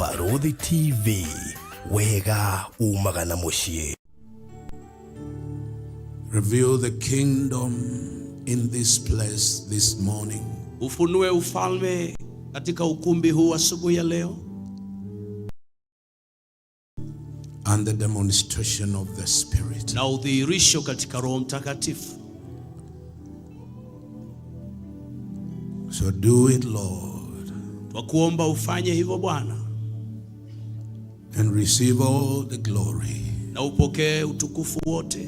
Barũthi TV, wega umaga na mũciĩ. Reveal the kingdom in this place this morning. Ufunue ufalme katika ukumbi huu asubuhi ya leo, and the demonstration of the Spirit. Na udhihirisho katika Roho Mtakatifu. So do it, Lord, Twakuomba ufanye hivyo Bwana, and receive all the glory. Na upokee utukufu wote,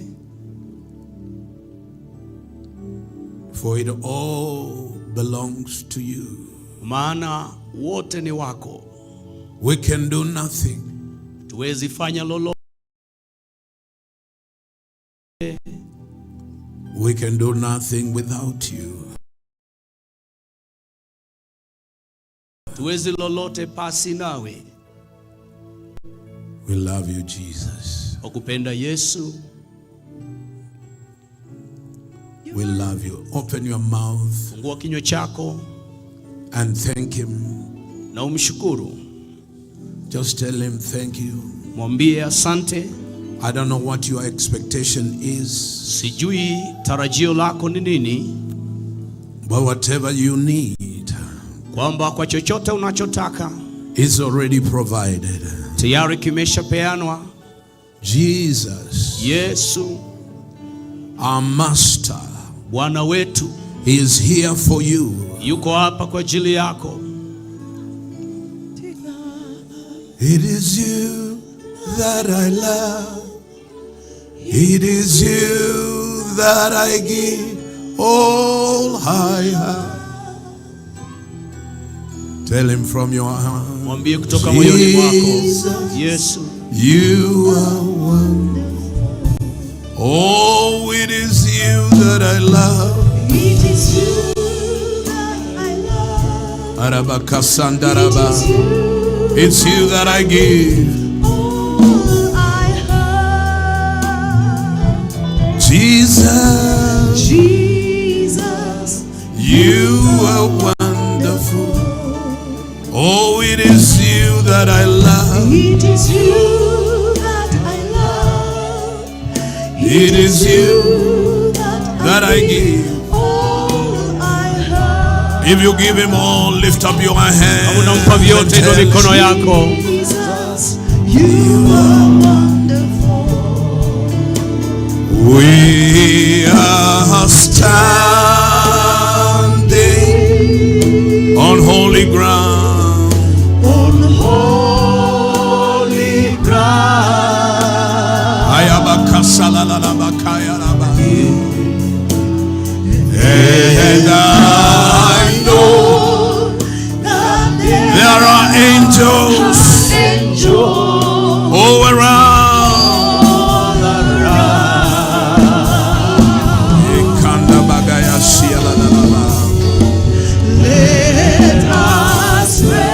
For it all belongs to you. Maana wote ni wako. We can do nothing. Tuwezi fanya lolote. We can do nothing without you. Tuwezi lolote pasi nawe. We love you, Jesus. Wakupenda Yesu. We love you. Open your mouth Fungua kinywa chako and thank him. Na umshukuru. Just tell him thank you. Mwambie asante. I don't know what your expectation is, Sijui tarajio lako ni nini, but whatever you need kwamba kwa chochote unachotaka is already provided. Tayari kimeshapeanwa. Jesus, Yesu, our Master, Bwana wetu, he is here for you. Yuko hapa kwa ajili yako. It is you that I love. It is you that I give all I have. Tell him from your heart. Mwambie kutoka moyoni mwako. Jesus, Yesu, you are wonderful. Oh, it is you that I love. It is you that I love. Arabakasandaraba. It is you. It's you that I give. All I have. Jesus, Jesus, you are wonderful. Oh, it is you that I love. It is you that I love. It is you that that I give. All I have. If you give him all, lift up your hand. Kama unampa vyote, inua mikono yako. Jesus, you are wonderful. We are standing on holy ground. On holy ground. Ayabakasalalabakayaraba. And I know That there are angels angels all around. All around. Ikanda bagaya sialalaba. Let us pray.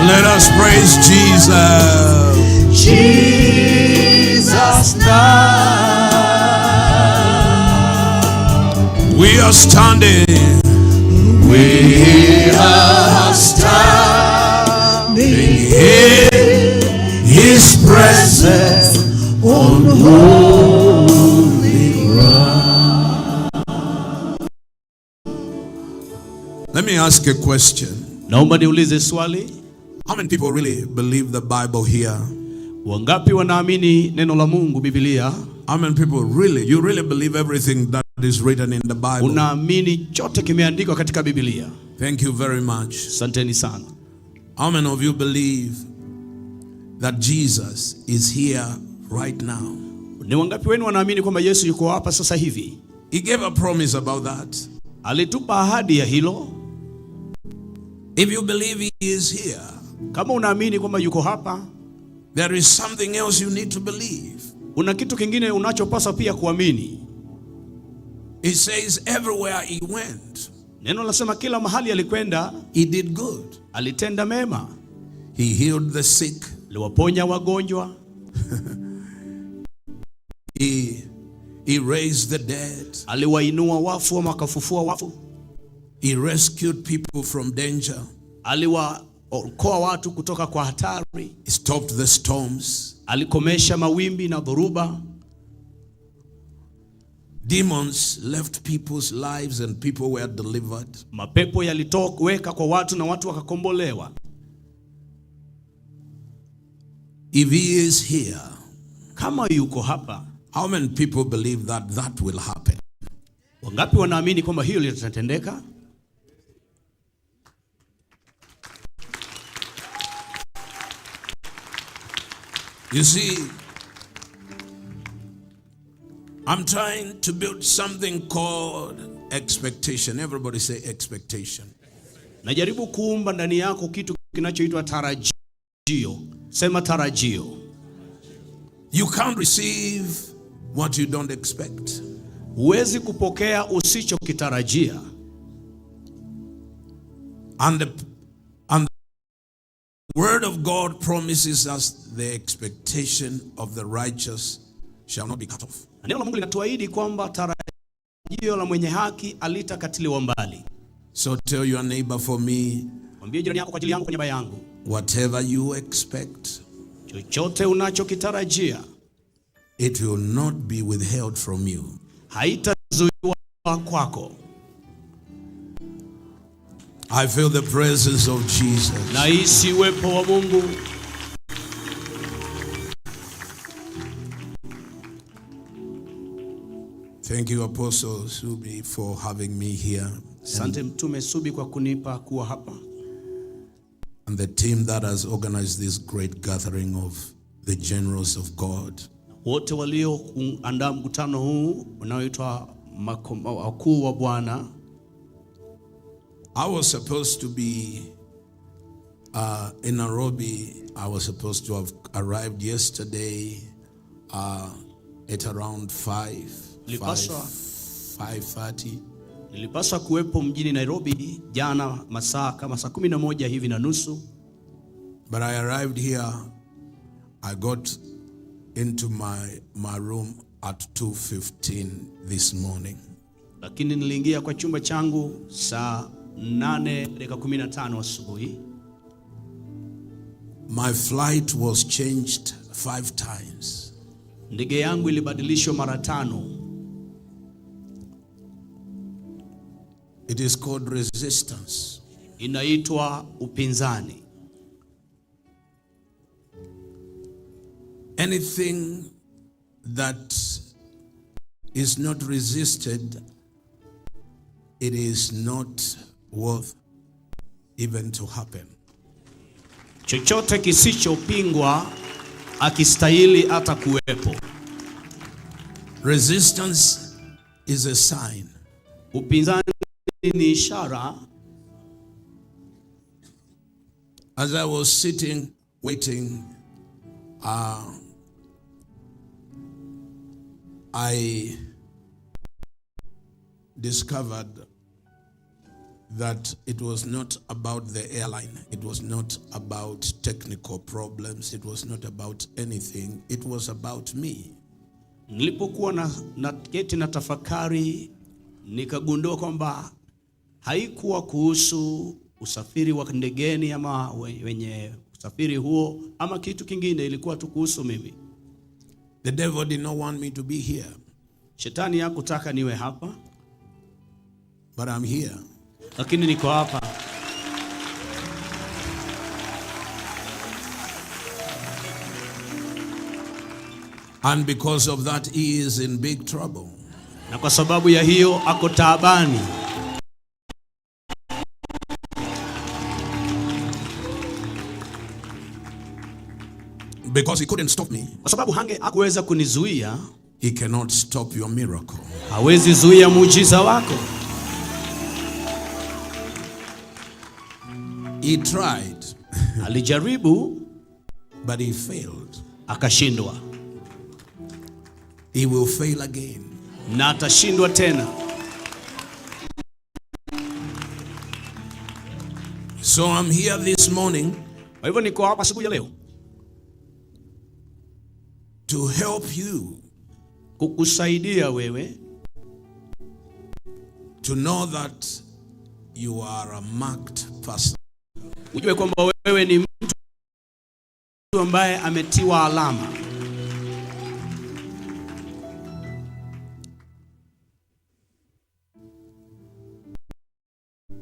Let us praise Jesus. Jesus now. We are standing. We are standing in His presence on holy ground. Let me ask a question. Naomba niulize swali. How many people really believe the Bible here? Wangapi wanaamini neno la Mungu, Biblia? How many people really, you really believe everything that is written in the Bible? Unaamini chote kimeandikwa katika Biblia? Thank you very much. Asanteni sana. How many of you believe that Jesus is here right now? Ni wangapi wenu wanaamini kwamba Yesu yuko hapa sasa hivi? He gave a promise about that. Alitupa ahadi ya hilo. If you believe he is here, Kama unaamini kwamba yuko hapa, there is something else you need to believe. Una kitu kingine unachopaswa pia kuamini. It says everywhere he went, Neno lasema kila mahali alikwenda, he did good. Alitenda mema. He healed the sick. Aliwaponya wagonjwa. He raised the dead. Aliwainua wafu ama akafufua wafu. He rescued people from danger. Aliwaokoa watu kutoka kwa hatari, He stopped the storms. Alikomesha mawimbi na dhoruba. Demons left people's lives and people were delivered. Mapepo yalitoweka kwa watu na watu wakakombolewa. If he is here, Kama yuko hapa, how many people believe that that will happen? Wangapi wanaamini kwamba hiyo litatendeka? You see, I'm trying to build something called expectation. Everybody say expectation. Najaribu kuumba ndani yako kitu kinachoitwa tarajio. Sema tarajio. You can't receive what you don't expect. Huwezi kupokea usichokitarajia. And the word of God promises us the expectation of the righteous shall not be cut off. Na neno la Mungu linatuahidi kwamba tarajio la mwenye haki halitakatiliwa mbali. So tell your neighbor for me, Mwambie jirani yako kwa ajili yangu, kwa niaba yangu, whatever you expect, chochote unachokitarajia it will not be withheld from you. Haitazuiwa kwako. I feel the presence of Jesus. Nahisi uwepo wa Mungu. Thank you, Apostle Subi, for having me here Asante Mtume Subi kwa kunipa kuwa hapa and the team that has organized this great gathering of the generals of God. Wote walioandaa mkutano huu unaoitwa wakuu wa Bwana. I was supposed to be in Nairobi. I was supposed to have arrived yesterday at around Nilipaswa 5:30. Nilipaswa kuwepo mjini Nairobi jana masaa kama saa 11 hivi na nusu, But I arrived here. I got into my room at 2:15 this morning. Lakini niliingia kwa chumba changu saa 8 dakika 15 asubuhi. My flight was changed five times. Ndege yangu ilibadilishwa mara tano. It is called resistance. Inaitwa upinzani. Anything that is not resisted, it is not worth even to happen. Chochote kisichopingwa hakistahili hata kuwepo. Resistance is a sign. Upinzani ni ishara. As I was sitting, waiting, I discovered that it was not about the airline, it was not about technical problems, it was not about anything, it was about me. Nilipokuwa na keti na tafakari, nikagundua kwamba haikuwa kuhusu usafiri wa ndegeni ama wenye usafiri huo ama kitu kingine, ilikuwa tu kuhusu mimi. The devil did not want me to be here, Shetani hakutaka niwe hapa, but I'm here. Lakini niko hapa. And because of that, he is in big trouble. Na kwa sababu ya hiyo ako taabani. Because he couldn't stop me, Kwa sababu hange hakuweza kunizuia, he cannot stop your miracle. Hawezi zuia muujiza wako. He tried, Alijaribu, but he failed. Akashindwa, He will fail again. Na atashindwa tena. So I'm here this morning Kwa hivyo niko hapa siku ya leo to help you kukusaidia wewe to know that you are a marked person. Ujue kwamba wewe ni mtu ambaye ametiwa alama.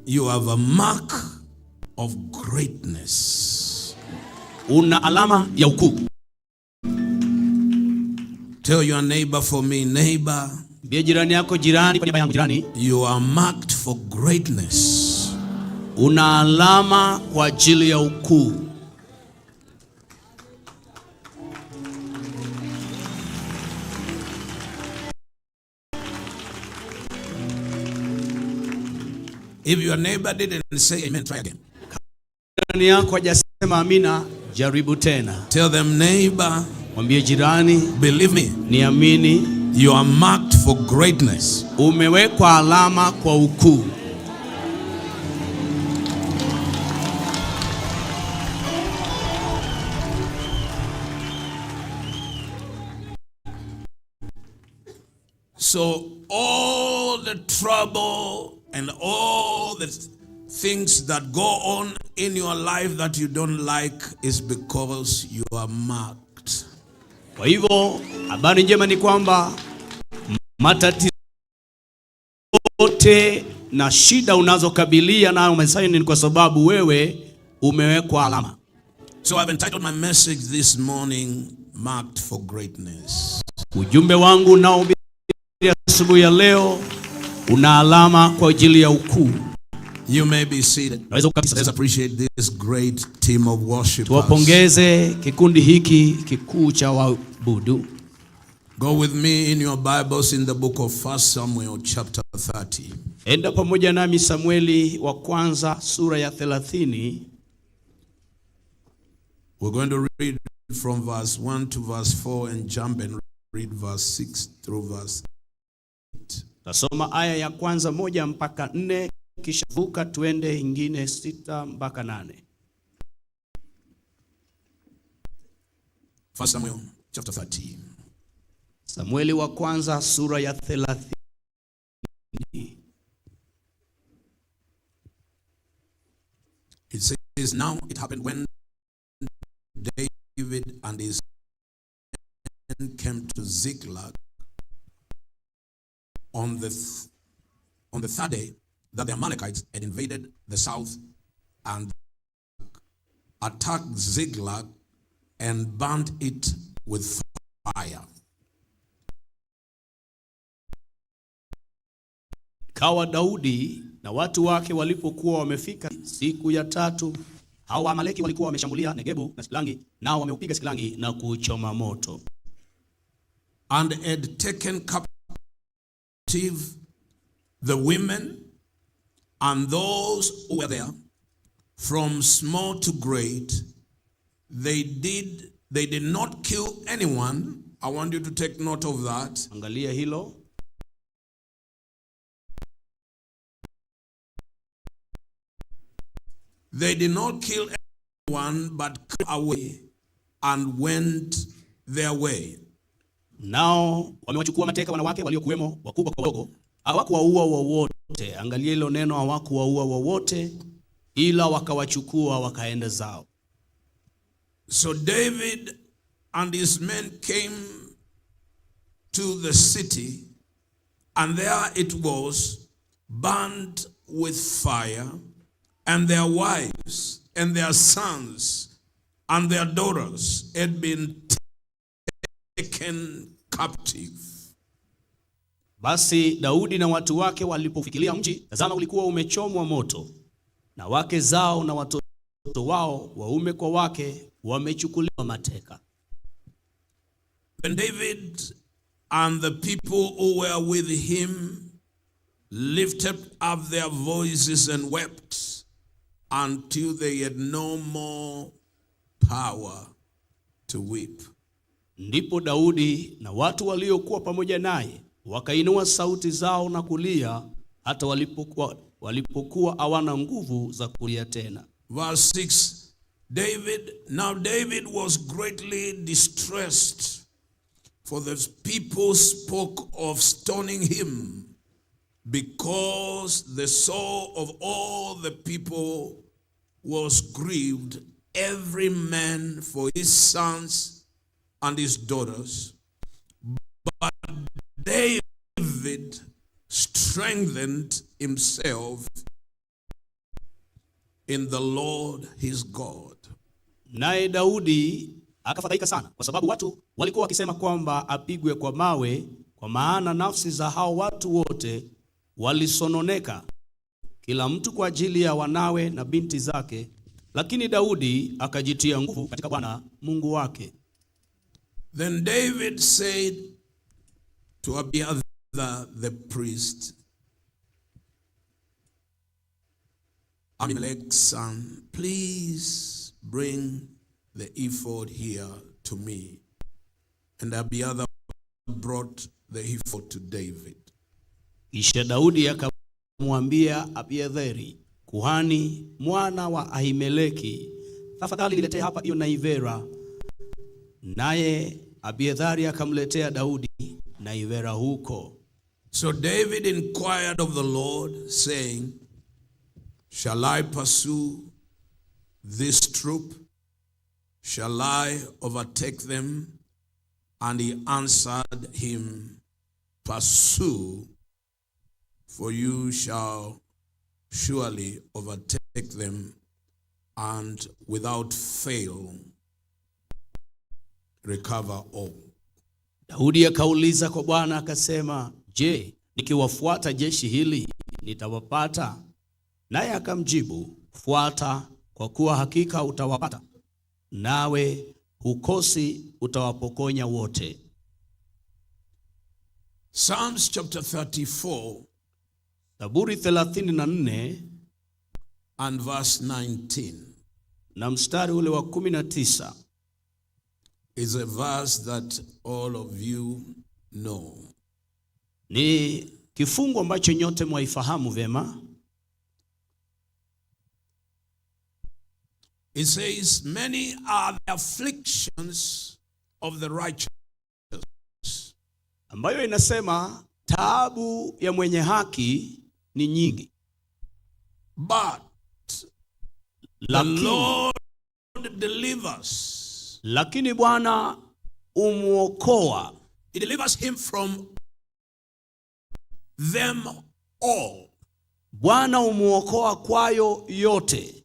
You have a mark of greatness. Una alama ya ukuu. Tell your neighbor for me, neighbor, Mbie jirani yako, jirani, kwa niaba yangu jirani, you are marked for greatness. Una alama kwa ajili ya ukuu. If your neighbor didn't say amen, try again. Jirani yako hajasema amina, jaribu tena. Tell them, neighbor, Mwambie jirani, believe me, niamini, you are marked for greatness. Umewekwa alama kwa ukuu. So all the trouble and all the things that go on in your life that you don't like is because you are marked. Kwa hivyo habari njema ni kwamba matatizo yote na shida unazokabilia nayo maishani ni kwa sababu wewe umewekwa alama. So I've entitled my message this morning, Marked for Greatness. Ujumbe wangu unaohubiri asubuhi ya leo una alama kwa ajili ya ukuu. You may be seated. Naweza kuketi Let's sasa. appreciate this great team of worshipers. Tuwapongeze kikundi hiki kikuu cha waabudu. Go with me in your Bibles in the book of 1 Samuel chapter 30. Enda pamoja nami Samueli wa kwanza sura ya 30. We're going to read from verse 1 to verse 4 and jump and read verse 6 through verse 8. Tasoma aya ya kwanza 1 mpaka 4, kisha vuka tuende ingine 6 mpaka 8. 1 Samuel chapter 30. Samueli wa kwanza sura ya 30. It says, now it happened when David and his men came to Ziklag on the third day that the Amalekites had invaded the south and attacked Ziklag and burned it with fire. Kawa Daudi na watu wake walipokuwa wamefika siku ya tatu, hao Waamaleki walikuwa wameshambulia Negebu na Siklangi, nao wameupiga Siklangi na kuuchoma moto. And had taken captive the women and those who were there, from small to great. They did not kill anyone. I want you to take note of that. Angalia hilo. They did not kill anyone, but cut away and went their way. Nao wamewachukua mateka wanawake waliokuwemo, wakubwa kwa wadogo, hawakuwaua wowote. Angalia hilo neno, hawakuwaua wowote, ila wakawachukua wakaenda zao. So David and his men came to the city, and there it was, burned with fire, and their wives and their sons and their daughters had been taken captive. Basi Daudi na watu wake walipofikiria mji, tazama ulikuwa umechomwa moto, na wake zao na watoto wao waume kwa wake wamechukuliwa mateka. Then David and the people who were with him lifted up their voices and wept until they had no more power to weep. Ndipo Daudi na watu waliokuwa pamoja naye wakainua sauti zao na kulia hata walipokuwa hawana nguvu za kulia tena. Verse 6, now David was greatly distressed, for the people spoke of stoning him, because the soul of all the people was grieved, every man for his sons and his daughters. But David strengthened himself in the Lord his God. Naye Daudi akafadhaika sana, kwa sababu watu walikuwa wakisema kwamba apigwe kwa mawe, kwa maana nafsi za hao watu wote walisononeka, kila mtu kwa ajili ya wanawe na binti zake. Lakini Daudi akajitia nguvu katika Bwana Mungu wake. Then David said to Abiathar the priest, Ahimelech's son, "Please bring the ephod here to me." And Abiathar brought the ephod to David. Kisha Daudi akamwambia Abiathari kuhani, mwana wa Ahimeleki, "Tafadhali niletee hapa hiyo naivera." Naye Abiathari akamletea Daudi naivera huko. So David inquired of the Lord, saying, "Shall I pursue this troop? Shall I overtake them?" And he answered him, "Pursue, for you shall surely overtake them, and without fail recover all." Daudi akauliza kwa Bwana akasema, "Je, nikiwafuata jeshi hili nitawapata?" Naye akamjibu, "Fuata, kwa kuwa hakika utawapata, nawe hukosi utawapokonya wote." Psalms chapter 34 Zaburi 34 and verse 19 na mstari ule wa 19 is a verse that all of you know. Ni kifungu ambacho nyote mwaifahamu vyema. It says, "Many are the afflictions of the righteous, ambayo inasema taabu ya mwenye haki ni nyingi, but the lakini, Lord delivers." lakini Bwana umwokoa. He delivers him from them all. Bwana umwokoa kwayo yote.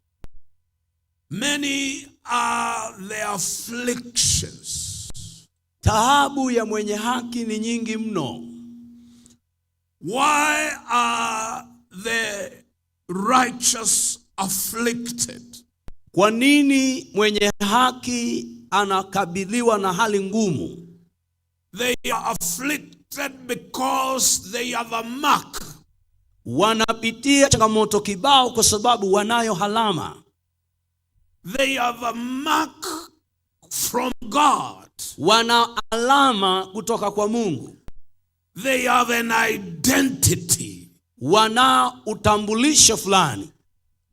Many are the afflictions. Taabu ya mwenye haki ni nyingi mno. Why are the righteous afflicted? Kwa nini mwenye haki anakabiliwa na hali ngumu? They are afflicted because they have a mark. Wanapitia changamoto kibao kwa sababu wanayo alama. They have a mark from God. Wana alama kutoka kwa Mungu. They have an identity. Wana utambulisho fulani.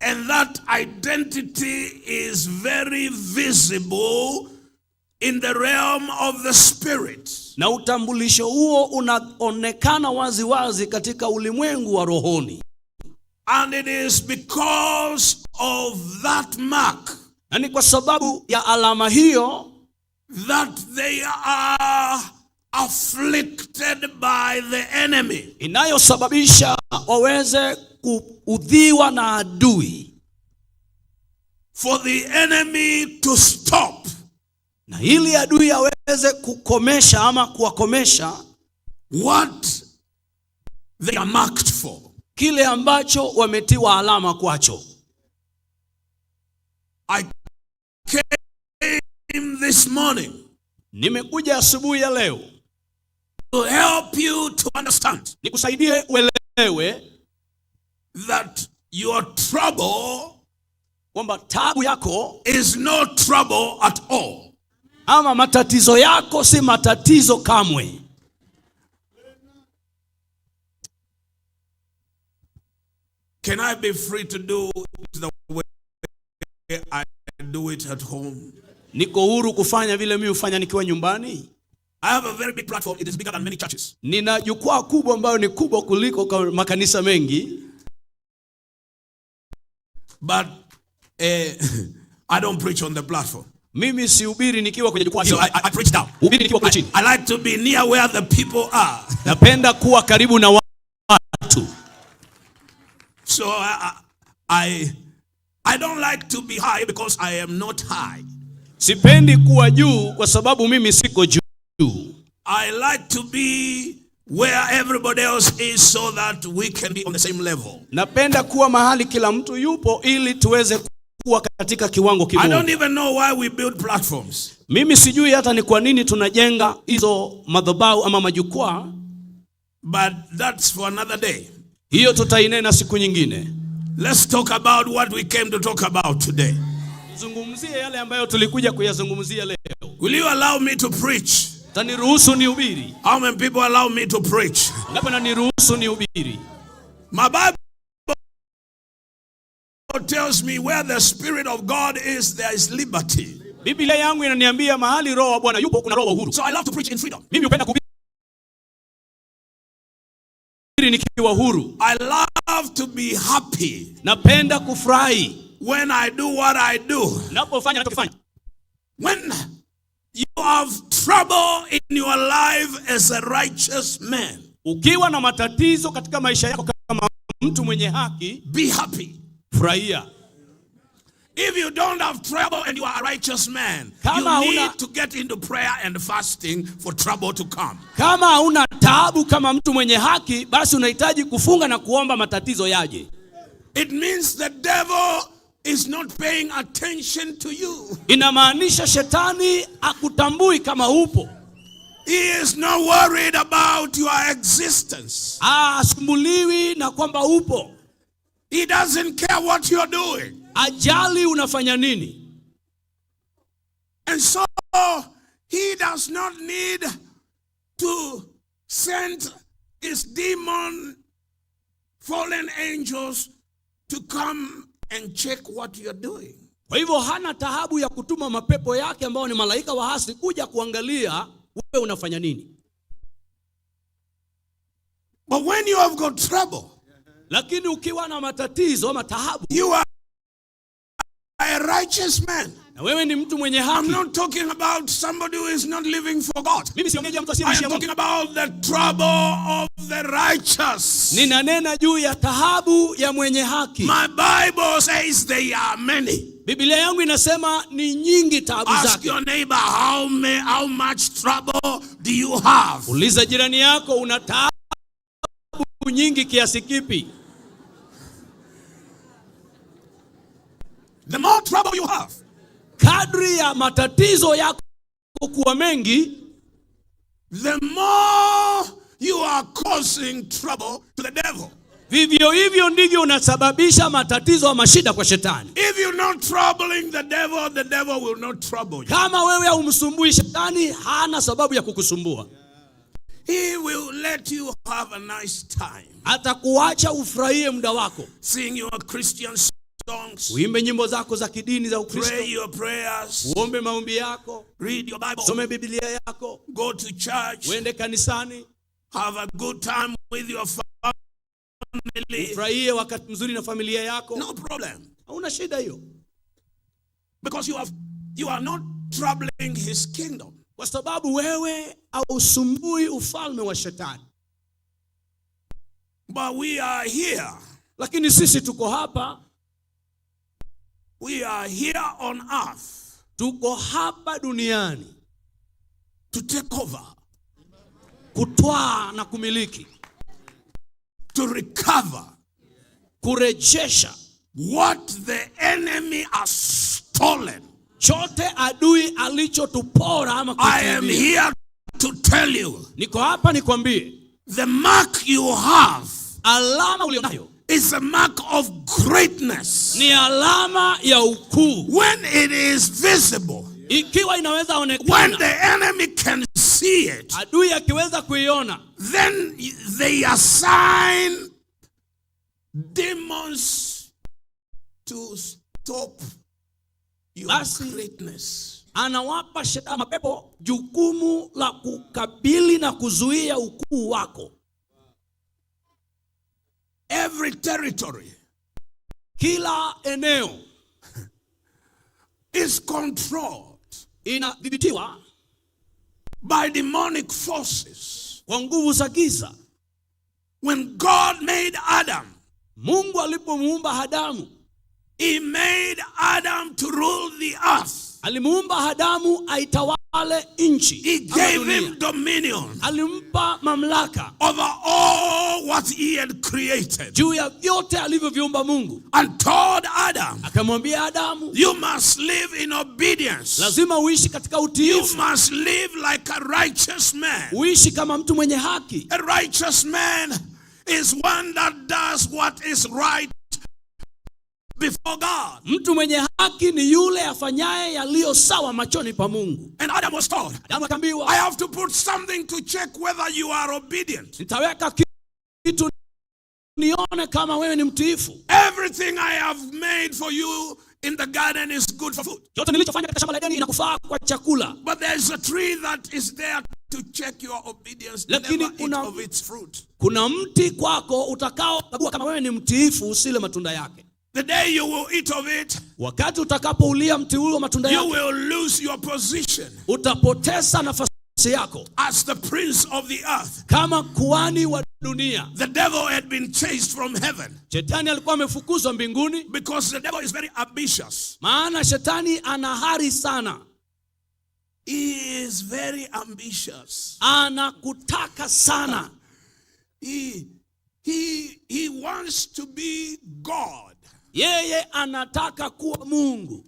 And that identity is very visible in the realm of the spirit. Na utambulisho huo unaonekana wazi wazi katika ulimwengu wa rohoni. And it is because of that mark Na ni kwa sababu ya alama hiyo that they are afflicted by the enemy. Inayosababisha waweze kuudhiwa na adui. For the enemy to stop Na ili adui aweze kukomesha ama kuwakomesha what they are marked for. Kile ambacho wametiwa alama kwacho. I came this morning Nimekuja asubuhi ya leo to help you to understand nikusaidie uelewe that your trouble kwamba taabu yako is no trouble at all. Ama matatizo yako si matatizo kamwe. Can I be free to do it the way I do it at home? Niko huru kufanya vile mimi hufanya nikiwa nyumbani. I have a very big platform. It is bigger than many churches. Nina jukwaa kubwa ambayo ni kubwa kuliko makanisa mengi. But I don't preach on the platform. Mimi sihubiri nikiwa kwenye jukwaa So hilo. I preach down. Hubiri nikiwa kule chini. I like to be near where the people are. Napenda kuwa karibu na watu. So I don't like to be high because I am not high. Sipendi kuwa juu kwa sababu mimi siko juu. I like to be where everybody else is so that we can be on the same level. Napenda kuwa mahali kila mtu yupo ili tuweze kuwa katika kiwango I kimoja. don't even know why we build platforms. Mimi sijui hata ni kwa nini tunajenga hizo madhabahu ama majukwaa. But that's for another day. Hiyo tutainena siku nyingine. Let's talk about what we came to talk about today. Tuzungumzie yale ambayo tulikuja kuyazungumzia leo. Will you allow me to preach? Taniruhusu nihubiri? How many people allow me to preach? Ngapi wananiruhusu nihubiri? My Bible tells me where the Spirit of God is, there is liberty. Biblia yangu inaniambia mahali Roho wa Bwana yupo kuna roho wa uhuru. So I love to preach in freedom. Mimi hupenda kuhubiri nikiwa huru. I love to be happy Napenda kufurahi when I do what I do. napofanya nachokifanya. When you have trouble in your life as a righteous man, Ukiwa na matatizo katika maisha yako kama mtu mwenye haki, be happy. Furahia. If you don't have trouble and you are a righteous man, Kama you huna- need to get into prayer and fasting for trouble to come. Kama hauna taabu kama mtu mwenye haki, basi unahitaji kufunga na kuomba matatizo yaje. It means the devil is not paying attention to you. Inamaanisha shetani akutambui kama upo. He is not worried about your existence. Asumbuliwi na kwamba upo. He doesn't care what you're doing. Hajali unafanya nini. And so he does not need to send his demon fallen angels to come and check what you're doing. Kwa hivyo hana taabu ya kutuma mapepo yake ambao ni malaika waasi kuja kuangalia wewe unafanya nini. But when you have got trouble, Lakini ukiwa na matatizo ama taabu, you are a righteous man. Na wewe ni mtu mwenye I'm haki. not talking about somebody who is not living for God. Mimi siongei mtu I am asiyemshia Mungu. talking about the trouble of the righteous. Ninanena juu ya taabu ya mwenye haki. My Bible says they are many. Biblia yangu inasema ni nyingi taabu Ask zake. your neighbor, how much trouble do you have? Uliza jirani yako, una taabu nyingi kiasi kipi? The more trouble you have, Kadri ya matatizo yako kuwa mengi, the more you are causing trouble to the devil. Vivyo hivyo ndivyo unasababisha matatizo ama shida kwa shetani. If you're not troubling the devil, the devil will not trouble you. Kama wewe haumsumbui shetani, hana sababu ya kukusumbua. He will let you have a nice time. Atakuacha ufurahie muda wako, Sing your Christian songs, uimbe nyimbo zako za kidini za Ukristo, pray your prayers, uombe maombi yako, read your Bible, some Biblia yako, go to church, uende kanisani, have a good time with your family. Ufurahie wakati mzuri na familia yako. No problem. Hauna shida hiyo, Because you are not troubling his kingdom. Kwa sababu wewe hausumbui ufalme wa shetani. But we are here. Lakini sisi tuko hapa. We are here on earth Tuko hapa duniani to take over, kutwaa na kumiliki, to recover kurejesha what the enemy has stolen. Chote adui alichotupora ama I am kutuibia. Here to tell you, Niko hapa nikwambie, the mark you have alama ulionayo is a mark of greatness. Ni alama ya ukuu. When it is visible, Ikiwa inaweza when onekana, the enemy can see it, adui akiweza kuiona, then they assign demons to stop your Basi. Greatness. Anawapa shetani mapepo jukumu la kukabili na kuzuia ukuu wako. Every territory Kila eneo is controlled inadhibitiwa by demonic forces. kwa nguvu za giza. When God made Adam, Mungu alipomuumba Adamu, he made Adam to rule the earth. Alimuumba Adamu aitawale nchi He ama gave dunia. him dominion Alimpa mamlaka over all what he had created juu ya vyote alivyoviumba Mungu. And told Adam, Akamwambia Adamu, "You must live in obedience. Lazima uishi katika You utiifu, must live like a righteous man." Uishi kama mtu mwenye haki. A righteous man is one that does what is right before God. Mtu mwenye haki ni yule afanyaye yaliyo sawa machoni pa Mungu. And Adam was told, Adamu akaambiwa, "I have to put something to check whether you are obedient. Nitaweka kitu nione kama wewe ni mtiifu. Everything I have made for you in the garden is good for food. Yote nilichofanya katika shamba la Edeni inakufaa kwa chakula. But there's a tree that is there to check your obedience. Lakini Never eat of its fruit." kuna mti kwako utakaokagua kama wewe ni mtiifu, usile matunda yake. "The day you will eat of it, Wakati utakapoulia mti huo matunda you yake, will lose your position utapoteza nafasi yako as the prince of the earth." kama kuhani wa dunia. The devil had been chased from heaven Shetani alikuwa amefukuzwa mbinguni, because the devil is very ambitious. Maana shetani ana hari sana. He is very ambitious. Anakutaka sana. He wants to be God. Yeye anataka kuwa Mungu.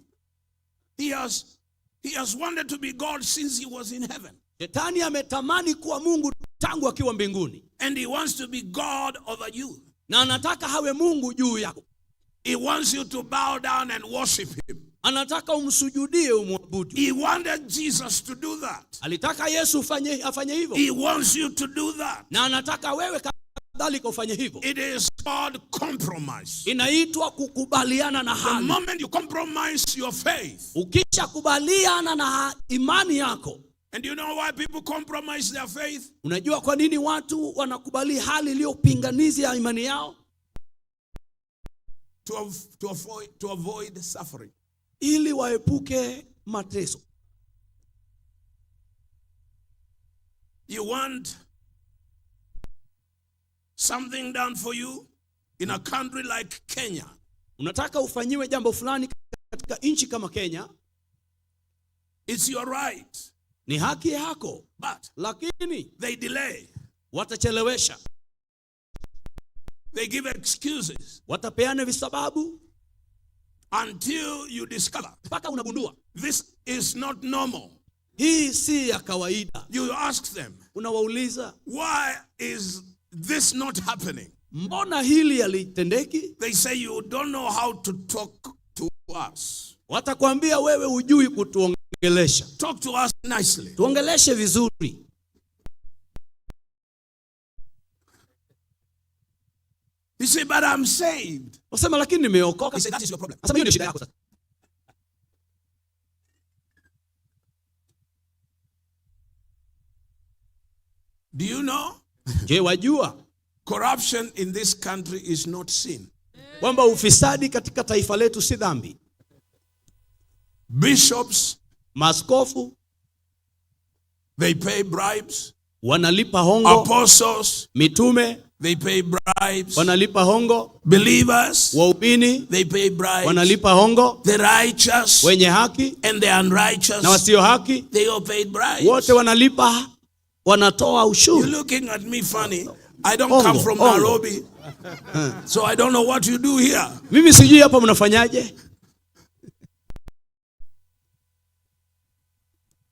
He has wanted to be God since he was in heaven. Shetani ametamani kuwa Mungu tangu akiwa mbinguni. And he wants to be God over you. Na anataka hawe Mungu juu yako. He wants you to bow down and worship him. Anataka umsujudie umwabudu. He wanted Jesus to do that. Alitaka Yesu afanye hivyo. He wants you to do that. Na anataka wewe kadhalika ufanye hivyo. It is called compromise. Inaitwa kukubaliana na The hali. Moment you compromise your faith, Ukishakubaliana na imani yako. And you know why people compromise their faith? Unajua kwa nini watu wanakubali hali iliyopinganizi ya imani yao? To avoid suffering. Ili waepuke mateso. You want something done for you in a country like Kenya. Unataka ufanyiwe jambo fulani katika nchi kama Kenya. It's your right. Ni haki yako. But Lakini they delay. Watachelewesha. They give excuses Watapeana visababu until you discover mpaka unagundua this is not normal. Hii si ya kawaida. You ask them, Unawauliza, "Why is this not happening?" Mbona hili halitendeki? They say, "You don't know how to talk to us. Watakwambia wewe hujui kutuongelesha. Talk to us nicely." Tuongeleshe vizuri. You say, "But I'm saved." Wasema lakini nimeokoka. He said, "That is your problem." Nasema hiyo ndio shida yako sasa. Do you know? Je, wajua Corruption in this country is not sin. Kwamba ufisadi katika taifa letu si dhambi? Bishops, Maaskofu they pay bribes. Wanalipa hongo. Apostles, Mitume they pay bribes. Wanalipa hongo. Believers, Waumini they pay bribes. Wanalipa hongo. The righteous Wenye haki and the unrighteous, na wasio haki they all paid bribes. Wote wanalipa, wanatoa You're ushuru. looking at me funny. I don't Hongo, come from hongo. Nairobi, so I don't know what you do here. Mimi sijui hapa mnafanyaje.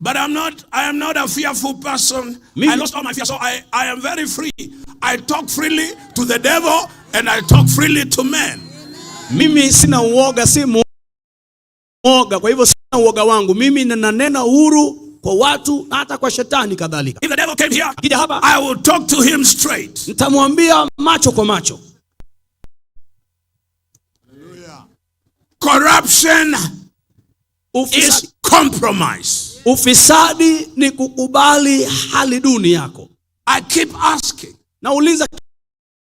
But I am not a fearful person. Mimi- I lost all my fear, so I am very free. I talk freely to the devil and I talk freely to men. Mimi sina uoga, si muoga, kwa hivyo sina uoga wangu. Mimi ninanena uhuru kwa watu na hata kwa shetani kadhalika. If the devil came here, Akija hapa I will talk to him straight. Nitamwambia macho kwa macho. Corruption Ufisadi, is compromise. Ufisadi ni kukubali hali duni yako. I keep asking. Nauliza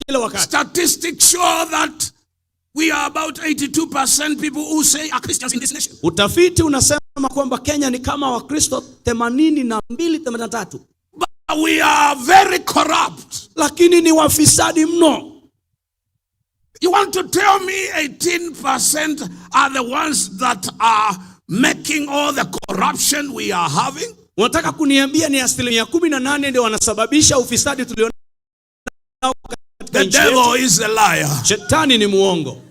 kila wakati. Statistics show that We are about 82% people who say are Christians in this nation. Utafiti unasema kwamba Kenya ni kama Wakristo 82, 83, But we are very corrupt. Lakini ni wafisadi mno. You want to tell me 18% are the ones that are making all the corruption we are having? Unataka kuniambia ni 18% ndio wanasababisha ufisadi tulionao katika The nchi yetu? devil is a liar. Shetani ni muongo.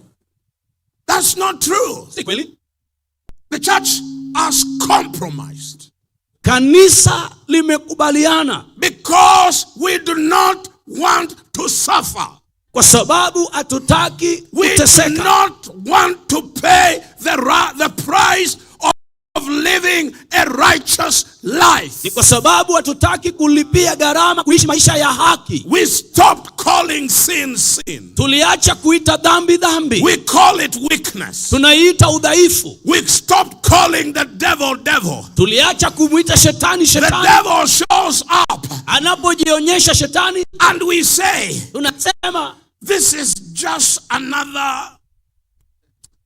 That's not true. Si kweli? The church has compromised Kanisa limekubaliana because we do not want to suffer. Kwa sababu hatutaki We do kuteseka. Not want to pay the price of living a righteous life. Ni kwa sababu hatutaki kulipia gharama kuishi maisha ya haki. We stopped calling sin sin. Tuliacha kuita dhambi dhambi, We call it weakness. tunaiita udhaifu. We stopped calling the devil devil. Tuliacha kumwita shetani The shetani. devil shows up Anapojionyesha shetani, and we say, tunasema, "This is just another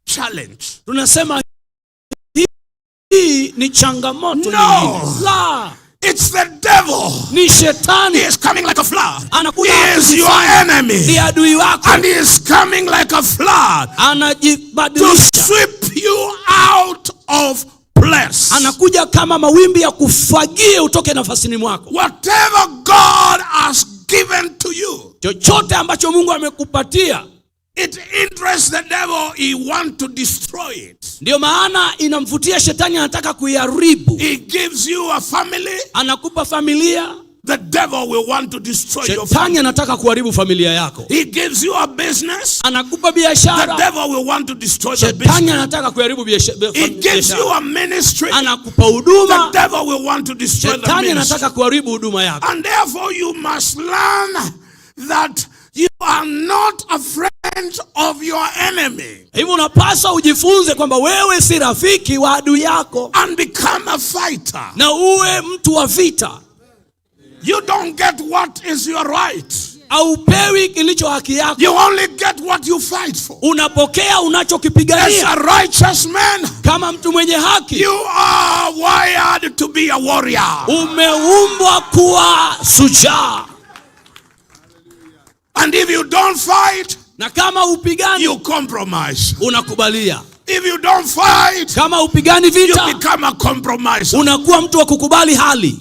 challenge." Tunasema hii ni changamoto No. nyingine. La, It's the devil. ni shetani. He is coming like a flood. Anakuja He is your akijifanya enemy. ni adui wako, And he is coming like a flood to anajibadilisha, sweep you out of place. Anakuja kama mawimbi ya kufagie utoke nafasini mwako. Whatever God has given to you, Chochote ambacho Mungu amekupatia, it interests the devil. He wants to destroy it. Ndiyo maana inamvutia shetani, anataka kuiharibu. He gives you a family. Anakupa familia, The devil will want to destroy your family. Shetani anataka kuharibu familia yako. He gives you a business. Anakupa The biashara, devil will want to destroy the shetani business. Anataka kuharibu He gives you biashara. a ministry. Anakupa The huduma, devil will want to destroy the shetani ministry. anataka kuharibu huduma yako. And therefore, you must learn that you are not a friend of your enemy Hivyo unapaswa ujifunze kwamba wewe si rafiki wa adui yako, and become a fighter. Na uwe mtu wa vita. You don't get what is your right. Haupewi kilicho haki yako, You only get what you fight for. Unapokea As unachokipigania. A righteous man, Kama mtu mwenye haki, you are wired to be a warrior. Umeumbwa kuwa shujaa, And if you don't fight, na kama hupigani, you compromise. Unakubalia. If you don't fight, Kama hupigani you vita, become a compromiser. Unakuwa mtu wa kukubali hali.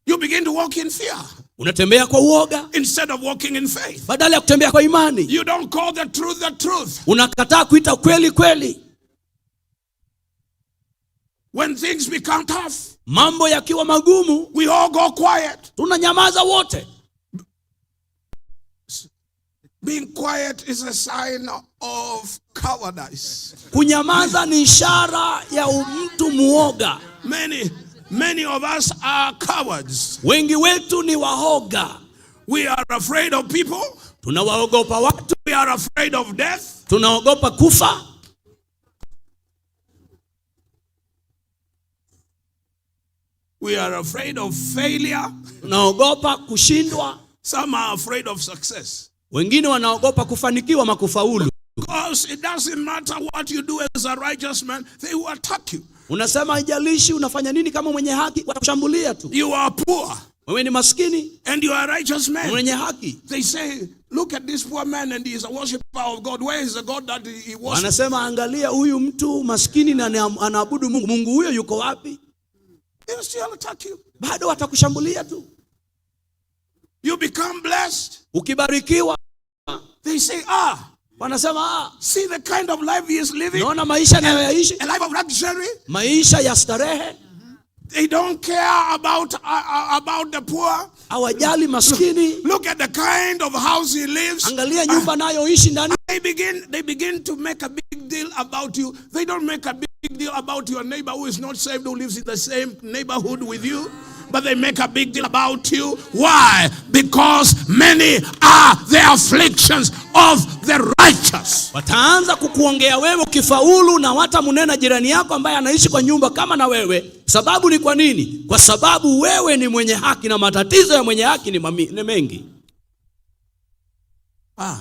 You begin to walk in fear Unatembea kwa uoga instead of walking in faith. Badala ya kutembea kwa imani. You don't call the truth the truth. Unakataa kuita kweli kweli. When things become tough, Mambo yakiwa magumu, we all go quiet. Tunanyamaza wote. Being quiet is a sign of cowardice. Kunyamaza ni ishara ya mtu muoga. Many, many of us are cowards. Wengi wetu ni waoga. We are afraid of people. Tunawaogopa watu, We are afraid of death. Tunaogopa kufa. We are afraid of failure. Tunaogopa kushindwa. Some are afraid of success. Wengine wanaogopa kufanikiwa ama kufaulu. Because it doesn't matter what you do as a righteous man, they will attack you. Unasema haijalishi unafanya nini kama mwenye haki, watakushambulia tu. You are poor Wewe ni maskini, and you are a righteous man. Mwenye haki. They say, "Look at this poor man and he is a worshiper of God. Where is the God that he worships?" Wanasema angalia huyu mtu maskini na anaabudu Mungu. Mungu huyo yuko wapi? They will still attack you. Bado watakushambulia tu. You become blessed. Ukibarikiwa, They say, "Ah, wanasema ah, see the kind of life he is living? Naona maisha anayoyaishi, A life of luxury." Maisha ya starehe. They don't care about the poor. Hawajali maskini. Look at the kind of house he lives. Angalia nyumba anayoishi ndani. They begin to make a big deal about you. They don't make a big deal about your neighbor who is not saved, who lives in the same neighborhood with you. But they make a big deal about you. Why? Because many are the afflictions of the righteous. Wataanza kukuongea wewe ukifaulu na watamunena jirani yako ambaye anaishi kwa nyumba kama na wewe. Sababu ni kwa nini? Kwa sababu wewe ni mwenye haki na matatizo ya mwenye haki ni mengi. Ah.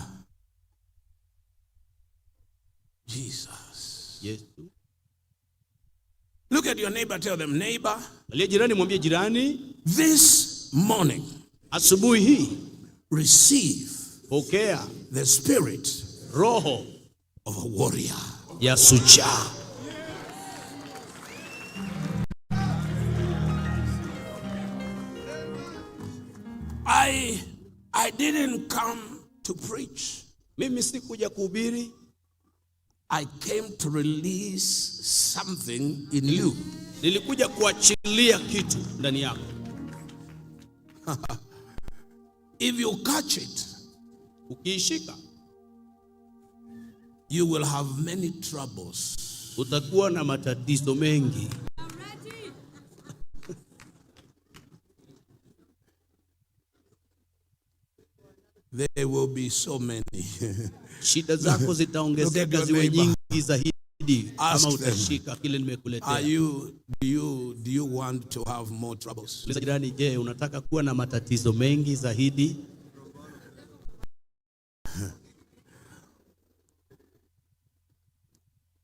Jesus. Yesu. Look at your neighbor, tell them, "Neighbor, Aliye jirani mwambie jirani, this morning, asubuhi hii receive pokea the spirit roho of a warrior." ya shujaa. I didn't come to preach. Mimi sikuja kuhubiri, I came to release something in you. Nilikuja kuachilia kitu ndani yako. If you catch it, Ukiishika you will have many troubles. Utakuwa na matatizo mengi. There will be so many. Shida zako Look at zitaongezeka your ziwe neighbor. nyingi zaidi Ask kama them. utashika kile nimekuletea. Are you do you do you want to have more troubles? Uliza jirani, je, unataka kuwa na matatizo mengi zaidi?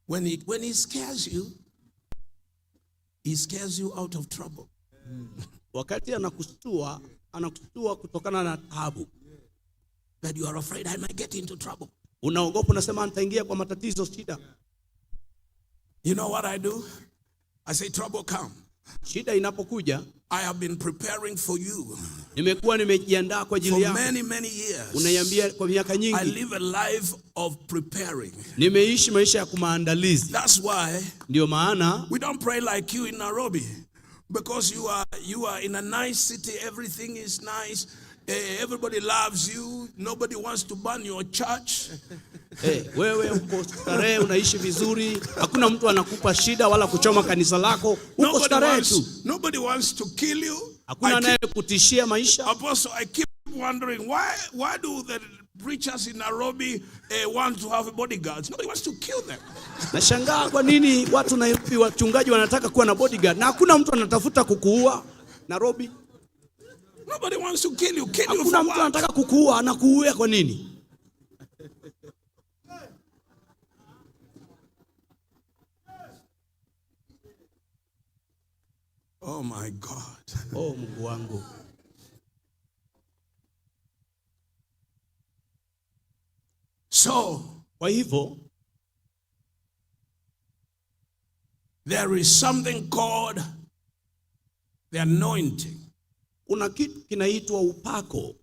When he scares you, he scares you out of trouble. Wakati anakushtua, anakushtua kutokana na taabu. That you are afraid, "I might get into trouble." Unaogopa, unasema nitaingia kwa matatizo, shida. You know what I do? I say, "Trouble, come. Shida inapokuja, I have been preparing for you nimekuwa nimejiandaa kwa ajili for yako. many, many years." Unaiambia kwa miaka I nyingi, live a life of preparing. Nimeishi maisha ya kumaandalizi. That's why Ndio maana we don't pray like you in Nairobi, because you are in a nice city, everything is nice. Everybody loves you. Nobody wants to burn your church. Eh, wewe uko starehe, unaishi vizuri, hakuna mtu anakupa shida wala kuchoma kanisa lako, uko Nobody starehe tu, nobody wants to kill you. Hakuna anayekutishia maisha. Apostle, I keep wondering why do the preachers in Nairobi want to have bodyguards? Nobody wants to kill them. Nashangaa kwa nini watu Nairobi, wachungaji wanataka kuwa na bodyguard na hakuna mtu anatafuta kukuua Nairobi. Nobody wants to kill you. Kill you Hakuna for mtu what? anataka kukuua, anakuua kwa nini? Oh my God. Oh Mungu wangu. So Kwa hivyo there is something called the anointing. Kuna kitu kinaitwa upako.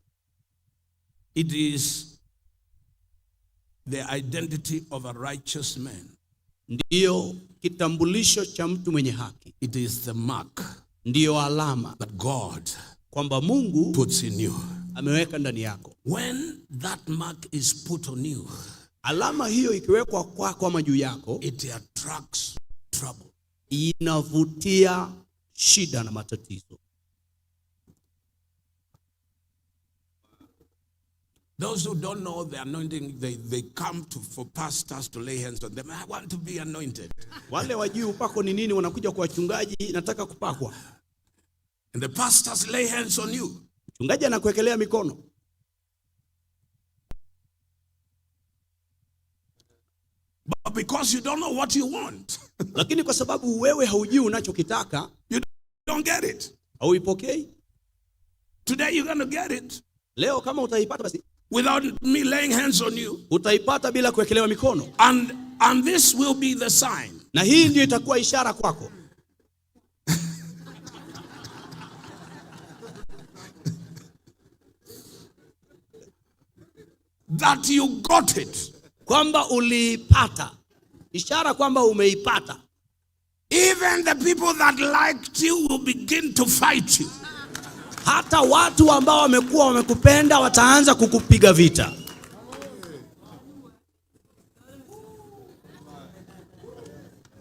It is the identity of a righteous man. Ndiyo kitambulisho cha mtu mwenye haki, It is the mark ndiyo alama that God kwamba Mungu puts in you. Ameweka ndani yako. When that mark is put on you, Alama hiyo ikiwekwa kwako ama juu yako, it attracts trouble. Inavutia shida na matatizo. Those who don't know the anointing, they come for pastors to lay hands on them. "I want to be anointed." Wale wajui upako ni nini, wanakuja kwa wachungaji, nataka kupakwa. And the pastors lay hands on you. Mchungaji anakuwekelea mikono, But because you don't know what you want, lakini kwa sababu wewe haujui unachokitaka, you don't get it. Hauipokei. Today you're going to get it Leo kama utaipata basi without me laying hands on you. Utaipata bila kuwekelewa mikono, And this will be the sign. Na hii ndio itakuwa ishara kwako. That you got it. Kwamba uliipata, ishara kwamba umeipata. Even the people that liked you will begin to fight you. Hata watu ambao wamekuwa wamekupenda wataanza kukupiga vita.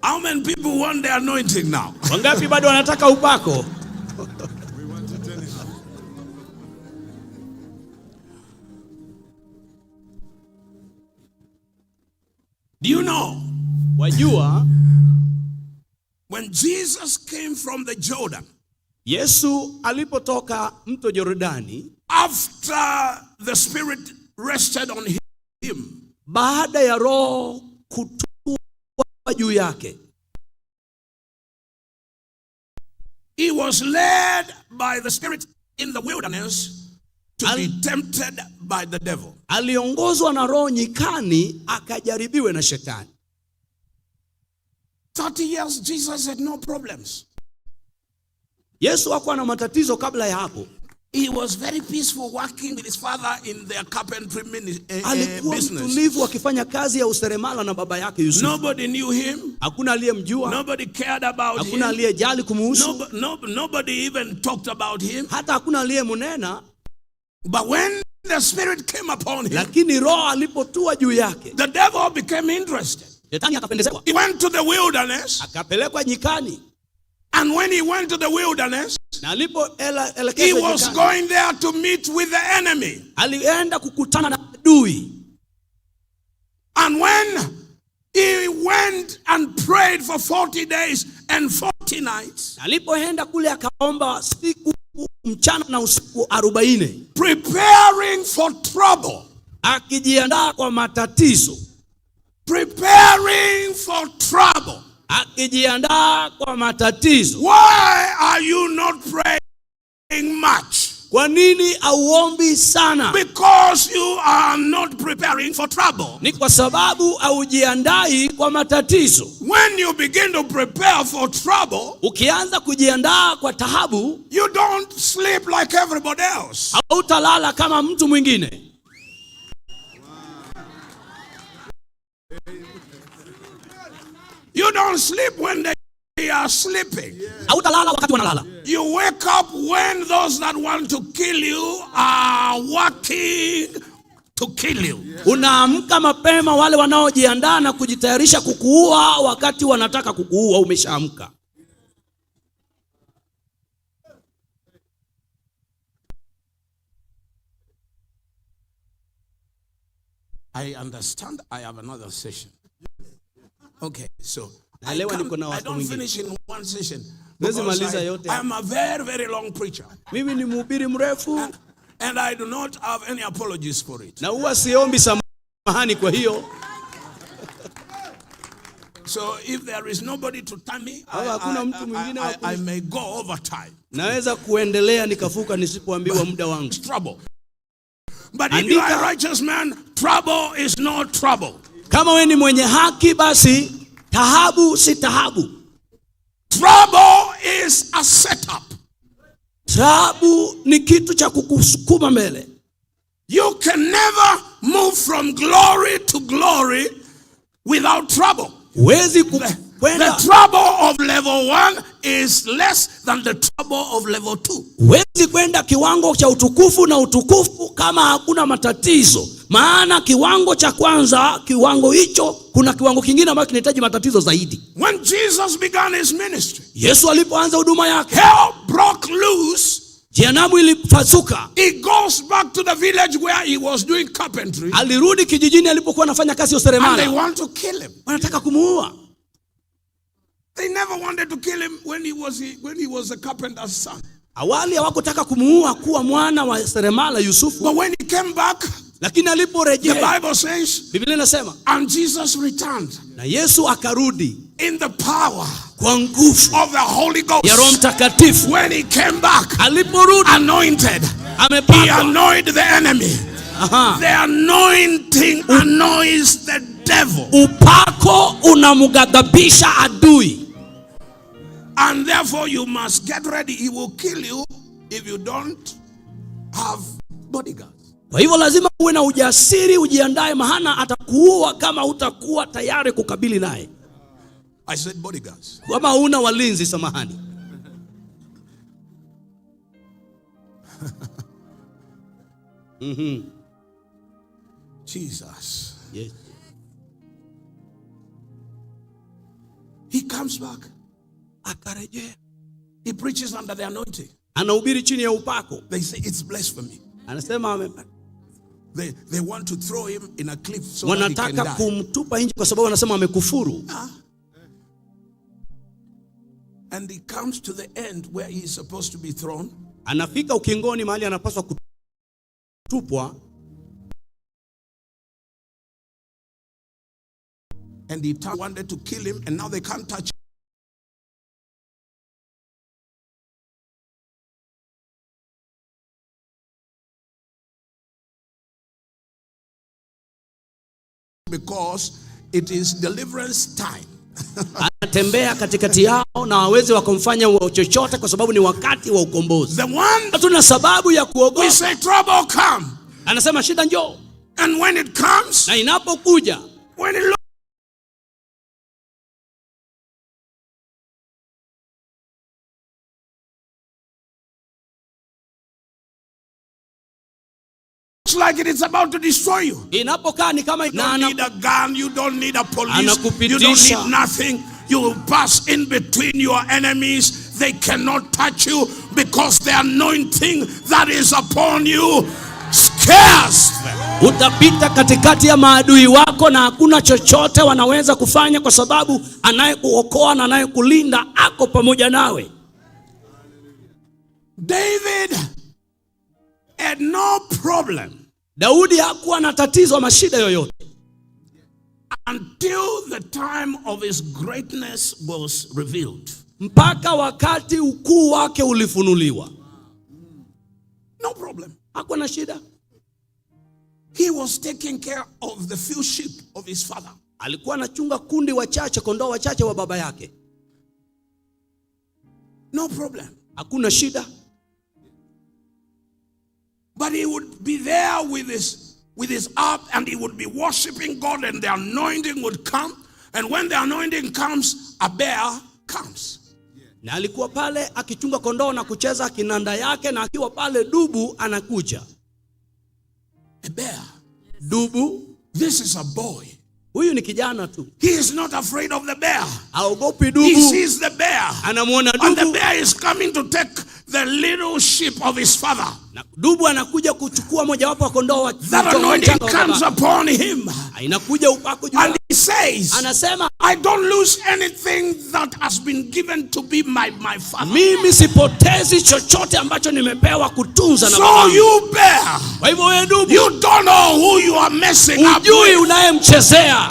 How many people want the anointing now? Wangapi bado wanataka upako? We want it anyhow. Do you know Wajua when Jesus came from the Jordan, Yesu alipotoka mto Jordani, after the Spirit rested on him, baada ya Roho kutua juu yake, He was led by the Spirit in the wilderness to be tempted by the devil. Aliongozwa na Roho nyikani akajaribiwe na shetani. 30 years, Jesus had no problems. Yesu hakuwa na matatizo kabla ya hapo. He was very peaceful, working with his father in their carpentry Alikuwa business. mtulivu akifanya kazi ya useremala na baba yake Yusufu. Nobody knew him. Hakuna aliyemjua, Nobody cared about hakuna him. aliyejali kumuhusu, No, no, nobody even talked about him. hata hakuna aliyemnena. But when the Spirit came upon him, Lakini Roho alipotua juu yake, the devil became interested. shetani akapendezewa, He went to the wilderness, akapelekwa nyikani. And when he went to the wilderness, Na he alipoelekezwa was nyikani, going there to meet with the enemy. Alienda kukutana na adui. And when he went and prayed for 40 days and 40 nights, Na alipoenda kule akaomba siku mchana na usiku 40, preparing for trouble, akijiandaa kwa matatizo, preparing for trouble. Akijiandaa kwa matatizo. Why are you not praying much? Kwa nini hauombi sana? Because you are not preparing for trouble. Ni kwa sababu haujiandai kwa matatizo. When you begin to prepare for trouble, Ukianza kujiandaa kwa taabu, you don't sleep like everybody else. Hautalala kama mtu mwingine. You don't sleep when they are sleeping. Hautalala wakati wanalala. You wake up when those that want to kill you are working to kill you. Unaamka mapema wale wanaojiandaa na kujitayarisha kukuua wakati wanataka kukuua umeshaamka. I understand I have another session. Okay, so Naelewa niko na I watu don't wengine. finish in one session. Siwezi Because maliza yote. I am a very, very long preacher. Mimi ni mhubiri mrefu And I do not have any apologies for it. Na huwa siombi samahani kwa hiyo. So if there is nobody to time me, Kama hakuna mtu mwingine wa I may go over time. Naweza kuendelea nikavuka nisipoambiwa muda wangu. Trouble. But if you are a righteous man, trouble is not trouble. Kama wewe ni mwenye haki basi taabu si taabu. Trouble is a setup. Taabu ni kitu cha kukusukuma mbele. You can never move from glory to glory without trouble. Huwezi The kwenda trouble of level 1 is less than the trouble of level 2. Huwezi kwenda kiwango cha utukufu na utukufu kama hakuna matatizo. Maana kiwango cha kwanza, kiwango hicho, kuna kiwango kingine ambacho kinahitaji matatizo zaidi. When Jesus began his ministry, Yesu alipoanza huduma yake, hell broke loose. Jehanamu ilipasuka. He goes back to the village where he was doing carpentry. Alirudi kijijini alipokuwa anafanya kazi ya And they useremala. want to kill him. Wanataka kumuua. They never wanted to kill him when he was a carpenter's son. Awali hawakutaka kumuua kuwa mwana wa seremala Yusufu. But when he came back, Lakini the aliporejea, Bible says, Biblia inasema, and Jesus returned na Yesu akarudi in the power kwa nguvu of the Holy Ghost. ya Roho Mtakatifu. When he came back, Aliporudi anointed, he amepakwa. annoyed the enemy. Aha. The anointing annoys the devil. Upako unamghadhabisha adui. And therefore you must get ready. He will kill you if you don't have bodyguards. Kwa hivyo lazima uwe na ujasiri, ujiandae, maana atakuua kama hutakuwa tayari kukabili naye. I said bodyguards. Kama huna walinzi, samahani. Jesus. Yes. He comes back. Akarejea. He preaches under the anointing. Anahubiri chini ya upako. They say it's blasphemy. Anasema They want to throw him in a cliff so that he can wanataka die. Kumtupa nje kwa sababu wanasema amekufuru. And he comes to the end where he is supposed to be thrown. Anafika ukingoni mahali anapaswa kutupwa. And he wanted to kill him, and now they can't touch because it is deliverance time. Anatembea katikati yao na hawezi wakamfanya chochote kwa sababu ni wakati wa ukombozi. The one Hatuna sababu ya we kuogopa. say trouble come, Anasema shida njoo, and when it comes, na inapokuja, when it looks like it is about to destroy you. Inapokaa ni kama You na don't need a gun, you don't need a police, you don't Anakupitisha. Need nothing. You will pass in between your enemies. They cannot touch you because the anointing that is upon you scares them. Utapita katikati ya maadui wako na hakuna chochote wanaweza kufanya, kwa sababu anayekuokoa na anayekulinda ako pamoja nawe. David had no problem Daudi hakuwa na tatizo ama shida yoyote until the time of his greatness was revealed. Mpaka wakati ukuu wake ulifunuliwa. No problem. Hakuwa na shida. He was taking care of the few sheep of his father. Alikuwa anachunga kundi wachache, kondoo wachache wa baba yake. No problem. Hakuna shida. But he would be there with his harp, and he would be worshiping God, and the anointing would come. And when the anointing comes, a bear comes. Na alikuwa pale akichunga kondoo na kucheza kinanda yake, na akiwa pale dubu anakuja. A bear. Dubu. This is a boy. Huyu ni kijana tu, He is not afraid of the bear. haogopi He dubu. sees the bear. Anamwona And the dubu bear is coming to take the little sheep of his father. Na dubu anakuja kuchukua mojawapo wa kondoo wa That mchanga anointing wa comes baba. upon him. Inakuja upako juu And yake. he says, Anasema, "I don't lose anything that has been given to be my father." Mimi sipotezi chochote ambacho nimepewa kutunza na So babangu. you bear, Kwa hivyo wewe dubu, you don't know who you are messing up hujui with. unayemchezea.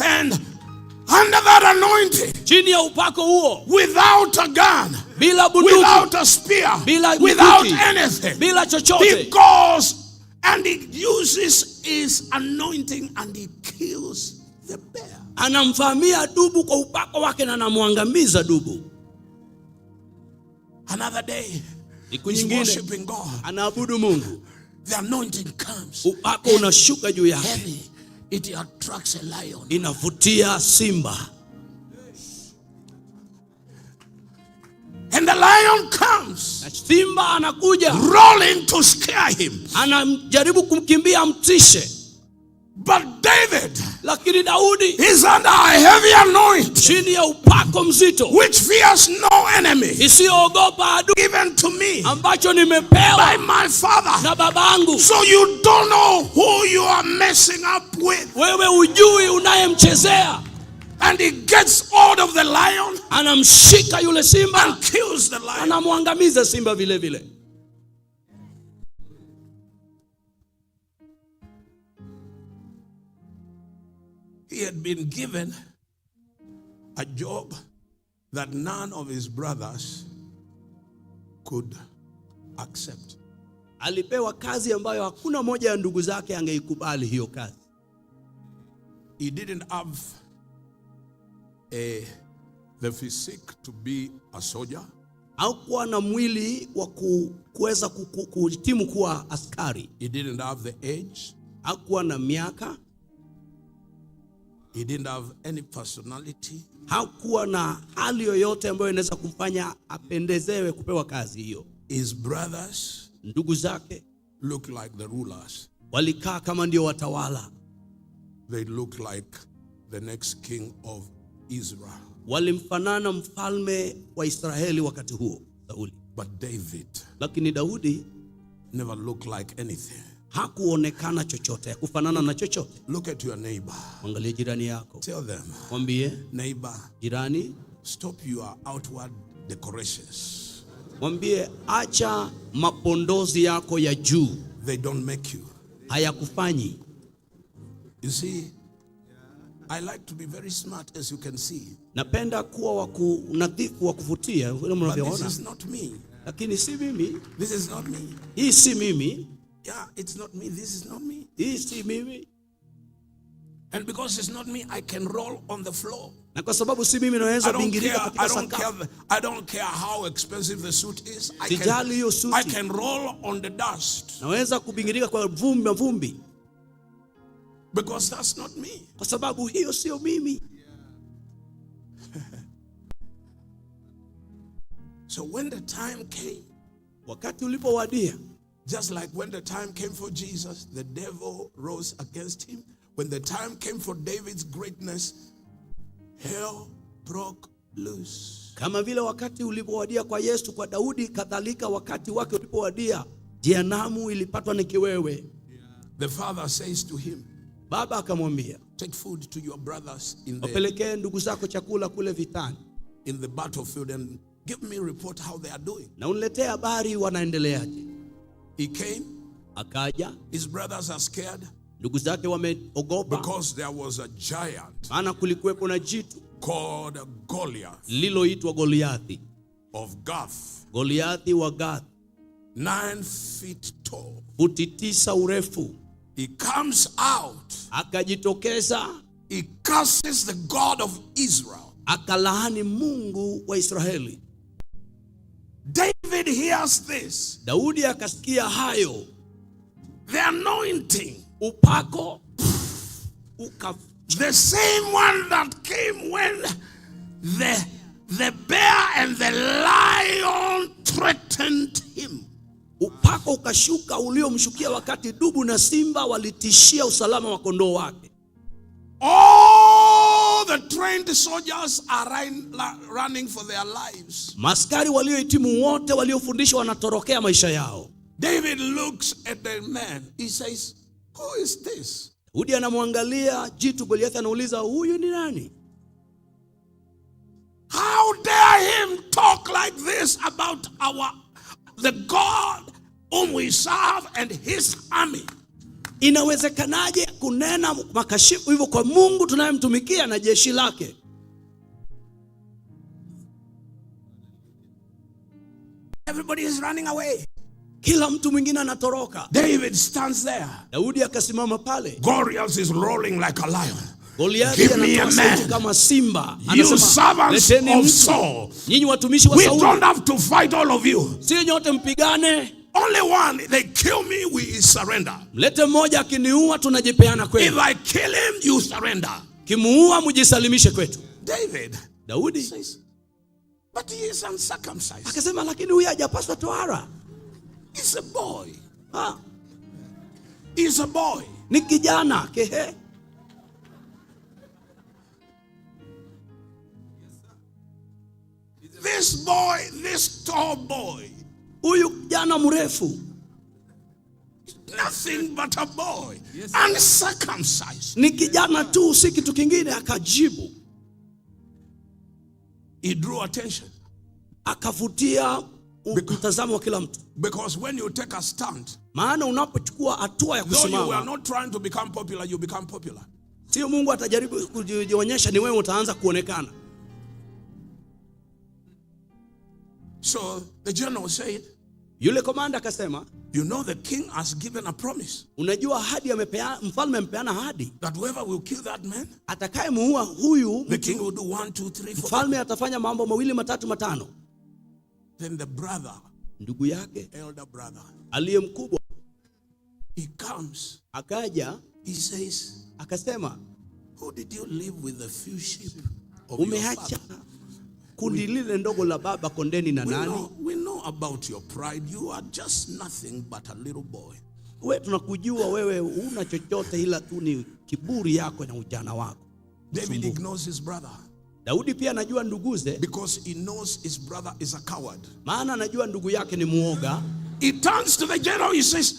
And under that anointing, Chini ya upako huo, without a gun, bila bunduki, without a spear, bila without mkuki, anything, bila he chochote, goes and he uses his anointing and he kills the bear. Anamvamia dubu kwa upako wake na anamwangamiza dubu. Another day, Siku he's nyingine worshiping God. Anaabudu Mungu, The anointing comes. Upako unashuka juu yake, Heavy. It attracts a lion. Inavutia simba. And the lion comes Na simba anakuja rolling to scare him. Anajaribu kumkimbia amtishe, But David lakini Daudi is under a heavy anointing chini ya upako mzito which fears no enemy, isiyoogopa adui, given to me ambacho nimepewa by my father. Na babangu. So you don't know who you are messing up with. Wewe hujui unayemchezea. And he gets out of the lion Anamshika yule simba and kills the lion. Anamwangamiza simba vile vile. He had been given a job that none of his brothers could accept. Alipewa kazi ambayo hakuna moja ya ndugu zake angeikubali hiyo kazi. He didn't have the physique to be a soldier. Hakuwa na mwili wa kuweza kuhitimu kuwa askari. He didn't have the age. Hakuwa na miaka. He didn't have any personality. Hakuwa na hali yoyote ambayo inaweza kumfanya apendezewe kupewa kazi hiyo. His brothers Ndugu zake looked like the rulers. Walikaa kama ndio watawala, They looked like the next king of Israel. Walimfanana mfalme wa Israeli wakati huo, Sauli. But David Lakini Daudi never looked like anything. Hakuonekana chochote, hakufanana na chochote. Look at your neighbor. Mwangalie jirani yako, Tell them, mwambie "Neighbor, jirani, stop your outward decorations. Mwambie acha mapondozi yako ya juu, They don't make you." Hayakufanyi. You see, I like to be very smart, as you can see. Napenda kuwa wa kunadhifu wa kuvutia vile But this mnavyoona, is not me. Lakini si mimi. This is not me. Hii si mimi. Yeah, it's not me. This is not me. Hii si mimi. And because it's not me, I can roll on the floor. Na kwa sababu si mimi, naweza I don't bingirika care. katika I don't sakafu. care. I don't care how expensive the suit is. Sijali hiyo suti. I can roll on the dust Naweza kubingirika kwa vumbi na vumbi, because that's not me. Kwa sababu hiyo sio mimi. So when the time came, Wakati ulipowadia, just like when the time came for Jesus, the devil rose against him. When the time came for David's greatness, hell broke loose. Kama vile wakati ulipowadia kwa Yesu, kwa Daudi, kadhalika wakati wake ulipowadia, jehanamu ilipatwa ni kiwewe. The father says to him, Baba akamwambia, "Take food to your brothers in the, wapelekee ndugu zako chakula kule vitani, in the battlefield and give me report how they are doing." Na uniletee habari wanaendeleaje. He came. Akaja, His brothers are scared ndugu zake wameogopa, because there was a giant maana kulikuwepo na jitu called Goliath lililoitwa Goliathi, of Gath, Goliathi wa Gath, 9 feet tall. futi 9 urefu. He comes out. Akajitokeza, He curses the God of Israel. Akalaani Mungu wa Israeli. David hears this. Daudi akasikia hayo, The anointing, upako uka the same one that came when the bear and the lion threatened him. Upako ukashuka uliomshukia wakati dubu na simba walitishia usalama wa kondoo wake. All the trained soldiers are running for their lives. Maskari waliohitimu wote waliofundishwa wanatorokea maisha yao. David looks at the man. He says, "Who is this?" Daudi anamwangalia jitu Goliathi, anauliza, "Huyu ni nani?" How dare him talk like this about our the God whom we serve and his army? Inawezekanaje kunena makashifu hivyo kwa Mungu tunayemtumikia na jeshi lake? Everybody is running away. Kila mtu mwingine anatoroka. David stands there. Daudi akasimama pale. Goliath is rolling like a lion. Goliathi "Give me a anatoa sauti man. Kama simba. You Anasema, servants "Leteni of mtu. Saul, Nyinyi watumishi wa we Sauli, don't have to fight all of you. Sio nyote mpigane. Only one. They kill me, we surrender. Mlete mmoja, akiniua tunajipeana If kwenu. I kill him, you surrender." Kimuua mjisalimishe kwetu." David Daudi says, "But he is uncircumcised." akasema, "Lakini huyu hajapaswa tohara." He's a boy. Ha, He's a boy. Ni kijana kehe. This boy, this tall boy, Huyu kijana mrefu nothing but a boy, uncircumcised. Ni kijana tu, si kitu kingine. Akajibu, He drew attention. Akavutia mtazamo wa kila mtu, Because when you take a stand, maana unapochukua hatua ya though you were kusimama, not trying to become popular, you become popular. Sio Mungu atajaribu kujionyesha, ni wewe utaanza kuonekana. So the general said, Yule komanda akasema, "You know, the king has given a promise "Unajua ahadi amepea, mfalme amepeana ahadi, that whoever will kill that man, atakayemuua huyu the king will do one, two, three, four." mfalme atafanya mambo mawili matatu matano." Then the brother, Ndugu yake elder brother, aliye mkubwa he comes. Akaja, He says, akasema, "Who did you leave with the few sheep of your "Umeacha father? Kundi lile ndogo la baba kondeni na We nani? know about your pride. You are just nothing but a little boy." We tunakujua wewe huna chochote ila tu ni kiburi yako na ujana wako." David ignores his brother Daudi pia anajua nduguze, because he knows his brother is a coward. Maana anajua ndugu yake ni muoga. He turns to the general. He says,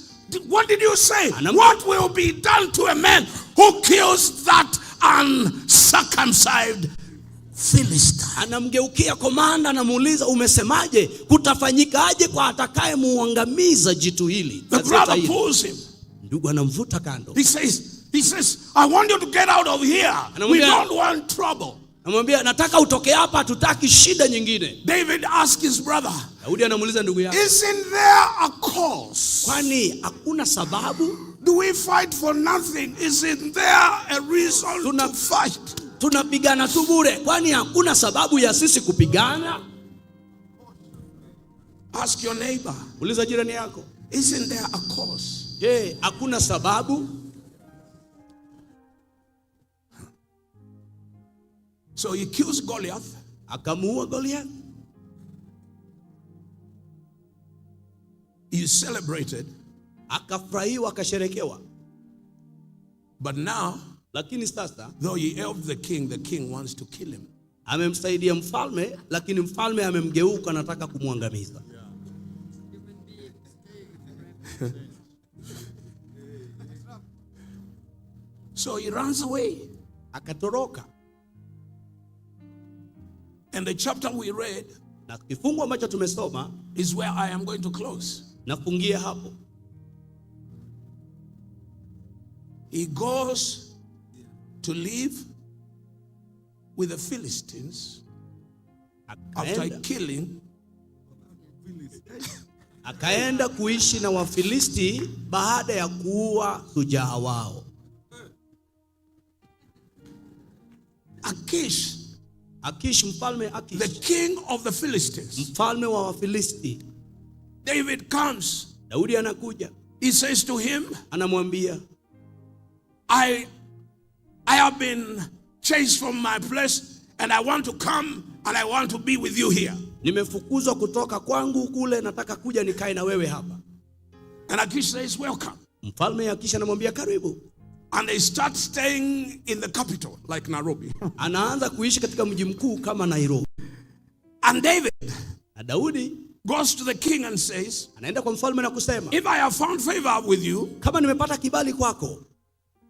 "What did you say? Anam- What will be done to a man who kills that uncircumcised Philistine?" Anamgeukia komanda, anamuuliza, "Umesemaje? Kutafanyikaje kwa atakayemuangamiza jitu hili?" The brother hili? pulls him. Ndugu anamvuta kando. He says, He says, "I want you to get out of here. We Anamwambia- don't want trouble." Anamwambia, nataka utoke hapa, hatutaki shida nyingine. David asked his brother, Daudi anamuuliza ndugu yake, "Isn't there a cause? kwani hakuna sababu? Do we fight for nothing? Isn't there a reason to fight?" Tunapigana tu bure, kwani hakuna sababu ya sisi kupigana? Ask your neighbor, Uliza jirani yako, "Isn't there a cause?" je, hakuna sababu? So he kills Goliath. Akamuua Goliath. He celebrated. Akafurahiwa, akasherekewa. But now, Lakini sasa though he helped the king wants to kill him. Amemsaidia mfalme, lakini mfalme amemgeuka, anataka kumwangamiza. So he runs away. Akatoroka. And the chapter we read Na kifungu ambacho tumesoma is where I am going to close. Nafungia hapo. He goes to live with the Philistines after killing Akaenda kuishi na Wafilisti baada ya kuua shujaa wao. Achish, Akish, mfalme Akish, the king of the Philistines. Mfalme wa Wafilisti. David comes. Daudi anakuja. He says to him, Anamwambia, I have been chased from my place and I want to come and I want to be with you here." Nimefukuzwa kutoka kwangu kule, nataka kuja nikae na wewe hapa. And Achish says, "Welcome." Mfalme Akish anamwambia karibu. And they start staying in the capital, like Nairobi. Anaanza kuishi katika mji mkuu kama Nairobi. And David Na Daudi goes to the king and says, anaenda kwa mfalme na kusema, "If I have found favor with you, kama nimepata kibali kwako,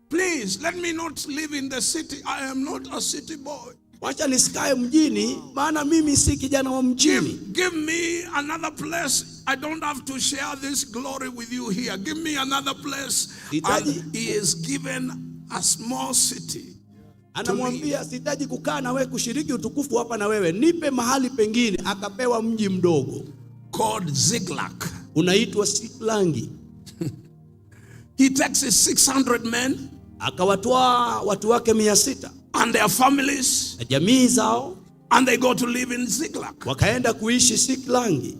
please let me not live in the city. I am not a city boy. Wacha nisikae mjini, maana mimi si kijana wa mjini. Give me another place. I don't have to share this glory with you here. Give me another place." Hitaji- And he is given a small city. Anamwambia, sihitaji kukaa na wewe kushiriki utukufu hapa na wewe, nipe mahali pengine. Akapewa mji mdogo called Ziklag. Unaitwa Siklangi. He takes his 600 men Akawatwaa watu wake 600 and their families, na jamii zao, and they go to live in Ziklag. Wakaenda kuishi Siklangi.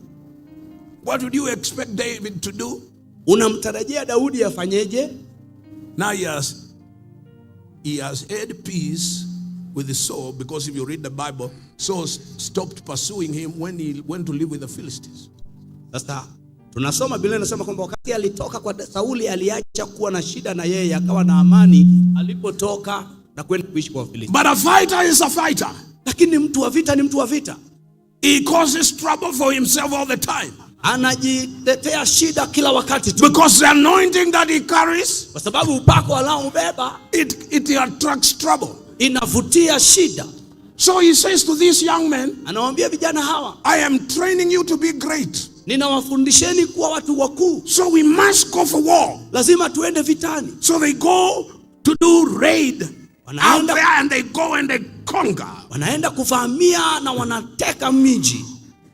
What would you expect David to do? Unamtarajia Daudi afanyeje? Now he has had peace with Saul, because if you read the Bible, Saul stopped pursuing him when he went to live with the Philistines. Sasa tunasoma Biblia inasema kwamba wakati alitoka kwa Sauli aliacha kuwa na shida na yeye, akawa na amani alipotoka na kwenda kuishi kwa Wafilisti. But a fighter is a fighter. Lakini mtu wa vita ni mtu wa vita. He causes trouble for himself all the time. Anajitetea shida kila wakati tu. Because the anointing that he carries, kwa sababu upako anaobeba, it attracts trouble. Inavutia shida. So he says to these young men, anawaambia vijana hawa, "I am training you to be great. Ninawafundisheni kuwa watu wakuu. So we must go for war." Lazima tuende vitani. So they go to do raid out Wanaenda there, and they go and they conquer. Wanaenda kuvamia na wanateka miji.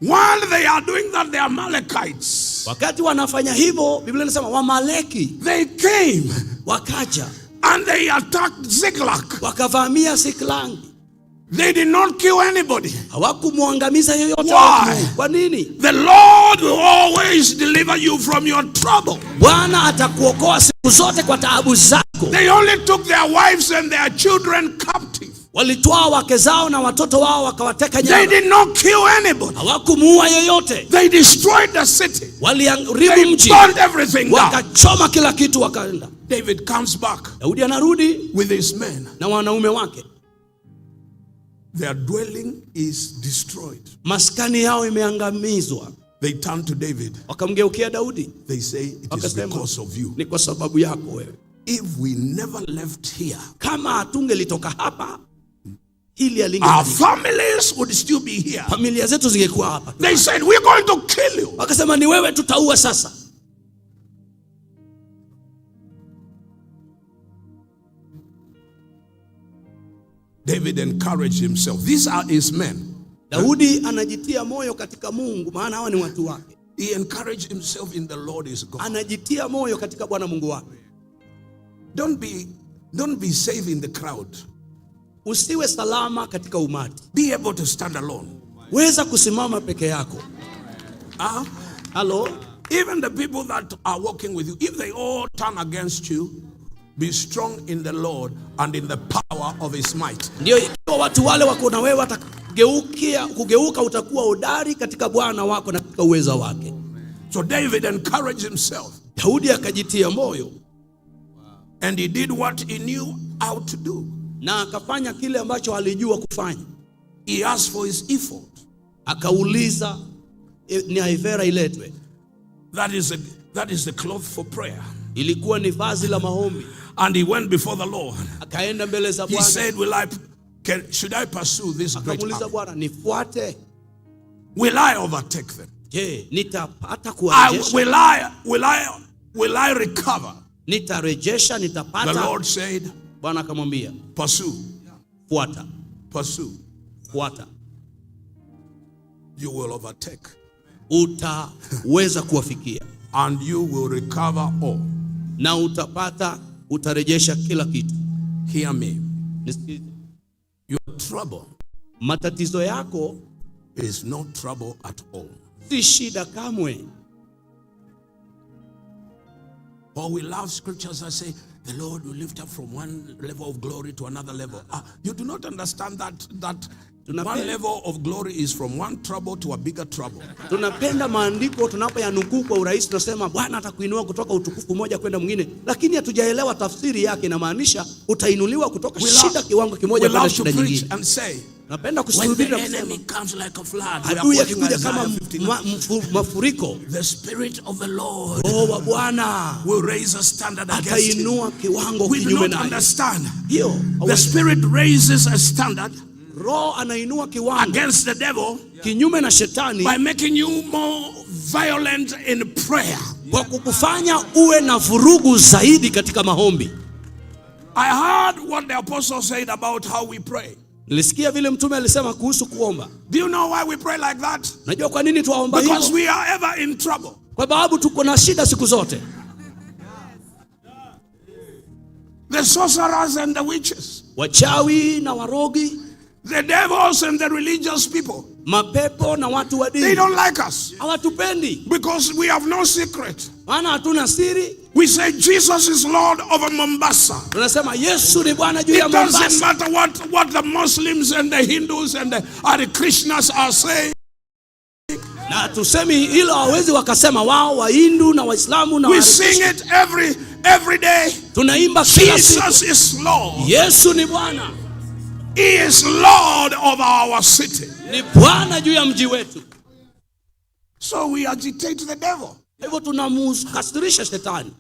While they are doing that, the Amalekites, Wakati wanafanya hivyo, Biblia inasema Wamaleki they came wakaja and they attacked Ziklag. Wakavamia Ziklag. They did not kill anybody. Hawakumwangamiza yeyote. Why? Kwa nini? The Lord will always deliver you from your trouble. Bwana atakuokoa siku zote kwa taabu zako. They only took their wives and their children captive. Walitwaa wake zao na watoto wao wakawateka They nyara. did not kill anybody. Hawakumuua yeyote. They destroyed the city. Waliharibu They mji. burned everything down. Wakachoma kila kitu wakaenda. David comes back Daudi anarudi with his men. na wanaume wake. Their dwelling is destroyed. Maskani yao imeangamizwa. They turn to David. Wakamgeukia Daudi. They say, "It is Wakasema, because of you. Ni kwa sababu yako wewe. If we never left here, kama hatungelitoka hapa, hili our halingefanyika. families would still be here." Familia zetu zingekuwa hapa. They said, "We're going to kill you." Wakasema ni wewe tutaua sasa. David encouraged himself. These are his men. Daudi anajitia moyo katika Mungu, maana hawa ni watu wake. He encouraged himself in the Lord his God. Anajitia moyo katika Bwana Mungu wake. Don't be safe in the crowd. Usiwe salama katika umati, Be able to stand alone. Weza kusimama peke yako. Huh? Halo, Even the people that are walking with you, if they all turn against you, be strong in the Lord and in the power of his might. Ndio ikiwa watu wale wako na wewe watageukia kugeuka, utakuwa hodari katika Bwana wako na katika uweza wake. So David encouraged himself Daudi akajitia moyo and he did what he knew how to do. Na akafanya kile ambacho alijua kufanya. He asked for his ephod. Akauliza ni efodi iletwe. That is the cloth for prayer. Ilikuwa ni vazi la maombi. And he went before the Lord. Akaenda mbele za He Bwana, said, Should I pursue this great akamuuliza army? Bwana, nifuate? Will I overtake them? Je, nitapata kuwarejesha? Will I recover?" Nitarejesha? The Nitapata? Lord said, Bwana akamwambia, "Pursue, fuata, pursue. Fuata, You will overtake utaweza kuwafikia and you will recover all." na utapata, utarejesha kila kitu. Hear me. Nisikize. Your trouble Matatizo yako is no trouble at all. Si shida kamwe. But we love scriptures that say the Lord will lift up from one level of glory to another level. Ah, you do not understand that one level of glory is from one trouble to a bigger trouble. Tunapenda maandiko tunapoyanukuu kwa urahisi, tunasema Bwana atakuinua kutoka utukufu mmoja kwenda mwingine, lakini hatujaelewa tafsiri yake. Inamaanisha utainuliwa kutoka shida kiwango kimoja We kwenda love to shida preach nyingine. and say, Napenda when kuhubiri the na kusema enemy comes like a flood, we are adui quoting akikuja Isaiah kama 59. mafuriko, The Spirit of the Lord Roho wa Bwana will raise a standard against him. atainua kiwango We do kinyume not naye. understand. Hiyo The Spirit raises a standard Roho anainua kiwango against the devil kinyume na shetani by making you more violent in prayer. Kwa kukufanya uwe na vurugu zaidi katika maombi. I heard what the apostle said about how we pray. Nilisikia vile mtume alisema kuhusu kuomba. Do you know why we pray like that? Najua kwa nini twaomba Because hivyo? we are ever in trouble. Kwa sababu tuko na shida siku zote. The sorcerers and the witches, Wachawi na warogi, the devils and the religious people, mapepo na watu wa they dini don't like us hawatupendi, because we have no secret. Maana hatuna siri. We say Jesus is Lord over Mombasa. Tunasema Yesu ni Bwana juu ya It doesn't Mombasa. matter what the Muslims and the Hindus and the Hare Krishnas are saying. Na tusemi hilo, hawezi wakasema wao Wahindu na Waislamu na We Hare sing Krishna. it every day. Tunaimba kila siku. Jesus is Lord. Yesu ni Bwana, He is Lord of our city. Ni Bwana juu ya mji wetu. So we agitate the devil. Hivyo tunamkasirisha shetani.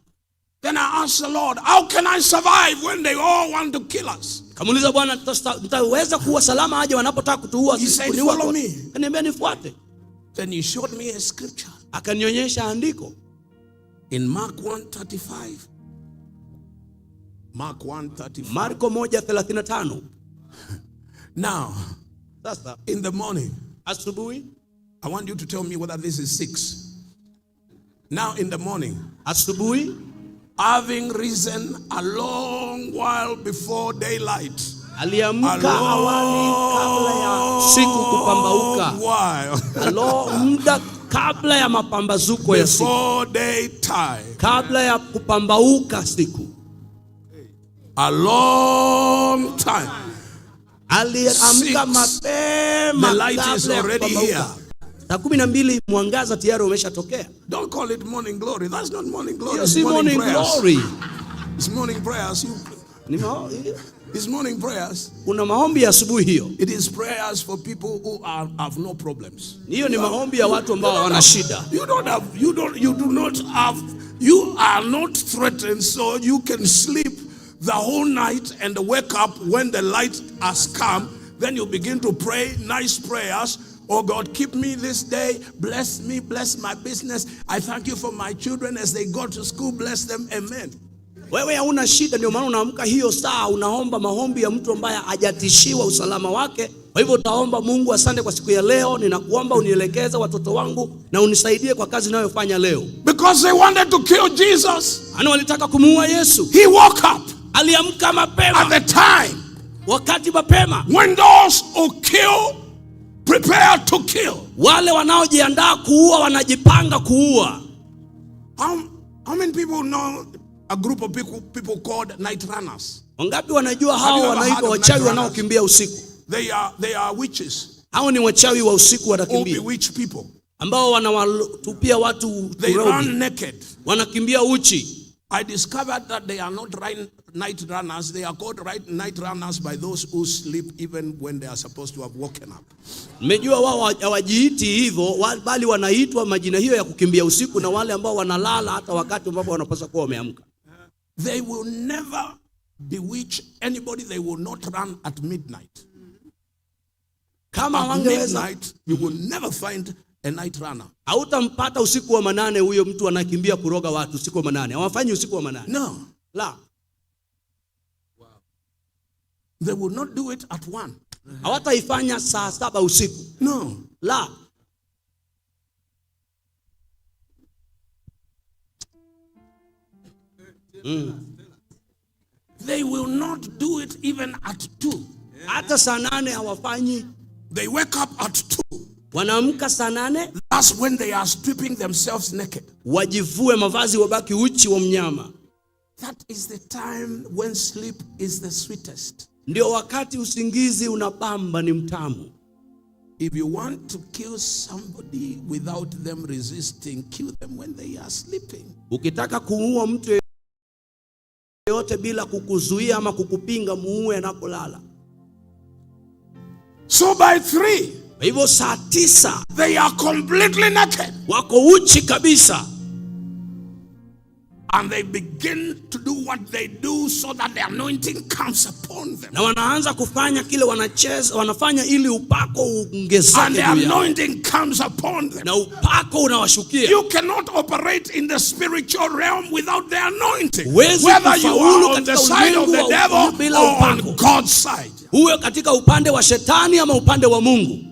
Then I asked the Lord, "How can I survive when they all want to kill us?" Kamuuliza Bwana, "Nitaweza kuwa salama aje wanapotaka kutuua?" He said, Kuniua "Follow kote?" me. Akaniambia nifuate. Then he showed me a scripture Akanionyesha andiko in Mark 1:35. Mark 1:35. Marko 1:35. Now, Sasa in the morning, asubuhi, I want you to tell me whether this is 6. Now in the morning, asubuhi, having risen a long while before daylight. Aliamka awali kabla ya siku kupambauka, While alo muda kabla ya mapambazuko ya siku, before daytime. Kabla ya kupambauka siku, A long time. Aliamka 6. Mapema The light is kabla ya already kupambauka. here. Saa 12 mwangaza tayari umeshatokea. Don't call it morning glory. That's not morning glory. Hiyo It's si morning morning prayers. glory. It's morning prayers. It's morning prayers. Kuna maombi ya asubuhi hiyo. It is prayers for people who have no problems. Hiyo ni maombi ya watu ambao hawana shida. You don't have, you don't, you do not have, you are not threatened, so you can sleep the whole night and wake up when the light has come. Then you begin to pray nice prayers. "Oh God, keep me this day. Bless me, bless my business. I thank you for my children as they go to school. Bless them. Amen." Wewe hauna shida, ndio maana unaamka hiyo saa unaomba maombi ya mtu ambaye hajatishiwa usalama wake. Kwa hivyo utaomba Mungu, asante kwa siku ya leo, ninakuomba unielekeze watoto wangu na unisaidie kwa kazi ninayofanya leo. Because they wanted to kill Jesus. Maana walitaka kumuua Yesu. He woke up Aliamka at mapema, the time wakati mapema. when those who kill prepare to kill. Wale wanaojiandaa kuua wanajipanga kuua. How many people know a group of people called night runners? Wangapi wanajua Have hao you ever heard wanaitwa of wachawi night runners? wanaokimbia usiku? They are witches Hao ni wachawi wa usiku who wanakimbia, bewitch people. ambao wanawatupia watu They turobi, run naked. wanakimbia uchi. I discovered that they are not right, night runners. They are called right night runners by those who sleep even when they are supposed to have woken up. Mmejua wao hawajiiti hivyo, bali wanaitwa majina hiyo ya kukimbia usiku na wale ambao wanalala hata wakati ambapo wanapaswa kuwa wameamka. They will never bewitch anybody. They will not run at midnight. Kama At wangeweza, midnight, you will never find a night runner. Hautampata usiku wa manane huyo mtu anakimbia kuroga watu usiku wa manane. Hawafanyi usiku wa manane. No, La, they will not do it at 1. Hawataifanya saa saba usiku. No. La, They will not do it even at 2. Hata saa nane hawafanyi. They wake up at 2. Wanaamka saa nane That's when they are stripping themselves naked. Wajivue mavazi, wabaki uchi wa mnyama. That is the time when sleep is the sweetest. Ndio wakati usingizi unabamba, ni mtamu. If you want to kill somebody without them resisting, kill them when they are sleeping. Ukitaka kumuua mtu yeyote bila kukuzuia ama kukupinga, muue anapolala. So by 3, Kwa hivyo saa tisa they are completely naked. Wako uchi kabisa, And they begin to do what they do so that the anointing comes upon them. Na wanaanza kufanya kile wanacheza, wanafanya ili upako And uongezeke the juu yao. anointing comes upon them. Na upako unawashukia. You cannot operate in the spiritual realm without the anointing. Huwezi Whether you kufaulu are on the katika side of the ulimwengu wa devil bila or on upako. God's side. Uwe katika upande wa shetani ama upande wa Mungu.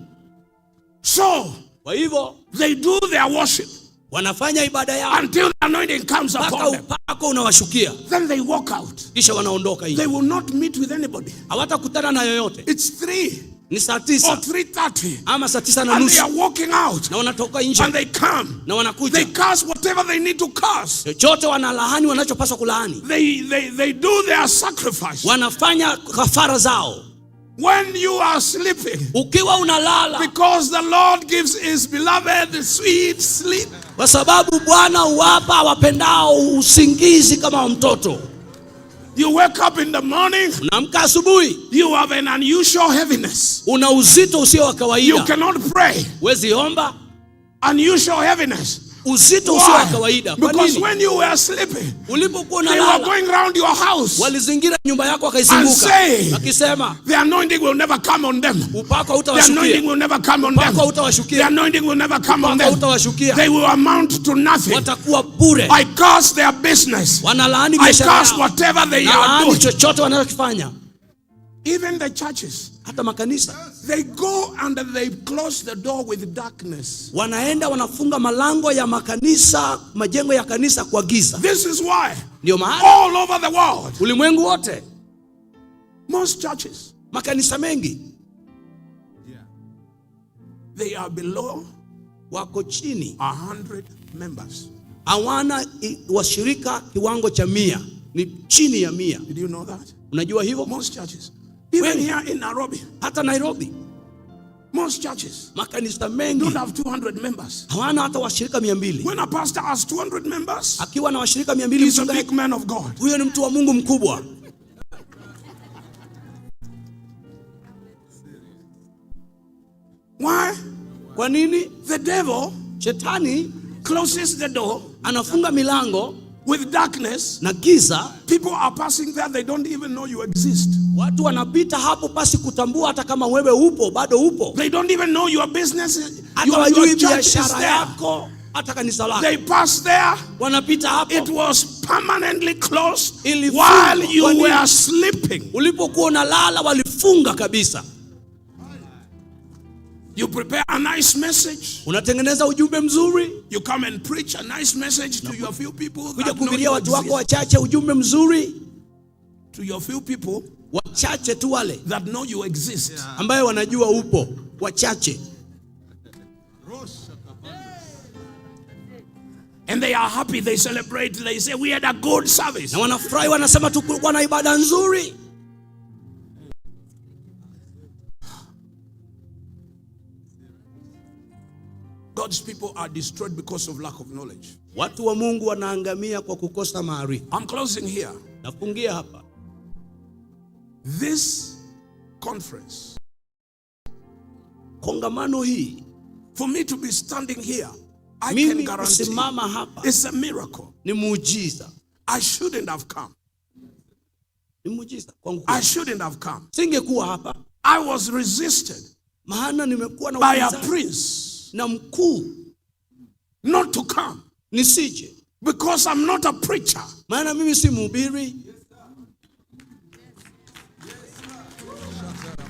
So Kwa hivyo they do their worship wanafanya ibada yao until the anointing comes mpaka upon them. Upako unawashukia, Then they walk out. Kisha wanaondoka They nje, will not meet with anybody. Hawatakutana na yoyote. It's 3 Ni saa or tisa 3:30. Ama saa tisa na And they nusu are walking out. Na wanatoka nje And they come. Na wanakuja They curse whatever they need to curse. Chochote wanalaani wanachopaswa kulaani, They do their sacrifice. Wanafanya kafara zao. When you are sleeping, Ukiwa unalala, because the Lord gives his beloved sweet sleep. Kwa sababu Bwana huwapa wapendao usingizi kama wa mtoto. You wake up in the morning, Unaamka asubuhi, you have an unusual heaviness. Una uzito usio wa You kawaida, cannot pray. Huwezi omba, Unusual heaviness. Uzito usio wa Why? kawaida. Kwa Because nini? when you were sleeping, Ulipokuwa they were unalala, going round your house. Walizingira nyumba yako And wakaizunguka, say, wakisema the anointing will never come on them. Upako The anointing hautawashukia, will never come on them. Upako hautawashukia. The anointing will never come on Upako them. hautawashukia. They will amount to nothing. Watakuwa bure. I curse their business. Wanalaani I biashara curse yao. whatever they are Nalaani doing. chochote wanachokifanya. Even the churches, Hata makanisa they go and they close the door with darkness. Wanaenda wanafunga malango ya makanisa, majengo ya kanisa kwa giza. This is why Ndio maana all over the world, ulimwengu wote, most churches, makanisa mengi they are below wako chini, 100 members. Hawana washirika kiwango cha mia, ni chini ya mia. Did you know that? Unajua hivyo? Most churches, even Wengi. Here in Nairobi, Hata Nairobi most churches makanisa mengi don't have 200 members. Hawana hata washirika mia mbili. When a pastor has 200 members, Akiwa na washirika mia mbili, he's a mchungaji, big man of God. Huyo ni mtu wa Mungu mkubwa. Why? Kwa nini? The devil Shetani closes the door anafunga milango with darkness. Na giza. People are passing there, they don't even know you exist. Watu wanapita hapo pasi kutambua hata kama wewe upo, bado upo. They don't even know your business, Hata your wajui church is biashara there. yako, hata kanisa lako. They pass there. Wanapita hapo. It was permanently closed Ilifungwa. while you Kwa nini? were sleeping. Ulipokuwa unalala walifunga kabisa. You prepare a nice message. Unatengeneza ujumbe mzuri, You come and preach a nice message to your few people kuja that know kuhubiria you watu wako exist. wachache ujumbe mzuri, To your few people wachache tu wale that know you exist. ambayo wanajua upo, wachache. And they are happy, they celebrate, they say, "We had a good service." Na wanafurahi, wanasema tulikuwa na ibada nzuri. God's people are destroyed because of lack of knowledge. Watu wa Mungu wanaangamia kwa kukosa maarifa. I'm closing here. Nafungia hapa. This conference, Kongamano hii, for me to be standing here, I can mimi guarantee kusimama hapa it's a miracle. ni muujiza, I shouldn't have come. Ni muujiza kwangu. I shouldn't have come. Singekuwa hapa, I was resisted maana nimekuwa na by a upinzani prince na mkuu not to come nisije, because I'm not a preacher. Maana mimi si mhubiri.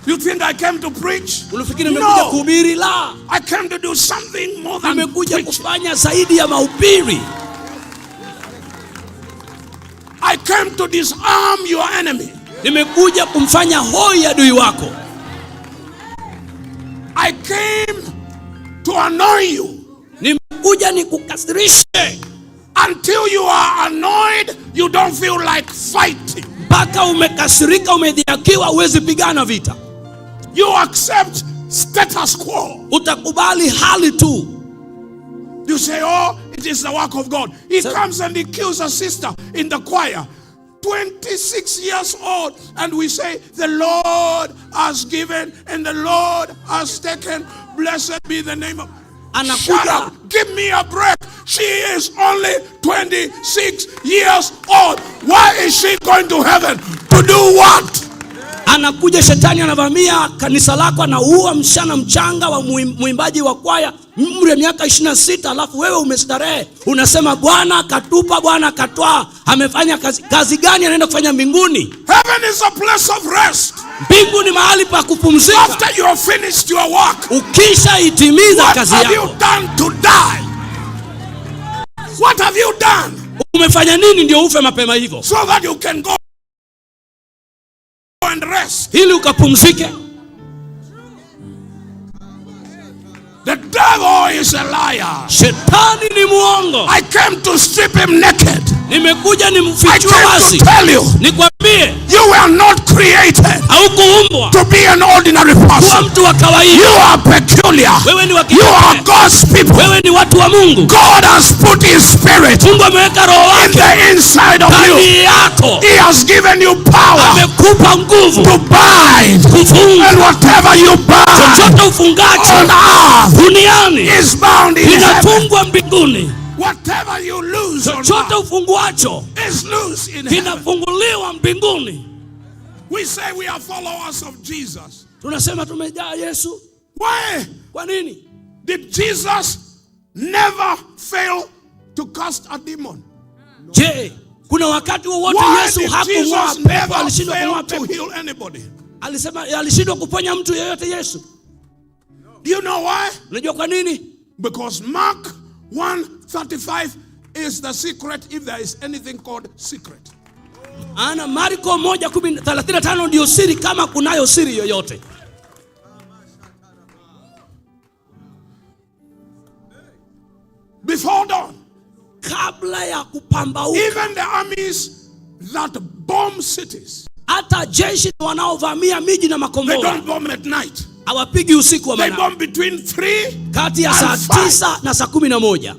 You think I came to preach? Unafikiri nimekuja No. kuhubiri? La, I came to do something more than nimekuja preaching. kufanya zaidi ya mahubiri. I came to disarm your enemy. Nimekuja kumfanya hoi adui wako. I came to annoy you. Nimekuja nikukasirishe Until you are annoyed, you don't feel like fighting. Mpaka umekasirika, umedhihakiwa, huwezi pigana vita. You accept status quo. Utakubali hali tu. You say, "Oh, it is the work of God." He comes and he kills a sister in the choir, 26 years old. And we say, "The Lord has given and the Lord has taken. Blessed be the name of." Anakuja. Shut up. Give me a break. She is only 26 years old. Why is she going to heaven? To do what? Anakuja shetani anavamia kanisa lako, anaua msichana mchanga wa mwimbaji wa kwaya umri wa miaka 26, alafu wewe umestarehe unasema Bwana katupa, Bwana katwaa. Amefanya kazi gani anaenda kufanya mbinguni? Heaven is a place of rest. Mbingu ni mahali pa kupumzika. After you have finished your work, Ukishaitimiza what kazi have you yako, done to die? What have you done umefanya nini ndio ufe mapema hivyo so that you can go and rest? ili ukapumzike? The devil is a liar. Shetani ni muongo. I came to strip him naked. Nimekuja I nimfichue came to wazi, tell you, nikwambie you were not created haukuumbwa to be an ordinary kuwa person. mtu wa kawaida. You are peculiar. Wewe ni wa You are kipekee. God's people. Wewe ni watu wa Mungu. God has put his spirit Mungu ameweka roho in wake the inside of you. ndani yako, He has given you power amekupa nguvu to bind. kufunga And whatever you bind chochote ufungacho on earth duniani is bound in heaven. kinafungwa mbinguni, Whatever you lose on chochote earth ufunguacho is loose in heaven. kinafunguliwa mbinguni. We say we are followers of Jesus. Tunasema tumejaa Yesu. Why Kwa nini? did Jesus never fail to cast a demon? Je, kuna wakati wowote Why Yesu did hakung'oa Jesus pepo? never Alishindwa fail kung'oa to pepo? heal anybody? Alisema alishindwa kuponya mtu yeyote Yesu. Do you know why? Unajua kwa nini? Because Mark 1:35 is the secret, if there is anything called secret. Maana Marko 1:35 ndio siri, kama kunayo siri yoyote. Before dawn, Kabla ya kupambauka, even the armies that bomb cities, hata jeshi wanaovamia miji na they makombora don't bomb at night. hawapigi usiku wa They manane, bomb between 3 kati ya saa and 5. 9 na saa 11.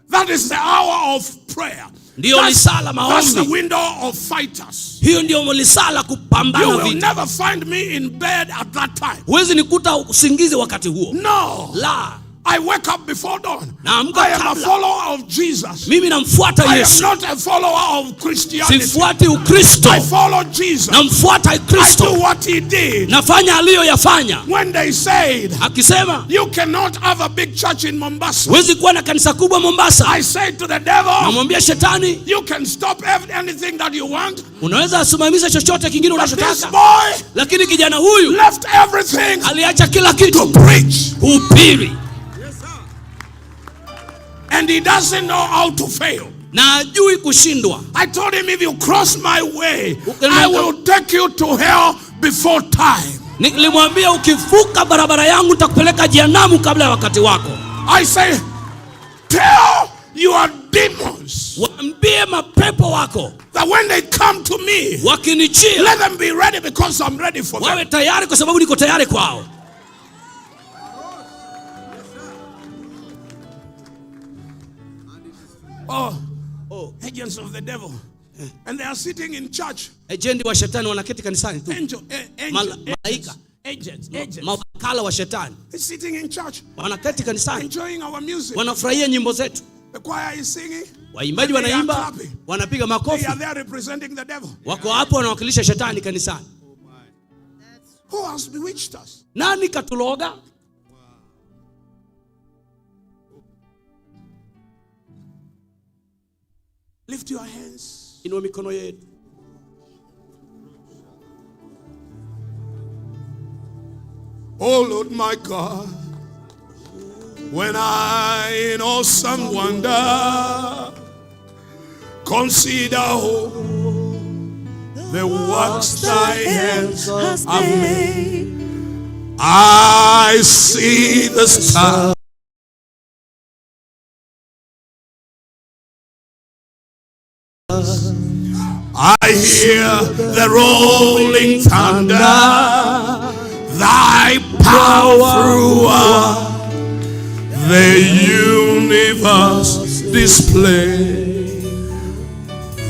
That is the hour of prayer. Ndio lisaa la That's the maombi. window of fighters. Hiyo ndio lisaa la You kupambana will vita. never find me in bed at that time. Huwezi nikuta usingizi wakati huo. No. La, I wake up before dawn. Naamka I am a kabla. Follower of Jesus. Mimi namfuata I am Yesu, not a follower of Christianity. Sifuati Ukristo, I follow Jesus. Namfuata I do Kristo, what he did. Nafanya aliyoyafanya. When they said, Akisema "You cannot have a big church in Mombasa," huwezi kuwa na kanisa kubwa Mombasa, I said to the devil, namwambia shetani, "You can stop anything that you want." Unaweza simamisha chochote kingine But this unachotaka, boy lakini kijana huyu left everything aliacha kila kitu to preach. Kuhubiri. And he doesn't know how to fail. Na hajui kushindwa. I told him, "If you cross my way, Ukienda- I will take you to hell before time." Nilimwambia ukivuka barabara yangu nitakupeleka jehanamu kabla ya wakati wako. I say, "Tell your demons Waambie mapepo wako that when they come to me, wakinijia, let them be ready because I'm ready for them." Wawe tayari kwa sababu niko tayari kwao. Oh, agents of the devil. And they are sitting in church. Ejendi wa shetani wanaketi kanisani tu. Angel, angel, Malaika. Agents, agents. Mawakala wa shetani They're sitting in church, wanaketi kanisani, enjoying our music. Wanafurahia nyimbo zetu. The choir is singing. Waimbaji They are wanaimba, clapping. Wanapiga They makofi, are there representing the devil. Wako hapo wanawakilisha shetani kanisani. Who has bewitched us? Nani katuloga? Lift your hands. Inua mikono yetu. Oh Lord my God, when I in awesome wonder consider all the works thy hands has have made, made. I see the stars. I hear the rolling thunder, thy power throughout the universe display.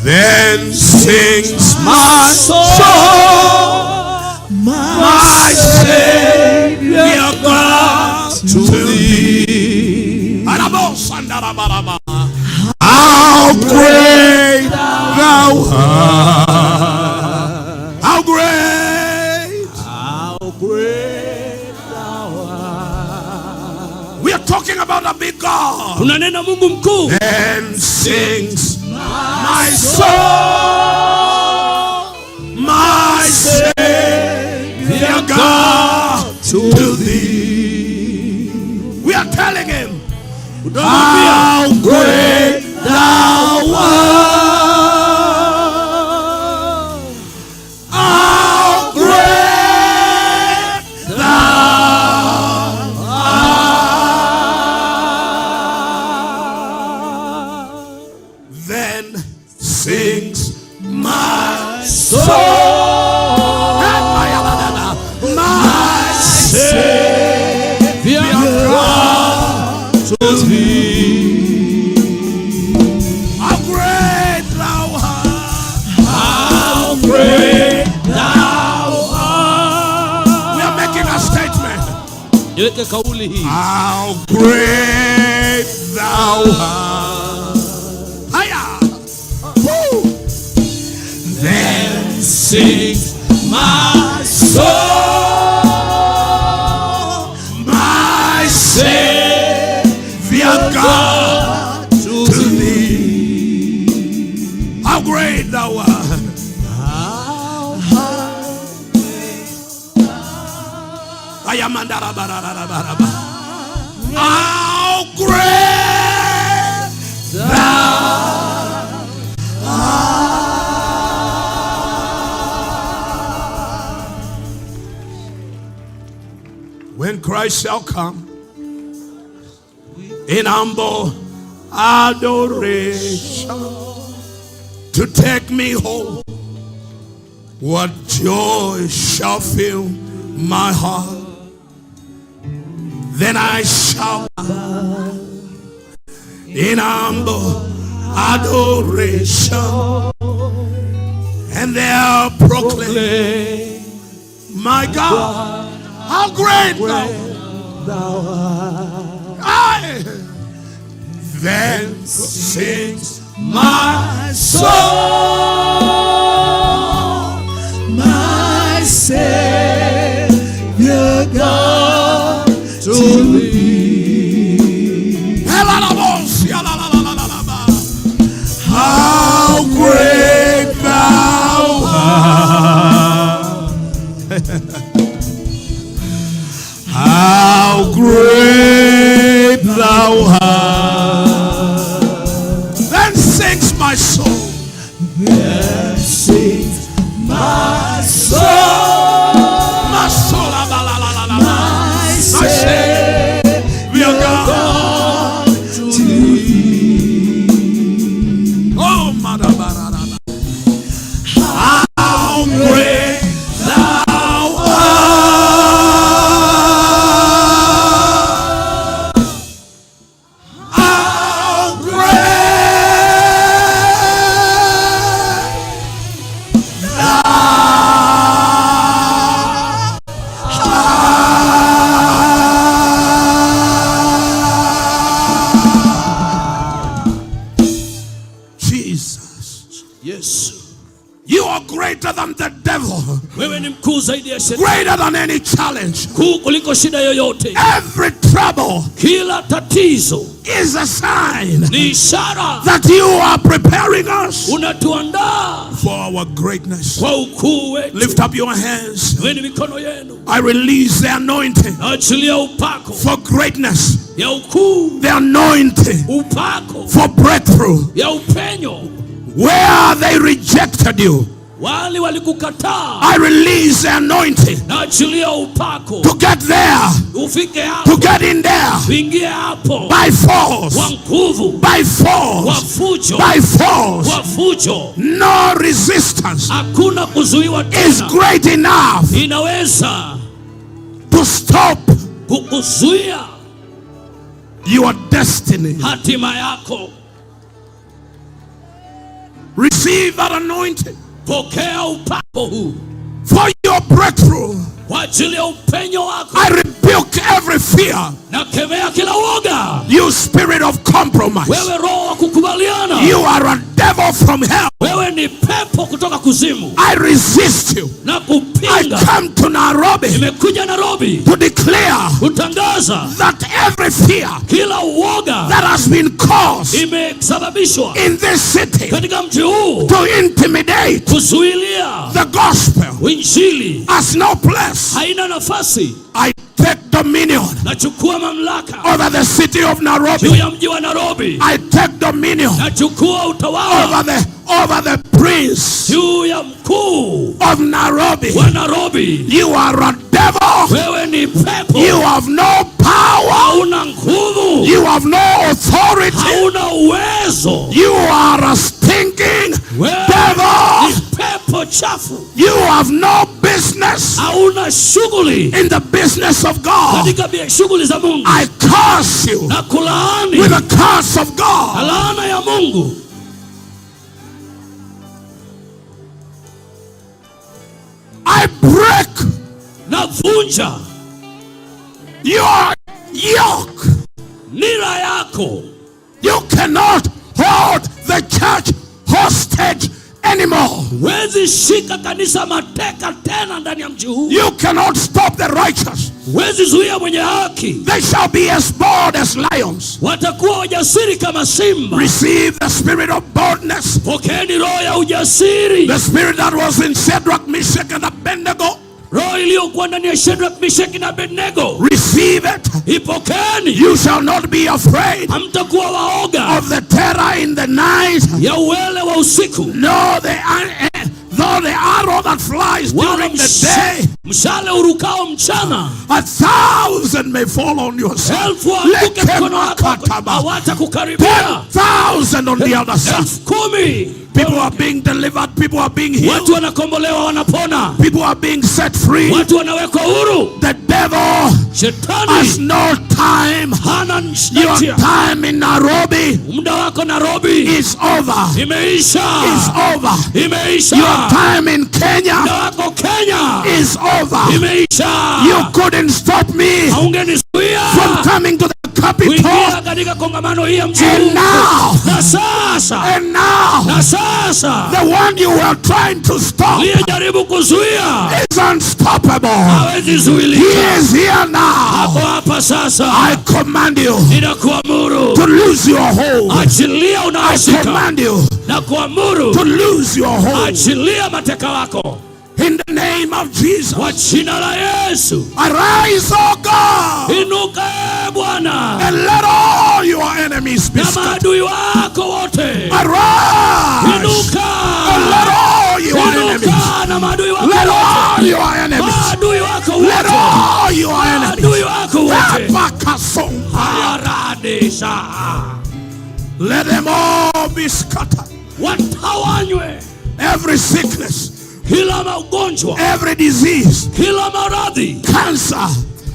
Then sings my soul, my Savior God to thee. How great thou art! How great! How great thou art. We are talking about a big God. Tunanena Mungu mkuu. Then sings my soul, my Savior God to thee. We are telling him how great thou art. How great thou art. Then sings my soul, my Savior God to thee. How great thou art! How great thou art! We are making a statement. Niweke kauli hii. How great thou art! Higher! Woo! Then sings my soul, my Savior God to thee. How great thou art! Ayamandarabarabarabaraba. How great thou art. When Christ shall come in humble adoration to take me home, what joy shall fill my heart? Then I shall bow in humble adoration and there proclaim, my God, how great thou art. thou art. Aye. Then sings my soul. My Savior God to thee. How great thou art. How great thou art. Then sings my soul. Then sings my soul, My soul. La, la, la, la, la, la. my My Savior Savior God. God to thee. Oh, madabarara. How great thou art. How great thou art. Jesus. Yesu, You are greater than the devil, wewe ni mkuu zaidi ya shetani, greater than any challenge. mkuu kuliko shida yoyote. Every trouble Kila tatizo is a sign ni ishara that you are preparing us unatuandaa for our greatness. kwa ukuu wetu. Lift up your hands. Inueni mikono yenu, I release the anointing achilia upako for greatness, ya ukuu, the anointing upako for breakthrough. ya upenyo. Where they rejected you, Wale walikukataa, I release the anointing na achilia upako to get there, ufike to hapo, get in there uingie hapo by force, kwa nguvu, by kwa force, fujo, by force. kwa fujo. No resistance Hakuna kuzuiwa is tena, great enough inaweza to stop kukuzuia your destiny. hatima yako. Receive that anointing Pokea upako huu for your breakthrough. kwa ajili ya upenyo wako. I rebuke every fear, Nakemea kila woga, you spirit of compromise. wewe roho wa kukubaliana, You are a devil from hell. wewe ni pepo kutoka kuzimu I resist you. na I kupinga. come to Nairobi Nimekuja Nairobi to declare kutangaza that every fear kila uoga that has been caused imesababishwa in this city katika mji huu to intimidate kuzuilia the gospel injili has no place. haina nafasi. I take dominion Nachukua mamlaka over the city of juu Nairobi. ya mji wa Nairobi, I take dominion nachukua utawala over the prince juu ya mkuu of Nairobi. wa Nairobi. You are a devil. Wewe ni pepo, You have no power. hauna nguvu, You have no authority. hauna uwezo. You are a stinking Wewe devil. ni pepo chafu, You have no business hauna shughuli in the business of God. katika shughuli za Mungu. I curse you Na kulaani with the curse of God. laana ya Mungu. I break Navunja your yoke. nira yako. You cannot hold the church hostage anymore. Huwezi shika kanisa mateka tena ndani ya mji huu. You cannot stop the righteous. Huwezi zuia mwenye haki, They shall be as bold as lions. watakuwa wajasiri kama simba. Receive the spirit of boldness. Pokeeni roho ya ujasiri, The spirit that was in Shadrach, Meshach, and Abednego. roho iliyokuwa ndani ya Shadrach, Meshaki na Abednego. Receive it. Ipokeeni, You shall not be afraid hamtakuwa waoga of the terror in the night, ya uwele wa usiku, nor the though the arrow that flies wala during the day. mshale urukao mchana. 1,000 may fall on your side, 1,000 waanguke mkono wako, Lekemakataba. hawatakukaribia. 10,000 on the other side. 10,000 People are being delivered. People are being healed. watu wanakombolewa, wanapona, People are being set free. watu wanawekwa huru. The devil has Shetani no time. hana Your njia. time in Nairobi Muda wako Nairobi is over. imeisha, Is over. imeisha. Your time in Muda Kenya wako Kenya is over. imeisha. You couldn't stop me Haungenizuia Coming to the capital. Kuingia katika kongamano hii ya mji And huu. now, Na sasa, and now, na sasa the one you were trying to stop aliyejaribu kuzuia is unstoppable. hawezi He zuilika. is here now. Ako hapa sasa. I command you Ninakuamuru, to lose your hold. achilia I unaoshika command you na kuamuru, to lose your hold. achilia mateka wako In the name of Jesus. kwa jina la Yesu. Arise, O God, Inuka e Bwana and let all your enemies be na scattered. maadui wako wote. Arise Inuka, and let all your enemies, inuka na maadui wako let wote, all your enemies, maadui wako let wote, all your enemies. maadui wako wote. Epakasongaya. Paradisa Let them all be scattered. watawanywe, Every sickness, kila magonjwa, every disease, kila maradhi, cancer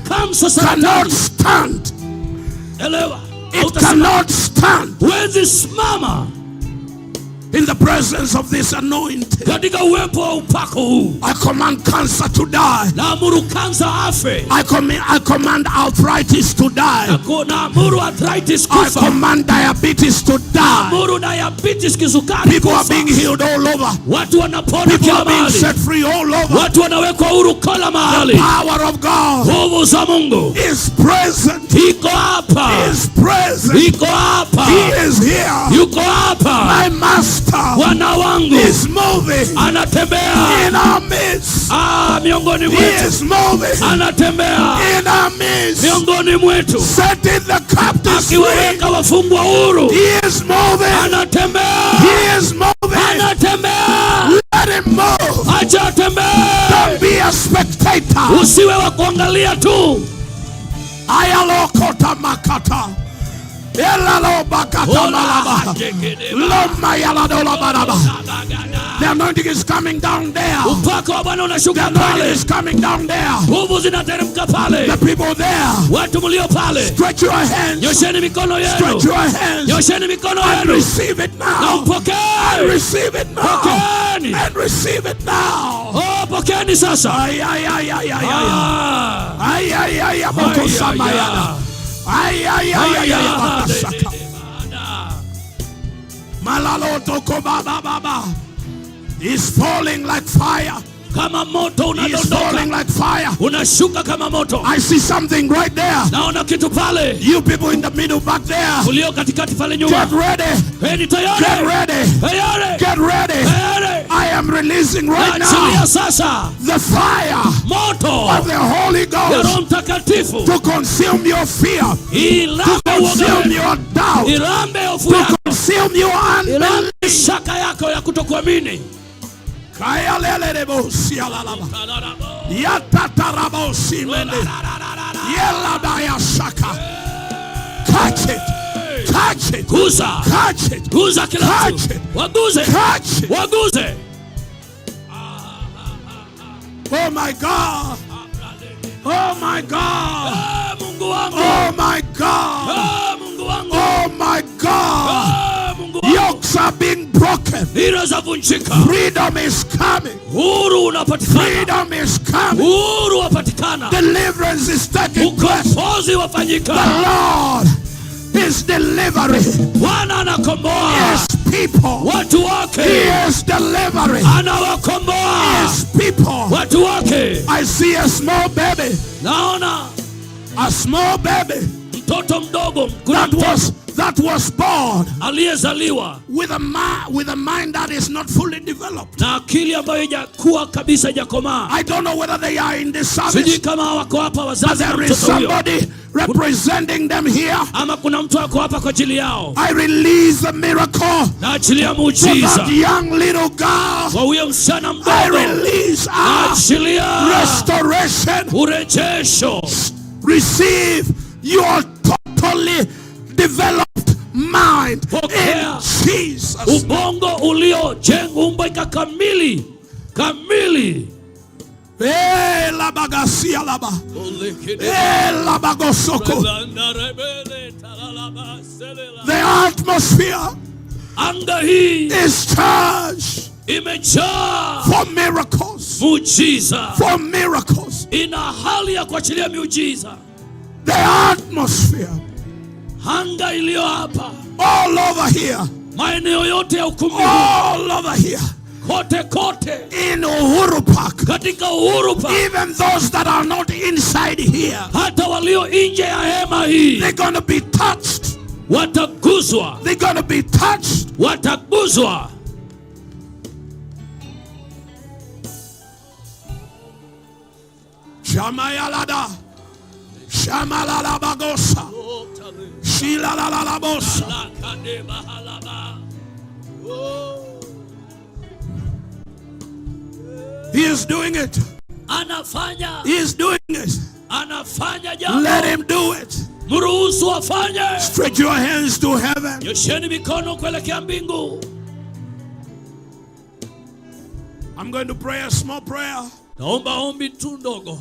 kamsa, cannot saratani. stand. Elewa, It hautasimama. cannot stand Huwezi simama in the presence of this anointing. katika uwepo wa upako huu. I command cancer to die. Naamuru kansa afe, I command arthritis to die. Naamuru arthritis I kufa, command diabetes to die. naamuru diabetes kisukari People are kufa. being healed all over. Watu wanapona People kila are being mahali, set free all over. watu wanawekwa huru kila mahali. Power of God Nguvu za Mungu is present. iko hapa, Is present. iko hapa, He is here. yuko hapa. My master Bwana wangu is moving anatembea in our midst. Miongoni He mwetu, is moving anatembea in our midst. miongoni mwetu, Setting the captives free. akiwaweka wafungwa huru. He is moving. Anatembea, He is moving. anatembea. Let him move. Acha atembee, Don't be a spectator. usiwe wa kuangalia tu. Ayalokota makata. Elalo bakata malaba. Loma yaladola baraba. The anointing is coming down there. Upako wa Bwana The unashuka anointing pale, is coming down there. nguvu zinateremka pale. The people there, Watu mlio pale, stretch your hands. nyosheni mikono Stretch yenu, your hands nyosheni mikono and yenu receive it na now. And mpokee. receive it now. Pokeeni, And receive it now. oh, pokeeni sasa. Ay, ay, ay, ay, ay, ay. Ah. Ay, ay, ay, ay, bokosamayana. Ay, ay, ay, ay, ay, bakasaka. Malaloto baba baba. He's falling like fire. Kama moto He's falling unadondoka, like fire. unashuka kama moto. I see something right there. Naona kitu pale, You people in the middle back there. ulio katikati pale Get nyuma. ready. Eni Get tayari, ready. tayari, Get ready. tayari. I am releasing right now Achilia sasa the fire moto of the Holy ya Ghost Roho Mtakatifu to consume your fear, to ilambe uoga consume wenu, your doubt, ilambe hofu to yako, consume your unbelief. ilambe shaka yako ya kutokuamini. Kayalelelebosialalaba. Yatatarabosiimende. Yelabayasaka. Catch it. Catch it. Guza, Catch it. guza kila Catch mtu, it. waguze, Catch it. waguze. Oh my God. Oh my God. Ah, Mungu wangu, Oh my God. Ah, Mungu wangu, Oh my God. Ah, Mungu wangu. Yokes are being broken. Nira zavunjika, Freedom is coming. huru unapatikana, Freedom is coming. huru wapatikana, Deliverance is taking place. ukombozi wafanyika. The Lord is delivering Bwana anakomboa His people. watu He wake, is delivering anawakomboa His people. watu wake. I see a small baby, Naona a small baby mtoto mdogo, kuna that mtoto was born aliyezaliwa with a mind that is not fully developed. na akili ambayo haijakuwa kabisa, haijakomaa. I don't know whether they are in this Sijui service, kama wako hapa but wazazi na there is mtoto huyo, somebody representing them here. ama kuna mtu ako hapa kwa ajili yao. I release a miracle Naachilia for muujiza that young little girl. kwa huyo msichana I mdogo, release a naachilia restoration. urejesho. Receive your totally developed mind in Pokea. Jesus. Ubongo uliojengwa umbika kamili kamili. Eh, la bagasia laba. Eh, la bagosoko. The atmosphere Anga hii is charged imejaa for miracles. muujiza, For miracles. ina hali ya kuachilia miujiza. The atmosphere Anga iliyo hapa, all over here, maeneo yote ya ukumbi huu, all over here, kote kote, in Uhuru Park, katika Uhuru Park, even those that are not inside here, hata walio nje ya hema hii they're going to be touched. Wataguswa, They're going to be touched. Wataguswa. Shamayalada. Shamalalabagosa. Shilalalabosa. He is doing it. Anafanya, He is doing it. Anafanya jambo. Let him do it. Mruhusu afanye. Stretch your hands to heaven. Nyosheni mikono kuelekea mbingu. I'm going to pray a small prayer. Naomba ombi tu ndogo,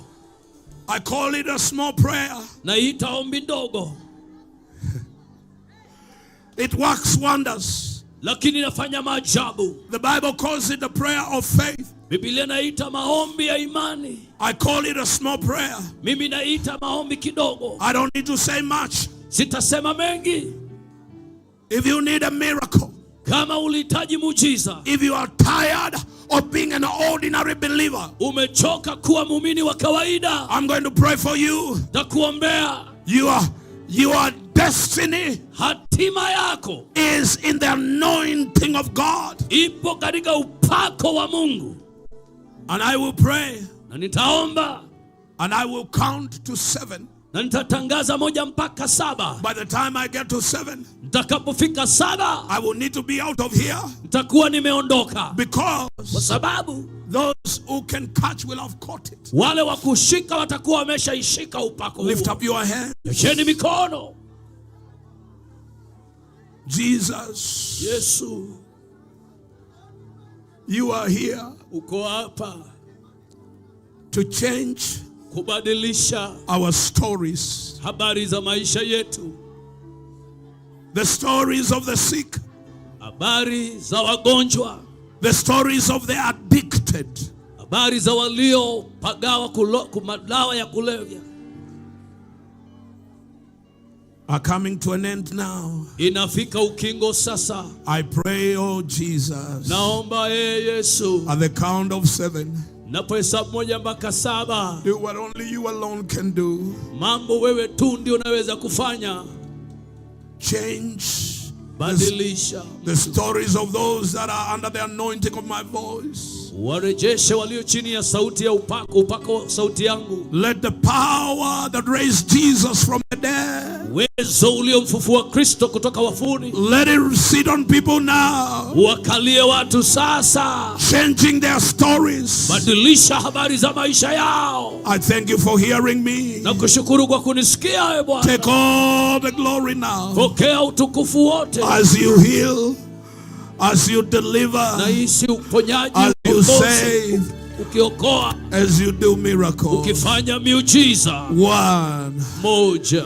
I call it a small prayer. Naita ombi ndogo, It works wonders. Lakini inafanya maajabu. The Bible calls it the prayer of faith. Biblia naita maombi ya imani. I call it a small prayer. Mimi naita maombi kidogo. I don't need to say much. Sitasema mengi. If you need a miracle, Kama ulihitaji muujiza, if you are tired of being an ordinary believer, umechoka kuwa muumini wa kawaida, I'm going to pray for you. Nitakuombea. Your destiny Hatima yako is in the anointing of God. Ipo katika upako wa Mungu. And I will pray. Na nitaomba. And I will count to 7. Na nitatangaza 1 mpaka 7. By the time I get to 7, Nitakapofika 7, I will need to be out of here. Nitakuwa nimeondoka. Because kwa sababu those who can catch will have caught it. Wale wa kushika watakuwa wameshaishika upako Lift huo. up your hand. Nyosheni mikono. Jesus. Yesu. You are here Uko hapa to change kubadilisha our stories. habari za maisha yetu. The stories of the sick. Habari za wagonjwa. The stories of the addicted. Habari za waliopagawa madawa ya kulevya. Are coming to an end now. Inafika ukingo sasa. I pray, oh Jesus, Naomba Yesu, at the count of 7, napohesabu 1 mpaka 7, do what only you alone can do. Mambo wewe tu ndio unaweza kufanya. Change Badilisha the stories of those that are under the anointing of my voice. Warejeshe walio chini ya sauti ya upako, upako sauti yangu. Let the power that raised Jesus from the dead, Uwezo uliomfufua Kristo kutoka wafuni, let it sit on people now, wakalie watu sasa, changing their stories. Badilisha habari za maisha yao. I thank you for hearing me. Nakushukuru kwa kunisikia, e Bwana. Take all the glory now. Pokea utukufu wote. As you heal, as you deliver, Nahisi uponyaji, as you ukombozi, save, ukiokoa, as you do miracles. Ukifanya miujiza. 1. 1.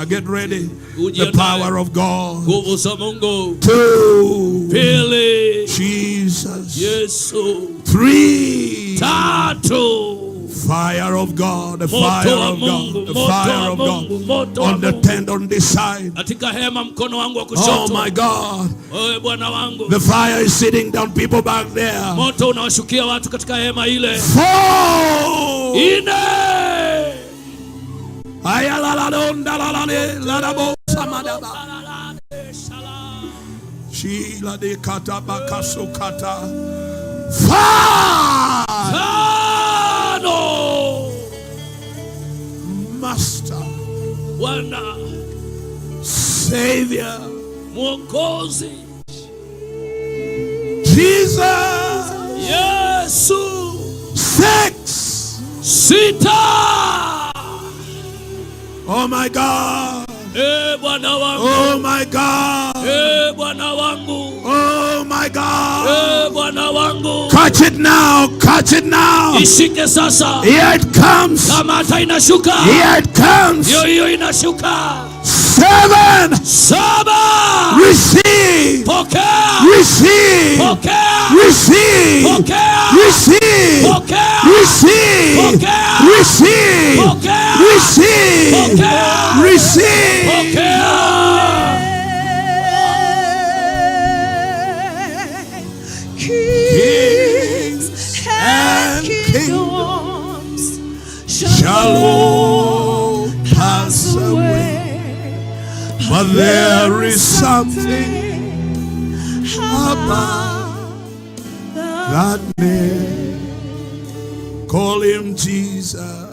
Get ready. The power of God. Nguvu za Mungu. 2. 2. Jesus. Yesu. 3. 3. Fire of God, the Moto fire wa of God, Mungu, the moto fire wa of Mungu, God. moto wa On the Mungu. tent on this side. Katika hema mkono wangu wa Oh kushoto. my God. Oe Bwana wangu. The fire is sitting down people back there. Moto unawashukia watu katika hema ile. 4. 4. Sheila de kata bakasukata. 5. 5. Master. Bwana. Savior. Mwokozi. Jesus. Yesu. 6. 6. Oh my God. Bwana wangu. Oh my God. Bwana wangu. Oh my God. Eh, Bwana wangu, Catch it now. Catch it now. Ishike sasa. Here it comes. Kama hata inashuka. Here it comes. Hiyo hiyo inashuka. Seven. Saba. Receive. Pokea. Receive. Pokea. Receive. Pokea. Receive. Pokea. Receive. Pokea. Receive. Pokea. Receive. Pokea. Receive. Pokea. Kings and and kingdoms shall all pass away. But there is something about that name. Call him Jesus.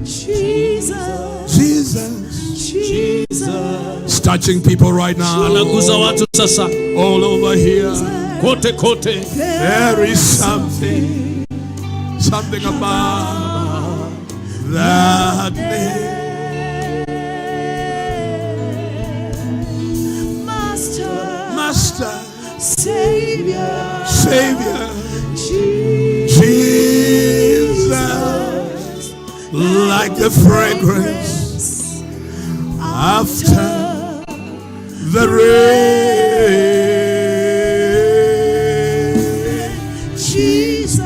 Jesus, Jesus. Jesus, It's touching people right now. Anaguza watu sasa All over here. Kote kote. There is something. Something about that name. Master, Master, Savior, Savior, Jesus, Jesus, like the fragrance after the rain. Jesus,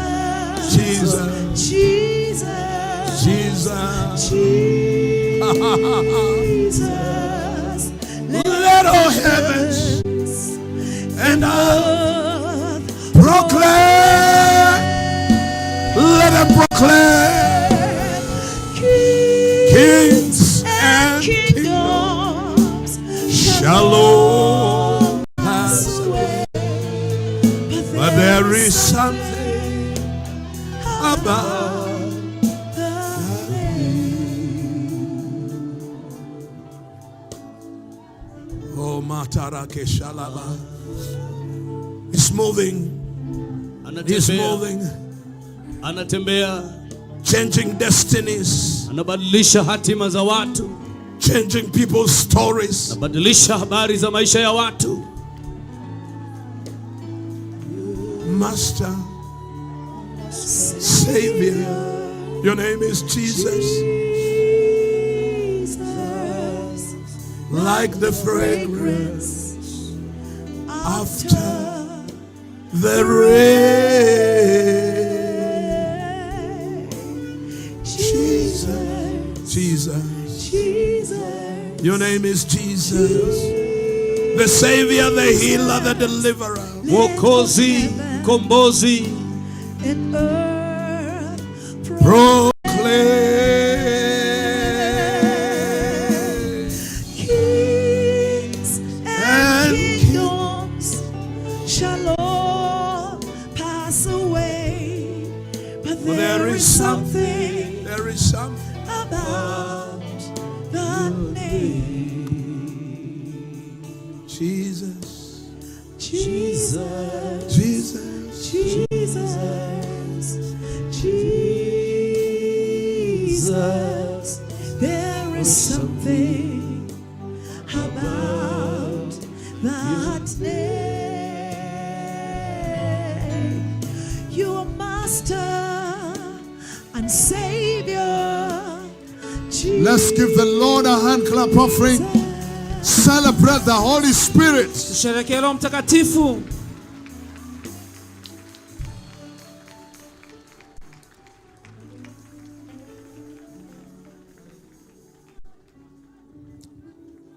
Jesus, Jesus, Jesus, Jesus, let all heavens and earth proclaim. Let them proclaim. Kings and and kingdoms kingdoms shall all pass away, but there is something about the name. Oh, Matarake Shalaba. It's moving. It's Anatembea. Moving. Anatembea. Changing destinies. Anabadilisha hatima za watu. Changing people's stories. Anabadilisha habari za maisha ya watu. Master, Savior. Your name is Jesus. Jesus, Like the fragrance after the rain. Jesus, Jesus. Jesus, Your name is Jesus. The Savior, the healer, the deliverer. Mwokozi, mkombozi. And earth Proclaim. Kings And and kingdoms shall all pass away, but But there is something There is something about the name Jesus. Jesus, Jesus. Jesus, Jesus. There is something about that name. You are Master and Savior. Let's give the Lord a hand clap offering. Celebrate the Holy Spirit. Tusherekee Roho Mtakatifu.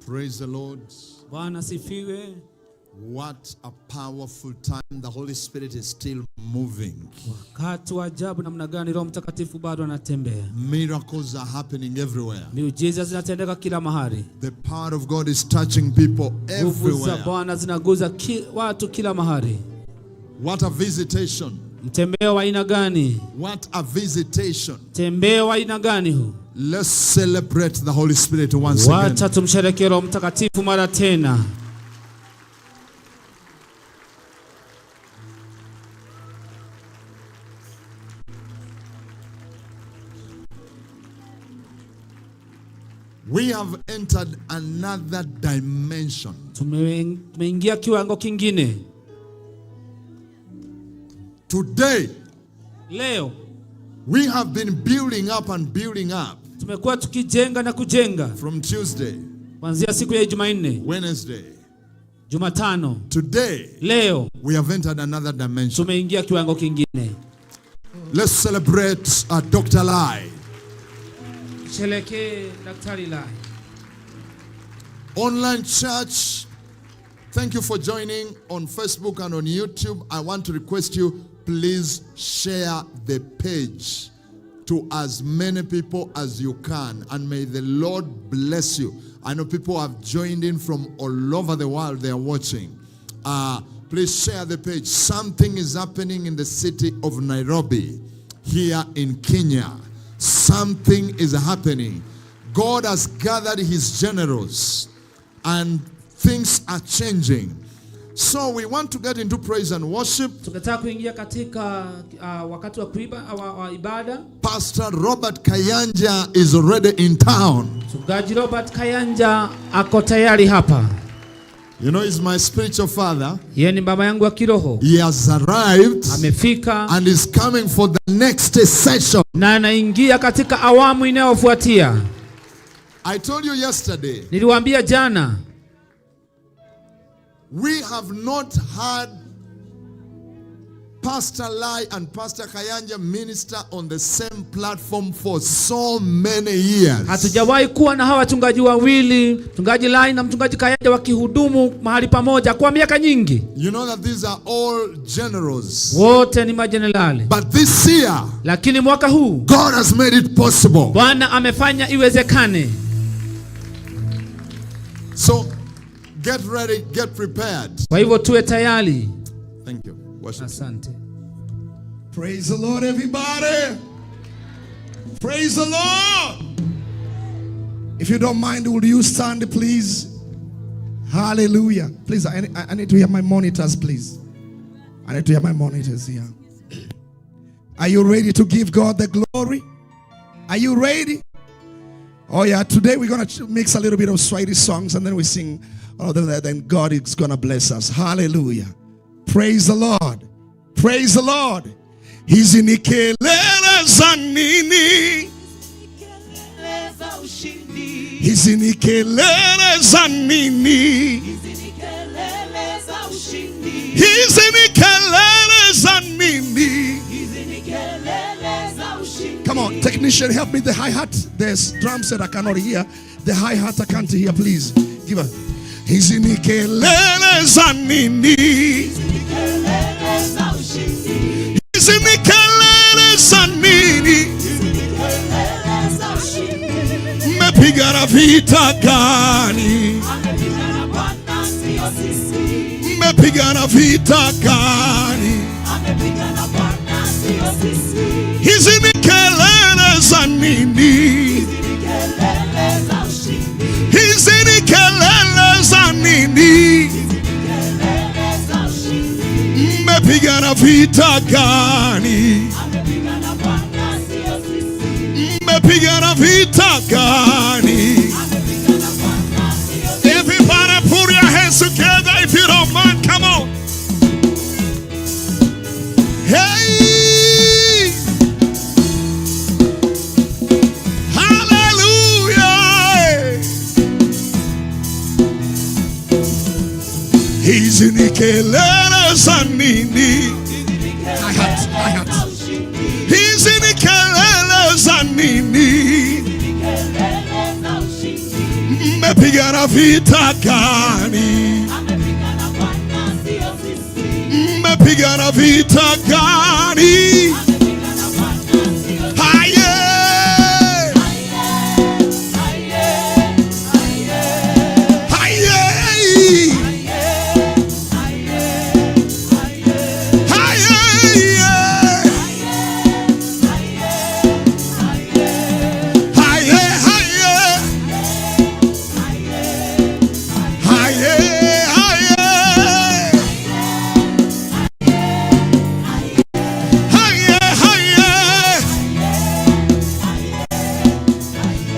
Praise the Lord. Bwana asifiwe. What a powerful time. The Holy Spirit is still moving. Wakati wa ajabu namna gani Roho Mtakatifu bado anatembea. Miracles are happening everywhere. Miujiza zinatendeka kila mahali. The power of God is touching people Nguvu za everywhere. Bwana zinaguza watu kila mahali. What a visitation. Mtembeo wa aina gani? What a visitation. Mtembeo wa aina gani huu? Let's celebrate the Holy Spirit once again. Wacha tumsherekee Roho Mtakatifu mara tena. We have entered another dimension. Tumeingia kiwango kingine. Today, Leo we have been building up and building up tumekuwa tukijenga na kujenga from Tuesday, kuanzia siku ya Jumanne, Wednesday. Jumatano. Today, Leo we have entered another dimension. Tumeingia kiwango kingine. Let's celebrate Dr. Lai. Tusherekee Daktari Lai. Online church, thank you for joining on Facebook and on YouTube. I want to request you, please share the page to as many people as you can. And may the Lord bless you. I know people have joined in from all over the world. They are watching. Please share the page. Something is happening in the city of Nairobi, here in Kenya. Something is happening. God has gathered his generals and things are changing. So we want to get into praise and worship. Tunataka kuingia katika wakati wa kuiba wa ibada. Pastor Robert Kayanja is already in town. Mchungaji Robert Kayanja ako tayari hapa. You know, he's my spiritual father. Yeye ni baba yangu wa kiroho. He has arrived. Amefika. And is coming for the next session. Na anaingia katika awamu inayofuatia. I told you yesterday. Niliwaambia jana. We have not had Pastor Lai and Pastor Kayanja minister on the same platform for so many years. Hatujawahi kuwa na hawa wachungaji wawili, mchungaji Lai na mchungaji Kayanja wakihudumu mahali pamoja kwa miaka nyingi. You know that these are all generals. Wote ni majenerali. But this year, lakini mwaka huu, God has made it possible. Bwana amefanya iwezekane. So get ready, get prepared. Kwa hivyo tuwe tayari. Thank you. Worship. Asante. Praise the Lord, everybody. Praise the Lord. If you don't mind, will you stand, please? Hallelujah. Please, I need to hear my monitors, please. I need to hear my monitors here. Are you ready to give God the glory? Are you ready? Oh yeah, today we're going to mix a little bit of Swahili songs and then we sing. Other than that, then God is going to bless us. Hallelujah. Praise the Lord. Praise the Lord. Hizi ni kelele za nini? Hizi ni kelele za nini? Hizi ni kelele za nini? Come on, technician, help me. The hi-hat, there's drums that I cannot hear. The hi-hat I can't hear, please. Give her. Hizi ni kelele za nini? Hizi ni kelele za nini? Mmepigana vita gani? Mmepigana vita gani? Hizi ni kelele za nini? Hizi ni kelele za nini? Mmepigana vita gani? Mmepigana vita gani? Everybody put your hands together if you don't mind. Come on. Hey! Hallelujah! Hizi ni kelele za nini? Hi-hat, hi-hat. Hizi ni kelele za nini? Mmepigana vita gani? Mmepigana vita gani? Haye! Haye! Haye! Haye, haye! Haye, haye! Haye, haye!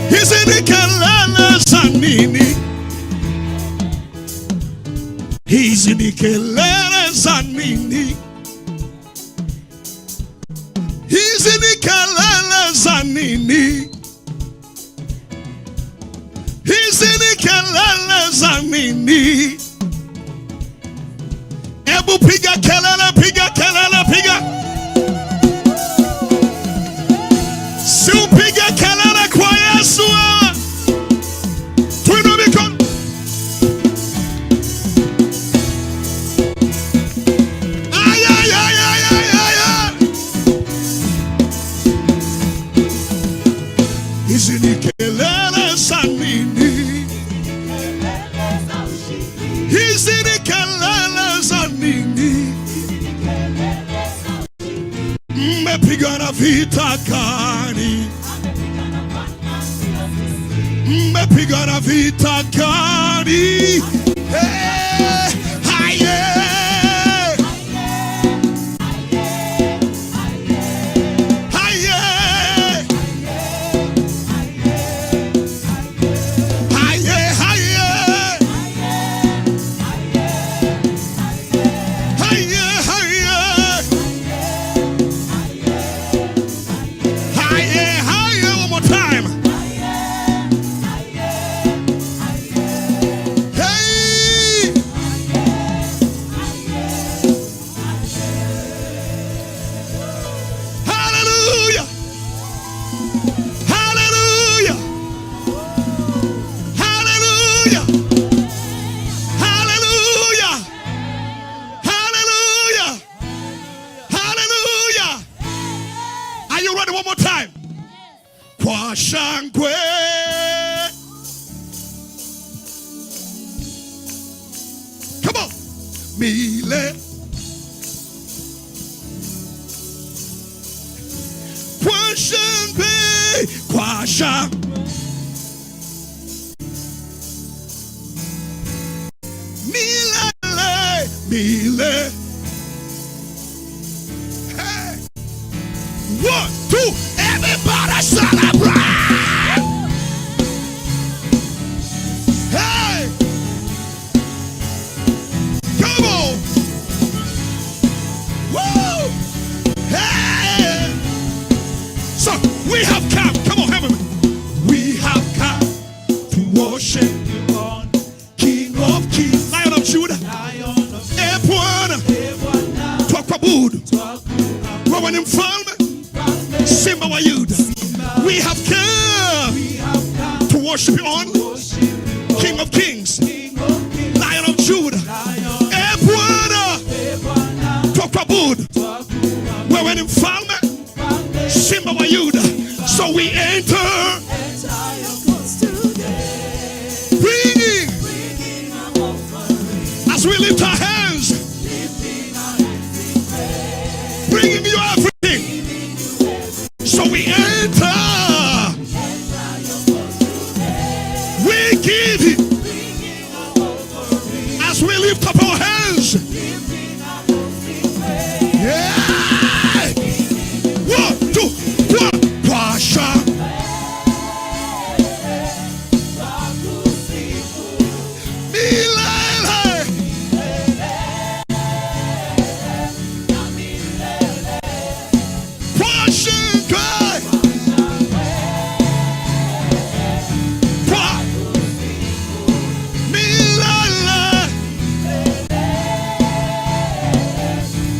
Hizi ni kelele za nini? Hizi ni kelele za nini? nini? Hizi ni kelele za nini? Ebu piga kelele, piga kelele, piga. Si upige kelele kwa Yesu wewe. Tuinue mikono. Ay, ay, ay, ay, ay, ay, ay. Hizi ni kelele za nini? Hizi ni kelele za nini? Mmepigana vita gani? Mmepigana vita gani? Hey, haye. Haye. Haye, haye. Haye, haye. Haye, haye. One more time. Hey! Hallelujah! Hallelujah! Hallelujah! Hallelujah! Hallelujah! Hallelujah! Are you ready one more time? Kwa shangwe. Come on. Mile. Kwa shangwe. Kwa shangwe. Milele. Mile. Hey. One, two, everybody celebrate! Hey! Come on! Woo! Hey! So we have come. Come on, help me. We have come to worship you, King of Kings, Lion of Judah. E Bwana, twakuabudu. Wewe ni mfalme, Simba wa Yuda. We have come to worship you on King of Kings, Lion of Judah. E Bwana, twakuabudu. Wewe ni mfalme, Simba wa Yuda. So we enter, bringing, as we lift our hands, bringing you everything. So we enter, we give you, as we lift up our hands. Yeah. One, two, one. Kwa shangwe. Milele. Kwa shangwe. Kwa milele.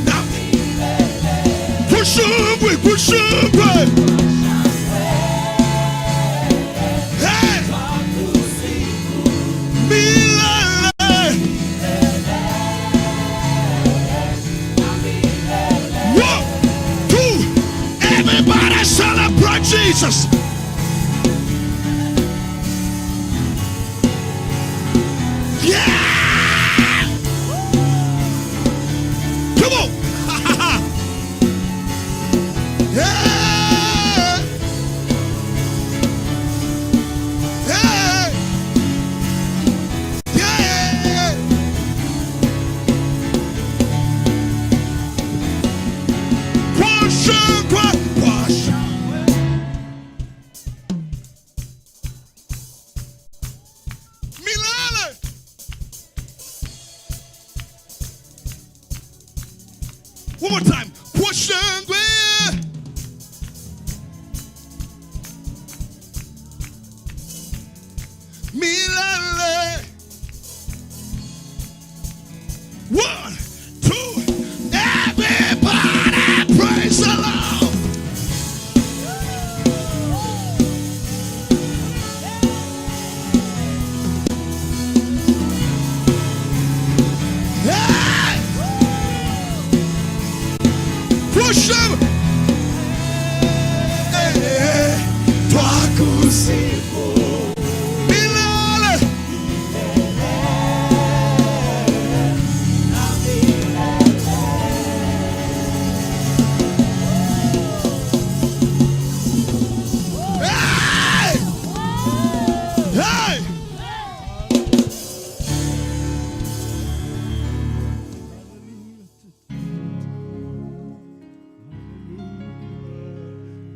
Now, kwa shangwe, kwa shangwe. Hey! Milele. One, two, everybody celebrate Jesus. Yeah! Come on! Yeah! Hey! Yeah! Kwa shangwe, kwa shangwe. Milele. One more time. Kwa shangwe. Milele. 1, 2, everybody praise the Lord. Hey! Push them. Hey, twakusifu milele. Hey! Hey!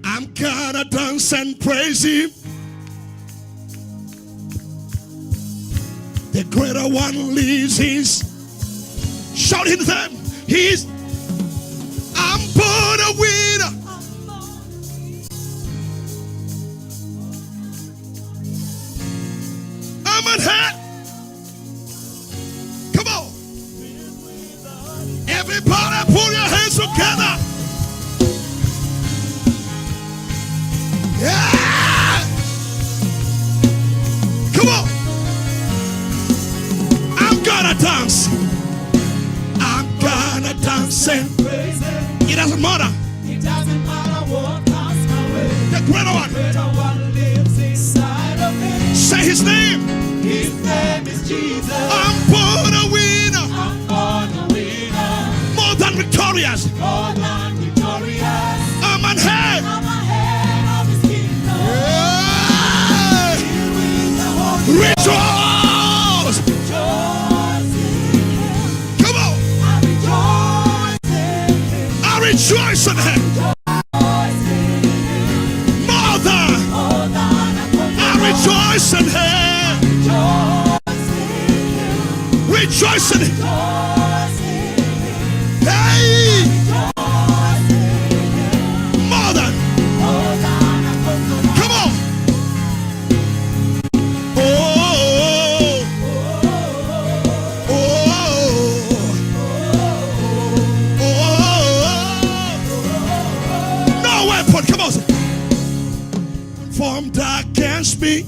I'm gonna dance and praise him. The greater one lives his. Shout his name. He's. I'm born a winner. I'm an head. Come on. Everybody put your hands together. Yeah! Come on. I'm gonna dance. I'm gonna dance and Praise him. it doesn't matter. It doesn't matter what comes my way. The greater one. Greater one lives inside of me. Say his name. His name is Jesus. I'm born a winner. I'm born a winner. More than victorious. More than victorious. I'm an head. I'm a head of his kingdom. Yeah. Filled with the Holy Rejoice. Rejoice in him. Come on. I rejoice in him. I rejoice in him. Rejoice in him. More than. More than a I conqueror. rejoice in him. Rejoice in him. Rejoice in him. Rejoice in him. Hey. Rejoice in him. More than. More than a conqueror. Come on. Oh, oh, oh, oh. No weapon, come on. Formed against me.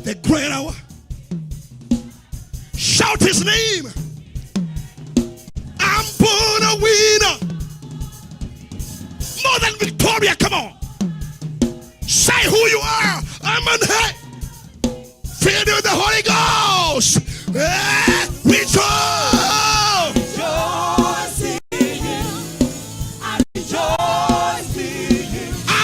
The greater one. Shout his name. I'm born a winner. More than Victoria, come on. Say who you are. I'm an head. Filled with the Holy Ghost. Rejoice. Rejoice in him. I rejoice in him. I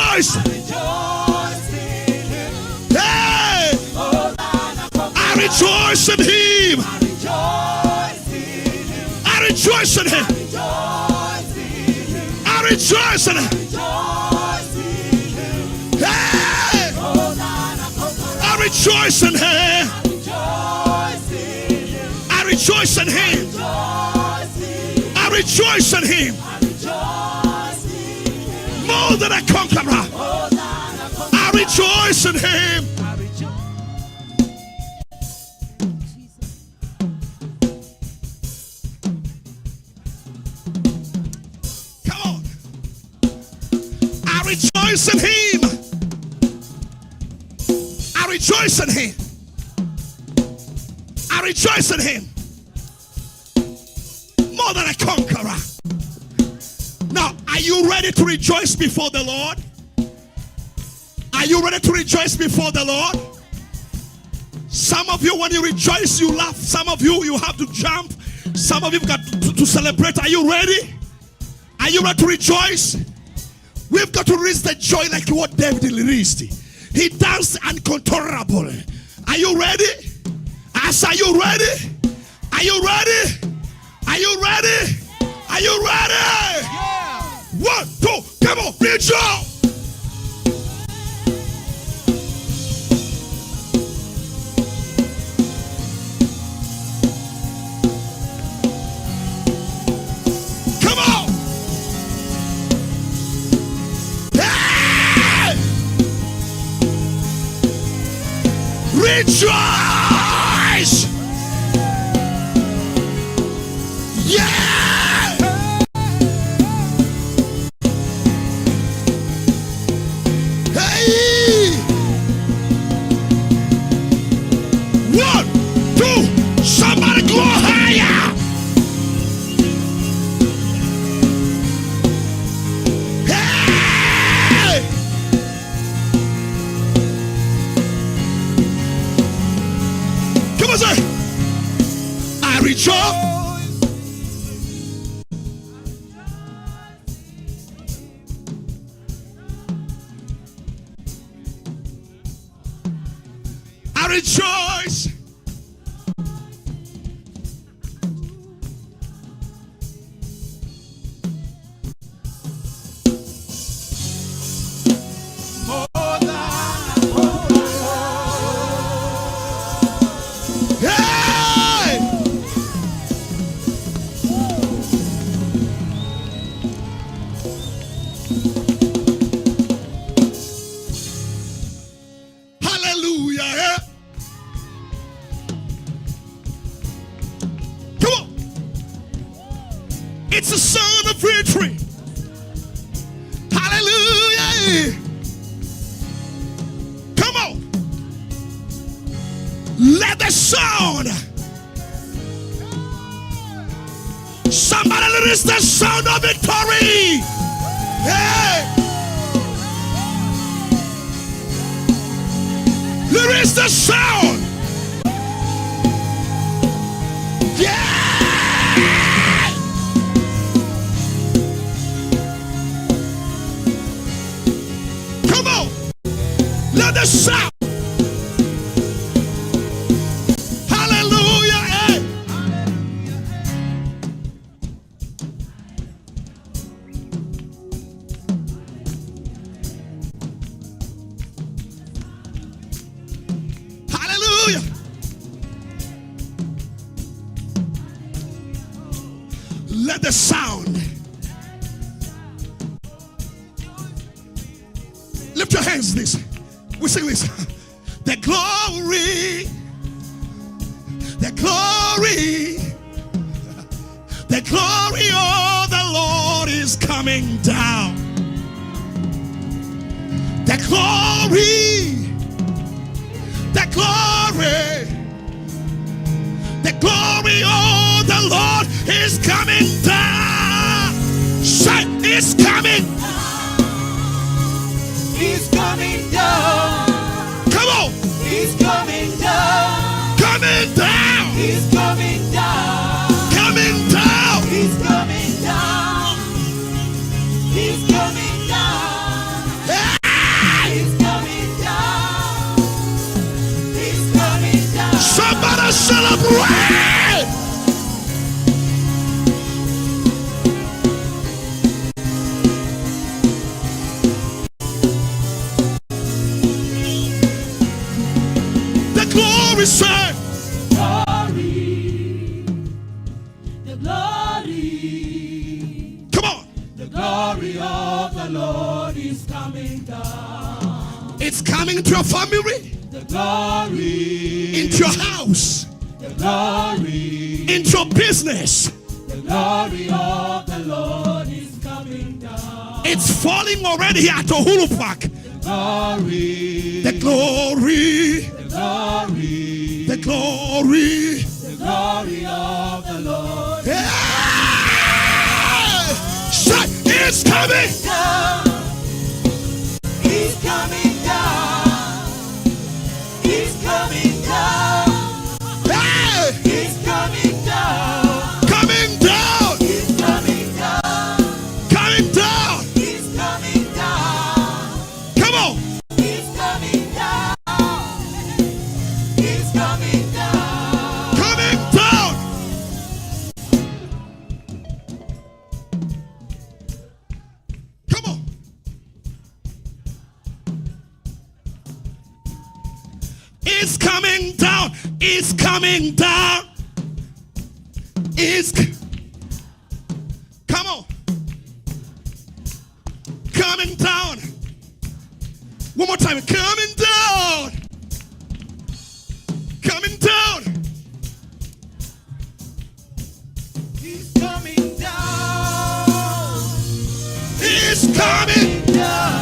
rejoice. I rejoice in him. Hey. More than a conqueror. I rejoice in him. I rejoice in him. I rejoice in him. Rejoice in him. I rejoice in him. Rejoice in him. Hey. More than a conqueror. I rejoice in him. Rejoice in him. I rejoice in him. Rejoice in him. I rejoice in him. I rejoice in him. More than a conqueror. More than a conqueror. I rejoice in him. I rejoice. Come on. I rejoice in him. I rejoice in him. I rejoice in him. More than a conqueror. Now, are you ready to rejoice before the Lord? Are you ready to rejoice before the Lord? Some of you, when you rejoice, you laugh. Some of you, you have to jump. Some of you have got to celebrate. Are you ready? Are you ready to rejoice? We've got to release the joy like what David released. He danced uncontrollable. Are you ready? As are you ready? Are you ready? Are you ready? Are you ready? Yeah. 1, 2, come on, rejoice. Come on. Hey! Rejoice! Yeah! Hey! 1, 2, somebody go higher! Hey! Come on, sir. I rejoice. I rejoice. Hey! Hallelujah. Eh? Come on. It's a sound of victory. Hallelujah. Come on. Let the sound. Somebody release the sound of victory. Hey. Release the sound. Yeah. Come on. Let the sound. Hallelujah. Hey. Hallelujah. Let the sound. Lift your hands, this. We sing this. The glory, the glory, the glory of the Lord is coming down. The glory, the glory, the glory of the Lord is coming down. Say, it's coming. He's coming down. Come on. He's coming down. Coming down. He's coming down. Coming down. He's coming down. He's coming down. Hey! He's coming down. He's coming down. Somebody celebrate. The glory, sir. Glory. The glory. Come on. The glory of the Lord is coming down. It's coming to your family, The glory. into your house, The glory. into your business. The glory of the Lord is coming down. It's falling already here at Uhuru Park. The glory. The glory. The glory. The glory. The glory of the Lord. Yeah! Say, it's coming. Down. He's coming down. He's coming down. Hey! He's coming down. Coming down. He's coming down. Coming down. He's coming down. Come on. He's coming down. He's coming down. Coming down. Come on. It's coming down. It's coming down. It's come on. Coming down. One more time. Coming down. Coming down.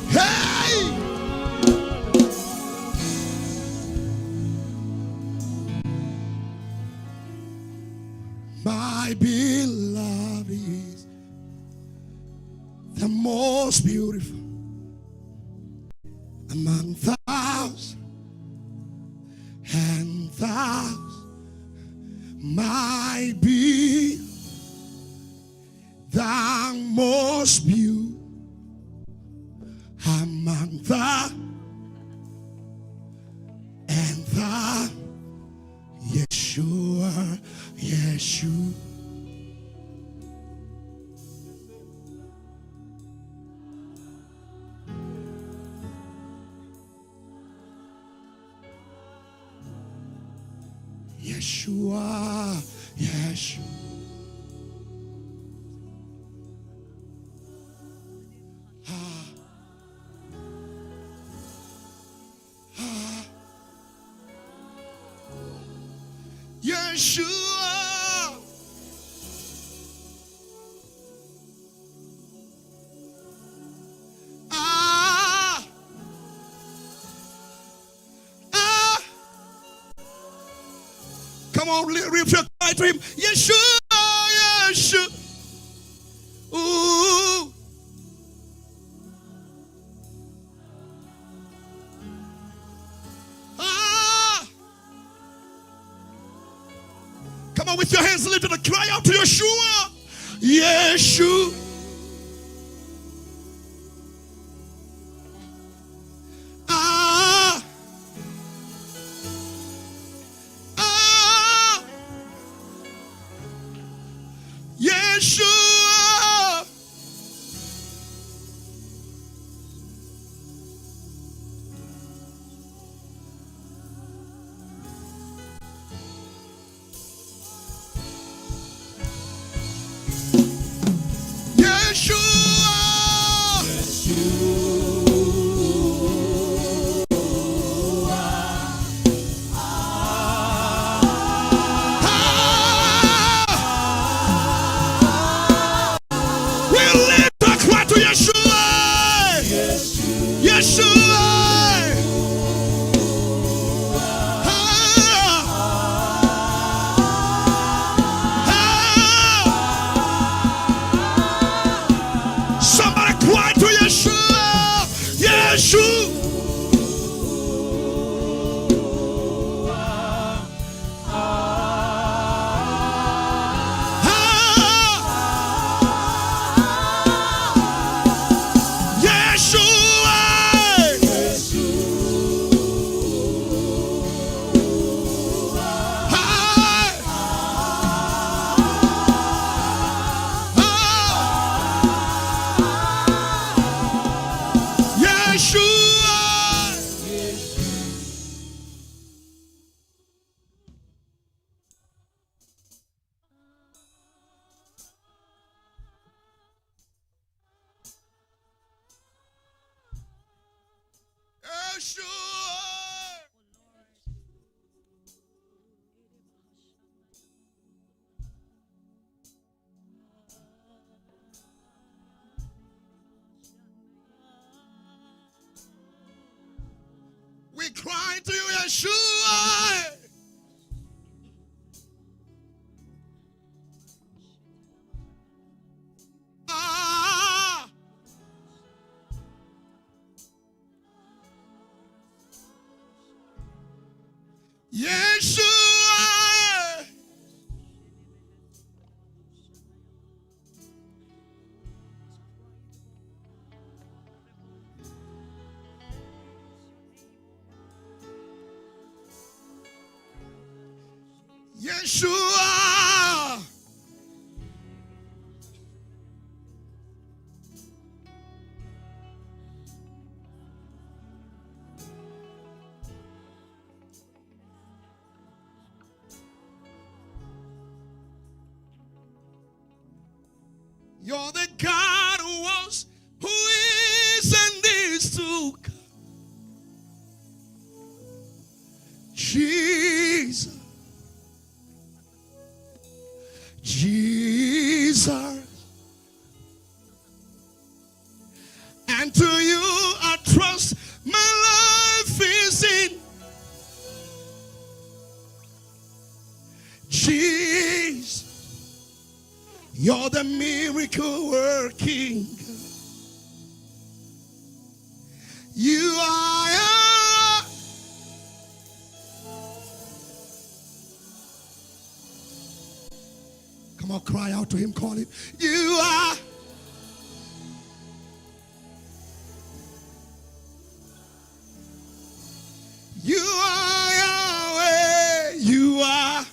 Hey! My beloved is the most beautiful among thousands and thousands. My be the most beautiful among the and the Yeshua, Yeshua. Yeshua, Yeshua. Yeshua. Ah. Ah. Come on, lift your cry to him. Yeshua, Yeshua. Ooh. Ah. Come on, with your hands lifted and cry out to Yeshua. Yeshua. Ah. Ah. Yeshua. Yeshua. Ah! We lift our cry to Yeshua. Yeshua. Ah! Ah! Somebody cry to Yeshua. Yeshua. Ah! Yeshua. Ah! Ah! Yeshua. Yeshua. We cry to you, Yeshua. Ah. Yeshua. Yeshua. You're the God who was, who is, and is to come. Jesus. Jesus. And to you I trust, my life is in Jesus. You're the miracle working. You are. Come on, cry out to him, call him. You are. You are Yahweh. You are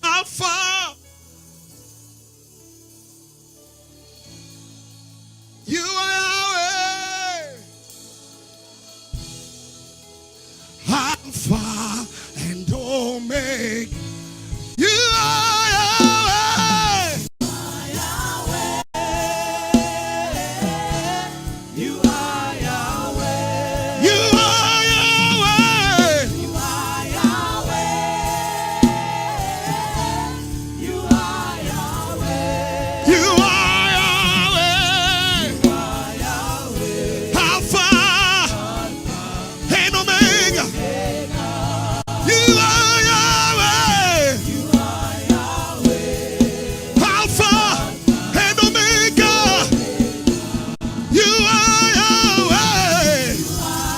Alpha. You are Yahweh. Alpha and Omega. You are Yahweh. You are Yahweh. You are Yahweh. You are Yahweh. You are Yahweh. You are Yahweh. You are Yahweh. Alpha and Omega. You are Yahweh. You are Yahweh. Alpha and Omega. You are Yahweh. You are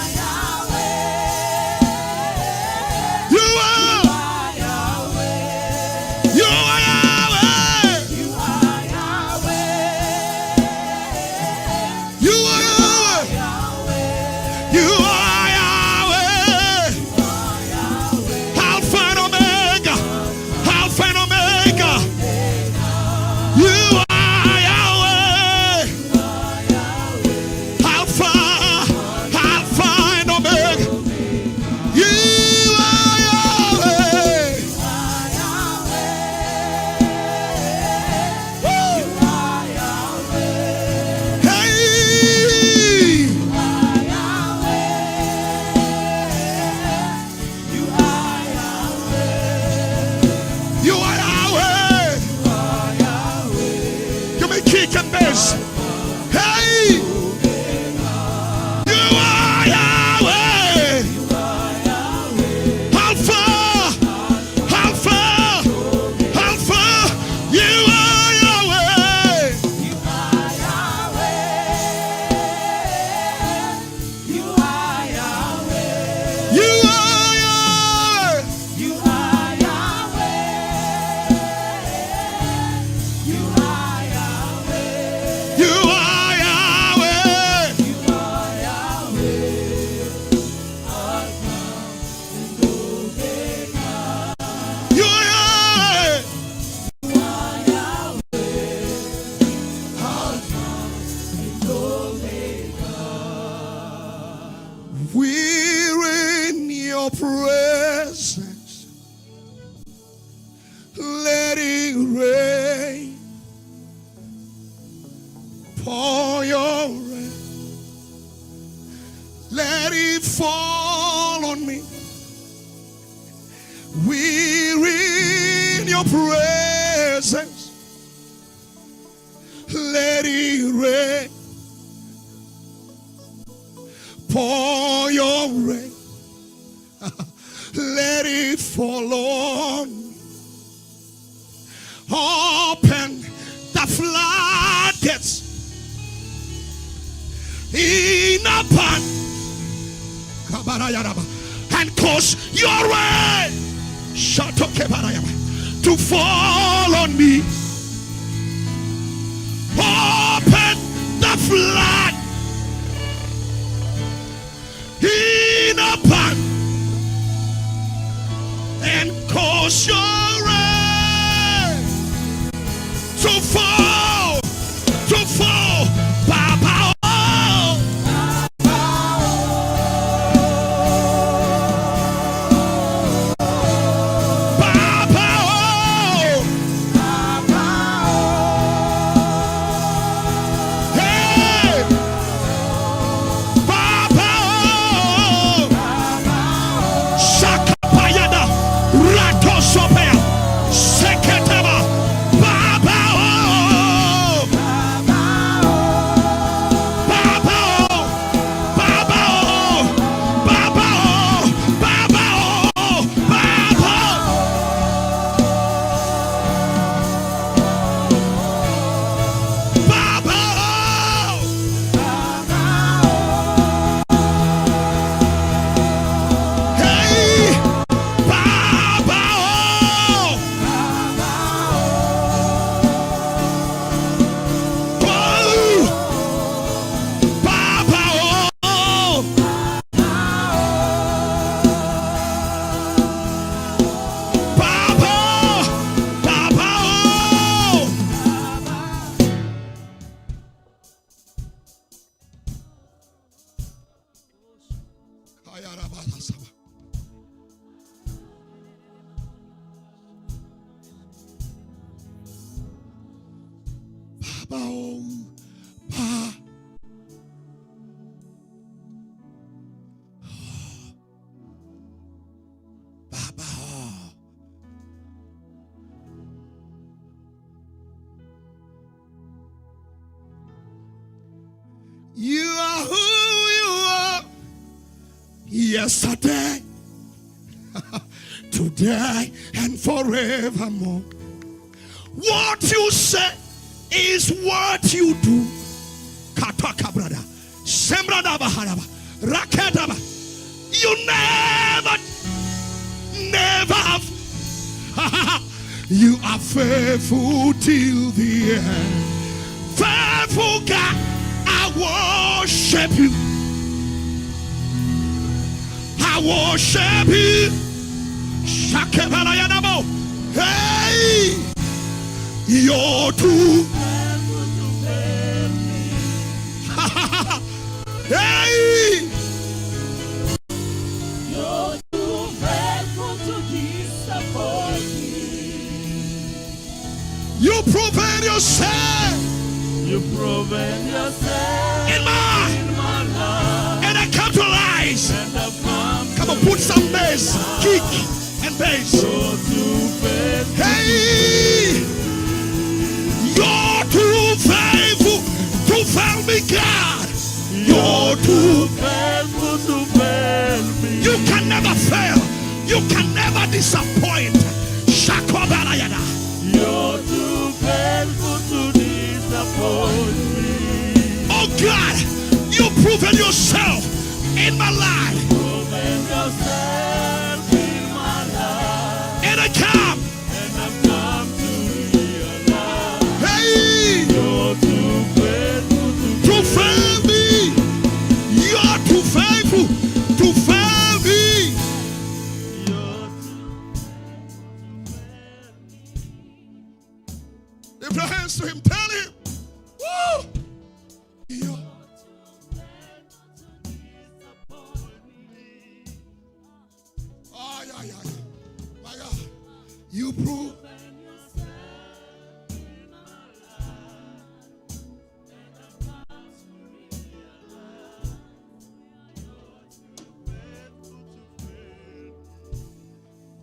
You are. Yahweh. You are Yahweh. You are Yahweh. You are Yahweh. Yahweh. You are Yahweh. Alpha and Omega. Alpha and Omega. You are Yahweh. Alpha, Alpha and Omega. You are Yahweh. Woo. Hey. You are Yahweh. You are Yahweh. Give me kick and bass. Hey! You are Yahweh. Alpha! Alpha! Alpha! You are Yahweh. You are Yahweh. You are Yahweh. You are Yahweh. You are Yahweh. You are Yahweh. You are Yahweh. You are Yahweh. Alpha and Omega. You are Yahweh. You are Yahweh. Alpha and Omega. We're in your presence. Let it rain. Pour your rain. Let it fall on me. We're in your presence. Let it rain. Pour your rain. Let it fall on me. Open the floodgates in a pan Kabarayaraba, and cause your rain Shatokebarayaba, to fall on me. Open the flood in a pan and cause your rain to fall, to fall. Baba, oh. Baba, oh. Hey! Baba, oh. Shakapayada, Ratosopea, Seketeba, Baba oh, ba. Baba oh. You are who you are. Yesterday, today, and forevermore. What you say is what you do. Kataka brother. Sembrada baharaba. Rakedaba. You never, never have. You are faithful till the end. Faithful God, I worship you. I worship you. Shakebalayanabo. Hey, you're too. Hey, You're too faithful to disappoint me. You proven yourself You've proven yourself in my, in my life, and I come to rise. and I've come Come on, put some bass, kick and bass. You're too faithful. Hey, you're too faithful to fail me, God. You're too faithful to fail me. You can never fail. You can never disappoint. Shakobarayada. You're too faithful to disappoint me. Oh God, you've proven yourself in my life. Proven yourself in my life, And I come. and I've come to realize Hey, you're too faithful to to fail me. You're too faithful to fail me. You're too Lift your hands to him. Tell him. Woo! You're Oh, yeah, yeah, yeah. My God. You prove.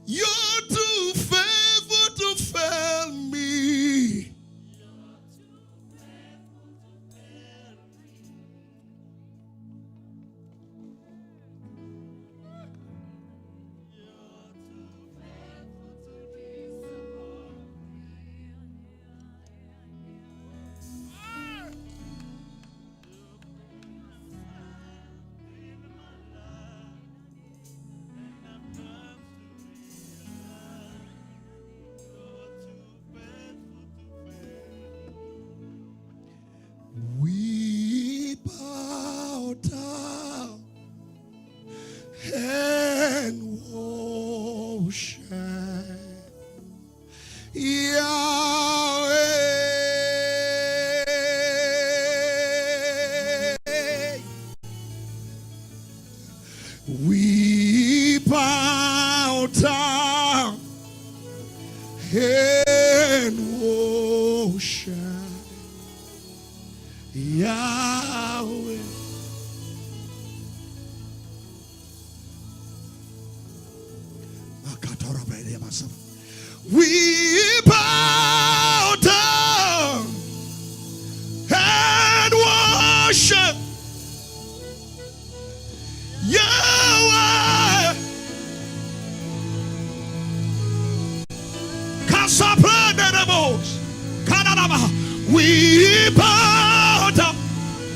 You're too faithful to fail me. We bow down and worship Yahweh. We bow down and worship Yahweh. We bow down and worship Yahweh. Kasapranderemos. Kanaraba. We bow down.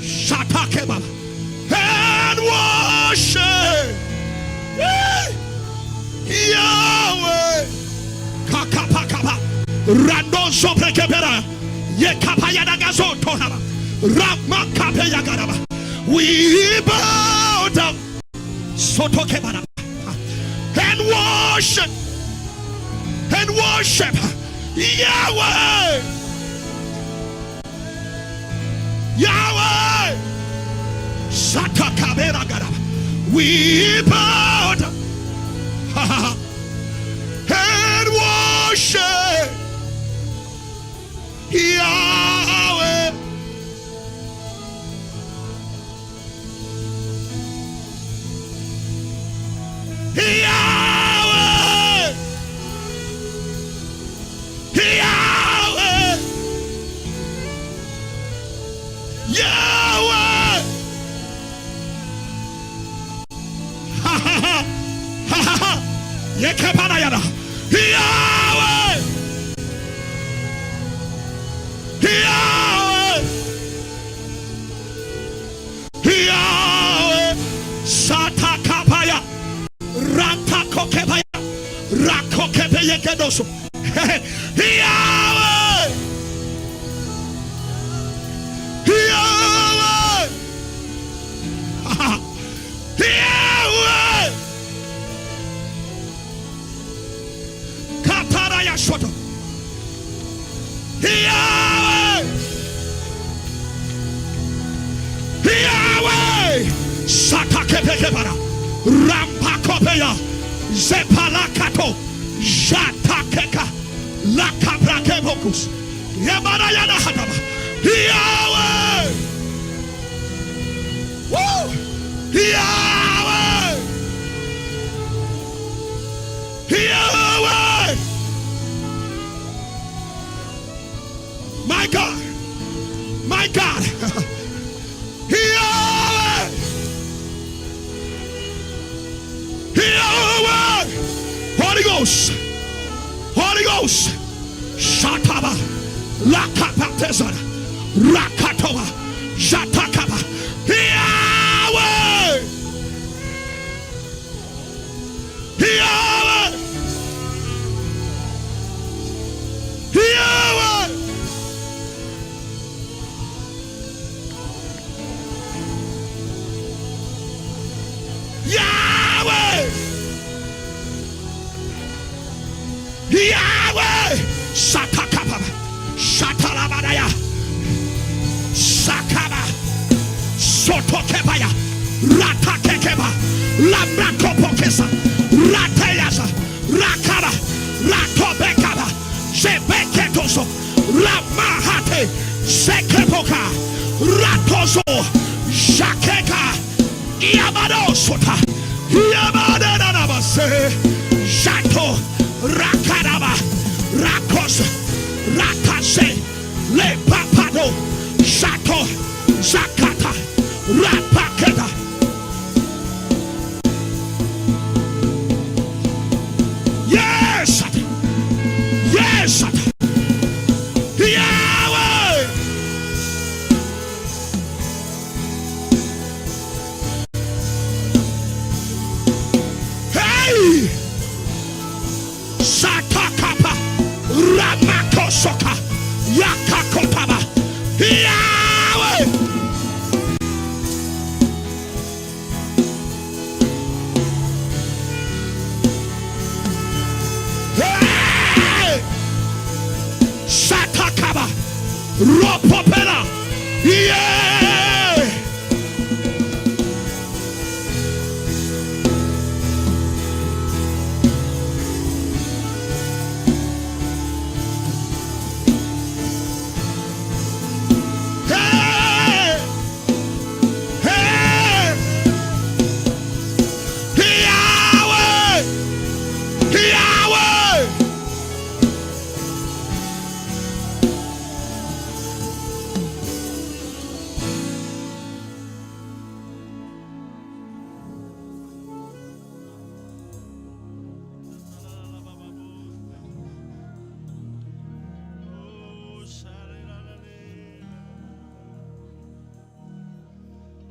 Shatakeba. And worship Yahweh. Kakapakapa. Rando soprekepera. Yekapayadagazo tonaba. Ramakapeyagaraba. We bow down. Sotokebana. And worship. And worship Yahweh. Yahweh. Satakabera. We bow down and worship Yahweh. Rekepeyekedoso. Yahweh! Yahweh! Yahweh! Katarayashoto. Yahweh! Yahweh! Satakepekepara. Rampakopeya. Zepalakato. Jatakeka. Lakabrakemokus. Yemarayana hataba. Yahweh! Woo! Yahweh! Yahweh! My God! My God! Yahweh! Yahweh! Holy Ghost! Holy Ghost! Shataba! Lakapatezara! Rakatoa! Jatakaba! Yahweh! Yahweh! Yahweh! Yahweh! Yahweh! Satakaba! Shatalabadaya! Sakaba! Sotokebaya! Ratakekeba! Lamrakopokesa! Rateyasa! Rakaba! Ratobekaba! Zebeketoso! Ramahate! Sekepoka! Ratozo! Jakeka! Yamadosota! Yamadanabase! Jato! Rakaraba! Rakos! Rakase! Lepapado! Jato! Zakata! Rapaketa! Yes! Yes! Yahweh! Hey! Satakapa! Ramakosoka! Yakakotaba! Yahweh! Hey! Satakaba! Ropopela! Yeah! Hey! Hey! Yahweh! Yahweh!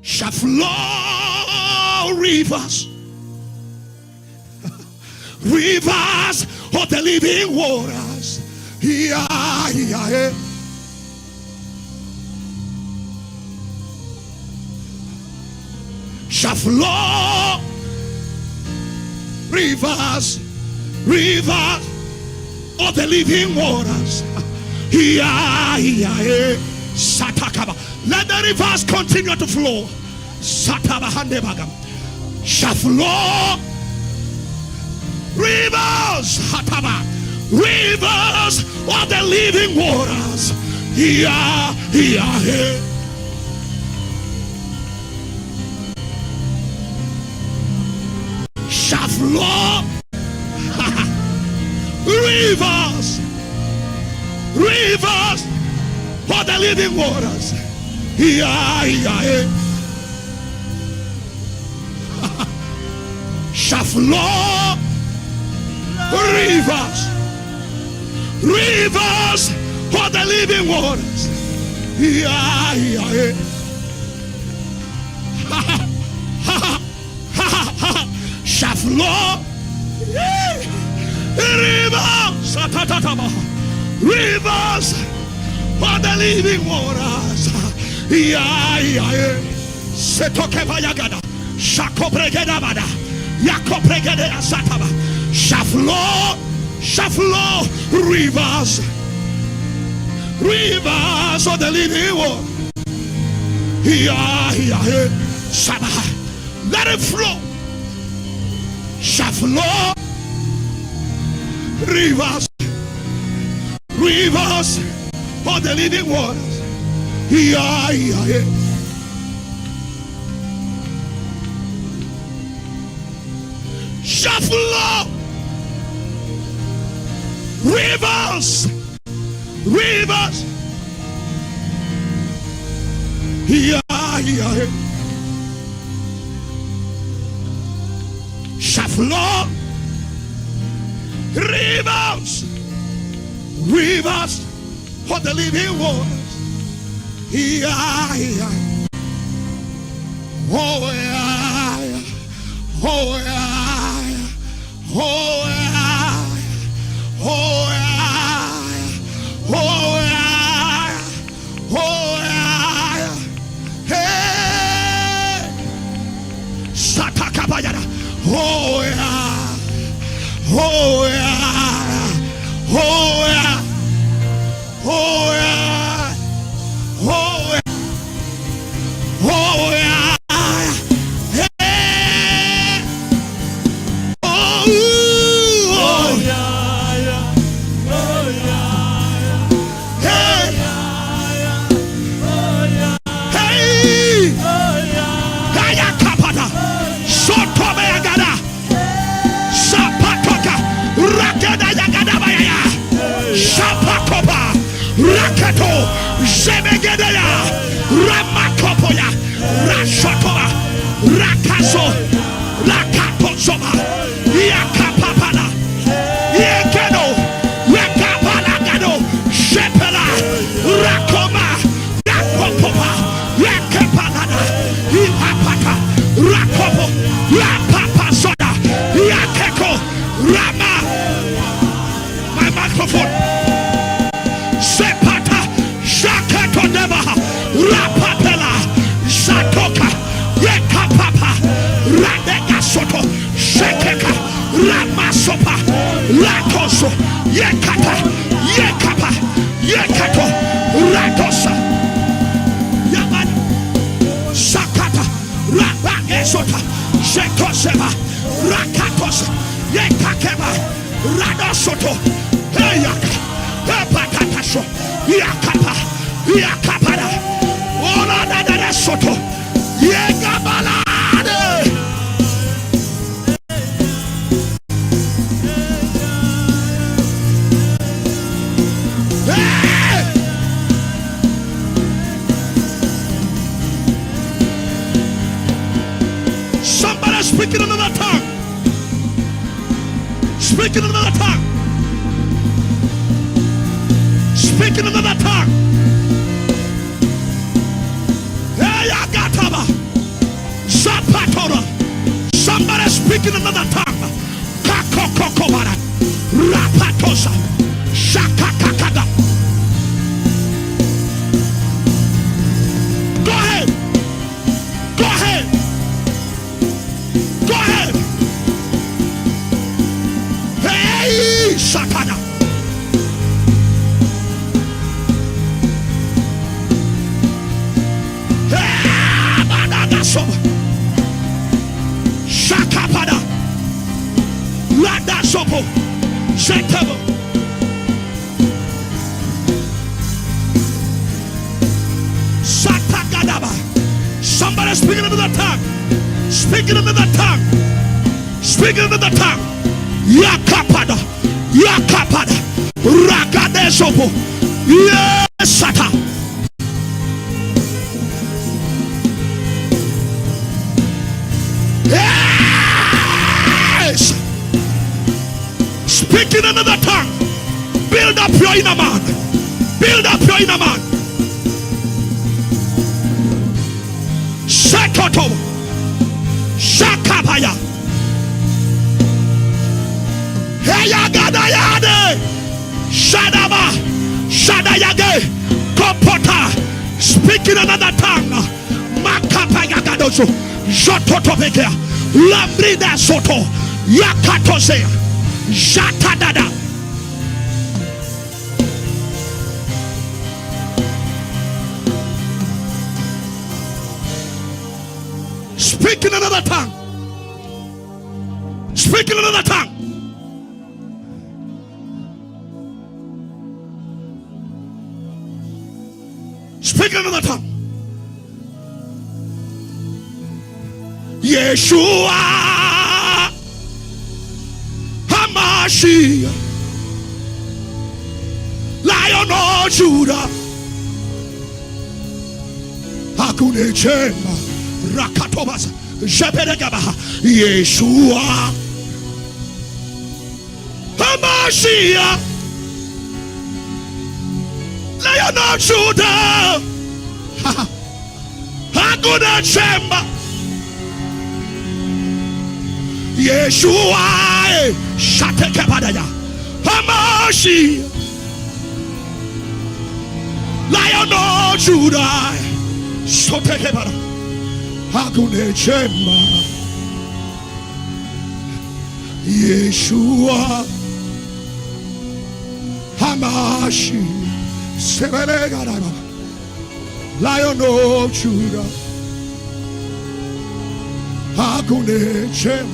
Shall flow rivers, rivers of the living waters. Yeah, yeah, yeah. Shall flow rivers, rivers of the living waters. Yeah, yeah, yeah. Satakaba. Let the rivers continue to flow. Sataba handebagam. Shall flow rivers, hataba, rivers of the living waters. Yeah, yeah, yeah. Shall flow rivers, rivers of the living waters. Yeah, yeah, yeah. Shall flow rivers, rivers of the living waters. Yeah, yeah, yeah. Ha, ha, ha, ha, ha. Shall flow. Yeah. Rivers, Satatataba. Rivers of the living waters. Yeah, yeah, yeah. Setokepayagada. Shakopregedabada. Yakopregedea sataba. Shall flow, shall flow rivers. Rivers of the living water. Yeah, yeah, yeah. Saba. Let it flow. Shall flow rivers, rivers of the living waters. Yeah, yeah, yeah. Shall flow rivers, rivers. Yeah, yeah. Shall flow rivers, rivers of the living waters. Yeah, yeah. Oh, yeah. Oh, yeah. Oh, yeah. Oh, yeah. Oh, yeah. Oh, yeah. Hey. Satakabayana. Oh, yeah. Oh, yeah. Oh, yeah. Oh, yeah. Oh, yeah. Oh, yeah. Hey. Oh, oh. Hey. Hey. Hayakapata. Sotobeagada. Sapatoka. Rakeda yagadabayaya. Sapakopa. Raketo. Zebegedeya. Ramakopoya. Rashotoa. Rakaso. Rakatosoma. Yakapapala. Yekeno. Yakapalagado. Shepela. Rakoma. Yakopopa. Yakepalada. Ipapata. Rakopo. Yapapasoda. Yakeko. Rama. My microphone. Sepata. Jaketo Nebaha. Rapapela. Zatoka. Yekapapa. Radeka Soto. Shekeka. Ramasopa. Latoso. Yekata. Yekapa. Yekato. Ratosa. Yaman. Sakata. Rabagesota. Jetoseba. Rakatos. Yekakeba. Radosoto. Eyaka. Epakatasho. Yakapa. Yakapana. Oladadada soto. Yekabalade. Hey! Somebody speaking another tongue. Speaking another tongue. Speaking another tongue. Hey, Agataba. Zapatora. Somebody speaking another tongue. Kakokokobara. Rapatosa. Shakakakada. Go ahead. Go ahead. Go ahead. Hey, Satana. Hey, Badadasoba. Shakapada. Radasopo. Zetebo. Satagadaba. Somebody speaking another tongue. Speaking another tongue. Speaking another tongue. Yakapada. Yakapada. Ragadesopo. Yes, Sata. Yes. Speaking another tongue. Build up your inner man. Build up your inner man. Sekoto. Shakabaya. Heyagadayade. Shadaba. Shadayage. Kopota. Speak in another tongue. Makapayagadoso. Jototopekea. Lambrida soto. Yakatosea. Jatadada. Speak in another tongue. Speak in another tongue. Speak in another tongue. Yeshua Hamashiach, Lion of Judah, Hakune Chema, Rakatobas, Jeperegabaha, Yeshua Hamashiach, Lion of Judah, Hakuna Chema, Yeshua, Shatekepadaya, Hamashiach, Lion of Judah, Sotekebara, Hakune Chema, Yeshua, Hamashiach, Seberegaraba, Lion of Judah, Hakune Chema,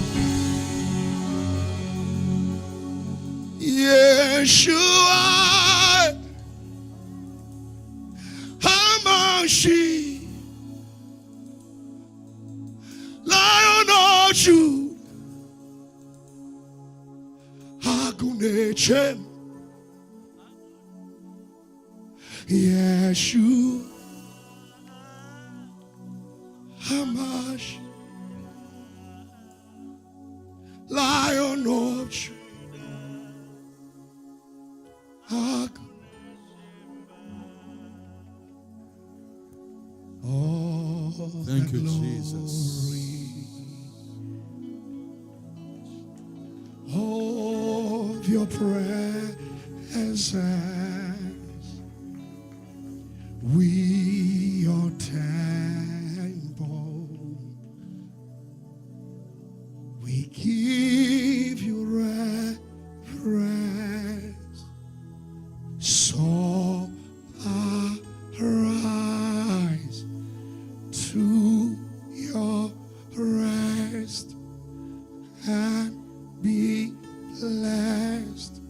Yeshua, Hamashiach, Lion of Judah, Hakune Chema, Yeshua, Hamashiach, Lion of Judah. Oh, Thank the you, Jesus. glory of your presence. We are temple. We give you reverence. So arise to your rest and be blessed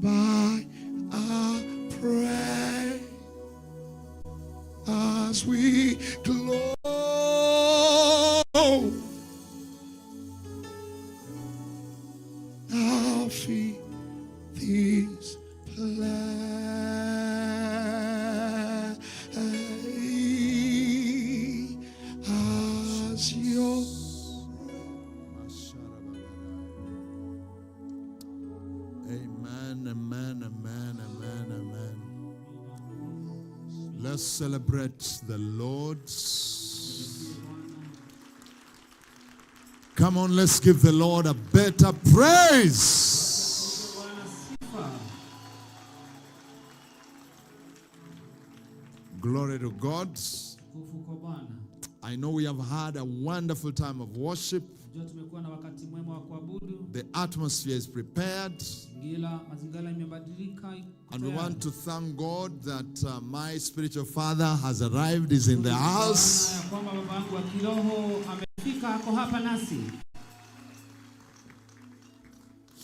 by our prayer as we glow. Now feel this place as your Amen, amen, amen, amen, amen. Let's celebrate the Lord. Come on, let's give the Lord a better praise. Glory to God. Utukufu kwa Bwana. I know we have had a wonderful time of worship. Najua tumekuwa na wakati mwema wa kuabudu. The atmosphere is prepared. Mazingira imebadilika, iko And we tayari. want to thank God that my spiritual father has arrived, is in the house. Bwana ya kwamba baba yangu wa kiroho amefika, ako hapa nasi.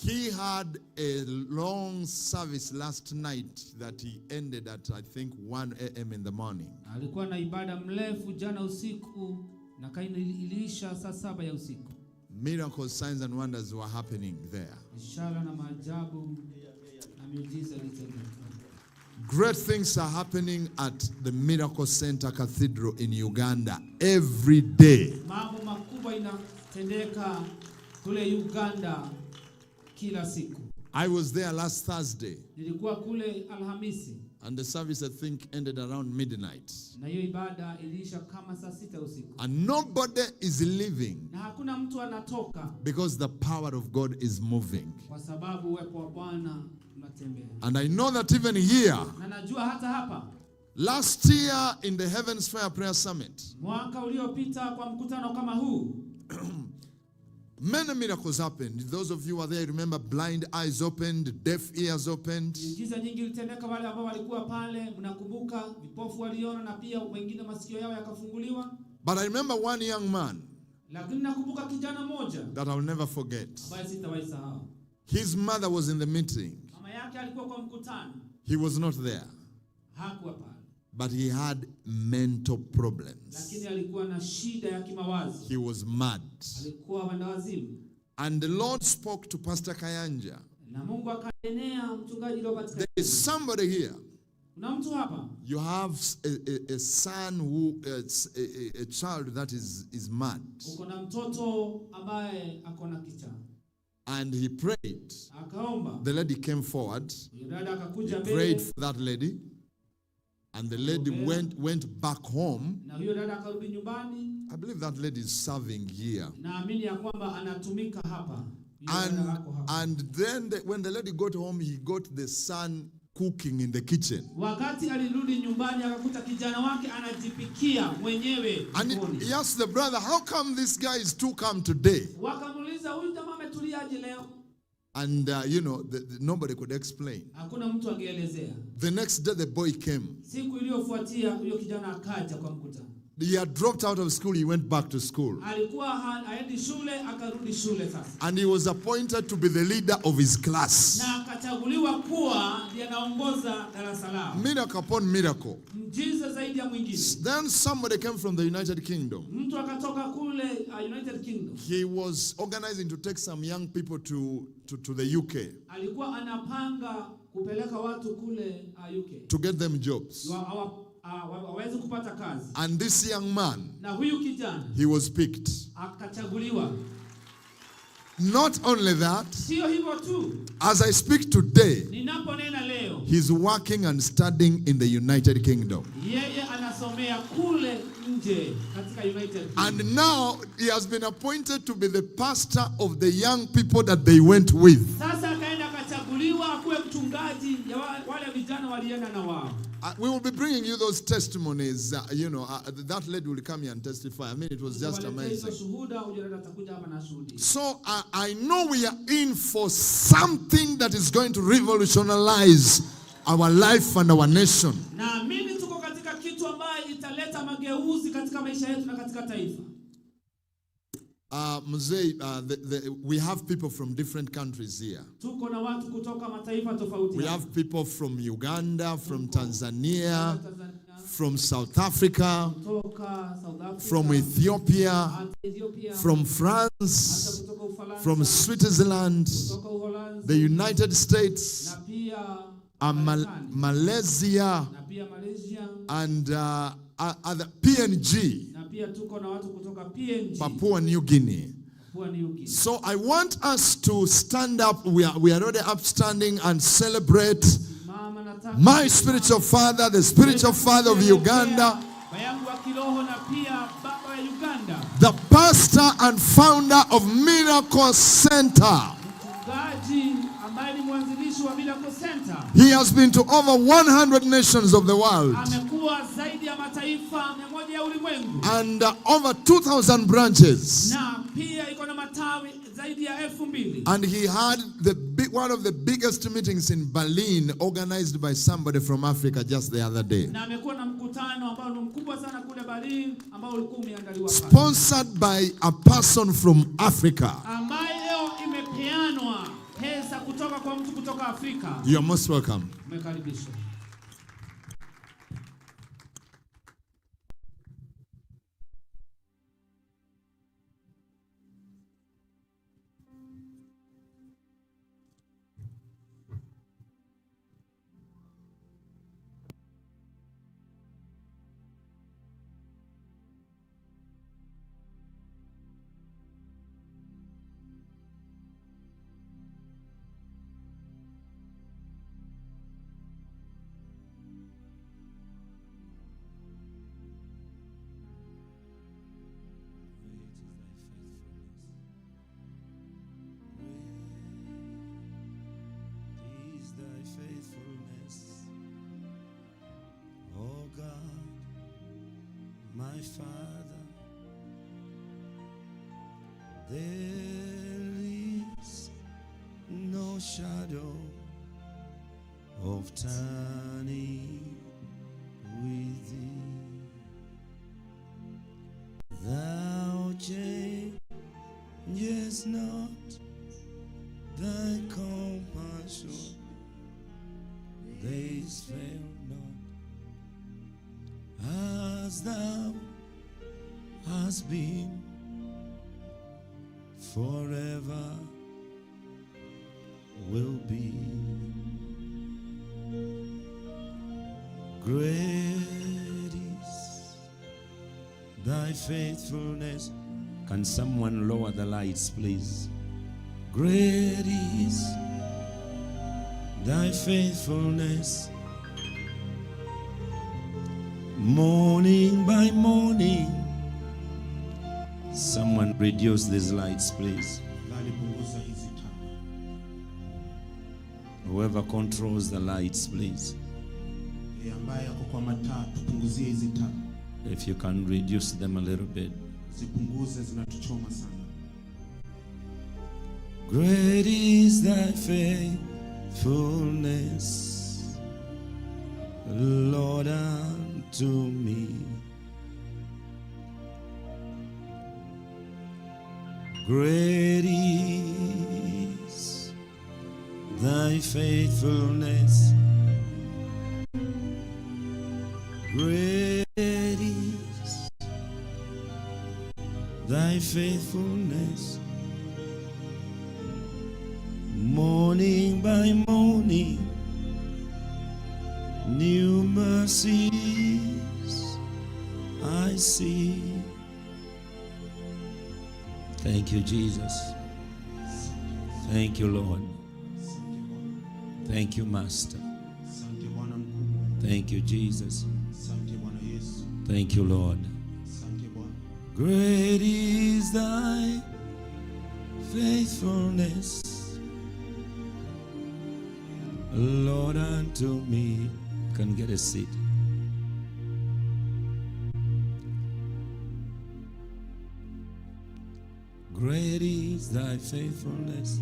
He had a long service last night that he ended at, I think, 1 a.m. in the morning. Alikuwa na ibada mrefu jana usiku na kaini iliisha saa 7 ya usiku. Miracles, signs, and wonders were happening there. Ishara na maajabu na miujiza ilitendeka. Great things are happening at the Miracle Center Cathedral in Uganda every day. Mambo makubwa inatendeka kule Uganda kila siku. I was there last Thursday, Nilikuwa kule Alhamisi and the service, I think, ended around midnight. Na hiyo ibada iliisha kama saa sita usiku, And nobody is leaving na hakuna mtu anatoka because the power of God is moving. Kwa sababu uwepo wa Bwana unatembea. And I know that even here, Na najua hata hapa last year in the Heavens Fire Prayer Summit, mwaka uliopita kwa mkutano kama huu many miracles happened. Those of you who are there, remember blind eyes opened, deaf ears opened. Miujiza nyingi ilitendeka. Wale ambao walikuwa pale, mnakumbuka vipofu waliona na pia wengine masikio yao yakafunguliwa. But I remember one young man Lakini nakumbuka kijana mmoja that I'll never forget. Ambaye sitawahi sahau. His mother was in the meeting. Mama yake alikuwa kwa mkutano, He was not there, hakuwa pale, but he had mental problems. Lakini alikuwa na shida ya kimawazo. He was mad. Alikuwa mwendawazimu. And the Lord spoke to Pastor Kayanja. Na Mungu akanenea mchungaji Robert. There is somebody here. Kuna mtu hapa. You have a son who, a child that is mad. Uko na mtoto ambaye ako na kichaa. And he prayed. Akaomba. The lady came forward. Yule dada akakuja He mbele. prayed for that lady. And the lady Amen. went back home. Na huyo dada akarudi nyumbani. I believe that lady is serving here. Naamini ya kwamba anatumika hapa. Yule And, dada ako hapa. and then when the lady got home, he got the son cooking in the kitchen. Wakati alirudi nyumbani akakuta kijana wake anajipikia mwenyewe And jikoni. he asked the brother, "How come this guy is too calm today?" Wakamuuliza huyu jamaa ametuliaje leo? And nobody could explain. Hakuna mtu angeelezea. The next day, the boy came. Siku iliyofuatia huyo kijana akaja kwa mkutano. He had dropped out of school. He went back to school. Alikuwa haendi shule, akarudi shule sasa. And he was appointed to be the leader of his class. Na akachaguliwa kuwa ndiye anaongoza darasa lao. Miracle upon miracle. Mjiza zaidi ya mwingine. Then somebody came from the United Kingdom. Mtu akatoka kule United Kingdom. He was organizing to take some young people to the UK. Alikuwa anapanga kupeleka watu kule UK. To get them jobs. Waweze kupata kazi. And this young man, Na huyu kijana he was picked. Akachaguliwa. Not only that, Sio hivyo tu. As I speak today, Ninaponena leo, he's working and studying in the United Kingdom. Yeye anasomea kule nje katika United Kingdom. And now he has been appointed to be the pastor of the young people that they went with. Sasa akaenda akachaguliwa akuwe mchungaji ya wale vijana walienda na wao. We will be bringing you those testimonies. That lady will come here and testify. I mean, it was just Tutawaletea hizo amazing. shuhuda, huyo dada atakuja hapa na ashuhudie. So I know we are in for something that is going to revolutionize our life and our nation. Naamini tuko katika kitu ambaye italeta mageuzi katika maisha yetu na katika taifa. Mzee, we have people from different countries here. Tuko na watu kutoka mataifa tofauti. We hapa. have people from Uganda, from Tanzania, Tanzania, from South Africa, kutoka South Africa, from Ethiopia, hata Ethiopia, from hata France, kutoka Ufaransa, from Switzerland, kutoka Uholanzi, the United States, na pia Marekani, Malaysia, na pia Malaysia, and other PNG, na pia tuko na watu kutoka PNG, Papua New Guinea. Papua New Guinea. So I want us to stand up. We are already upstanding and celebrate Mama, nataka my spiritual father, the spiritual father of Uganda, baba yangu wa kiroho na pia baba ya Uganda, the pastor and founder of Miracle Center. Mchungaji ambaye ni mwanzilishi wa Miracle Center. He has been to over 100 nations of the world. Amekuwa zaidi ya mataifa 100 ya ulimwengu. And over 2,000 branches. Na pia iko na matawi zaidi ya 2,000. And he had one of the biggest meetings in Berlin organized by somebody from Africa just the other day. Na amekuwa na mkutano ambao ni mkubwa sana kule Berlin ambao ulikuwa umeandaliwa pale. Sponsored by a person from Africa. Ambaye leo imepeanwa pesa kutoka kwa mtu kutoka Afrika. You are most welcome. Umekaribishwa. My Father. There is no shadow of turning with thee. Thou changest not, thy compassion, they fail not. As thou hast been, forever will be. Great is thy faithfulness. Can someone lower the lights, please? Great is thy faithfulness. Morning by morning. Someone reduce these lights, please. Tafadhali punguza hizi taa. Whoever controls the lights, please. Yeye ambaye ako kwa mataa, tupunguzie hizi taa. If you can reduce them a little bit. Zipunguze, zinatuchoma sana. Great is thy faithfulness, Lord, unto me. Great is thy faithfulness. Great is thy faithfulness. Morning by morning, new mercies I see. Thank you, Jesus. Thank you, Lord. Asante Bwana. Thank you, Master. Asante Bwana mkubwa. Thank you, Jesus. Asante Bwana Yesu. Thank you, Lord. Asante Bwana. Great is thy faithfulness, Lord, unto me. You can get a seat. Great is thy faithfulness.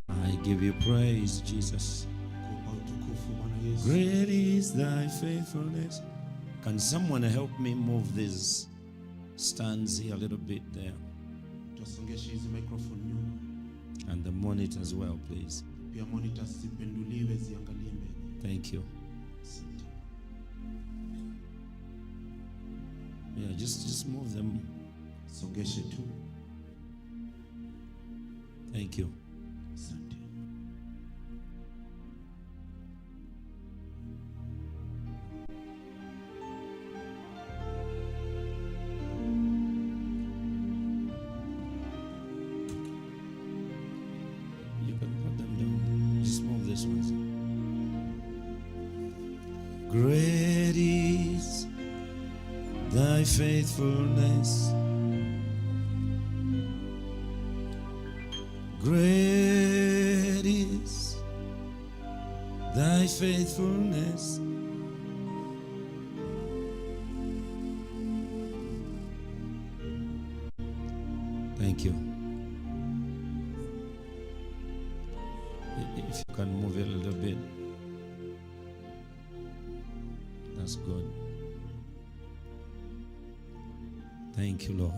I give you praise, Jesus. Kupa utukufu Bwana Yesu. Great is thy faithfulness. Can someone help me move these stands here a little bit there? Tutasongesha hizi microphone nyuma. And the monitor as well, please. Pia monitors zipenduliwe ziangalie mbele. Thank you. Asante. Yeah, just move them. Songeshe tu. Thank you. Asante. You can put them down. Just move this one. Great is thy faithfulness. Great is thy faithfulness. Thank you. If you can move it a little bit. That's good. Thank you, Lord.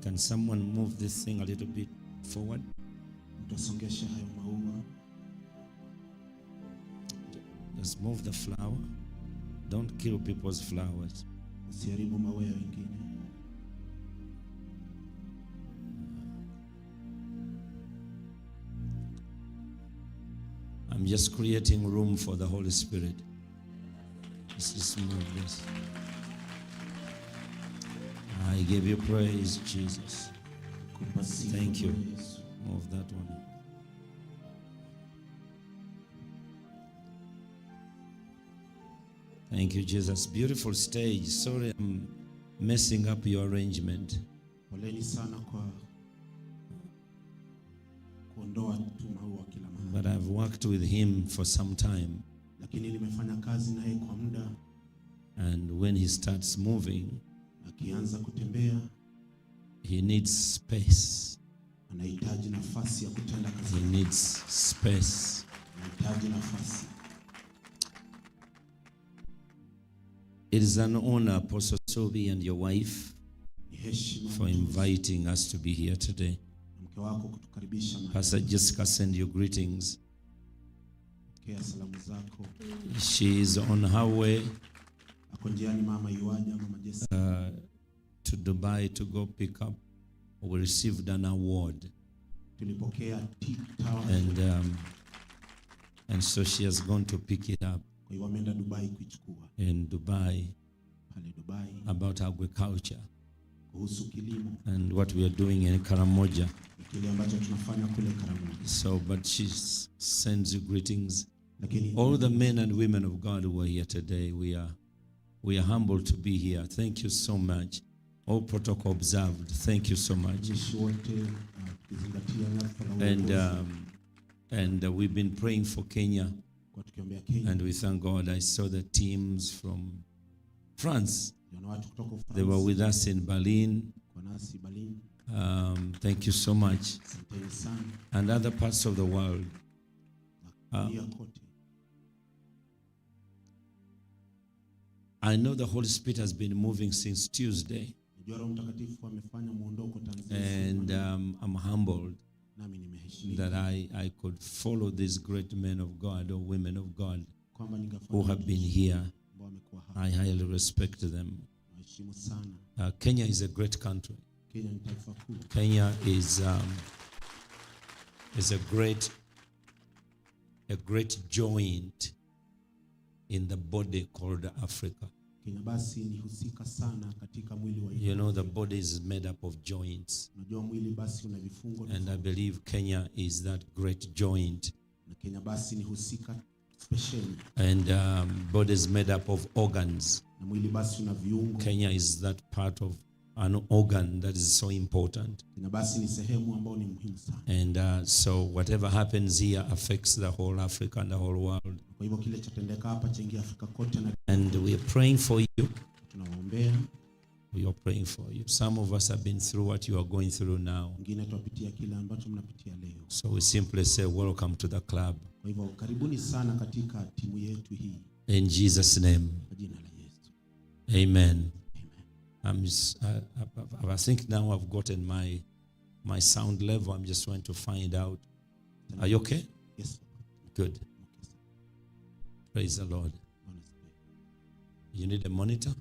Can someone move this thing a little bit forward? Tutasongesha hayo maua. Just move the flower. Don't kill people's flowers. Usiharibu maua ya wengine. I'm just creating room for the Holy Spirit. Let's just move this. I give you praise, Jesus. Kupa sifa Thank you. Bwana Yesu. Move that one. Thank you, Jesus. Beautiful stage. Sorry, I'm messing up your arrangement. Poleni sana kwa kuondoa tu maua kila mahali, But I've worked with him for some time. Lakini Lakini nimefanya kazi naye kwa muda. And when he starts moving, Akianza kutembea, he needs space. Anahitaji nafasi ya kutenda kazi. He needs space. Anahitaji nafasi. It is an honor, Apostle Sobi and your wife, Ni heshima for inviting us to be here today. Na mke wako kutukaribisha mahali. Pastor Jessica send you greetings. Pokea salamu zako. She is on her way Ako njiani mama yuaja, mama Jessica. To Dubai to go pick up. We received an award. Tulipokea T Tower. And so she has gone to pick it up Kwa hiyo ameenda Dubai kuichukua. In Dubai Pale Dubai about agriculture kuhusu kilimo and what we are doing in Karamoja. Kile ambacho tunafanya kule Karamoja. So, but she sends you greetings. Lakini All the men and women of God who are here today, we are humbled to be here. Thank you so much. All protocol observed. Thank you so much. Watumishi wote tukizingatia nyadhifa za And uongozi, we've been praying for Kenya, kwa tukiombea Kenya. And we thank God. I saw the teams from France. Niliona watu kutoka They were Ufaransa with us in Berlin. Kwa nasi Berlin. Thank you so much. Asanteni sana. And other parts of the world. Na dunia kote. I know the Holy Spirit has been moving since Tuesday, Najua Roho Mtakatifu amefanya muondoko tanzia and I'm humbled nami nimeheshimika that I could follow these great men of God or women of God kwamba who ningefanya have been here. Ambao wamekuwa hapa. I highly respect them. Naheshimu sana. Kenya is a great country. Kenya ni taifa kuu. Kenya is a great joint in the body called Africa. Kenya basi ni husika sana katika mwili wa The body is made up of joints. Unajua mwili basi una vifungo And I tofauti. believe Kenya is that great joint. Na Kenya basi ni husika spesheli. And body is made up of organs. Na mwili basi una viungo. Kenya is that part of an organ that is so important. Kenya basi ni sehemu ambayo ni muhimu sana. And so whatever happens here affects the whole Africa and the whole world. Kwa hivyo kile chatendeka hapa chaingia Afrika kote na And we are praying for you. Tunawaombea. We are praying for you. Some of us have been through what you are going through now. Wengine twapitia kile ambacho mnapitia leo. So we simply say, welcome to the club. Kwa hivyo karibuni sana katika timu yetu hii. In Jesus' name. Kwa jina la Yesu. Amen. I think now I've gotten my sound level. I'm just trying to find out. Are you okay? Yes. Good. Praise the Lord. Bwana asifiwe. You need a monitor?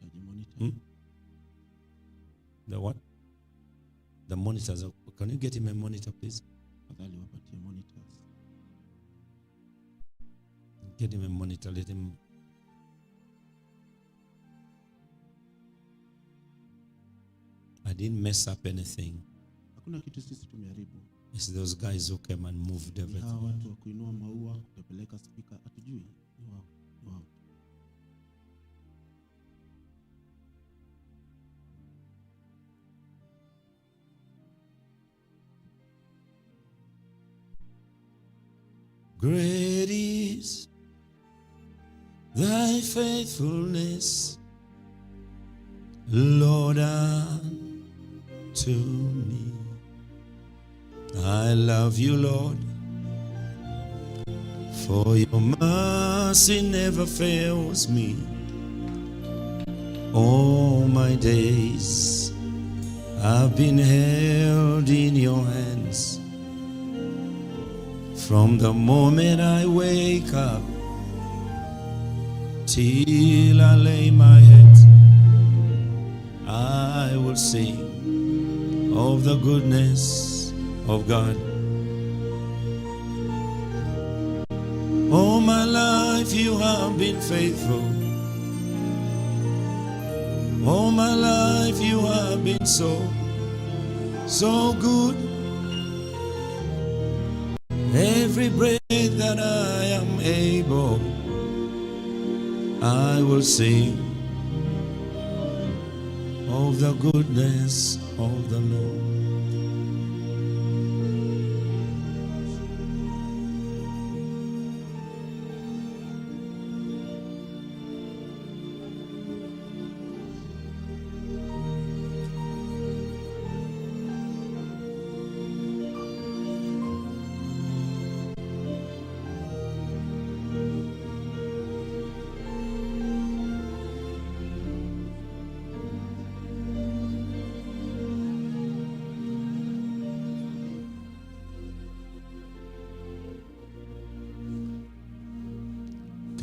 Hitaji monitor. The what? The monitors. Can you get him a monitor, please? Tafadhali wapatie monitors. Get him a monitor. Let him. I didn't mess up anything. Hakuna kitu sisi tumeharibu. It's those guys who came and moved Ni everything. hawa watu wa kuinua maua, kutapeleka spika, hatujui. Ni wao. Ni wao. Great is thy faithfulness, Lord, unto me. I love you, Lord, for your mercy never fails me. All my days I've been held in your hands. From the moment I wake up till I lay my head, I will sing of the goodness of God. All my life you have been faithful. All my life you have been so, so good. Every breath that I am able, I will sing of the goodness of the Lord.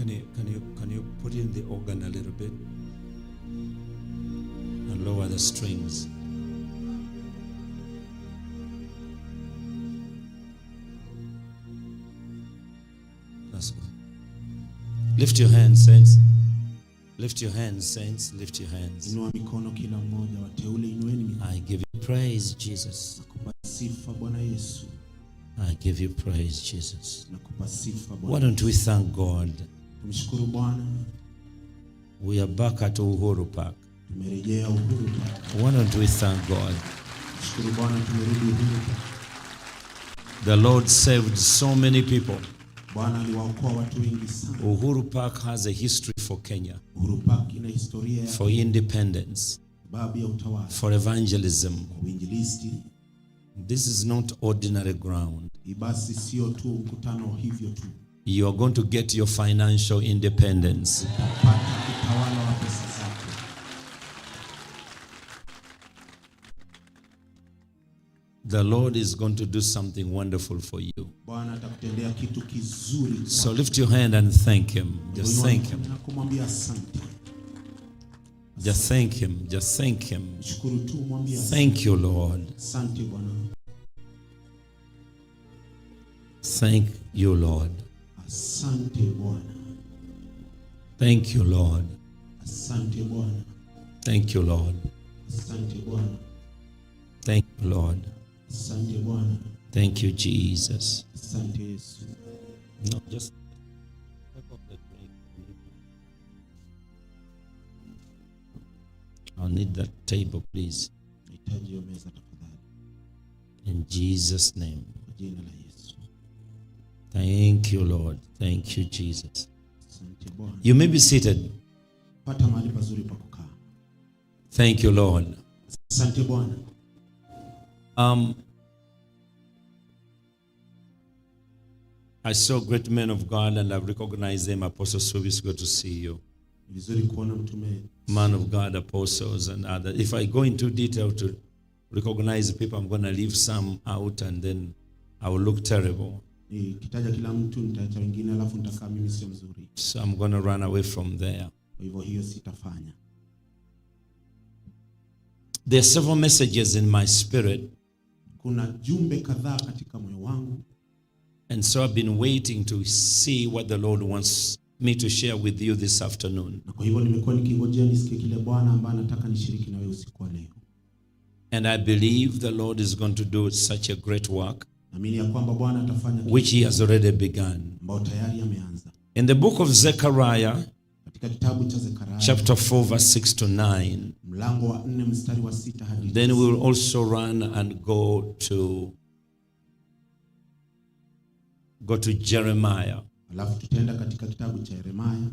Can you put in the organ a little bit and lower the strings? That's good. Lift your hands, saints. Lift your hands, saints. Lift your hands. Inua mikono kila mmoja, wateule inueni mikono. I give you praise, Jesus. Nakupa sifa Bwana Yesu. I give you praise, Jesus. Nakupa sifa Why Bwana. don't we thank God? Tumshukuru Bwana. We are back at Uhuru Park. Tumerejea Uhuru Park. Why don't we thank God? Shukuru Bwana, tumerudi Uhuru Park. The Lord saved so many people. Bwana aliwaokoa watu wengi sana. Uhuru Park has a history for Kenya, Uhuru Park ina historia ya for independence, sababu ya utawala, for evangelism. kwa uinjilisti. This is not ordinary ground. Hii basi sio tu mkutano hivyo tu, You are going to get your financial independence. utapata utawala wa pesa zako. The Lord is going to do something wonderful for you. Bwana atakutendea kitu kizuri. So lift your hand and thank Him. Just Inua thank Him. mkono na kumwambia asante. Just thank Him. Just thank Him. Shukuru tu, mwambie asante. Thank you, Lord. Asante Bwana, Thank you, Lord. asante Bwana, Thank you, Lord. asante Bwana, Thank you, Lord. asante Bwana, Thank you, Lord. asante Bwana, Thank you, Jesus. asante Yesu. No, just take off the drink. I'll need that table, please. Nahitaji hiyo meza tafadhali, In Jesus' name. kwa jina la Yesu. Thank you, Lord. Thank you, Jesus. Asante Bwana. You may be seated. Pata mahali pazuri pa kukaa. Thank you, Lord. Asante Bwana. I saw great men of God and I've recognized them. Apostle Subi, good to see you. Ni vizuri kuona mtume Man of God, apostles, and others. If I go into detail to recognize people, I'm going to leave some out and then I will look terrible. Nikitaja kila mtu nitaacha wengine, alafu nitakaa mimi sio mzuri. So I'm going to run away from there. Kwa hivyo hiyo sitafanya. There are several messages in my spirit, Kuna jumbe kadhaa katika moyo wangu, and so I've been waiting to see what the Lord wants me to share with you this afternoon. na kwa hivyo nimekuwa nikingojea nisikie kile Bwana ambaye anataka nishiriki na wewe usiku wa leo. And I believe the Lord is going to do such a great work, Naamini ya kwamba Bwana atafanya kitu which He has already begun. ambao tayari ameanza. In the book of Zechariah, Katika kitabu cha Zekaria chapter 4, verse 6 to 9, mlango wa 4 mstari wa 6 hadi then we will also run and go to Jeremiah. Alafu tutaenda katika kitabu cha Yeremia.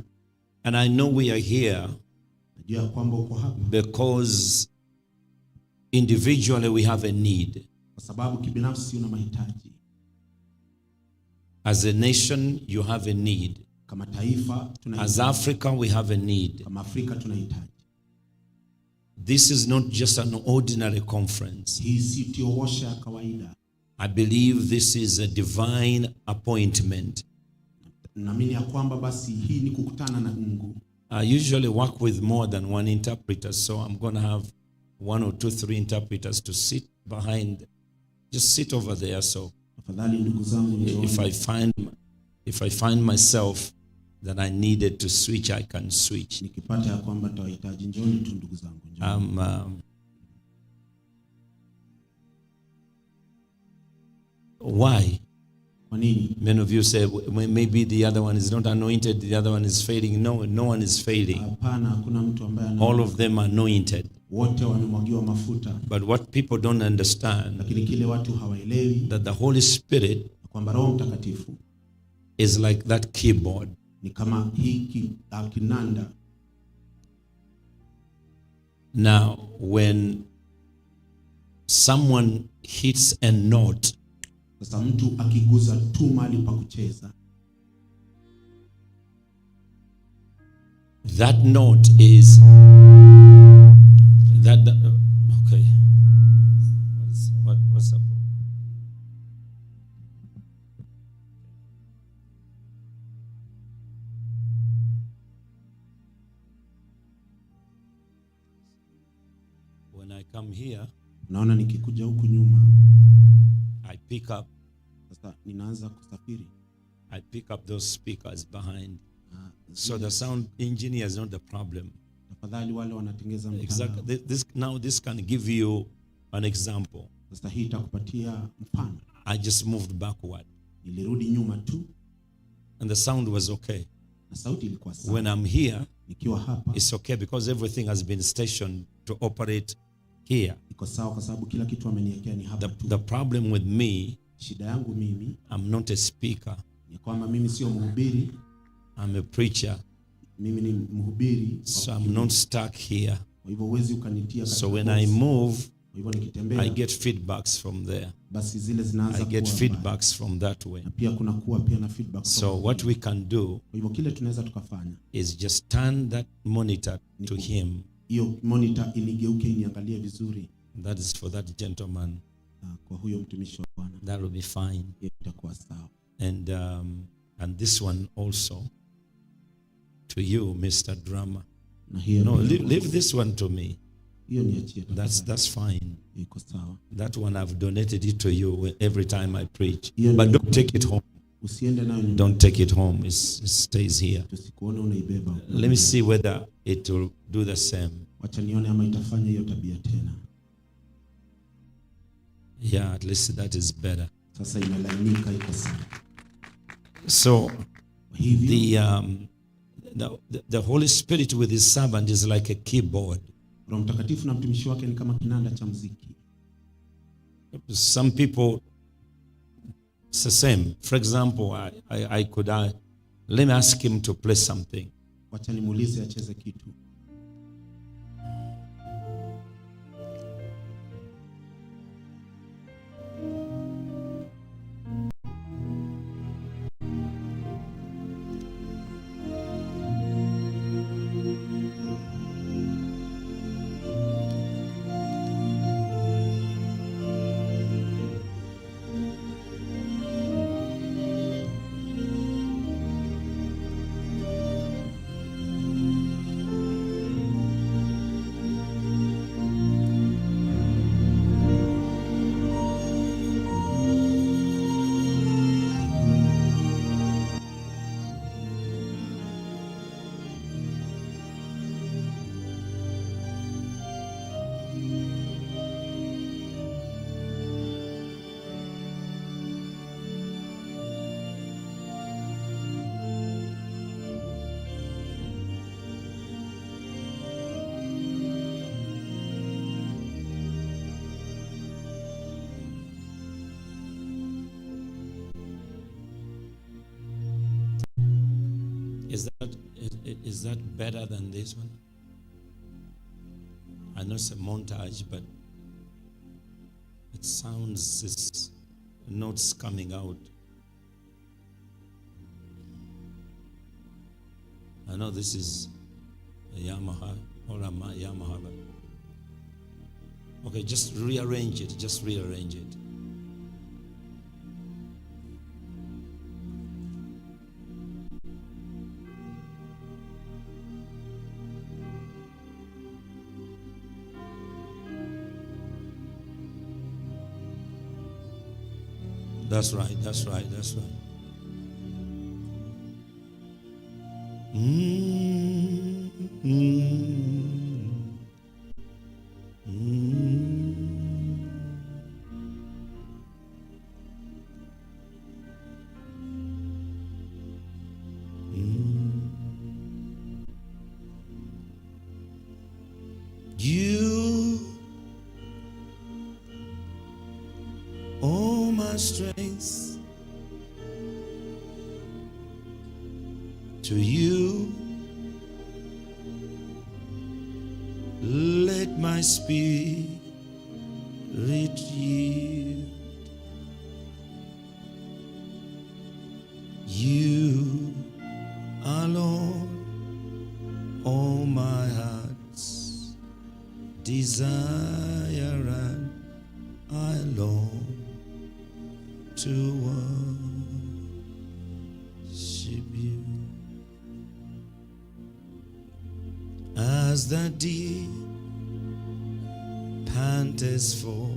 And I know we are here Najua ya kwamba uko hapa because individually we have a need. kwa sababu kibinafsi una mahitaji. As a nation, you have a need. Kama taifa As tunahitaji, Africa, we have a need. kama Afrika tunahitaji. This is not just an ordinary conference. Hii si tiowosha ya kawaida. I believe this is a divine appointment. Naamini ya kwamba basi hii ni kukutana na Mungu. I usually work with more than one interpreter, so I'm going to have one or two, three interpreters to sit behind. Just sit over there. So Tafadhali ndugu zangu, njooni. if I find myself that I needed to switch, I can switch. Nikipata ya kwamba nitawahitaji, njooni tu ndugu zangu, njooni. Why? Kwa nini? Many of you say, "Well, maybe the other one is not anointed, the other one is failing." No, no one is failing. Hapana, hakuna mtu ambaye ana, All of them are anointed. Wote wamemwagiwa mafuta, But what people don't understand, lakini kile watu hawaelewi that the Holy Spirit na kwamba Roho Mtakatifu is like that keyboard. Ni kama hiki kinanda. Now, when someone hits a note, Sasa mtu akiguza tu mahali pa kucheza, that note is okay. What's up? come here, Naona nikikuja huku nyuma I pick up sasa ninaanza kusafiri. I pick up those speakers behind. Na So the sound engineer is not the problem. Tafadhali wale wanatengeza Exactly. mtandao. This can give you an example. Sasa hii itakupatia mfano. I just moved backward Nilirudi nyuma tu and the sound was okay. na sauti ilikuwa sawa. When I'm here, Nikiwa hapa it's okay because everything has been stationed to operate here. iko sawa kwa sababu kila kitu ameniwekea ni hapa The, tu. the problem with me, Shida yangu mimi I'm not a speaker, ni kwamba mimi sio mhubiri, I'm a preacher. mimi ni mhubiri. wa So I'm not stuck here. Kwa hivyo huwezi ukanitia So katika when I box. move, Kwa hivyo nikitembea I get feedbacks from there. basi zile zinaanza I get kuwa mbaya. feedbacks from that way. Na pia kuna kuwa pia na feedback. So kutoka what kule. we can do Kwa hivyo kile tunaweza tukafanya is just turn that monitor to him. hiyo monitor inigeuke iniangalie vizuri. That is for that gentleman. Na kwa huyo mtumishi wa Bwana That will be fine. hiyo itakuwa sawa. And this one also to you, Mr. Drummer. Na hiyo No, pia leave this one to me. hiyo niachie That's tafadhali. that's fine. Iko sawa. That one I've donated it to you every time I preach. Hiyo But don't take it home. Usiende nayo nyumbani. Don't take it home. It stays here. Tusikuone unaibeba. Let me see whether it will do the same. Wacha nione ama itafanya hiyo tabia tena. Yeah, at least that is better. Sasa imelainika, iko sawa. So Kwa hivyo the Holy Spirit with his servant is like a keyboard. Roho Mtakatifu na mtumishi wake ni kama kinanda cha muziki. Some people, it's the same. For example, I could let me ask him to play something. Wacha nimuulize acheze kitu. Is that better than this one? I know it's a montage, but it sounds, it's notes coming out. I know this is a Yamaha or a Yamaha, but okay, just rearrange it. Just rearrange it. That's right, that's right, that's right. Mm, mm, mm. Mm. You, all my strength, to you let my spirit yield. You alone, all my heart's desire, and I long to worship you. As the deer Panteth for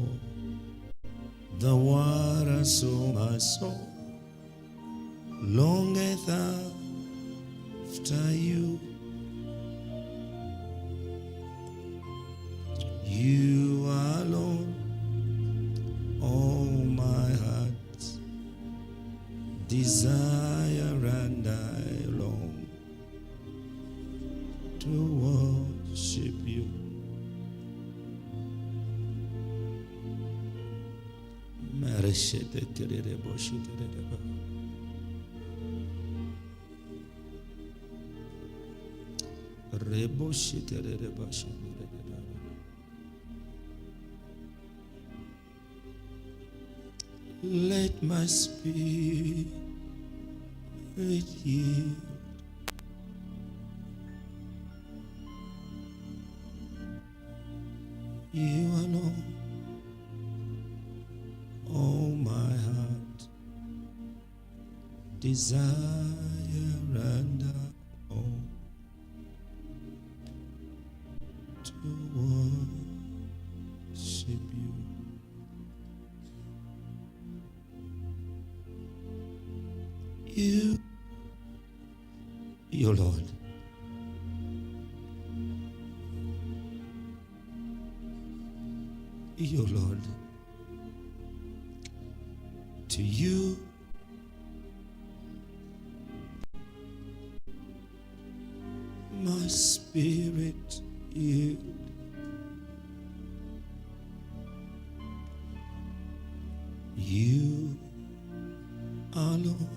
the water, so my soul longeth after you. You alone, oh my heart desire, and I long to worship you. Let my spirit yield. You alone, oh my heart desire, and I long to worship you. You, your Lord. Your Lord. To you my spirit yield. You alone,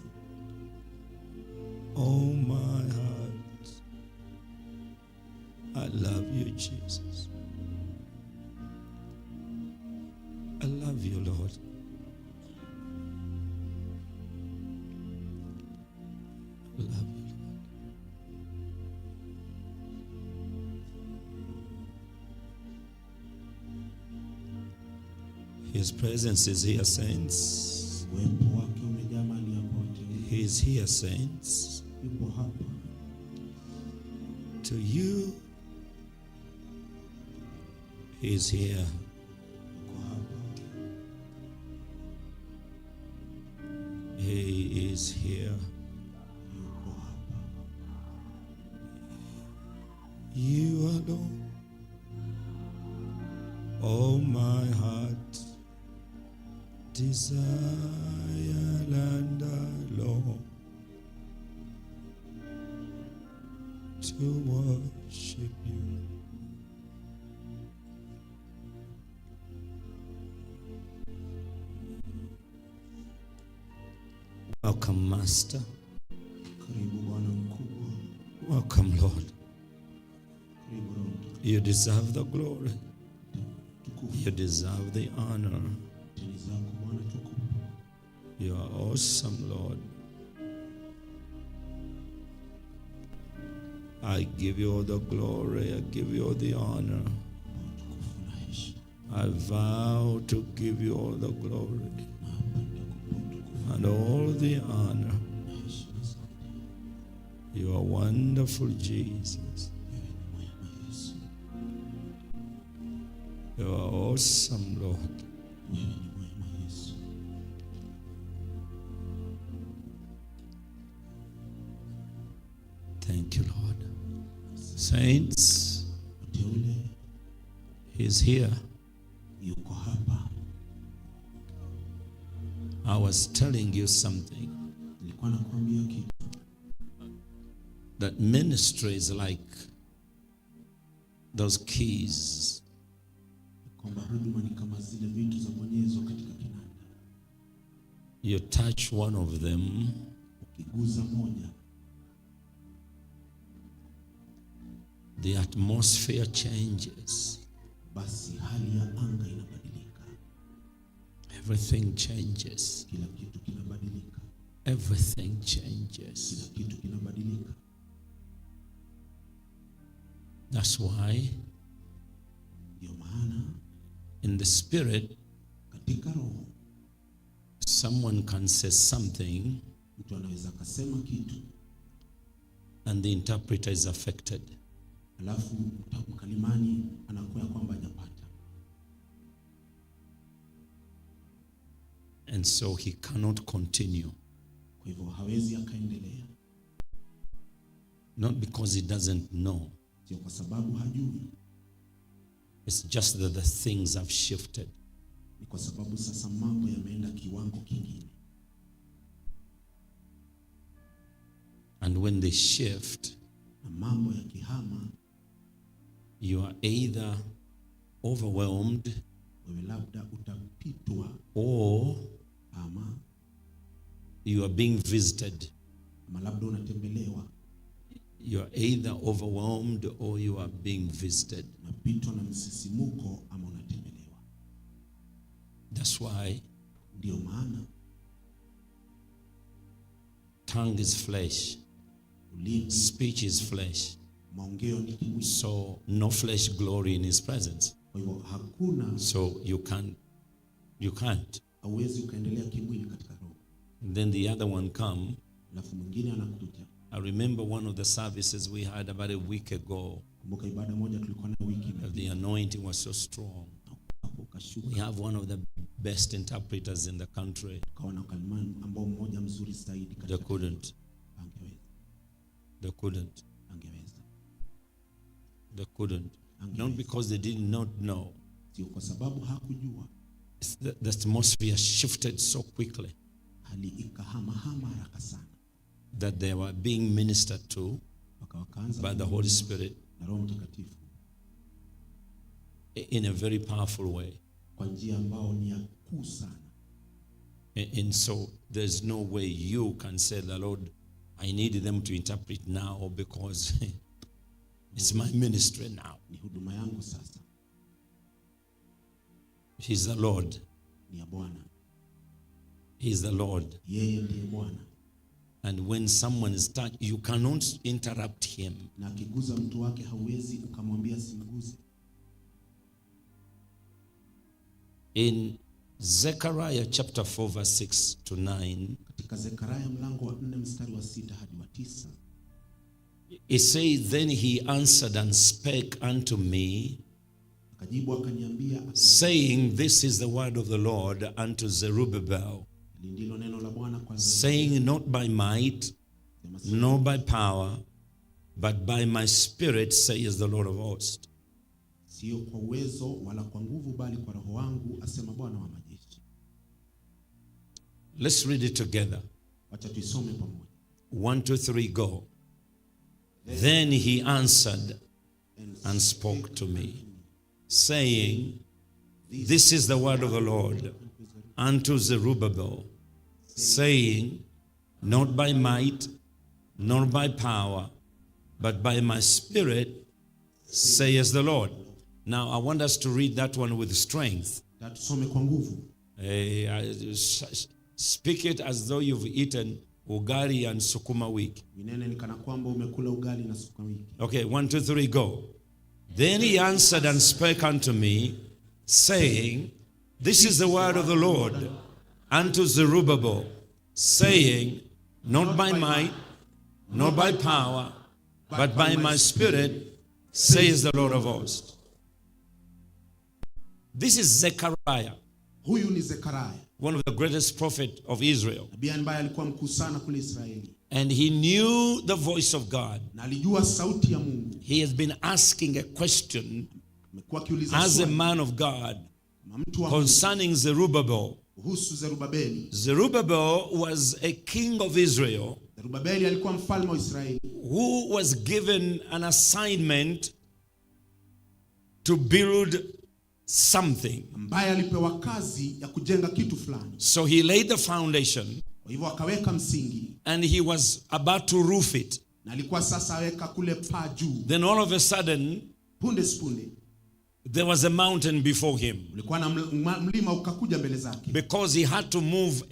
oh my heart. I love you, Jesus. I love you, Lord. I love you, Lord. His presence is here, saints. Uwepo wake umejaa mahali hapa wateule. He is here, saints. Yupo hapa. To you, He is here. Yuko hapa. He is here. Yuko hapa. You alone, oh my heart desire, and I long to worship you. Welcome, Master. Karibu Bwana mkubwa. Welcome, Lord. Karibu Roho Mtakatifu. You deserve the glory. Tukufu. You deserve the honor. Ni zako Bwana tukufu. You are awesome, Lord. I give you all the glory. I give you all the honor. Utukufu na heshima. I vow to give you all the glory Naapa nitakupa utukufu and all the honor. na heshima zote. You are wonderful, Jesus. Wewe ni mwema Yesu. You are awesome, Lord. Wewe ni mwema Yesu. Thank you, Lord. Saints, Wateule, He is here. yuko hapa. I was telling you something, Nilikuwa nakwambia kitu that ministry is like those keys. kwamba huduma ni kama zile vitu za bonyezwa katika kinanda. You touch one of them, Ukiguza moja, the atmosphere changes. Basi hali ya anga inabadilika. Everything changes. Kila kitu kinabadilika. Everything changes. Kila kitu kinabadilika. That's why Ndio maana in the spirit, katika roho someone can say something mtu anaweza akasema kitu and the interpreter is affected. Alafu mkalimani anakuwa ya kwamba hajapata. And so he cannot continue. Kwa hivyo hawezi akaendelea, Not because he doesn't know. sio kwa sababu hajui, It's just that the things have shifted. Ni kwa sababu sasa mambo yameenda kiwango kingine. And when they shift, Na mambo yakihama, you are either overwhelmed wewe labda utapitwa or ama you are being visited. Ama labda unatembelewa. You are either overwhelmed or you are being visited. Unapitwa na msisimuko ama unatembelewa. That's why Ndio maana tongue is flesh, ulimi, speech is flesh. Maongeo ni kimwili. So no flesh glory in his presence. Kwa hivyo hakuna, So you can't. Hauwezi ukaendelea kimwili katika roho. And then the other one come. Alafu mwingine anakuja. I remember one of the services we had about a week ago. Kumbuka ibada moja tulikuwa nayo wiki iliyopita. The anointing was so strong. Hapo ukashuka. We have one of the best interpreters in the country. Tukawa na mkalimani ambao mmoja mzuri zaidi They katika couldn't. Angeweza. They couldn't. Angeweza. They couldn't. Angeweza. Not because they did not know. Sio kwa sababu hakujua. It's the atmosphere shifted so quickly. Hali ikahamahama haraka sana. That they were being ministered to Wakaanza by the Holy Spirit na Roho Mtakatifu in a very powerful way. kwa njia ambao ni ya kuu sana. And so there's no way you can say, the Lord, I need them to interpret now because it's my ministry now. Ni huduma yangu sasa. He's the Lord. Ni ya Bwana. He's the Lord. Yeye ndiye Bwana. And when someone is touched, you cannot interrupt him. Na akiguza mtu wake hauwezi ukamwambia simguze. In Zechariah chapter 4 verse 6 to 9, Katika Zekaria mlango wa 4 mstari wa 6 hadi wa 9, it says, then he answered and spake unto me, akajibu akaniambia, saying, this is the word of the Lord unto Zerubbabel, hili ndilo neno la Bwana kwa saying, not by might, nor by power, but by my spirit, says the Lord of hosts. Sio kwa uwezo wala kwa nguvu, bali kwa roho wangu, asema Bwana wa majeshi. Let's read it together. Wacha tuisome pamoja. 1, 2, 3, go. Then he answered and spoke to me, saying, this is the word of the Lord unto Zerubbabel, saying, not by might, nor by power, but by my spirit, says the Lord. Now, I want us to read that one with strength. Na tusome kwa nguvu. Speak it as though you've eaten ugali and sukuma wiki. Inene ni kana kwamba umekula ugali na sukuma wiki. Okay, 1, 2, 3, go. Then he answered and spake unto me, saying, this is the word of the Lord unto Zerubbabel, saying, not by might, nor by power, but by my spirit, says the Lord of hosts. This is Zechariah. Huyu ni Zekaria. One of the greatest prophets of Israel. Nabii ambaye alikuwa mkuu sana kule Israeli. And he knew the voice of God. Na alijua sauti ya Mungu. He has been asking a question Amekuwa akiuliza as a swali. man of God Kama mtu wa Mungu. concerning Zerubbabel. Kuhusu Zerubabeli. Zerubbabel was a king of Israel. Zerubabeli alikuwa mfalme wa Israeli. Who was given an assignment to build something. Ambaye alipewa kazi ya kujenga kitu fulani. So he laid the foundation. Kwa hivyo akaweka msingi. And he was about to roof it. Na alikuwa sasa aweka kule paa juu. Then all of a sudden, punde sipunde, there was a mountain before him. Kulikuwa na mlima ukakuja mbele zake. Because he had to move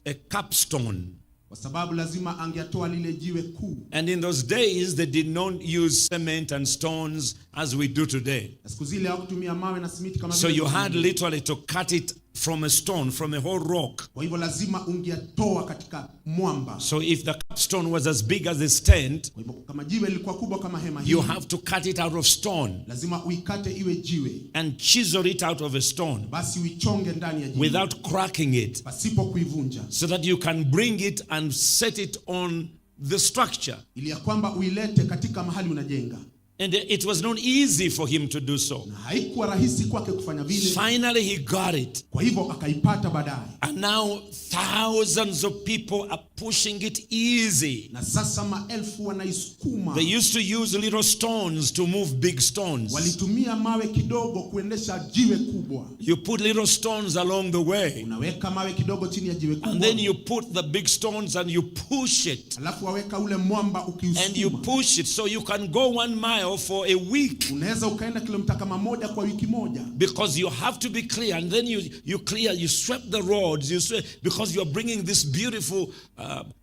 a capstone. Kwa sababu lazima angeatoa lile jiwe kuu. And in those days they did not use cement and stones as we do today. Na siku zile hawakutumia mawe na simiti kama So vile you had tunatumia. literally to cut it from a stone, from a whole rock. Kwa hivyo lazima ungeyatoa katika mwamba. So if the capstone was as big as this tent, Kwa hivyo kama jiwe lilikuwa kubwa kama hema hii, you have to cut it out of stone lazima uikate iwe jiwe, and chisel it out of a stone basi uichonge ndani ya jiwe without cracking it, pasipo kuivunja, so that you can bring it and set it on the structure. ili ya kwamba uilete katika mahali unajenga. And it was not easy for him to do so. Na haikuwa rahisi kwake kufanya vile. Finally, he got it. Kwa hivyo akaipata baadaye, And now thousands of people are pushing it easy. Na sasa maelfu wanaisukuma. They used to use little stones to move big stones. Walitumia mawe kidogo kuendesha jiwe kubwa. You put little stones along the way, Unaweka mawe kidogo chini ya jiwe kubwa, and then you put the big stones and you push it. Alafu waweka ule mwamba And you ukiusukuma. Push it so you can go 1 mile for a week, Unaweza ukaenda kilomita kama moja kwa wiki moja, because you have to be clear. And then you clear, you sweep the roads, you sweep, because you are bringing this beautiful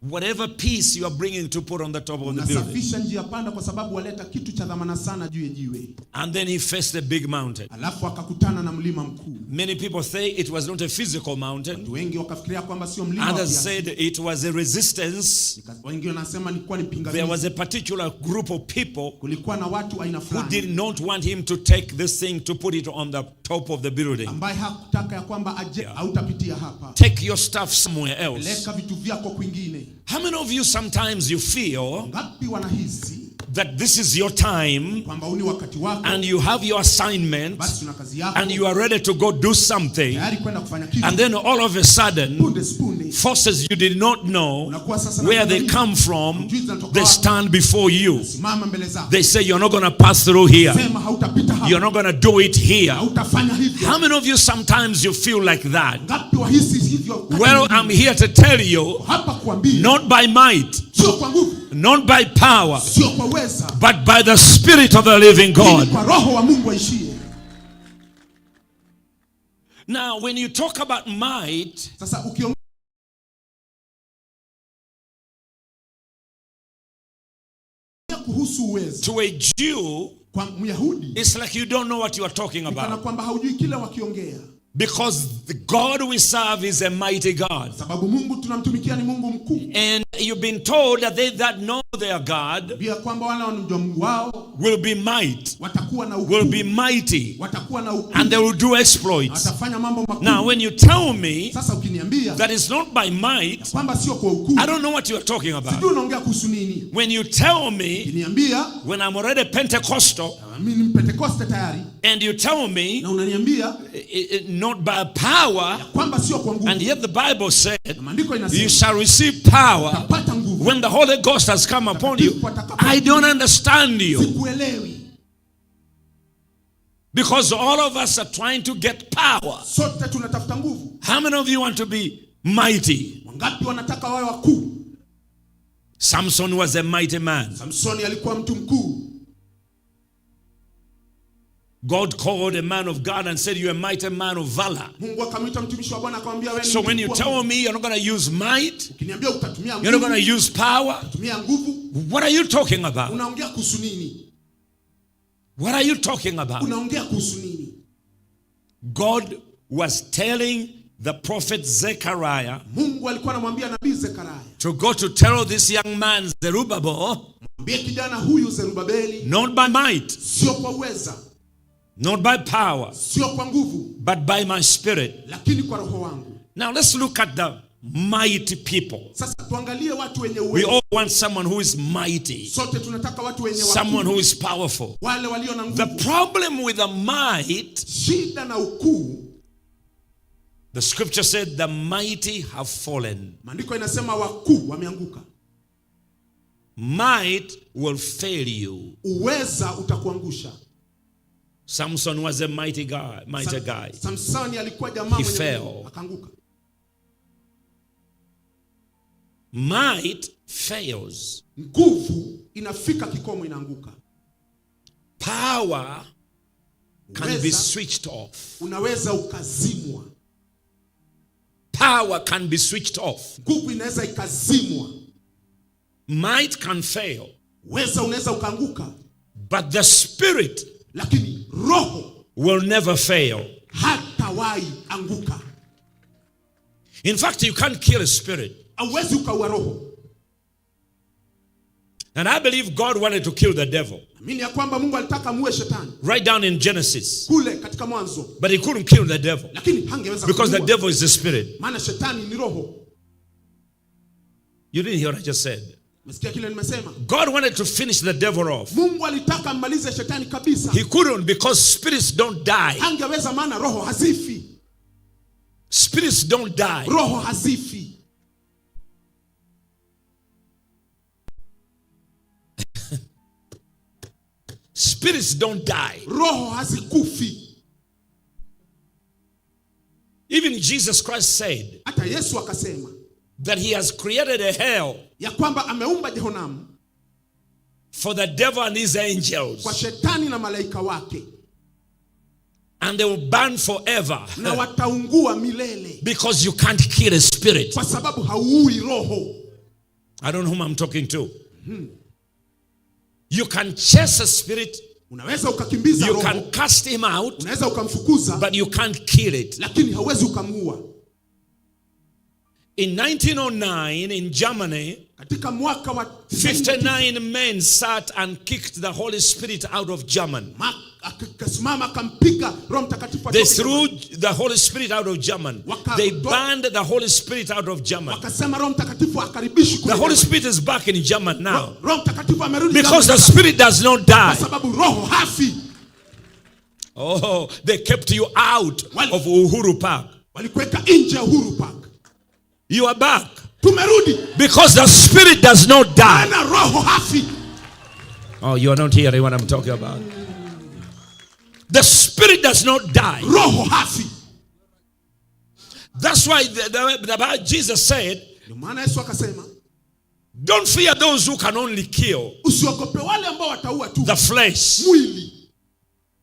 whatever piece you are bringing to put on the top of the building. Unasafisha njia panda kwa sababu waleta kitu cha dhamana sana juu ya jiwe. And then he faced a big mountain. Alafu akakutana na mlima mkuu. Many people say it was not a physical mountain. Watu wengi wakafikiria kwamba sio mlima wa Others kiasili. said it was a resistance. Wengine wanasema ilikuwa ni There pingamizi. was a particular group of people Kulikuwa na watu aina who fulani did not want him to take this thing to put it on the top of the building. Ambaye hakutaka ya kwamba aje hautapitia hapa. Take your stuff somewhere else. Peleka vitu vyako kwingine. How many of you sometimes you feel Ngapi wanahisi that this is your time kwamba huu ni wakati wako and you have your assignment basi una kazi yako and you are ready to go do something, tayari kwenda kufanya kitu, and then all of a sudden punde sipunde forces you did not know unakuwa sasa na where they pingamizi. come from, Hujui zinatoka they wapi. Stand before you. Simama mbele zako. They say, "You're not going to pass through here. Sema hautapita hapa. You're not going to do it here." Hautafanya hivyo. How many of you sometimes you feel like that? Ngapi wahisi hivyo wakati Well, mwingine? I'm here to tell you, Hapa kuambia not by might, sio kwa nguvu, not by power, sio kwa uweza, but by the Spirit of the living lakini God. kwa roho wa Mungu aishie. Now, when you talk about might, Sasa ukiongea kuhusu uwezo to a Jew, kwa Myahudi it's like you don't know what you are talking ni kana about. Kwamba haujui kile wakiongea, Because the God we serve is a mighty God. Sababu Mungu tunamtumikia ni Mungu mkuu. And you've been told that they that know their God Pia kwamba wale wanamjua Mungu wao will be might, watakuwa na will ukuu, be mighty, watakuwa na ukuu, and they will do exploits. Watafanya mambo makuu. Now, when you tell me Sasa ukiniambia that it's not by might, kwamba sio kwa ukuu, I don't know what you are talking about. Sijui unaongea kuhusu nini. When you tell me, Ukiniambia when I'm already Pentecostal, mimi ni Mpentekoste tayari, and you tell me na unaniambia not by power, kwamba sio kwa nguvu, and yet the Bible said, Na maandiko you inasema shall receive power utapata nguvu when the Holy Ghost has come upon you. I don't understand you. Sikuelewi. Because all of us are trying to get power. Sote tunatafuta nguvu. How many of you want to be mighty? Wangapi wanataka wawe wakuu? Samson was a mighty man. Samsoni alikuwa mtu mkuu. God called a man of God and said, "You're a mighty man of valor." Mungu akamwita mtumishi wa Bwana akamwambia wewe ni So mtu when you mkuu. tell me you're not going to use might, Ukiniambia utatumia you're not nguvu, going to use power, utatumia nguvu, what are you talking about? Unaongea kuhusu nini? What are you talking about? Unaongea kuhusu nini? God was telling the prophet Zechariah Mungu alikuwa anamwambia nabii Zekaria, to go to tell this young man Zerubbabel, mwambie kijana huyu Zerubabeli, not by might, sio kwa uweza, not by power, sio kwa nguvu, but by my spirit. Lakini kwa roho wangu. Now let's look at the mighty people. Sasa tuangalie watu wenye We uwezo. all want someone who is mighty, Sote tunataka watu wenye someone wakuu, who is powerful. Wale walio na The nguvu. problem with the might, Shida na ukuu, the scripture said, the mighty have fallen. Maandiko inasema wakuu wameanguka. Might will fail you. Uweza utakuangusha. Samson was a mighty guy, mighty guy. Samsoni alikuwa jamaa He mwenye fell. nguvu, akaanguka. Might fails. Nguvu inafika kikomo, inaanguka. Power can be Uweza, switched off. unaweza ukazimwa. Power can be switched off. Nguvu inaweza ikazimwa. Might can fail. Uweza unaweza ukaanguka, But the spirit lakini roho will never fail. hatawahi anguka. In fact, you can't kill a spirit. Hauwezi ukaua roho. And I believe God wanted to kill the devil. Amini ya kwamba Mungu alitaka muue shetani Right down in Genesis. kule katika Mwanzo, But he couldn't kill the devil. Lakini hangeweza Because the kumuua. Devil is the spirit. Maana shetani ni roho. You didn't hear what I just said. Umesikia kile nimesema? God wanted to finish the devil off. Mungu alitaka ammalize shetani kabisa. He couldn't because spirits don't die. Hangeweza maana roho hazifi. Spirits don't die. Roho hazifi. Spirits don't die. Roho hazikufi. Even Jesus Christ said Hata Yesu akasema that he has created a hell ya kwamba ameumba Jehonamu for the devil and his angels. Kwa shetani na malaika wake. And they will burn forever. Na wataungua milele. Because you can't kill a spirit. Kwa sababu hauui roho. I don't know whom I'm talking to. You can chase a spirit. Unaweza ukakimbiza You roho. can cast him out. Unaweza ukamfukuza. But you can't kill it. Lakini hauwezi ukamuua. In 1909 in Germany, Katika mwaka wa 59 men sat and kicked the Holy Spirit out of Germany. Akasimama akampiga Roho Mtakatifu They atoke. threw the Holy Spirit out of Germany. They banned the Holy Spirit out of Germany. Wakasema Roho Mtakatifu hakaribishi kule The Holy Germany. Spirit is back in Germany now. Roho Mtakatifu amerudi Because the Germany. Spirit does not die. Kwa sababu Roho hafi. Oh, they kept you out of Uhuru Park. Walikuweka nje ya Uhuru Park. You are back. Tumerudi. Because the Spirit does not die. Maana Roho hafi. Oh, you are not hearing what I'm talking about. The Spirit does not die. Roho hafi. That's why the Bible, Jesus said, Ndio maana Yesu akasema, don't fear those who can only kill usiogope wale ambao wataua tu the flesh. mwili.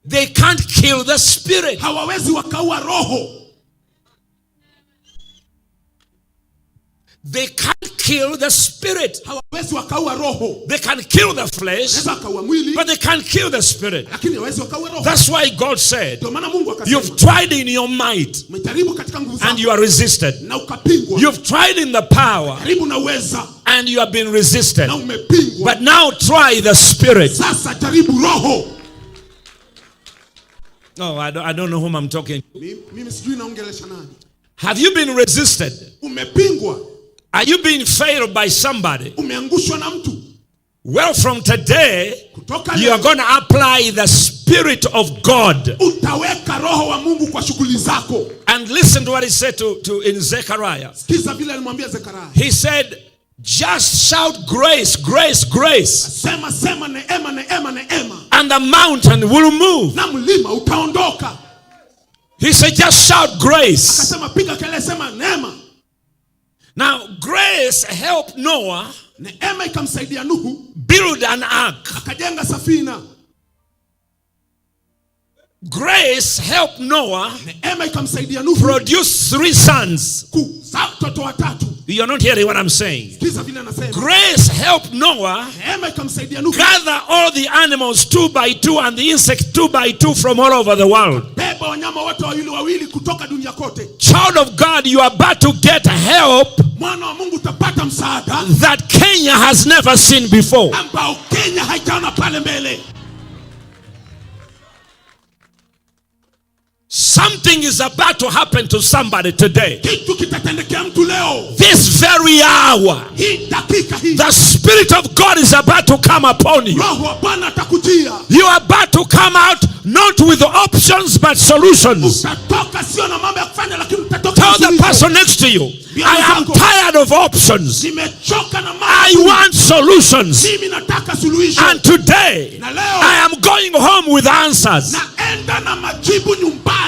They can't kill the spirit. Hawawezi wakaua roho. They can't kill the spirit. Hawawezi wakaua roho. They can kill the flesh, Wanaweza wakaua mwili, but they can't kill the spirit. Lakini hawawezi wakaua roho. That's why God said, Ndio maana Mungu akasema, you've tried in your might umejaribu katika nguvu and zako you are resisted. na ukapingwa. You've tried in the power Jaribu na uweza and you have been resisted. na umepingwa. But now try the spirit. Sasa jaribu roho. Oh, I don't know whom I'm talking to. Mimi sijui naongelesha nani. Have you been resisted? Umepingwa. Are you being failed by somebody? Umeangushwa na mtu. Well, from today, Kutoka you are leo, going to apply the Spirit of God. Utaweka roho wa Mungu kwa shughuli zako. And listen to what he said to in Zechariah. Sikiza vile alimwambia Zechariah. He said, just shout grace, grace, grace. Sema, sema neema, neema, neema. And the mountain will move. Na mlima utaondoka. He said, just shout grace. Akasema piga kelele, sema neema. Now, grace helped Noah Neema ikamsaidia Nuhu build an ark. Akajenga safina. Grace helped Noah Neema ikamsaidia Nuhu produce 3 sons. Kuzaa watoto watatu. You're not hearing what I'm saying. Sikiza vile anasema. Grace helped Noah Neema ikamsaidia Nuhu gather all the animals 2 by 2 and the insects 2 by 2 from all over the world. Beba wanyama wote wawili wawili kutoka dunia kote. Child of God, you are about to get help Mwana wa Mungu utapata msaada that Kenya has never seen before. ambao Kenya haijaona pale mbele. Something is about to happen to somebody today. Kitu kitatendekea mtu leo. This very hour, Hii dakika hii. the Spirit of God is about to come upon you. Roho wa Bwana atakujia. You are about to come out not with options but solutions. Utatoka sio na mambo ya kufanya, lakini utatoka Tell na the suluhisho. person next to you, I am tired of options. Nimechoka na mambo. I want solutions. Mimi nataka suluhisho. And today, Na leo, I am going home with answers. Naenda na majibu nyumbani.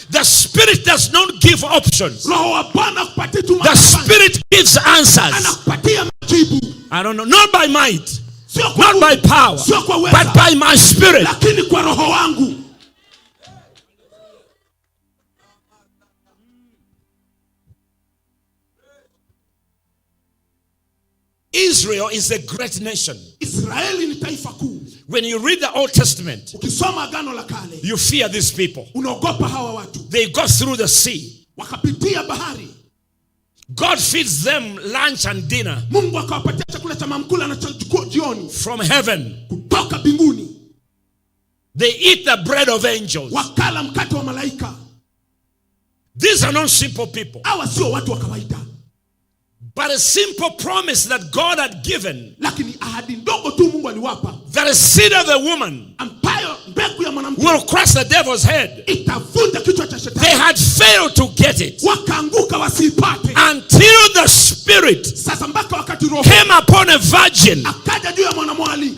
The Spirit does not give options. Roho wa Bwana hakupatii tu The majibu. Spirit gives answers. Anakupatia majibu. I don't know. Not by might, Sio kwa not by nguvu, power, sio kwa uweza, but by my Spirit. lakini kwa roho wangu. Israel is a great nation. Israeli ni taifa kuu. When you read the Old Testament, Ukisoma Agano la Kale, you fear these people. unaogopa hawa watu. They got through the sea. Wakapitia bahari. God feeds them lunch and dinner Mungu akawapatia chakula cha mamkula na cha jioni from heaven. Kutoka mbinguni. They eat the bread of angels. Wakala mkate wa malaika. These are not simple people. Hawa sio watu wa kawaida. But a simple promise that God had given, Lakini ahadi ndogo tu Mungu aliwapa, that a seed of the woman ambayo mbegu ya mwanamke will crush the devil's head. Itavunja kichwa cha They shetani. had failed to get it Wakaanguka wasiipate until the Spirit Sasa mpaka wakati Roho came upon a virgin. Akaja juu ya mwanamwali.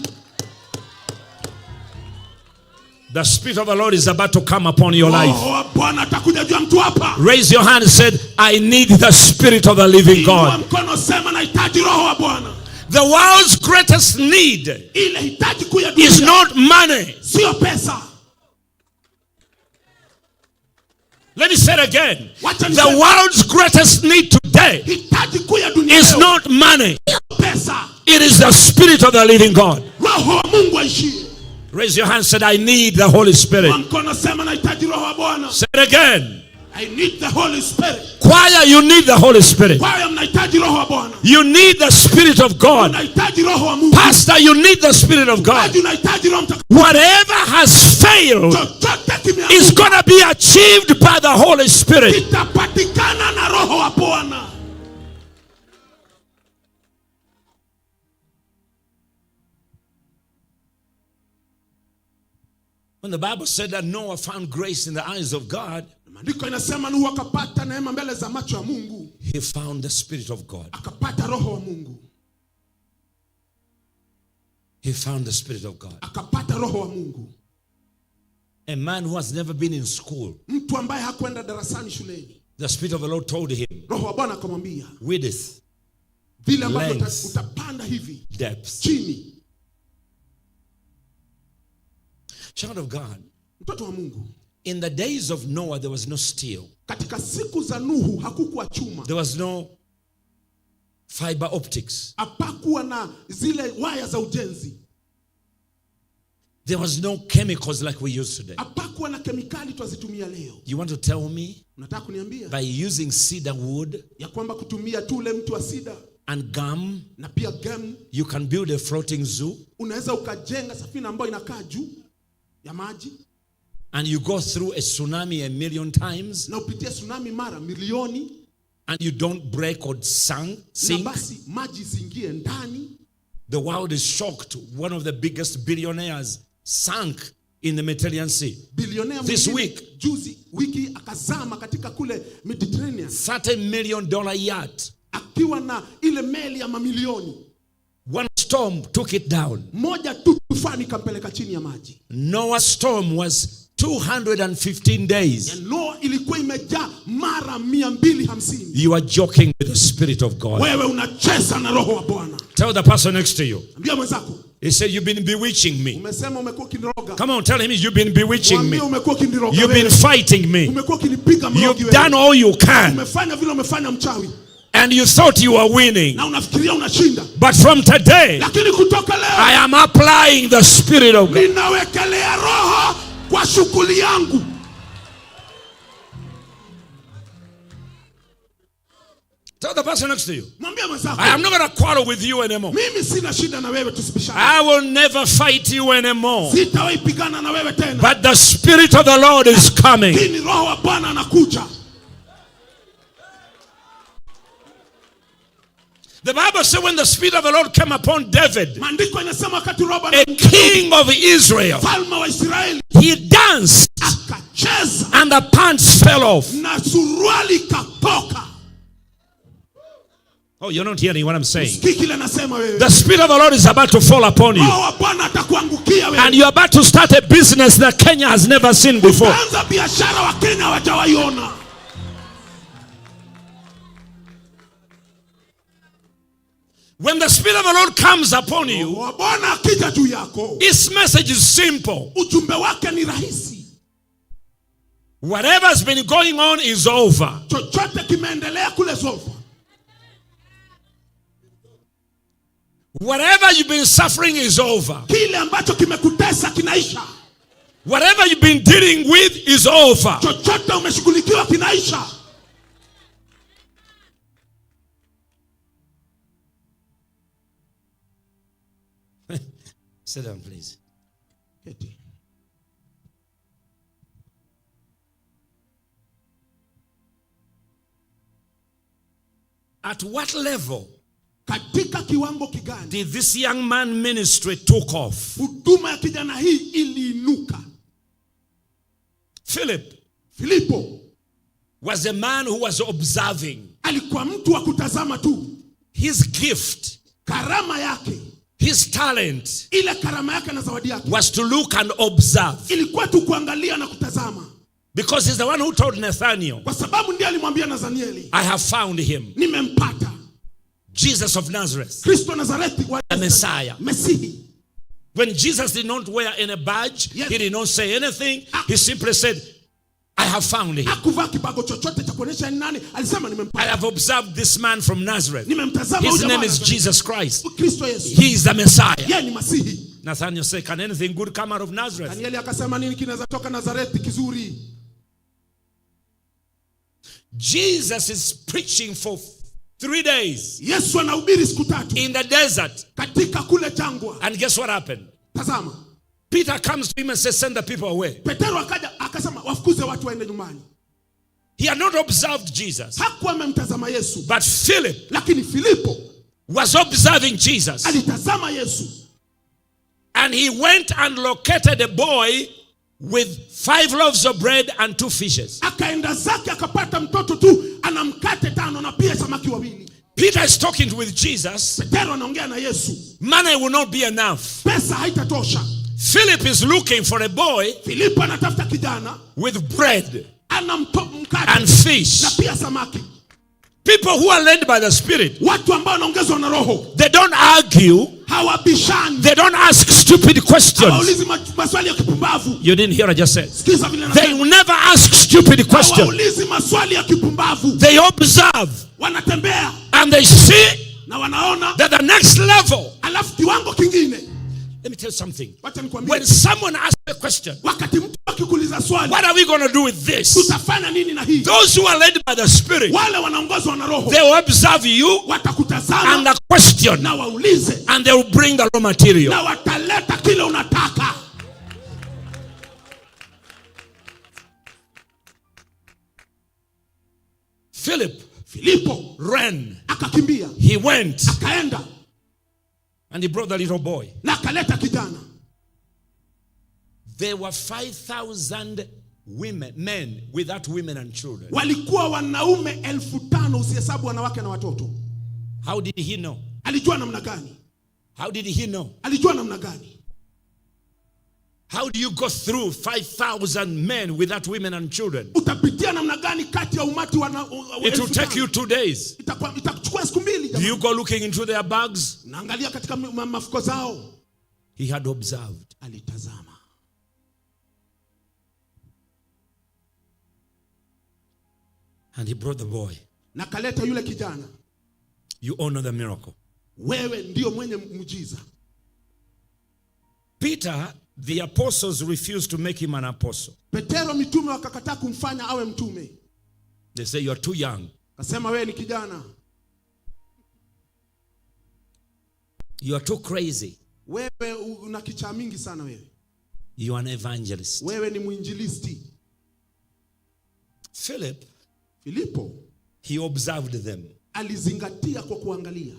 The Spirit of the Lord is about to come upon your life. Roho wa Bwana atakuja juu ya mtu hapa. Raise your hand and said, "I need the Spirit of the living Inua God." mkono sema nahitaji Roho wa Bwana. The world's greatest need Ile hitaji kuu ya is dunia not money. Sio pesa. Let me say it again. Wacha The niseme. World's greatest need today Hitaji kuu ya dunia is leo not money. sio pesa. It is the Spirit of the living God. Roho wa Mungu aishie. Raise your hand and said, "I need the Holy Spirit." Kwa mkono sema nahitaji Roho wa Bwana. Say it again. I need the Holy Spirit. Choir, you need the Holy Spirit. Kwaya mnahitaji Roho wa Bwana. You need the Spirit of God. Unahitaji Roho wa Mungu. Pastor, you need the Spirit of God. Mchungaji, unahitaji Roho Mtakatifu. Whatever has failed Chochote kimeanguka is going to be achieved by the Holy Spirit. Kitapatikana na Roho wa Bwana. When the Bible said that Noah found grace in the eyes of God, Maandiko inasema Nuhu akapata neema mbele za macho ya Mungu. He found the Spirit of God. Akapata Roho wa Mungu. He found the Spirit of God. Akapata Roho wa Mungu. A man who has never been in school. Mtu ambaye hakwenda darasani shuleni. The Spirit of the Lord told him, Roho wa Bwana akamwambia, width, vile ambavyo length, utapanda hivi depth. chini. Child of God, Mtoto wa Mungu, in the days of Noah, there was no steel. Katika siku za Nuhu hakukuwa chuma. There was no fiber optics. Hapakuwa na zile waya za ujenzi. There was no chemicals like we use today. Hapakuwa na kemikali twazitumia leo. You want to tell me Unataka kuniambia by using cedar wood ya kwamba kutumia tu ule mti wa cedar and gum, na pia gum, you can build a floating zoo? Unaweza ukajenga safina ambayo inakaa juu ya maji And you go through a tsunami 1,000,000 times, na upitie tsunami mara milioni, and you don't break or na sink. basi maji isiingie ndani. The world is shocked. One of the biggest billionaires sank in the Mediterranean Sea. Bilionea This mwingine week. juzi wiki akazama katika kule Mediterranean, $30 million yacht. Akiwa na ile meli ya mamilioni. One storm took it down. Moja tu tufani ikampeleka chini ya maji. Noah's storm was 215 days. Ya Noah ilikuwa imejaa mara 250. You are joking with the Spirit of God. Wewe unacheza na Roho wa Bwana. Tell the person next to you. Ambia mwenzako. He said, "You've been bewitching me." Umesema umekuwa ukiniroga. Come on, tell him, "You've been bewitching me. Mwambie umekuwa ukiniroga You've been wewe. fighting me. Umekuwa ukinipiga mrogi You've wewe. done all you can. Umefanya vile umefanya mchawi. And you thought you were winning. Na unafikiria unashinda. But from today, Lakini kutoka leo, I am applying the Spirit of God." Ninawekelea Roho kwa shughuli yangu. Tell the person next to you, Mwambie mwenzako, "I am not going to quarrel with you anymore. Mimi sina shida na wewe, tusibishane. I will never fight you anymore. Sitawahi pigana na wewe tena. But the Spirit of the Lord is coming." Lakini Roho wa Bwana anakuja. The Bible said when the Spirit of the Lord came upon David, Maandiko yanasema wakati Roho wa Bwana a king of Israel, mfalme wa Israeli, he danced akacheza and the pants fell off. na suruali ikatoka. Oh, you're not hearing what I'm saying. Sikii kile nasema wewe. The Spirit of the Lord is about to fall upon you. Roho wa Bwana atakuangukia wewe. And you're about to start a business that Kenya has never seen before. Utaanza biashara wa Kenya hawajawaiona. When the Spirit of the Lord comes upon you, Roho wa Bwana akija juu yako, his message is simple. Ujumbe wake ni rahisi. Whatever's been going on is over. Chochote kimeendelea kule sofa. Whatever you've been suffering is over. Kile ambacho kimekutesa kinaisha. Whatever you've been dealing with is over. Chochote umeshughulikiwa kinaisha. Sit down, please. Keti. At what level Katika kiwango kigani did this young man ministry took off? Huduma ya kijana hii iliinuka? Philip Filipo was a man who was observing. Alikuwa mtu wa kutazama tu. His gift, Karama yake, his talent ile karama yake na zawadi yake was to look and observe. Ilikuwa tu kuangalia na kutazama. Because he's the one who told Nathaniel, Kwa sababu ndiye alimwambia Nathanieli, "I have found him." Nimempata. Jesus of Nazareth, Kristo Nazareti wa the Messiah. Mesihi. When Jesus did not wear any badge, Yes. he did not say anything. He simply said, "I have found him." Hakuvaa kibago chochote cha kuonyesha ni nani, alisema nimempata. "I have observed this man from Nazareth. Nimemtazama His huyu jamaa name is Nazareti. Jesus Christ. Kristo Yesu. He is the Messiah." Yeye ni Masihi. Nathaniel said, "Can anything good come out of Nazareth?" Danieli akasema nini kinaweza toka Nazareti kizuri? Jesus is preaching for 3 days Yesu anahubiri siku tatu in the desert. Katika kule jangwa. And guess what happened? Tazama. Peter comes to him and says, "Send the people away." Petero akaja akasema wafukuze watu waende nyumbani. He had not observed Jesus. Hakuwa amemtazama Yesu. But Philip Lakini Filipo was observing Jesus. Alitazama Yesu. And he went and located a boy with five loaves of bread and two fishes. Akaenda zake akapata mtoto tu ana mkate tano na pia samaki wawili. Peter is talking with Jesus. Petero anaongea na Yesu. Money will not be enough. Pesa haitatosha. Philip is looking for a boy Filipo anatafuta kijana with bread ana mkate and fish. Na pia samaki. People who are led by the Spirit, Watu ambao wanaongozwa na Roho they don't argue. Hawabishani. They don't ask stupid questions. Hawaulizi maswali ya kipumbavu. You didn't hear what I just said. Sikiza vile They nasema. will never ask stupid questions. Hawaulizi maswali ya kipumbavu. They observe Wanatembea and they see na wanaona that the next level. Alafu kiwango kingine. Let me tell you something. Wacha nikwambie. When someone asks a question, Wakati mtu akikuuliza swali, what are we going to do with this? Tutafanya nini na hii? Those who are led by the Spirit, Wale wanaongozwa na Roho, they will observe you watakutazama and the question, na waulize and they will bring the raw material. Na wataleta kile unataka. Philip Filipo ran. Akakimbia. He went. Akaenda. And he brought the little boy. Na akaleta kijana. There were 5,000 women, men without women and children. Walikuwa wanaume 5,000 usihesabu wanawake na watoto. How did he know? Alijua namna gani? How did he know? Alijua namna gani? How do you go through 5,000 men without women and children? Utapitia namna gani kati ya umati wa It will elfu take tano? you 2 days. Itakuchukua siku mbili. Do you go looking into their bags? Naangalia katika mafuko zao. He had observed. Alitazama. And he brought the boy. Na kaleta yule kijana. You honor the miracle. Wewe ndio mwenye muujiza. Peter, the apostles refused to make him an apostle. Petero mitume wakakataa kumfanya awe mtume. They say, "You are too young." Kasema wewe ni kijana. "You are too crazy." Wewe una kichaa mingi sana wewe. "You are an evangelist." Wewe ni mwinjilisti. Philip, Filipo he observed them. Alizingatia kwa kuangalia.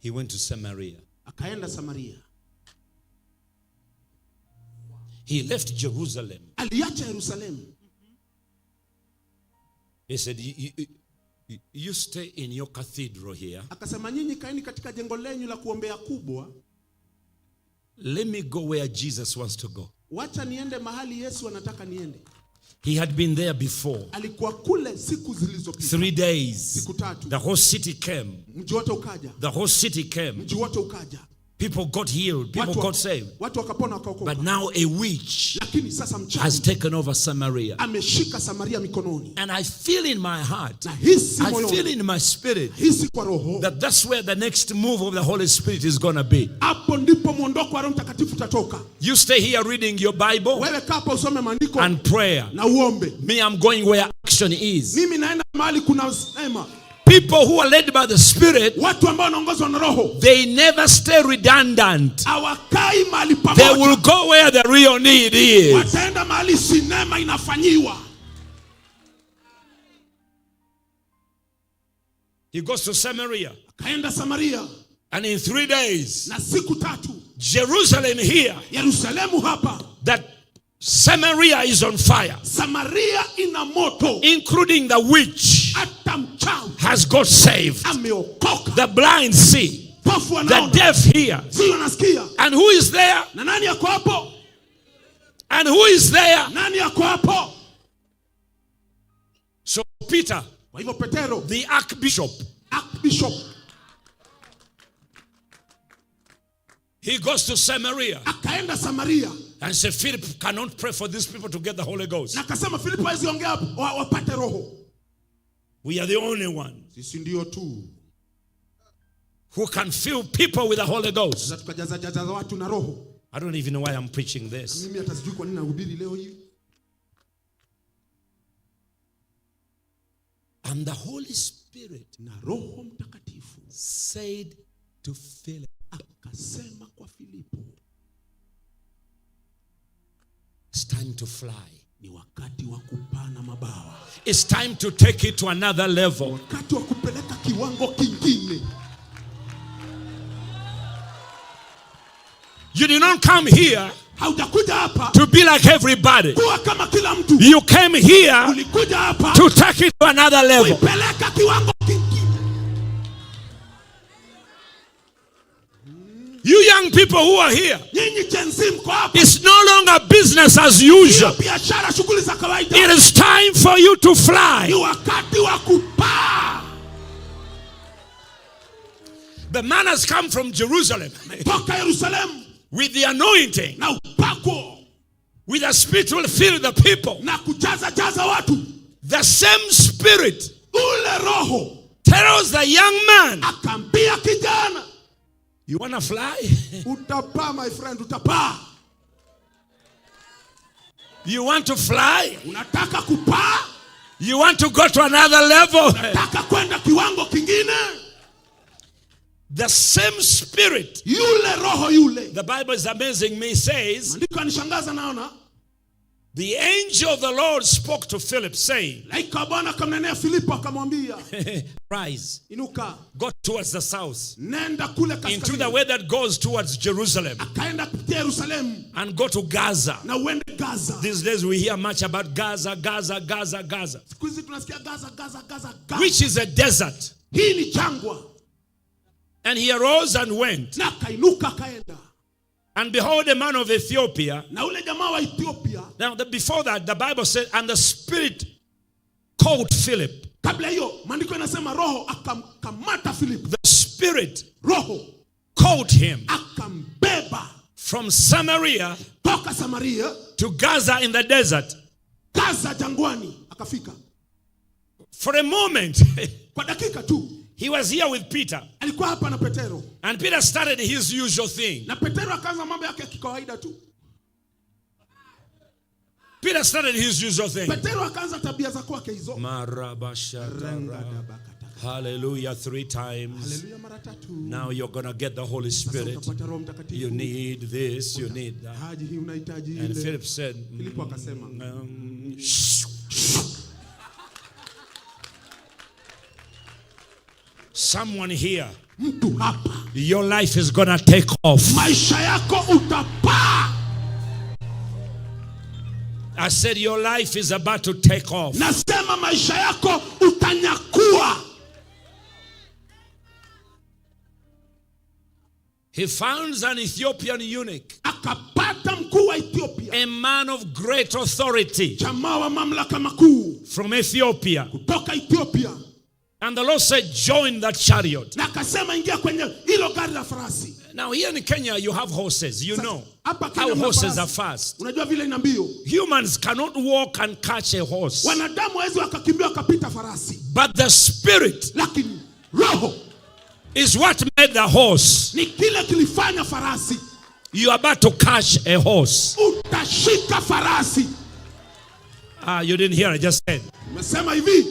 He went to Samaria. Akaenda Samaria. He left Jerusalem. Aliacha Yerusalemu. He said, "You stay in your cathedral here. Akasema nyinyi kaeni katika jengo lenyu la kuombea kubwa. Let me go where Jesus wants to go." Wacha niende mahali Yesu anataka niende. He had been there before. Alikuwa kule siku zilizopita. 3 days. Siku tatu. The whole city came. Mji wote ukaja. The whole city came. Mji wote ukaja. People got healed. People got saved. Watu wakapona wakaokoka. But now a witch Lakini sasa mchawi has taken over Samaria. Ameshika Samaria mikononi. And I feel in my heart, Nahisi I moyoni. feel in my spirit Hisi kwa roho. that that's where the next move of the Holy Spirit is going to be. Hapo ndipo mwondoko wa Roho Mtakatifu utatoka. You stay here reading your Bible Wewe kaa hapa usome maandiko and prayer. Na uombe. Me, I'm going where action is. Mimi naenda mahali kuna sema. People People who are led by the Spirit, Watu ambao wanaongozwa na Roho they never stay redundant. hawakai mahali They pamoja, will go where the real need is. wataenda mahali sinema inafanyiwa. He goes to Samaria. Akaenda Samaria And in 3 days, na siku 3 Jerusalem here, Yerusalemu hapa, that Samaria is on fire, Samaria ina moto, including the witch hata mchawi has got saved. ameokoka, The blind see, pofu the wanaona, deaf hear. si wanasikia. And who is there? Na nani yako hapo? And who is there? Nani yako hapo? So Peter, Kwa hivyo Petero, the archbishop, archbishop, he goes to Samaria akaenda Samaria and said, "Philip cannot pray for these people to get the Holy Ghost. na akasema, Filipo hawezi ongea wapate Roho. We are the only one Sisi ndio tu who can fill people with the Holy Ghost." sasa tukajaza jaza watu na Roho. I don't even know why I'm preaching this. Mimi hata sijui kwa nini nahubiri leo hii. And the Holy Spirit Na Roho Mtakatifu said to Philip, akasema kwa Filipo, "It's time to fly. Ni wakati wa kupana mabawa, It's time to take it to another level." wakati wa kupeleka kiwango kingine. You did not come here Haujakuja hapa to be like everybody. kuwa kama kila mtu, You came here ulikuja hapa to take it to another level. kuipeleka kiwango kingine. You young people who are here, Nyinyi Gen Z mko hapa, it's no longer business as sio usual. biashara, shughuli za kawaida. It is time for you to Ni fly. wakati wa kupaa. The man has come from Jerusalem Toka Yerusalemu with the anointing, na upako with the spirit will fill the people. na kujaza jaza watu. The same spirit Ule Roho tells the young man, akaambia kijana, "You want to fly? Utapaa my friend, utapaa. You want to fly? Unataka kupaa? You want to go to another level?" Unataka kwenda kiwango kingine? The same spirit, Yule Roho yule, the Bible is amazing me, says, maandiko yanishangaza, naona the angel of the Lord spoke to Philip, saying, malaika wa Bwana akamnenea Filipo akamwambia, "Rise, inuka, go towards the south, nenda kule into the kaskazini." way that goes towards Jerusalem, Akaenda kupitia Yerusalemu and go to Gaza." na uende Gaza. These days we hear much about Gaza, Gaza, Gaza, Gaza, Siku hizi tunasikia Gaza, Gaza, Gaza, Gaza. which is a desert. Hii ni jangwa. And he arose and went. Na akainuka akaenda. And behold, a man of Ethiopia. Na ule jamaa wa Ethiopia, Now, before that, the Bible said, and the Spirit called Philip. Kabla hiyo maandiko yanasema Roho akamkamata Filipo. The Spirit Roho called him akambeba from Samaria toka Samaria to Gaza in the desert. Gaza jangwani akafika. For a moment, Kwa dakika tu he was here with Peter. Alikuwa hapa na Petero, And Peter started his usual thing. Na Petero akaanza mambo yake ya kikawaida tu. Peter started his usual thing. Petero akaanza tabia za kwake hizo. Marabashatara. Hallelujah, three times. Haleluya mara tatu. Now you're going to get the Holy Sasa Spirit. utapata Roho Mtakatifu. You need this, you need that. Haji hii unahitaji And ile. Philip said, Filipo akasema, shh. Someone here, mtu hapa, your life is going to take off. Maisha yako utapaa. I said, your life is about to take off. Nasema maisha yako utanyakua. He found an Ethiopian eunuch, Akapata mkuu wa Ethiopia, a man of great authority jamaa wa mamlaka makuu from Ethiopia. Kutoka Ethiopia. And the Lord said, "Join that chariot." Na akasema ingia kwenye hilo gari la farasi. Now, here in Kenya, you have horses. You know Hapa Kenya how mna horses farasi. are fast. Unajua vile ina mbio. Humans cannot walk and catch a horse. Wanadamu hawezi wakakimbia wakapita farasi. But the spirit Lakini roho is what made the horse. ni kile kilifanya farasi. You are about to catch a horse. Utashika farasi. Ah, you didn't hear I just said. Umesema hivi.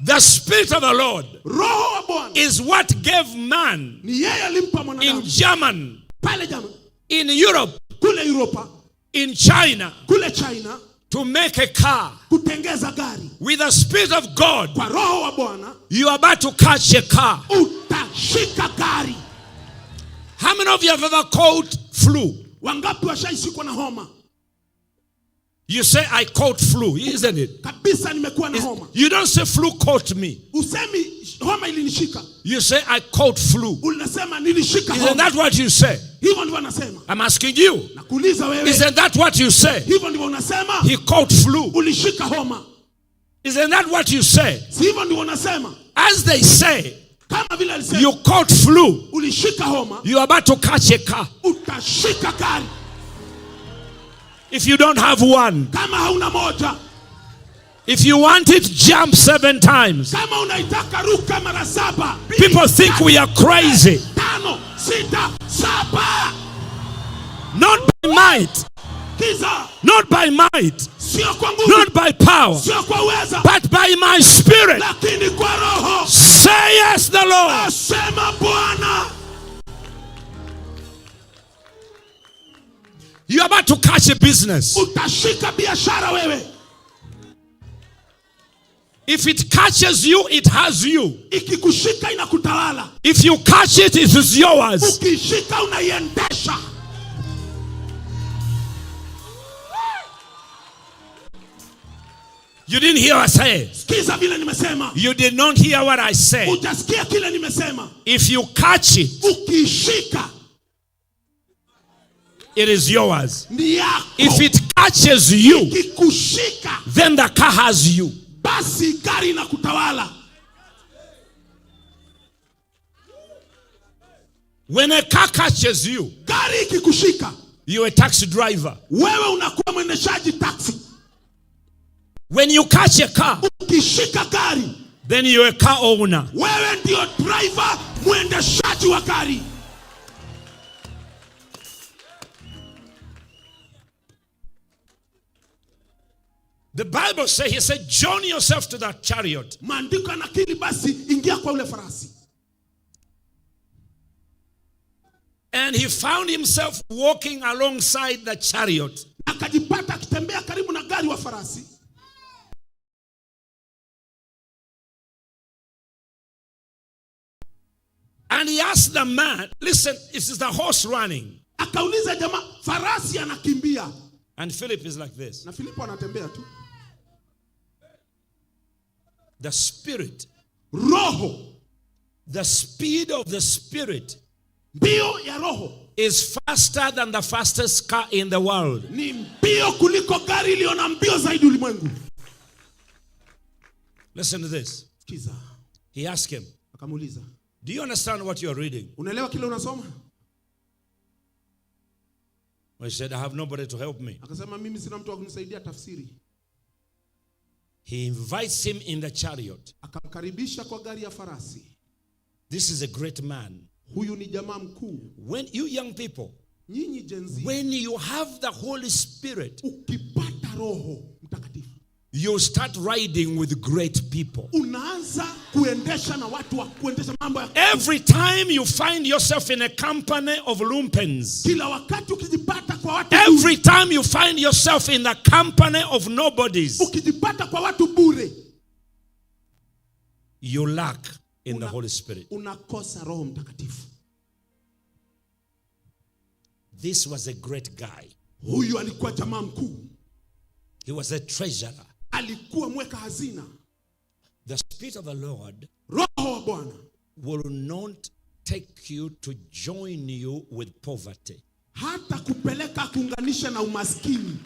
The Spirit of the Lord Roho wa Bwana is what gave man ni yeye alimpa in mwanadamu German, pale jama in Europe, kule Europa, in China kule China to make a car. kutengeza gari. With the Spirit of God, Kwa Roho wa Bwana you are about to catch a car. utashika gari. How many of you have ever caught flu? Wangapi washaishikwa na homa? You say, "I caught flu," isn't it? Kabisa, nimekuwa na homa. You don't say, "Flu caught me." Usemi homa ilinishika, You say, "I caught flu." unasema nilishika Isn't homa. that what you say? Hivyo ndivyo anasema. I'm asking you. Nakuuliza wewe, Isn't that what you say? hivyo ndivyo unasema? He caught flu. Ulishika homa, Isn't that what you say? si hivyo ndivyo unasema? As they say, Kama vile alisema you caught flu. ulishika homa, You are about to catch a car. Utashika gari. If you don't have one, Kama hauna moja, if you want it, jump seven times. Kama unaitaka ruka mara saba. People think we are crazy. Tano, sita, saba. Not by might, Kiza, not by might, sio kwa nguvu, not by power, sio kwa uweza, but by my Spirit. Lakini kwa Roho. Say yes, the Lord. Asema Bwana. You are about to catch a business. Utashika biashara wewe. If it catches you, it has you. Ikikushika inakutawala. If you catch it, it is yours. Ukishika unaiendesha. You didn't hear what I said. Sikiza vile nimesema. You did not hear what I said. Hujasikia kile nimesema. If you catch it, Ukishika it is yours. ni yako. If it catches you, Ikikushika, then the car has you. Basi gari inakutawala. When a car catches you, Gari ikikushika, you're a taxi driver. Wewe unakuwa mwendeshaji taxi. When you catch a car, Ukishika gari, then you're a car owner. Wewe ndio driver, mwendeshaji wa gari. The Bible says, he said, join yourself to that chariot. Maandiko yanakiri basi ingia kwa ule farasi. And he found himself walking alongside the chariot. Akajipata akitembea karibu na gari wa farasi. And he asked the man, listen, this is the horse running. Akauliza jamaa, farasi anakimbia. And Philip is like this. Na Filipo anatembea tu. The Spirit. Roho. The speed of the Spirit Mbio ya Roho is faster than the fastest car in the world. Ni mbio kuliko gari iliyo na mbio zaidi ulimwengu. Listen to this. Sikiza. He asked him, Akamuuliza, do you understand what you are reading? Unaelewa kile unasoma? He said, I have nobody to help me. Akasema, mimi sina mtu wa kunisaidia tafsiri. He invites him in the chariot. Akamkaribisha kwa gari ya farasi. This is a great man. Huyu ni jamaa mkuu. When you young people, Nyinyi Gen Z, when you have the Holy Spirit, ukipata Roho Mtakatifu, you start riding with great people. Unaanza kuendesha na watu wa kuendesha mambo ya Every time you find yourself in a company of lumpens, kila wakati ukijipata kwa watu every time you find yourself in the company of nobodies, ukijipata kwa watu bure, you lack in the Holy Spirit. Unakosa Roho Mtakatifu. This was a great guy. Huyu alikuwa jamaa mkuu. He was a treasurer. Alikuwa mweka hazina. The Spirit of the Lord Roho wa Bwana will not take you to join you with poverty. Hata kupeleka kuunganisha na umaskini.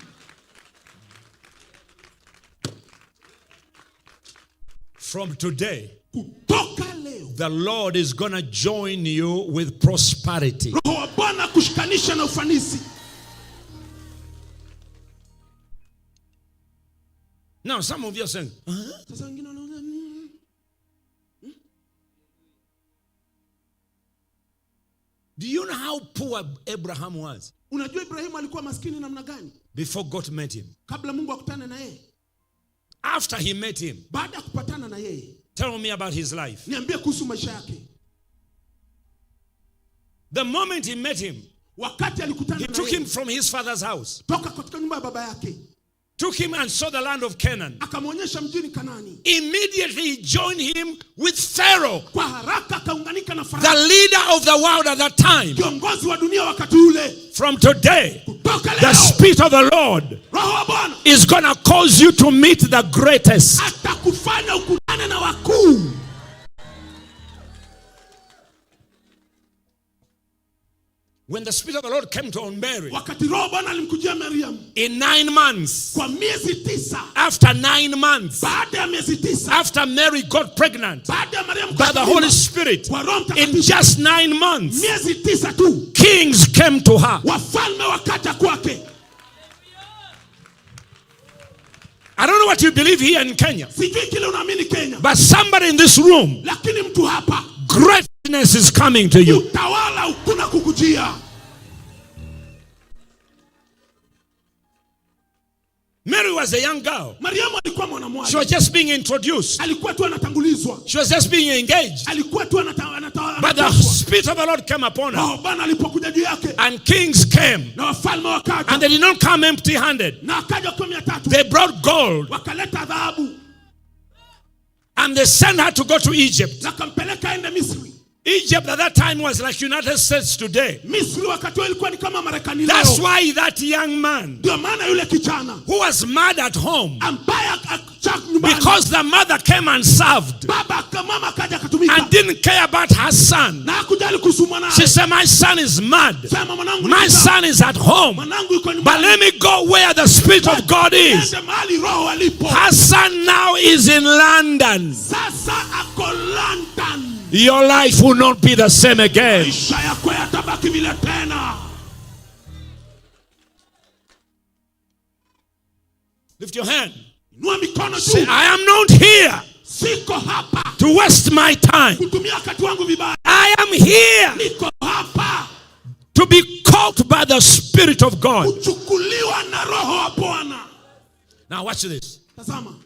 From today, kutoka leo, the Lord is going to join you with prosperity. Roho wa Bwana kushikanisha na ufanisi. Now some of you are saying, huh? Sasa wengine wanauliza, Do you know how poor Abraham was? Unajua Ibrahimu alikuwa maskini namna gani? Before God met him. Kabla Mungu akutane na yeye. After he met him, Baada ya kupatana na yeye, Tell me about his life. Niambie kuhusu maisha yake. The moment he met him, Wakati alikutana he na took yeye, him from his father's house, toka katika nyumba ya baba yake, took him and saw the land of Canaan. Akamwonyesha mjini Kanani. Immediately he joined him with Pharaoh, Kwa haraka akaunganika na the Farao, leader of the world at that time. Kiongozi wa dunia wakati ule. From today, Kutoka the leo, Spirit of the Lord Roho wa Bwana is going to cause you to meet the greatest. Atakufanya ukutane na wakuu. When the Spirit of the Lord came to on Mary, Wakati Roho Bwana alimkujia Mariam in 9 months, kwa miezi 9, after 9 months, baada ya miezi 9, after Mary got pregnant baada ya Mariam by the kupata Holy mimba, Spirit, kwa Roho in Mtakatifu, just 9 months, miezi 9 tu, kings came to her. Wafalme wakaja kwake. I don't know what you believe here in Kenya, Sijui kile unaamini Kenya, but somebody in this room, lakini mtu hapa, greatness is coming to you. Utawala kuna kukujia. Mary was a young girl. Mariamu alikuwa mwanamwali. She was just being introduced. Alikuwa tu anatangulizwa. She was just being engaged. Alikuwa tu But the anatangulizwa. Spirit of the Lord came upon her. Roho Bwana alipokuja juu yake. And kings came. Na wafalme wakaja. And they did not come empty-handed. Na wakaja kwa 300. They brought gold. Wakaleta dhahabu. And they sent her to go to Egypt. Na wakampeleka aende Misri. Egypt at that time was like United States today. Misri wakati huo ilikuwa ni kama Marekani leo. That's why that young man Ndio maana yule kijana who was mad at home ambaye nyumbani, because the mother came and served baba mama akaja akatumika and didn't care about her son. na hakujali kuhusu mwanawe. She said, my son is mad. Sema, mwanangu ni My kichaa. son is at home. Mwanangu yuko But nyumbani. let me go where the Spirit of God is. Niende mahali Roho alipo. Her son now is in London. Sasa ako London. Your life will not be the same again. Maisha yako yatabaki vile tena. Lift your hand. Inua mikono Say, juu. I am not here Siko hapa to waste my time. kutumia wakati wangu vibaya. I am here Niko hapa to be caught by the Spirit of God. kuchukuliwa na Roho wa Bwana. Now watch this. Tazama.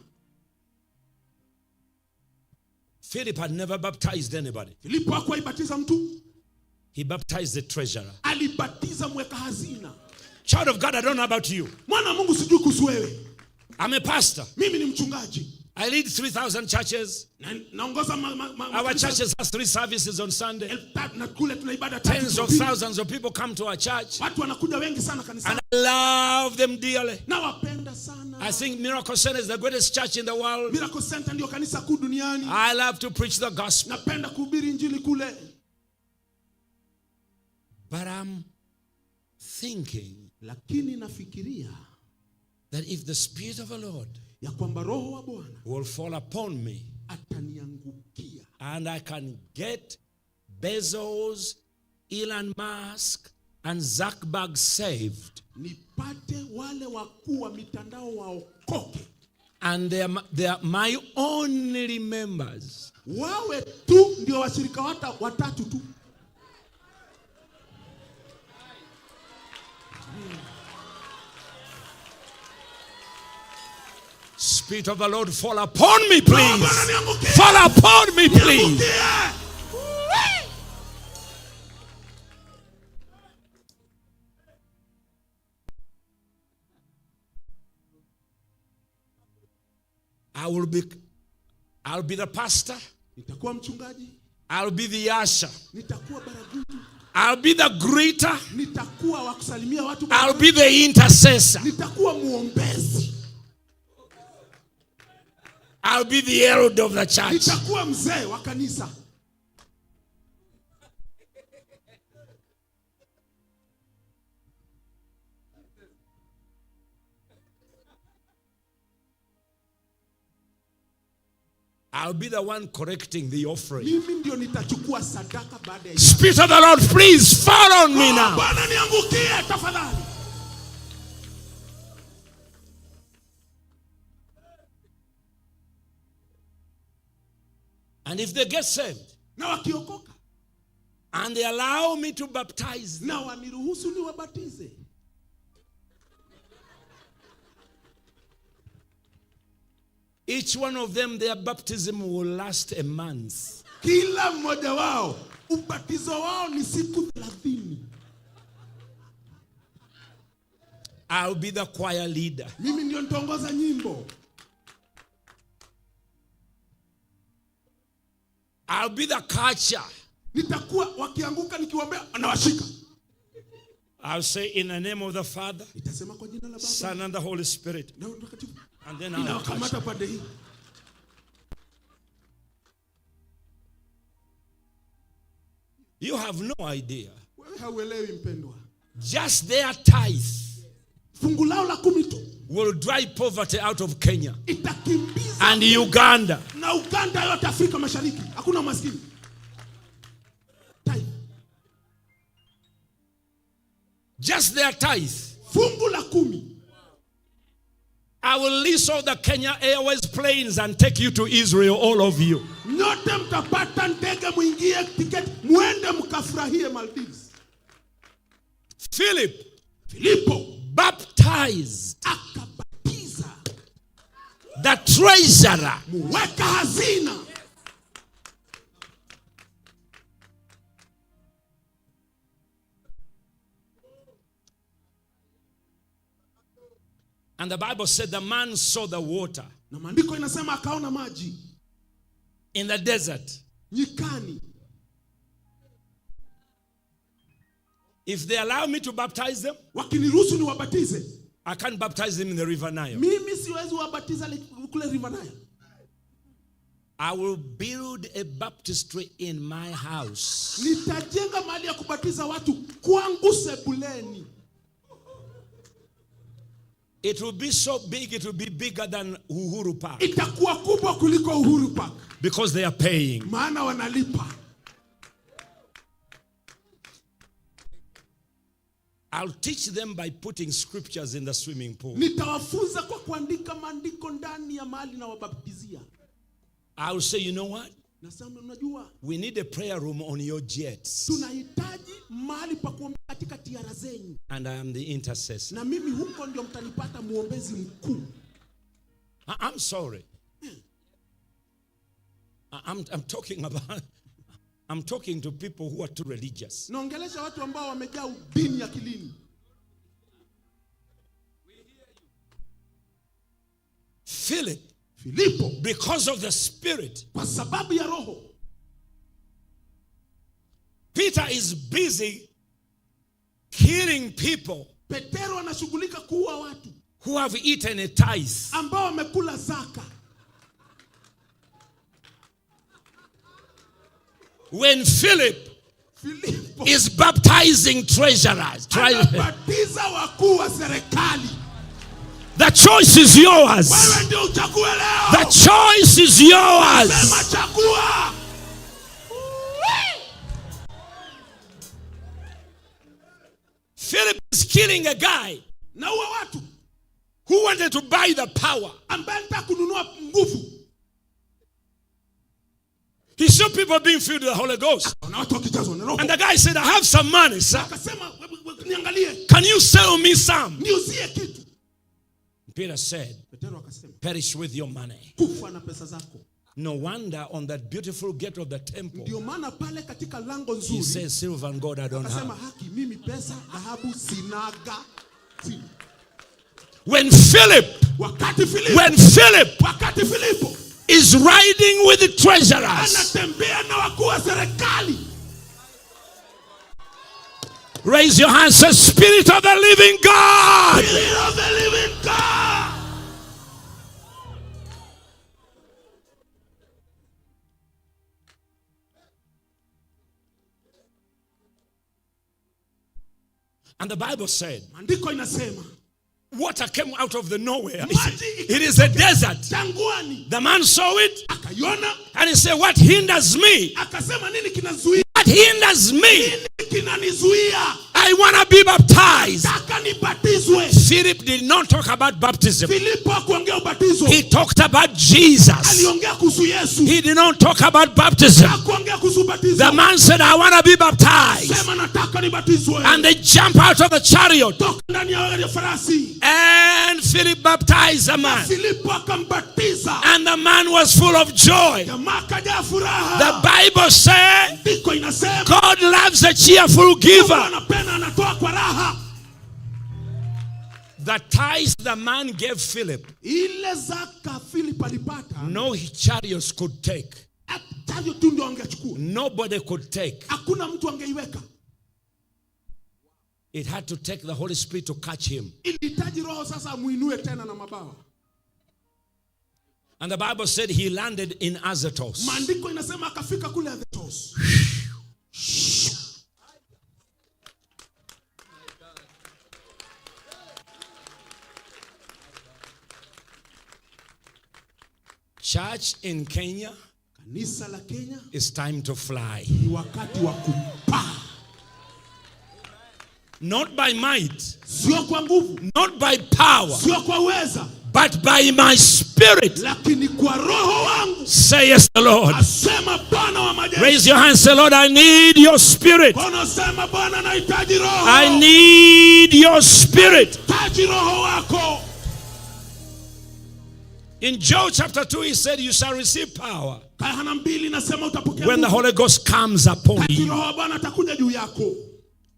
Philip had never baptized anybody. Filipo hakuwaibatiza mtu. He baptized the treasurer. Alibatiza mweka hazina. Child of God, I don't know about you. Mwana Mungu, sijui kuhusu wewe. I'm a pastor. Mimi ni mchungaji. I lead 3,000 churches. Na, naongoza Our makanisa churches has 3 services on Sunday. 3,000 na kule tuna ibada tatu Tens of Jumapili. thousands of people come to our church. Watu wanakuja wengi sana kanisani. And I love them dearly. Nawapenda sana. I think Miracle Center is the greatest church in the world. Miracle Center ndio kanisa kuu duniani. I love to preach the gospel. Napenda kuhubiri injili kule. But I'm thinking Lakini nafikiria that if the Spirit of the Lord ya kwamba Roho wa Bwana will fall upon me ataniangukia and I can get Bezos, Elon Musk, and Zuckerberg saved, nipate wale wakuu wa mitandao waokoke, and they are my only members, wawe tu ndio washirika watatu tu. Spirit of the Lord, fall upon me, please. Bwana niangukie. Fall upon me, please. Niangukie. I'll be the pastor. Nitakuwa mchungaji. I'll be the usher. Nitakuwa baragumu. I'll be the greeter. Nitakuwa wa kusalimia watu. I'll be the intercessor. Nitakuwa muombezi. I'll be the elder of the church. Nitakuwa mzee wa kanisa. I'll be the one correcting the offering. Mimi ndio nitachukua sadaka baada ya ibada. Spirit of the Lord, please fall on me now. Bwana niangukie tafadhali. And if they get saved, Na wakiokoka, and they allow me to baptize them, na waniruhusu niwabatize, Each one of them, their baptism will last a month. Kila mmoja wao ubatizo wao ni siku 30. I'll be the choir leader. Mimi ndio nitaongoza nyimbo. I'll be the catcher. Nitakuwa wakianguka nikiwaombea nawashika. I'll say in the name of the Father, Nitasema kwa jina la Baba Son, and the Holy Spirit. na Roho Mtakatifu. And then I'll catch Ninawakamata pande hii. You have no idea. Wewe hauelewi mpendwa. Just their tithe Fungu lao la 10 tu will drive poverty out of Kenya itakimbiza and Uganda. na Uganda yote, Afrika Mashariki hakuna umaskini. Tithe. Just their tithe. Fungu la 10. I will lease all the Kenya Airways planes and take you to Israel, all of you. Nyote mtapata ndege, mwingie tiketi, muende mkafurahie Maldives. Philip Filipo baptized akabatiza the treasurer. muweka hazina. And the Bible said the man saw the water Na maandiko inasema akaona maji in the desert. nyikani. If they allow me to baptize them, Wakiniruhusu niwabatize, I can't baptize them in the River Nile. mimi siwezi wabatiza kule River Nile. I will build a baptistry in my house. Nitajenga mahali ya kubatiza watu kwangu sebuleni. It will be so big, it will be bigger than Uhuru Park. Itakuwa kubwa kuliko Uhuru Park, Because they are paying. maana wanalipa. I'll teach them by putting scriptures in the swimming pool. Nitawafunza kwa kuandika maandiko ndani ya mahali na wabatizia. I'll say, you know what? Nasema unajua, We need a prayer room on your jets. tunahitaji mahali pa kuombea katika tiara zenyu, And I am the intercessor. na mimi huko ndio mtanipata muombezi mkuu. I'm sorry. I'm talking about, I'm talking to people who are too religious. Naongelesha watu ambao wamejaa udini akilini. Philip, Filipo, because of the Spirit, kwa sababu ya Roho, Peter is busy killing people Petero anashughulika kuua watu who have eaten a tithe. ambao wamekula zaka. When Philip Filipo is baptizing treasurers, anabatiza wakuu wa serikali. the choice is yours. Wewe ndio uchague leo. The choice is yours. Sema chagua. Philip is killing a guy Naua watu who wanted to buy the power. ambaye anataka kununua nguvu. He saw people being filled with the Holy Ghost. Na watu wakijazwa na Roho. And the guy said, I have some money, sir. Akasema, niangalie, Can you sell me some? niuzie kitu. Peter said, Petero akasema, perish with your money. kufa na pesa zako. No wonder on that beautiful gate of the temple, Ndio maana pale katika lango he nzuri says, silver and gold I don't akasema, have. haki mimi pesa dhahabu sinaga. Sina. When Philip, Wakati Filipo, when Philip wakati Filipo is riding with the treasurers, anatembea na wakuu wa serikali, raise your hand, say, Spirit of the living God. Spirit of the living God. And the Bible said, Maandiko inasema water came out of the nowhere. Maji It is a desert. jangwani, The man saw it akaiona, and he said, what hinders me? akasema nini kinazuia? What hinders me? Nini kinanizuia? I want to be baptized. Nataka nibatizwe. Philip did not talk about baptism. Filipo hakuongea ubatizo, He talked about Jesus. aliongea kuhusu Yesu. He did not talk about baptism. Hakuongea kuhusu ubatizo. ubatizo. The man said, I want to be baptized. Sema nataka nibatizwe. And they jump out of the chariot. Toka ndani ya gari ya farasi. And Philip baptized the man. Filipo akambatiza. And the man was full of joy. Jamaa akajaa furaha. The Bible says Andiko inasema God loves a cheerful giver. Mungu anapenda anatoa kwa raha. The tithes the man gave Philip, Ile zaka Philip alipata, no chariots could take. Chariot tu ndio angechukua. Nobody could take. Hakuna mtu angeiweka. It had to take the Holy Spirit to catch him. Ilihitaji Roho sasa amuinue tena na mabawa. And the Bible said he landed in Azotus. Maandiko inasema akafika kule Azotus. Church in Kenya, Kanisa la Kenya, it's time to fly. Ni wakati wa kupaa. Not by might, Sio kwa nguvu, not by power, sio kwa uweza, but by my spirit, lakini kwa roho wangu, says the Lord. Asema Bwana wa majeshi. Raise your hand, say, Lord, I need your spirit. Bwana sema, Bwana nahitaji roho. I need your spirit. Nahitaji roho wako. In Joel chapter 2, he said, you shall receive power Yohana mbili nasema utapokea when the nguvu. Holy Ghost comes upon Kati you. roho wa Bwana atakuja juu yako.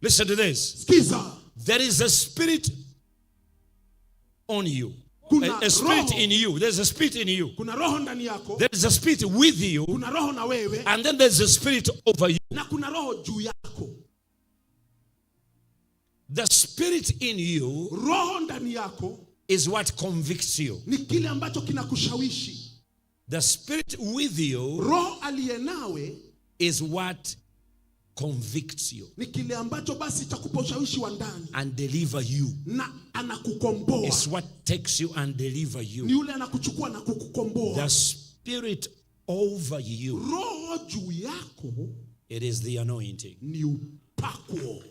Listen to this. Sikiza. There is a spirit on you. Kuna A spirit roho. in you. There's a spirit in you. Kuna roho ndani yako. There is a spirit with you. Kuna roho na wewe. And then there's a spirit over you. Na kuna roho juu yako. The spirit in you Roho ndani yako is what convicts you. ni kile ambacho kinakushawishi. The spirit with you Roho aliye nawe is what convicts you ni kile ambacho basi cha kupa ushawishi wa ndani and deliver you. na anakukomboa. It's what takes you and deliver you. Ni yule anakuchukua na kukukomboa. The spirit over you, Roho juu yako it is the anointing. ni upako.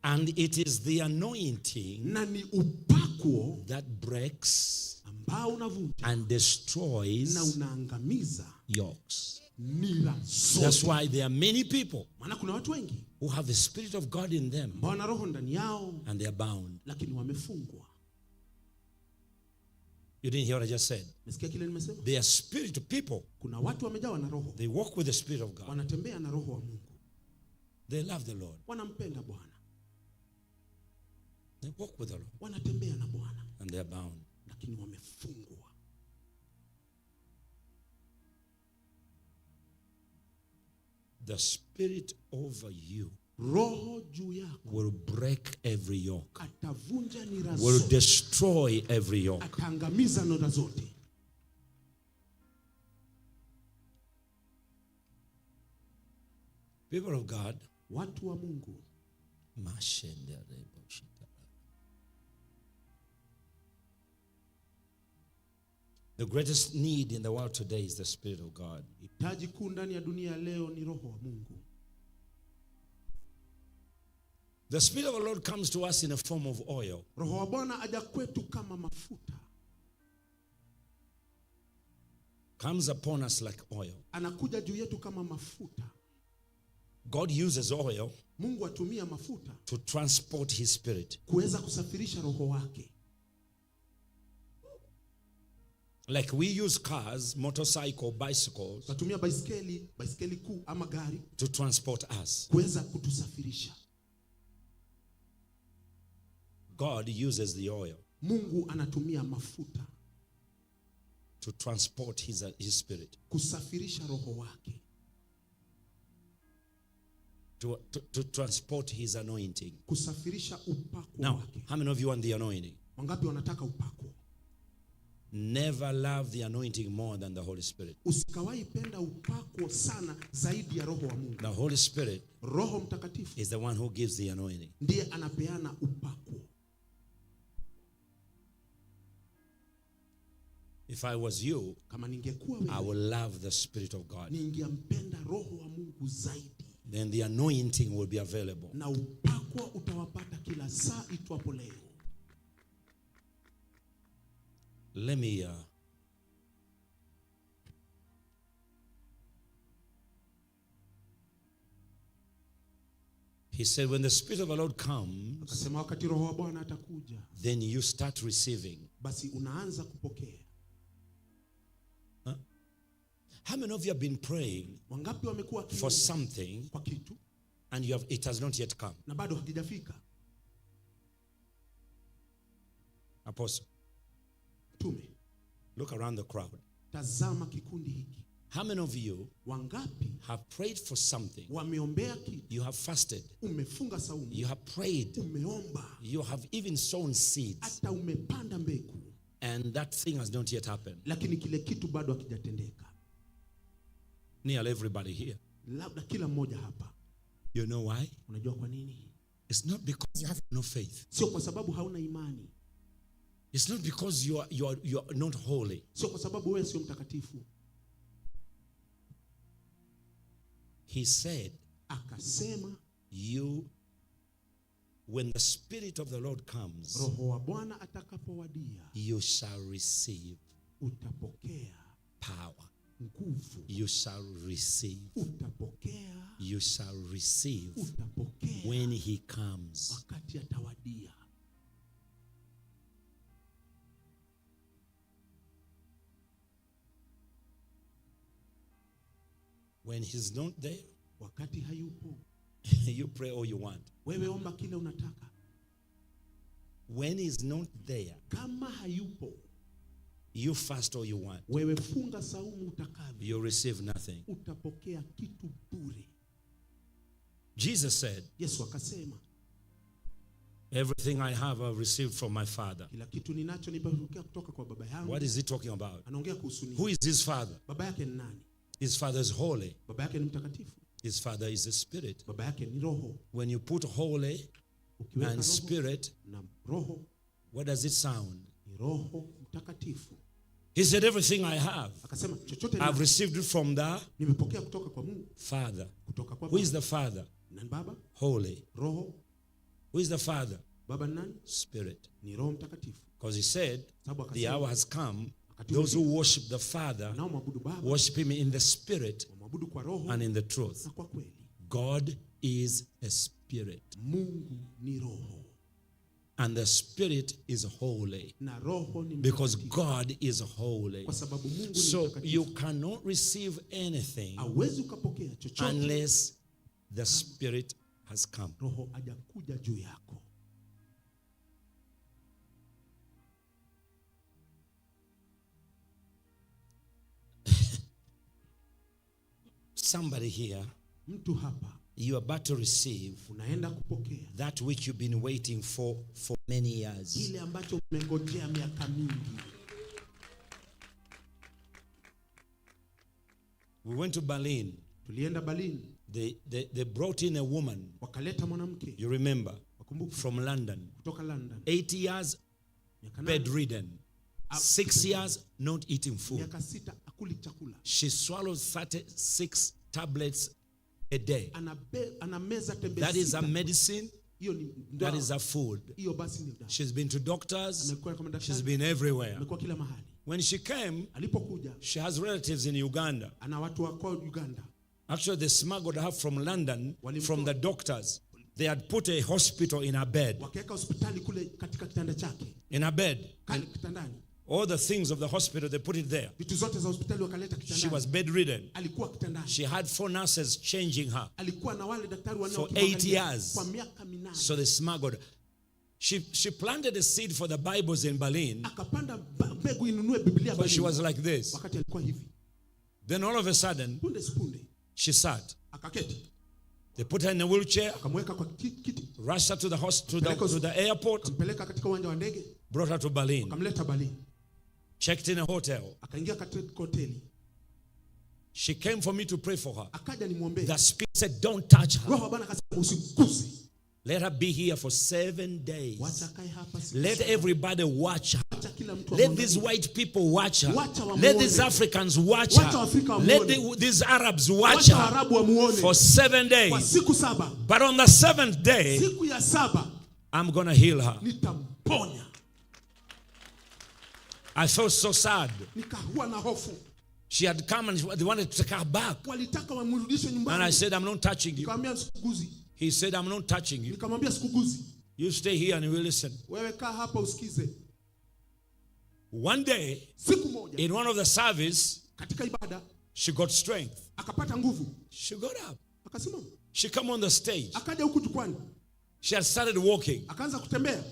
And it is the anointing Na ni upako that breaks ambao unavunja and destroys na unaangamiza yokes. nira That's zote. why there are many people Maana kuna watu wengi who have the Spirit of God in them ambao wana roho ndani yao and they are bound. lakini wamefungwa. You didn't hear what I just said. Umesikia kile nimesema? They are spirit people. Kuna watu wamejawa na roho. They walk with the Spirit of God. Wanatembea na roho wa Mungu. They love the Lord. Wanampenda Bwana. They walk with the Lord. Wanatembea na Bwana. And they are bound. Lakini wamefungwa. The spirit over you Roho juu yako will break every yoke. atavunja nira Will zote. destroy every yoke. Ataangamiza nira zote. People of God, Watu wa Mungu, the greatest need in the world today is the Spirit of God. Hitaji kuu ndani ya dunia leo ni roho wa Mungu. The Spirit of the Lord comes to us in a form of oil. Roho wa Bwana aja kwetu kama mafuta. Comes upon us like oil. Anakuja juu yetu kama mafuta. God uses oil Mungu atumia mafuta to transport his spirit. kuweza kusafirisha roho wake. Like we use cars, motorcycle, bicycles Tunatumia baiskeli, baiskeli kuu ama gari to transport us. kuweza kutusafirisha. God uses the oil Mungu anatumia mafuta to transport his spirit. kusafirisha roho wake. To transport his anointing. Kusafirisha upako Now, wake. how many of you want the anointing? Wangapi wanataka upako? Never love the anointing more than the Holy Spirit. Usikawahi penda upako sana zaidi ya roho wa Mungu. The Holy Spirit Roho Mtakatifu is the one who gives the anointing. ndiye anapeana upako. If I was you, Kama ningekuwa I wewe, would love the Spirit of God. ningempenda roho wa Mungu zaidi. Then the anointing will be available. Na upako utawapata kila saa itwapo leo. Let me He said, when the Spirit of the Lord comes, Akasema wakati Roho wa Bwana atakuja, then you start receiving. Basi unaanza kupokea. Huh? How many of you have been praying Wangapi wamekuwa for wakiomba something kwa kitu and it has not yet come? Na bado hakijafika? Apostle, Tume, look around the crowd. Tazama kikundi hiki. How many of you Wangapi have prayed for something? Wameombea kitu? You have fasted. Umefunga saumu. You have prayed. Umeomba. You have even sown seeds. Hata umepanda mbegu. And that thing has not yet happened. Lakini kile kitu bado hakijatendeka. Nearly everybody here. Labda kila mmoja hapa. You know why? Unajua kwa nini? It's not because you have no faith. Sio kwa sababu hauna imani. It's not because you are not holy. Sio kwa sababu wewe sio mtakatifu. He said, Akasema, you, when the Spirit of the Lord comes, Roho wa Bwana atakapowadia, you shall receive utapokea power. Nguvu. You shall receive. Utapokea. You shall receive Utapokea. when he comes. Wakati atawadia. When he's not there, wakati hayupo, you pray all you want. Wewe omba kile unataka. When he's not there, kama hayupo, you fast all you want. Wewe funga saumu utakavyo. You receive nothing. Utapokea kitu bure. Jesus said, Yesu akasema, everything I have I've received from my Father. Kila kitu ninacho nimepokea kutoka kwa baba yangu. What is he talking about? Anaongea kuhusu nini? Who is his father? Baba yake ni nani? His father is holy. Baba yake ni mtakatifu. His father is a spirit. Baba yake ni roho. When you put holy Ukiweka and roho spirit, na roho, what does it sound? Ni roho mtakatifu. He said, everything I have, Akasema, chochote I've ninacho, received it from the nimepokea kutoka kwa Mungu. Father. Kutoka kwa Who is Baba. the Father? Nani Baba? Holy. Roho. Who is the Father? Baba ni nani? Spirit. Ni Roho Mtakatifu. Because he said, Sababu the akasema, hour has come, wakati those who umefika, worship the Father wanaomwabudu Baba, worship him in the Spirit wamwabudu kwa Roho and in the truth. na kwa kweli. God is a spirit. Mungu ni Roho. And the Spirit is holy. Na Roho ni Because mtakatifu. God is holy. Kwa sababu Mungu ni So mtakatifu. you cannot receive anything Hauwezi ukapokea chochote unless the Spirit has come. Roho hajakuja juu yako. Somebody here, Mtu hapa, you are about to receive unaenda kupokea that which you've been waiting for many years. kile ambacho umengojea miaka mingi. We went to Berlin. Tulienda Berlin. They brought in a woman. Wakaleta mwanamke. You remember? Wakumbuka. From London. Kutoka London. 8 years Miaka nane. bedridden. 6 years not eating food. Miaka sita hakuli chakula. She swallowed 36 tablets a day. Anameza tembe That is sita. a medicine. Hiyo ni That dawa. is a food. Hiyo basi ni dawa. She's been to doctors. Amekuwa kwa madaktari. She's been everywhere. Amekuwa kila mahali. When she came, Alipokuja, she has relatives in Uganda. Ana watu wa kwao Uganda. Actually, they smuggled her from London, Walimtoa. from the doctors. They had put a hospital in her bed. Wakaweka hospitali kule katika kitanda chake. In her bed. Kale kitandani. All the things of the hospital, they put it there. Vitu zote za hospitali wakaleta kitandani. She was bedridden. Alikuwa kitandani. She had 4 nurses changing her. Alikuwa na wale daktari wanne For wakimwangalia 8 years. Kwa miaka minane. So they smuggled. She planted a seed for the Bibles in Berlin. Akapanda mbegu inunue Biblia But she Berlin. was like this. Wakati alikuwa hivi. Then all of a sudden, Punde sipunde. she sat. Akaketi. They put her in a wheelchair. Akamweka kwa kiti. Rushed her to the airport. Akampeleka katika uwanja wa ndege. Brought her to Berlin. Akamleta Berlin. Checked in a hotel. Akaingia katika hoteli. She came for me to pray for her. Akaja nimwombee. The spirit said, don't touch her. Roho wa Bwana akasema usiguse. Let her be here for 7 days. Wacha akae hapa siku Let saba. everybody watch her. Wacha kila mtu Let these amwangalie. white people watch her. Wacha wamuone. Let these Africans watch Wacha her. Waafrika Let wamuone. these Arabs watch Wacha her. Waarabu wamuone. For 7 Kwa days. siku saba. But on the 7th day, Siku ya saba, I'm going to heal her. Nitamponya. I felt so sad. Nikakuwa na hofu. She had come and they wanted to take her back. Walitaka wamrudishe nyumbani. And I said, I'm not touching you. Nikamwambia msikuguzi. He said, I'm not touching you. Nikamwambia sikuguzi. You stay here and you will listen. Wewe kaa hapa usikize. One day, Siku moja in one of the service, katika ibada she got strength. Akapata nguvu. She got up. Akasimama. She come on the stage. Akaja huku jukwani. She had started walking. Akaanza kutembea.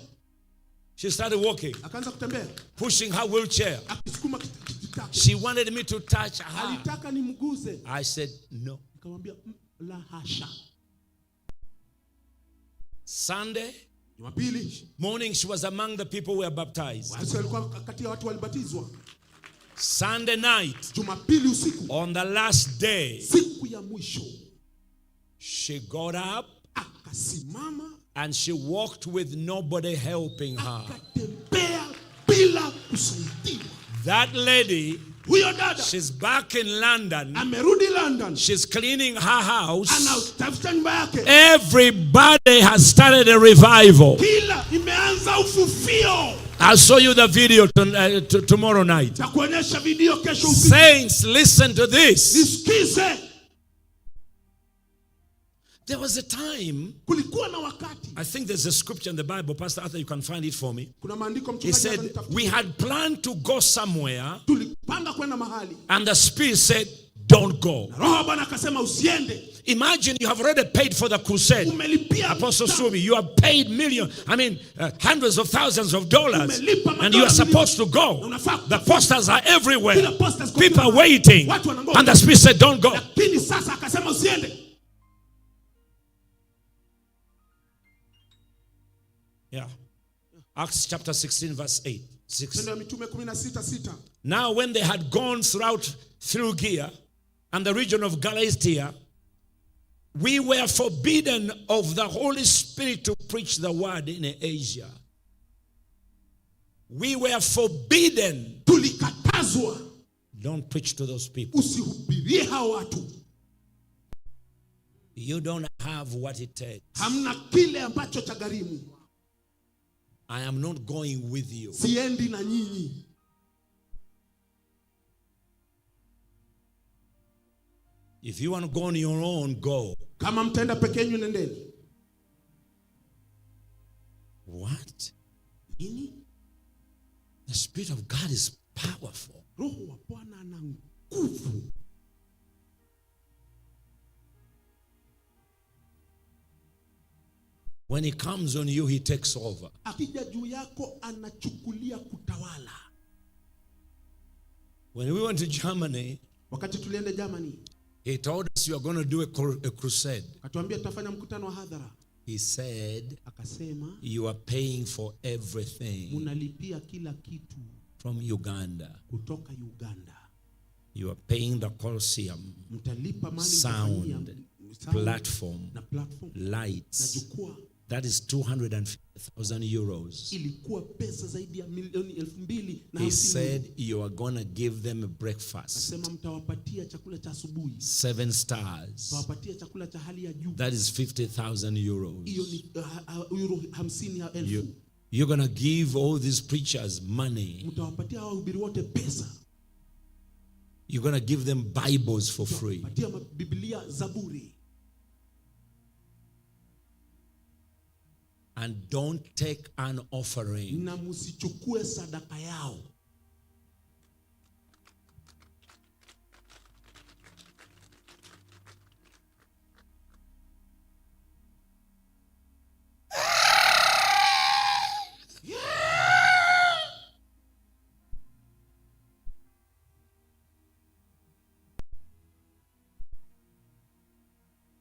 She started walking. Akaanza kutembea. Pushing her wheelchair. Akisukuma kiti chake. She wanted me to touch her. Alitaka nimguze. I said no. Nikamwambia la hasha. Sunday Jumapili morning, she was among the people who were baptized. Yesu alikuwa kati ya watu walibatizwa. Sunday night, Jumapili usiku, on the last day, siku ya mwisho, she got up akasimama and she walked with nobody helping her. Akatembea bila kusaidiwa. That lady, Huyo dada she's back in London. Amerudi London. She's cleaning her house. Anatafuta nyumba yake. Everybody has started a revival. Kila imeanza ufufio. I'll show you the video tomorrow night. Nitakuonyesha video kesho usiku. Saints, listen to this. Nisikize. There was a time, Kulikuwa na wakati. I think there's a scripture in the Bible, Pastor Arthur, you can find it for me. Kuna maandiko He mchungaji said, ananitafutia. we had planned to go somewhere, Tulipanga kwenda mahali. and the Spirit said, don't go. Roho wa Bwana akasema usiende. Imagine you have already paid for the crusade. Umelipia Apostle mta- Subi, you have paid millions, I mean, hundreds of thousands of dollars. Umelipa And you are madola supposed to go. Na unafaa The posters are everywhere. Kila posters kwa People kila are waiting. Watu wanangoja. And the Spirit said, don't go. Lakini sasa akasema usiende. Yeah. Acts chapter 16, verse 8. 6. Matendo ya Mitume 16:6. Now, when they had gone throughout Phrygia and the region of Galatia, we were forbidden of the Holy Spirit to preach the word in Asia. We were forbidden. Tulikatazwa. Don't preach to those people. Usihubirie hao watu. You don't have what it takes. Hamna kile ambacho cha gharimu. I am not going with you. Siendi na nyinyi. If you want to go on your own, go. Kama mtaenda peke yenu nendeni. What? Nini? The Spirit of God is powerful. Roho wa Bwana ana nguvu. When he comes on you, he takes over. Akija juu yako anachukulia kutawala. When we went to Germany, Wakati tulienda Germany, he told us you are going to do a crusade. Akatuambia tutafanya mkutano wa hadhara. He said, Akasema, you are paying for everything Munalipia kila kitu from Uganda. Kutoka Uganda. You are paying the Coliseum, Mtalipa mali sound, mtafanyia, sound, platform, na platform, lights. na jukwaa. That is 250,000 euros. Ilikuwa pesa zaidi ya milioni elfu mbili na He hamsini. said you are going to give them a breakfast. Akasema mtawapatia chakula cha asubuhi. 7 stars. Mtawapatia chakula cha hali ya juu. That is 50,000 euros. Hiyo ni euro hamsini ya elfu. You're going to give all these preachers money. Mtawapatia hao wahubiri wote pesa. You're going to give them Bibles for free. Mtawapatia Biblia za bure. And don't take an offering. Na msichukue sadaka yao.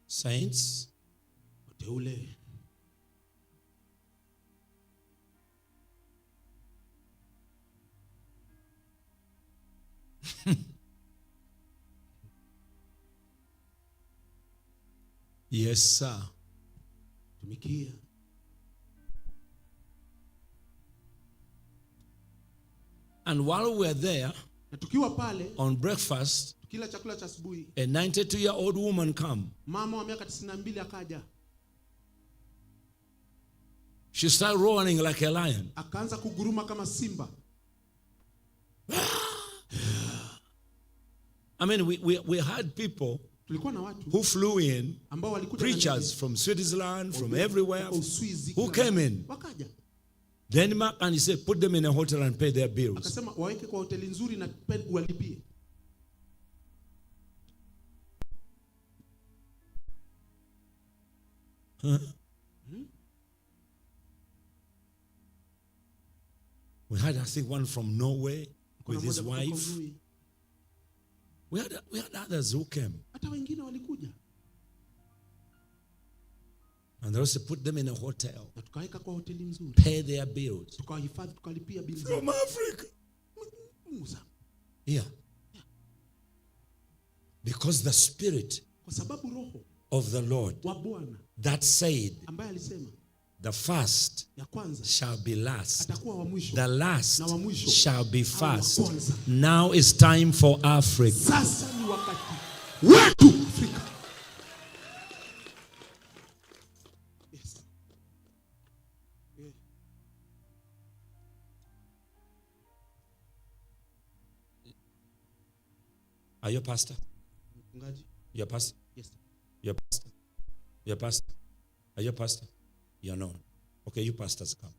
Saints, Wateule. Yes, sir. Tumikia. And while we were there, Na tukiwa pale, on breakfast, tukila chakula cha asubuhi, a 92-year-old woman come. Mama wa miaka 92 akaja. She started roaring like a lion. Akaanza kuguruma kama simba. We had people. Tulikuwa na watu who flew in, ambao walikuja na ndege. preachers from Switzerland, from everywhere, Kutoka Uswizi, who kila came in, wakaja. Denmark, and he said, put them in a hotel and pay their bills. Akasema waweke kwa hoteli nzuri na walipie. Huh? We had, I think, one from Norway Kuna with his mmoja kutoka wife. Norway. We had others who came. Hata wengine walikuja. And they also put them in a hotel. Na tukaweka kwa hoteli nzuri. Pay their bills. Tukawahifadhi, tukalipia bills. From Africa. Musa. Yeah. Because the Spirit Kwa sababu Roho of the Lord wa Bwana that said, ambaye alisema the first ya kwanza shall be last, atakuwa wa mwisho, the last na wa mwisho shall be awe wa first. kwanza. Now it's time for Africa. Sasa ni wakati wetu Afrika. Yes. Yeah. Are you a pastor? Mchungaji? You're a pastor? Yes. You're a pastor? You're a pastor? Are you a pastor? You're not. Okay, you pastors come.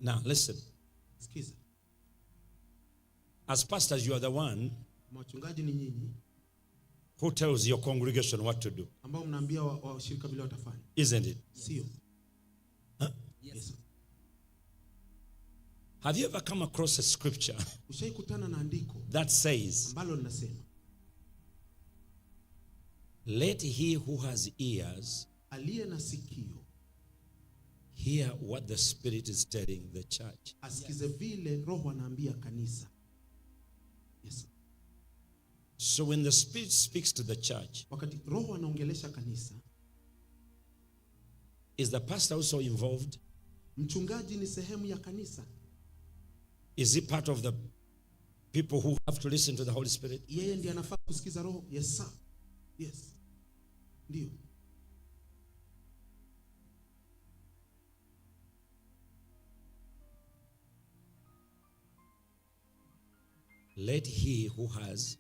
Now, listen. Sikiza. As pastors, you are the one Wachungaji ni nyinyi who tells your congregation what to do. ambao mnaambia washirika vile watafanya. Isn't it? Sio. Huh? Yes. Have you ever come across a scripture Ushaikutana na andiko that says, ambalo linasema let he who has ears aliye na sikio hear what the Spirit is telling the church? asikize vile Roho anaambia kanisa. Yes. So when the Spirit speaks to the church, Wakati Roho anaongelesha kanisa, is the pastor also involved? Mchungaji ni sehemu ya kanisa. Is he part of the people who have to listen to the Holy Spirit? Yeye ndiye anafaa kusikiza Roho. Yes sir. Yes. Ndio. Let he who has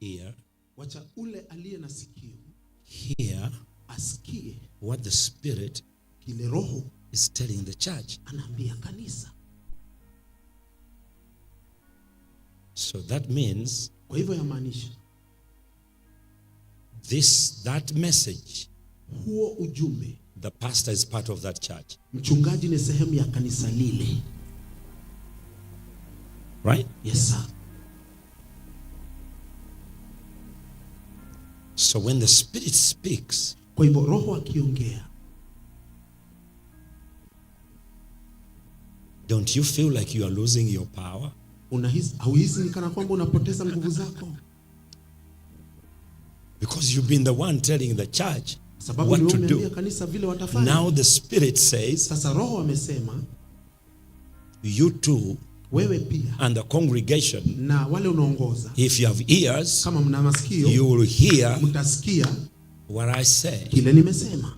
ear Wacha ule aliye na sikio hear asikie what the Spirit kile Roho is telling the church. anaambia kanisa. So that means Kwa hivyo yamaanisha that message, huo ujumbe, the pastor is part of that church. Mchungaji ni sehemu ya kanisa lile. Right? Yes sir. So when the Spirit speaks, Kwa hivyo Roho akiongea, don't you feel like you are losing your power? Unahisi, hauhisi ni kana kwamba unapoteza nguvu zako? Because you've been the one telling the church Sababu what ni to wewe do. umeambia kanisa vile watafanya. Now the Spirit says, Sasa Roho amesema, you too wewe pia and the congregation, na wale unaongoza, if you have ears, kama mna masikio, you will hear mtasikia what I say. kile nimesema.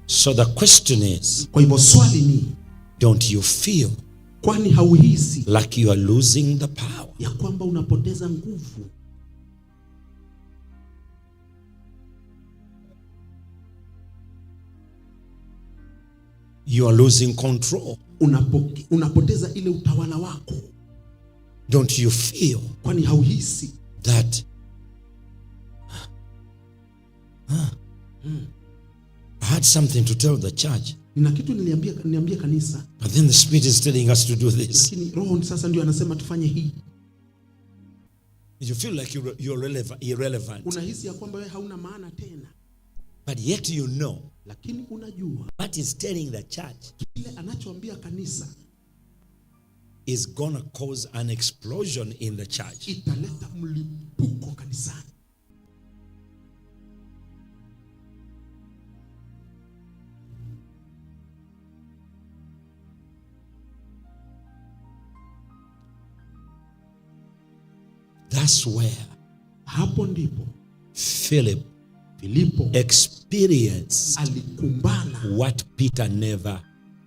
So the question is, Kwa hivyo swali ni, don't you feel kwani hauhisi like you are losing the power? ya kwamba unapoteza nguvu? You are losing control. Unapoteza ile utawala wako. Don't you feel Kwani hauhisi that I had something to tell the church, Nina kitu niliambia kanisa, but then the Spirit is telling us to do this. Lakini Roho sasa ndio anasema tufanye hii. You feel like you're irrelevant. Unahisi ya kwamba wewe hauna maana tena. But yet you know Lakini unajua what is telling the church kile anachoambia kanisa is going to cause an explosion in the church. Italeta mlipuko kanisani. That's where Hapo ndipo Philip Filipo experienced alikumbana what Peter never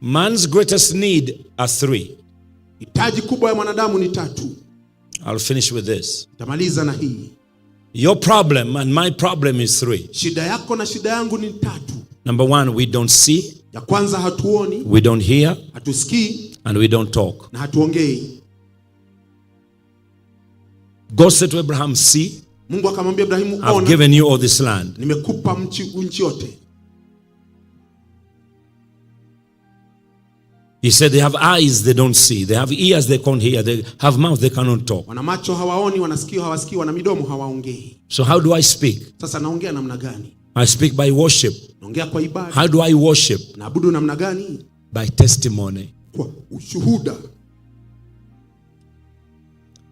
Man's greatest need are three. Hitaji kubwa ya mwanadamu ni tatu. I'll finish with this. Tamaliza na hii. Your problem and my problem is three. Shida yako na shida yangu ni tatu. Number one, we don't see, Ya kwanza, hatuoni, we don't hear, hatusikii and we don't talk. Na hatuongei. God said to Abraham, "See, Mungu akamwambia Ibrahimu, I've ona, given you all this land." nimekupa mchi nchi yote. He said, "They have eyes, they don't see. They have ears, they can't hear. They have mouth, they cannot talk." Wana macho hawaoni, wana sikio hawasikii, wana midomo hawaongei. So how do I speak? Sasa naongea namna gani? I speak by worship. Naongea kwa ibada. How do I worship? Naabudu namna gani? By testimony. Kwa ushuhuda.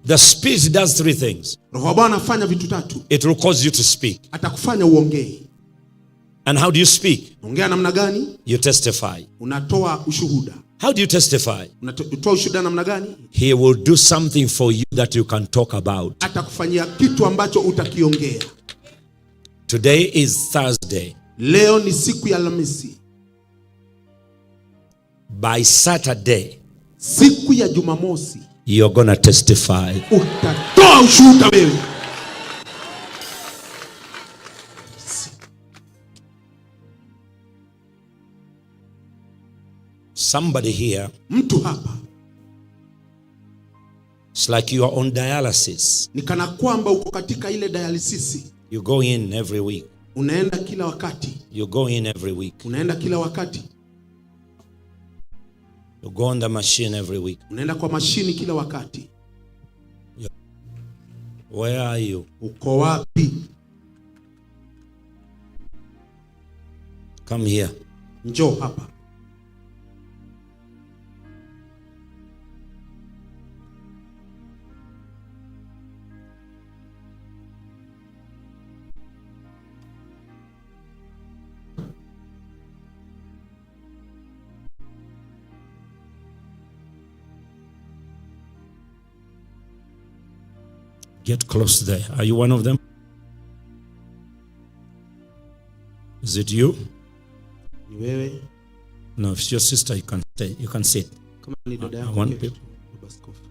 The Spirit does three things. Roho wa Bwana afanya vitu tatu. It will cause you to speak. Atakufanya uongee. And how do you speak? Ongea namna gani? You testify. Unatoa ushuhuda. How do you testify? Unatoa ushuhuda namna gani? He will do something for you that you can talk about. Atakufanyia kitu ambacho utakiongea. Today is Thursday. Leo ni siku ya Alhamisi. By Saturday, Siku ya Jumamosi you're going to testify. Utatoa ushuhuda wewe. Somebody here, Mtu hapa it's like you are on dialysis. Ni kana kwamba uko katika ile dialysis. You go in every week. Unaenda kila wakati. You go in every week. Unaenda kila wakati. You go on the machine every week. Unaenda kwa mashini kila wakati. Where are you? Uko wapi? Come here. Njoo hapa. Get close there. Are you one of them? Is it you? Ni wewe? No, if it's your sister, you can stay. You can sit. Kama ni dada I yako, want keti people. tu, baba askofu.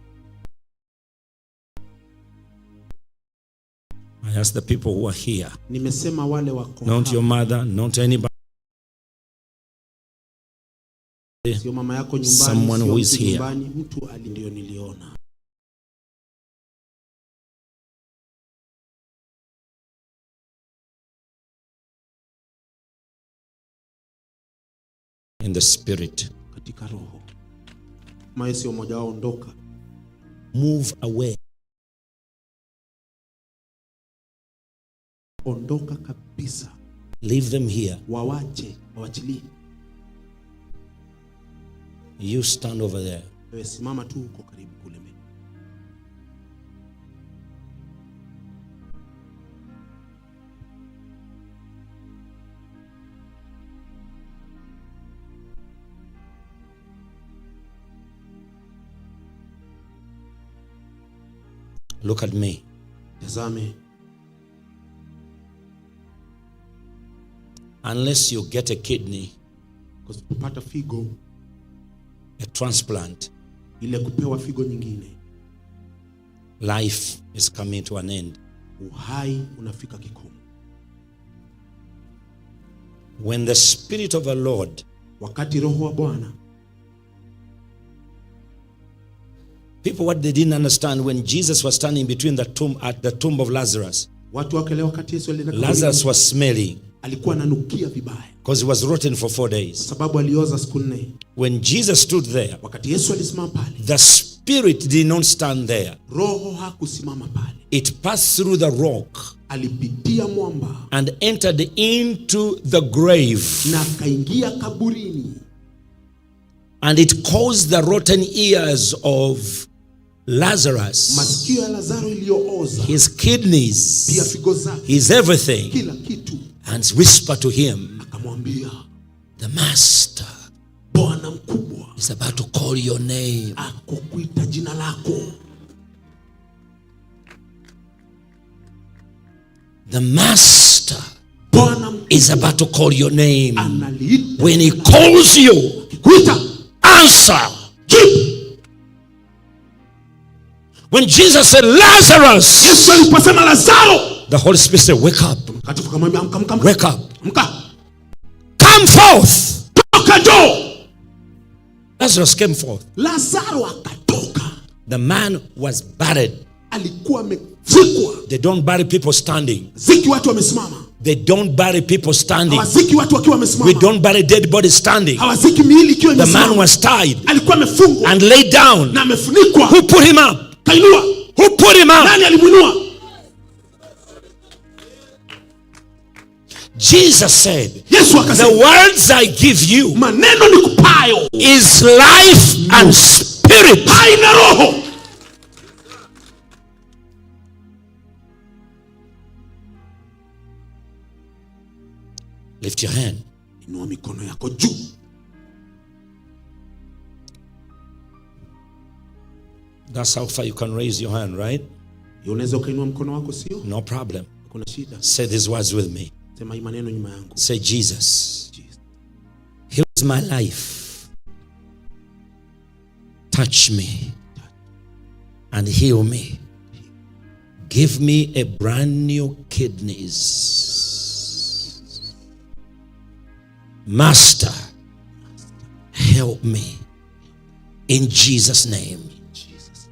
I ask the people who are here, Nimesema wale wako not hapa. your mother, not anybody. Sio mama yako nyumbani, Someone sio who is mtu here. nyumbani, mtu ali ndio niliona. In the spirit. Katika roho. Kama wewe sio mmoja wao, ondoka. Move away. Ondoka kabisa. Leave them here. Wawache, wawachilie. You stand over there. Wewe simama tu huko karibu kule mbele. Look at me. Tazame. Unless you get a kidney, Kupata figo, a transplant, ile kupewa figo nyingine, life is coming to an end. Uhai unafika kikomo. When the Spirit of the Lord, wakati Roho wa Bwana, people, what they didn't understand when Jesus was standing between the tomb at the tomb of Lazarus, watu wakaelewa wakati Yesu alienda kaburini, Lazarus was smelling alikuwa ananukia vibaya because he was rotten for 4 days. sababu alioza siku 4. When Jesus stood there, wakati Yesu alisimama pale, the Spirit did not stand there. Roho hakusimama pale. It passed through the rock alipitia mwamba and entered into the grave, na akaingia kaburini, and it caused the rotten ears of Lazarus, masikio ya Lazaro iliyooza, his kidneys, pia figo zake, his everything, kila kitu, and whispered to him, akamwambia, the Master Bwana mkubwa is about to call your name. Akukuita jina lako. The Master Bwana mkubwa is about to call your name. analiita When he calls you, akikuita, Answer. Jibu. When Jesus said, Lazarus, Yesu aliposema Lazaro, the Holy Spirit said, wake up, Mtakatifu akamwambia amka, amka, amka. Wake up, Amka. Come forth. Toka njoo. Lazarus came forth. Lazaro akatoka. The man was buried. Alikuwa amezikwa. They don't bury people standing. Ziki watu wamesimama. They don't bury people standing. Hawaziki watu wakiwa wamesimama. We don't bury dead bodies standing. Hawaziki miili ikiwa The man imesimama. was tied Alikuwa amefungwa and laid down. Na amefunikwa. Who put him up? Kainua. Who put him up? Nani alimuinua? Jesus said, Yesu akasema, the words I give you maneno nikupayo is life and spirit. Hai na roho. Lift your hand. Inua mikono yako juu. That's how far you can raise your hand, right? Unaweza ukainua mkono wako, sio? No problem. Hakuna shida. Say these words with me. Sema hii maneno nyuma yangu. Say, Jesus, Jesus, here's my life. Touch me and heal me. Give me a brand new kidneys. Master, help me. In Jesus' name. Jesus.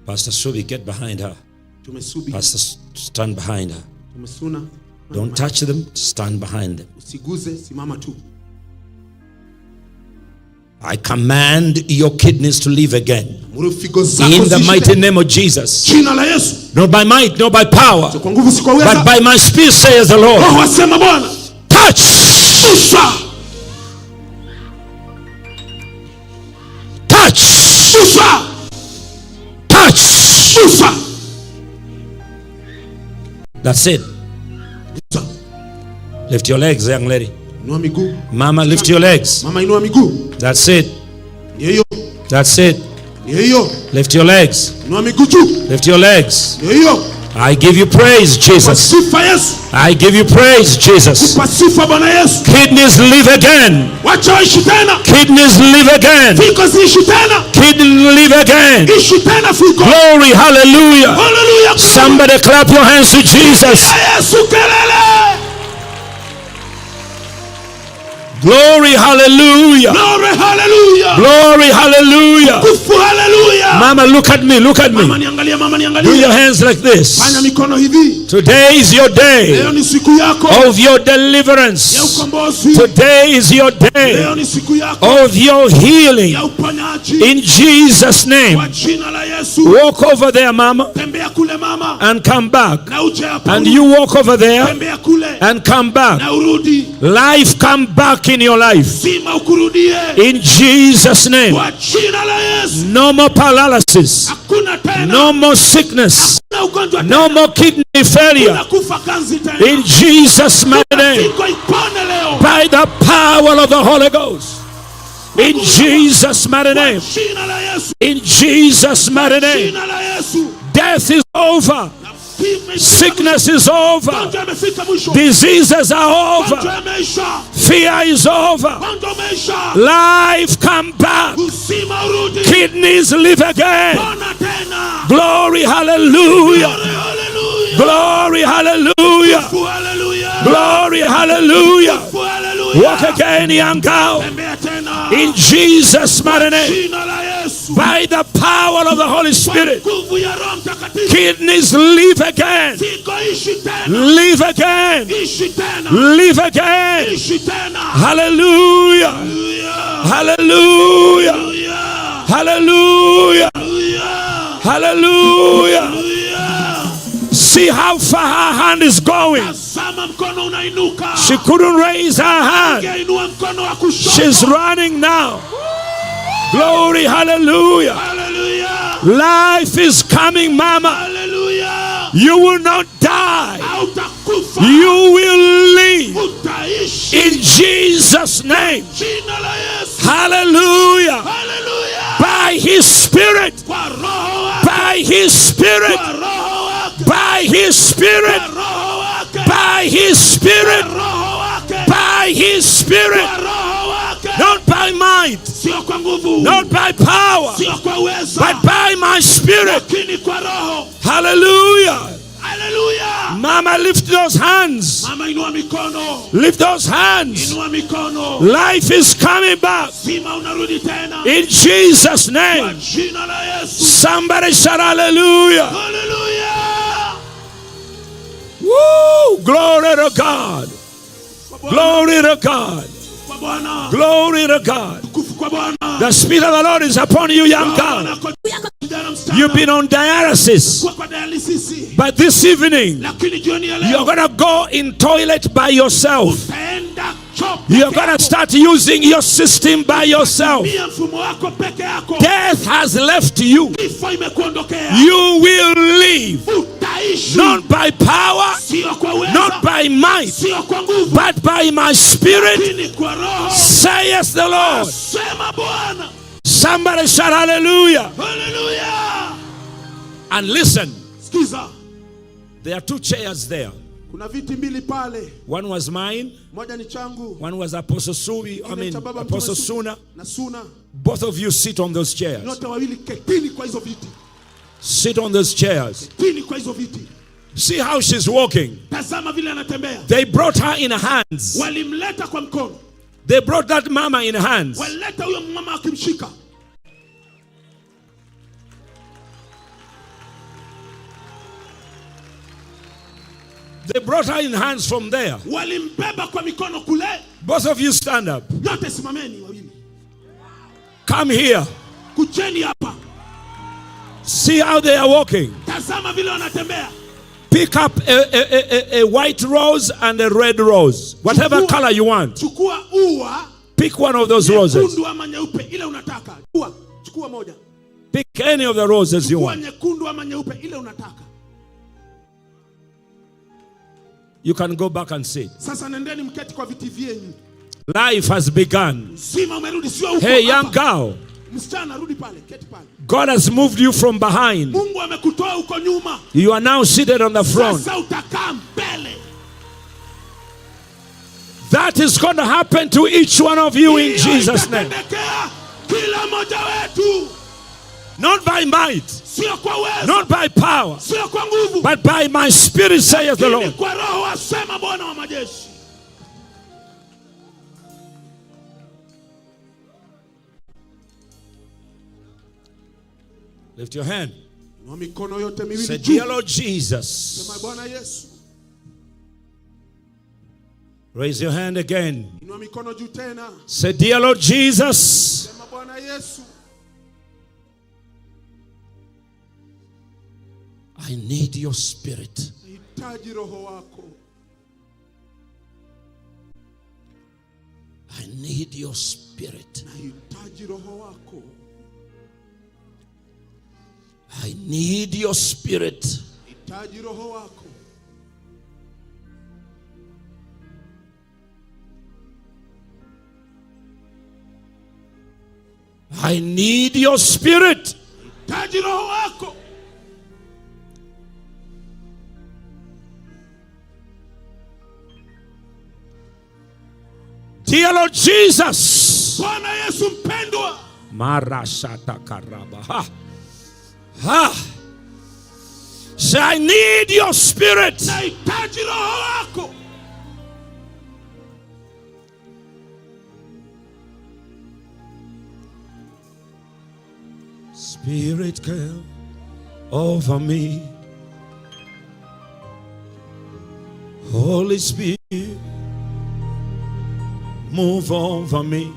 Pastor Subi, get behind her. Tumesubi. Pastor, stand behind her. Tumesuna. Don't touch them, stand behind them. Usiguze, simama tu. I command your kidneys to live again. Amuru figo zako In the ziishi mighty tena. name of Jesus. Jina la Yesu. Not by might, not by power, Sio kwa nguvu, si kwa uweza. but by my spirit, says the Lord. Roho asema Bwana. Touch. Gusa. Touch. Gusa. Touch. Gusa. That's it. Gusa. Lift your legs, young lady. Inua miguu. Mama, lift your legs. Mama, inua miguu. That's it. Ndio hiyo. That's it. Ndio hiyo. Lift your legs. Inua miguu juu. Lift your legs. Ndio hiyo. I give you praise, Jesus. Sifa Yesu. I give you praise, Jesus. Kwa sifa Bwana Yesu. Kidneys live again. Wacha waishi tena. Kidneys live again. Figo ziishi tena. Kidneys live again. Ishi tena figo. Glory, hallelujah. Hallelujah. Somebody clap your hands to Jesus. Yesu kelele. Glory, hallelujah. Glory, hallelujah. Glory, hallelujah. Kufu, hallelujah. Mama, look at me, look at Mama me. niangalie, mama Do niangalie. your hands like this. Fanya mikono hivi. Today is your day Leo ni siku yako of your ya deliverance. ukombozi. Today is your day Leo ni siku yako of your healing. ya uponyaji. In Jesus' name. Kwa jina la Yesu. Walk over there, mama, Tembea kule mama and come back. na uje hapa. And you walk over there Tembea kule and come back. na urudi. Life come back in your life. Zima ukurudie. In Jesus' name. Kwa jina la Yesu. No more paralysis. Hakuna tena. No more sickness. Hakuna ugonjwa tena. No more kidney failure. Hakuna kufa ganzi tena. In Jesus' mighty name. Figo ipone leo. By the power of the Holy Ghost. In Jesus' mighty name. Jina la Yesu. In Jesus' mighty name. Jina la Yesu. Death is over. Sickness is over. Magonjwa yamefika mwisho. Diseases are Magonjwa over. yameisha. Fear is over. Magonjwa yameisha. Life come back. Uzima urudi. Kidneys live again. Pona tena. Glory, hallelujah. Hallelujah. Glory, hallelujah. Hallelujah. Glory, hallelujah. Hallelujah. Walk again, young girl. Tembea tena. In Jesus' mighty name. Jina la Yesu. By the power of the Holy Spirit. Nguvu ya Roho Mtakatifu. Kidneys live again. Figo ishi tena. Live again. Ishi tena. Live again. Ishi tena. Hallelujah. Hallelujah. Hallelujah. Hallelujah. See how far her hand is going. Tazama mkono unainuka. She couldn't raise her hand. Angeinua mkono wa kushoto. She's running now. Glory, hallelujah. Hallelujah. Life is coming, mama. Hallelujah. You will not die. Hautakufa. You will live. Utaishi. In Jesus' name. Jina la Yesu. Hallelujah. Hallelujah. By His Spirit. Kwa Roho wake. By His Spirit. Kwa Roho wake. By His Spirit. Kwa Roho wake. wake, By His Spirit. kwa Roho wake, By His Spirit. kwa Roho wake, Not by might, sio kwa nguvu, not by power, sio kwa uweza, but by my Spirit. lakini kwa Roho. Hallelujah. Haleluya! Mama, lift those hands. Mama, inua mikono, Lift those hands. inua mikono. Life is coming back. Sima unarudi tena In Jesus' kwa name. jina la Yesu. Somebody shout hallelujah. Haleluya! Woo! Glory to God. Kwa Bwana, Glory to God. kwa Bwana, Glory to God. tukufu kwa Bwana. The Spirit of the Lord is upon you, young Bwana girl. kwa kijana msichana. You've been on dialysis. Kwa dialysis, But this evening, lakini jioni ya you're leo going to go in toilet by yourself. utaenda choo peke You're going yako. to start using your system by yourself. Tumia mfumo wako peke yako. Death has left you. Kifo imekuondokea. You will live. Utaishi Not by power, sio kwa uweza, not by might, sio kwa nguvu, but by my Spirit, lakini kwa Roho, saith the Lord. sema Bwana. Somebody shout hallelujah. Haleluya! And listen, Sikiza, there are two chairs there. Kuna viti mbili pale, One was mine, moja ni changu, one was Apostle Sui, I kingine mean cha baba Apostle Mtume Suna. na Suna. Both of you sit on those chairs. Nyote wawili ketini kwa hizo viti, Sit on those chairs. ketini kwa hizo viti. See how she's walking. Tazama vile anatembea. They brought her in hands. Walimleta kwa mkono, They brought that mama in hands. walileta huyo mama akimshika. They brought her in hands from there. Walimbeba kwa mikono kule. Both of you stand up. Nyote simameni wawili, Come here. kujeni hapa. See how they are walking. Tazama vile wanatembea. Pick up a white rose and a red rose. Whatever Chukua- color you want. Chukua ua Pick one of those roses. nyekundu ama nyeupe, ile unataka. Chukua, chukua moja. Pick any of the roses you Chukua want. nyekundu ama nyeupe, ile unataka. You can go back and sit. Sasa nendeni mketi kwa viti vyenyu. Life has begun. Uzima umerudi, sio huko. Hey, young hapa. girl, Msichana, rudi pale, keti pale. God has moved you from behind. Mungu amekutoa huko nyuma, You are now seated on the front. sasa utakaa mbele. That is going to happen to each one of you in Hiyo Jesus' name. itatendekea kila mmoja wetu, Not by might, sio kwa uwezo, not by power, sio kwa nguvu, but by my spirit, saith the lakini Lord. kwa Roho, asema Bwana wa majeshi. Lift your hand. Inua mikono yote miwili Say, juu. Dear Lord Jesus. Sema Bwana Yesu, Raise your hand again. inua mikono juu tena. Say, Dear Lord Jesus, Sema Bwana Yesu, I need your spirit. nahitaji roho wako, I need your spirit. nahitaji roho wako, I need your spirit. nahitaji roho wako, I need your spirit. Taji roho wako. Dear Lord Jesus. Bwana Yesu mpendwa, Marasata karaba. Ha. Ha. Say, I need your spirit. nahitaji roho wako. Spirit come over me. Holy Spirit, move over me.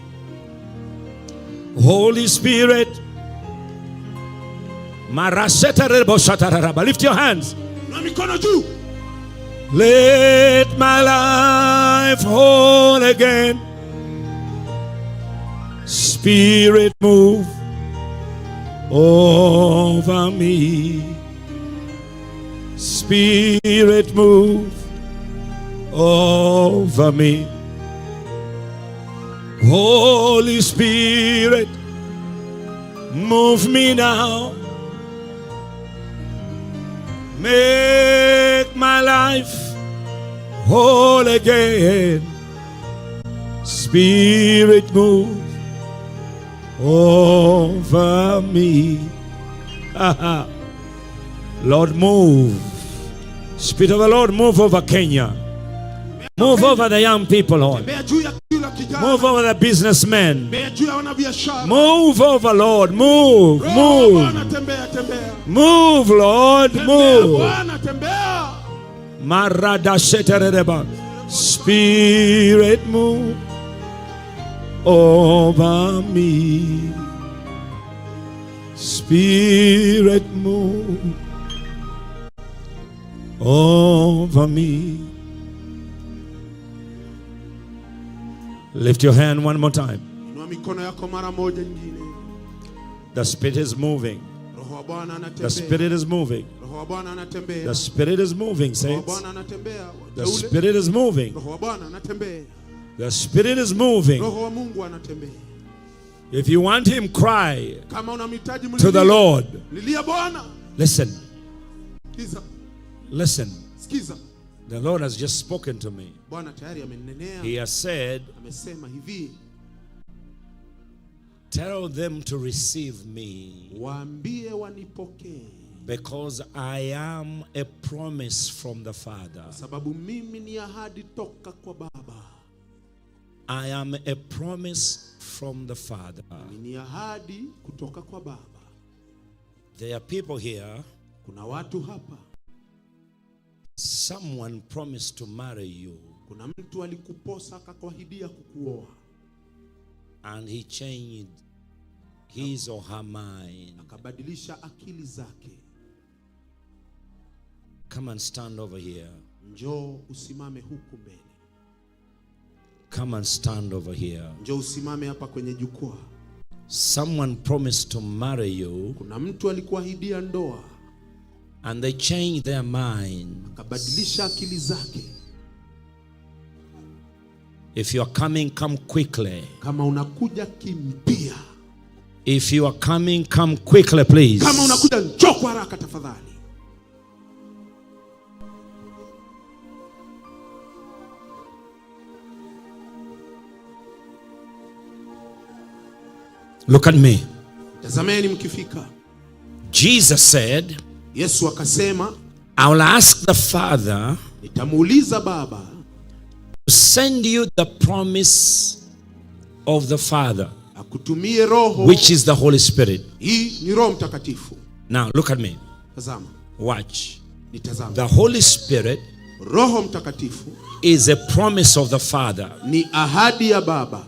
Holy Spirit, Marasetarebosatararaba. Lift your hands. Na mikono juu. Let my life whole again. Spirit move over me. Spirit move over me. Holy Spirit, move me now. Make my life whole again. Spirit, move over me. Lord, move. Spirit of the Lord, move over Kenya. Move over the young people, Lord. Tembea juu ya kila kijana. Move over the businessmen. Tembea juu ya wanabiashara. Move over, Lord. Move, Roho wa move. Bwana tembea, tembea. Move, Lord. Tembea Move. Bwana, tembea. Marada shetereba. Spirit, move over me. Spirit, move over me. Lift your hand one more time. Inua mikono yako mara moja nyingine. The Spirit is moving. Roho wa Bwana The anatembea. Spirit is moving. Roho wa Bwana anatembea. The Spirit is moving, Roho wa saints. Bwana anatembea. The Wateule. Spirit is moving. Roho wa Bwana anatembea. The Spirit is moving. Roho wa Mungu anatembea. If you want Him, cry Kama unamhitaji to the mlilie. Lord. Lilia Bwana. Listen, Sikiza. listen. Sikiza. The Lord has just spoken to me. Bwana tayari ameninenea. He has said, Amesema hivi, tell them to receive me waambie wanipokee, because I am a promise from the Father. sababu mimi ni ahadi toka kwa Baba. I am a promise from the Father. Mimi ni ahadi kutoka kwa Baba. There are people here, Kuna watu hapa, someone promised to marry you kuna mtu alikuposa akakuahidia kukuoa, and he changed his or her mind. akabadilisha akili zake. Come and stand over here. Njoo usimame huku mbele, Come and stand over here. njoo usimame hapa kwenye jukwaa. Someone promised to marry you Kuna mtu alikuahidia ndoa, and they changed their mind. akabadilisha akili zake. If you are coming, come quickly. Kama unakuja kimbia, If you are coming, come quickly, please. kama unakuja njoo kwa haraka tafadhali. Look at me. Tazameni mkifika. Jesus said, Yesu akasema, I will ask the Father nitamuuliza Baba to send you the promise of the Father, akutumie Roho, which is the Holy Spirit. hii ni Roho Mtakatifu. Now, look at me. Tazama, Watch. nitazama. The Holy Spirit Roho Mtakatifu is a promise of the Father. ni ahadi ya Baba.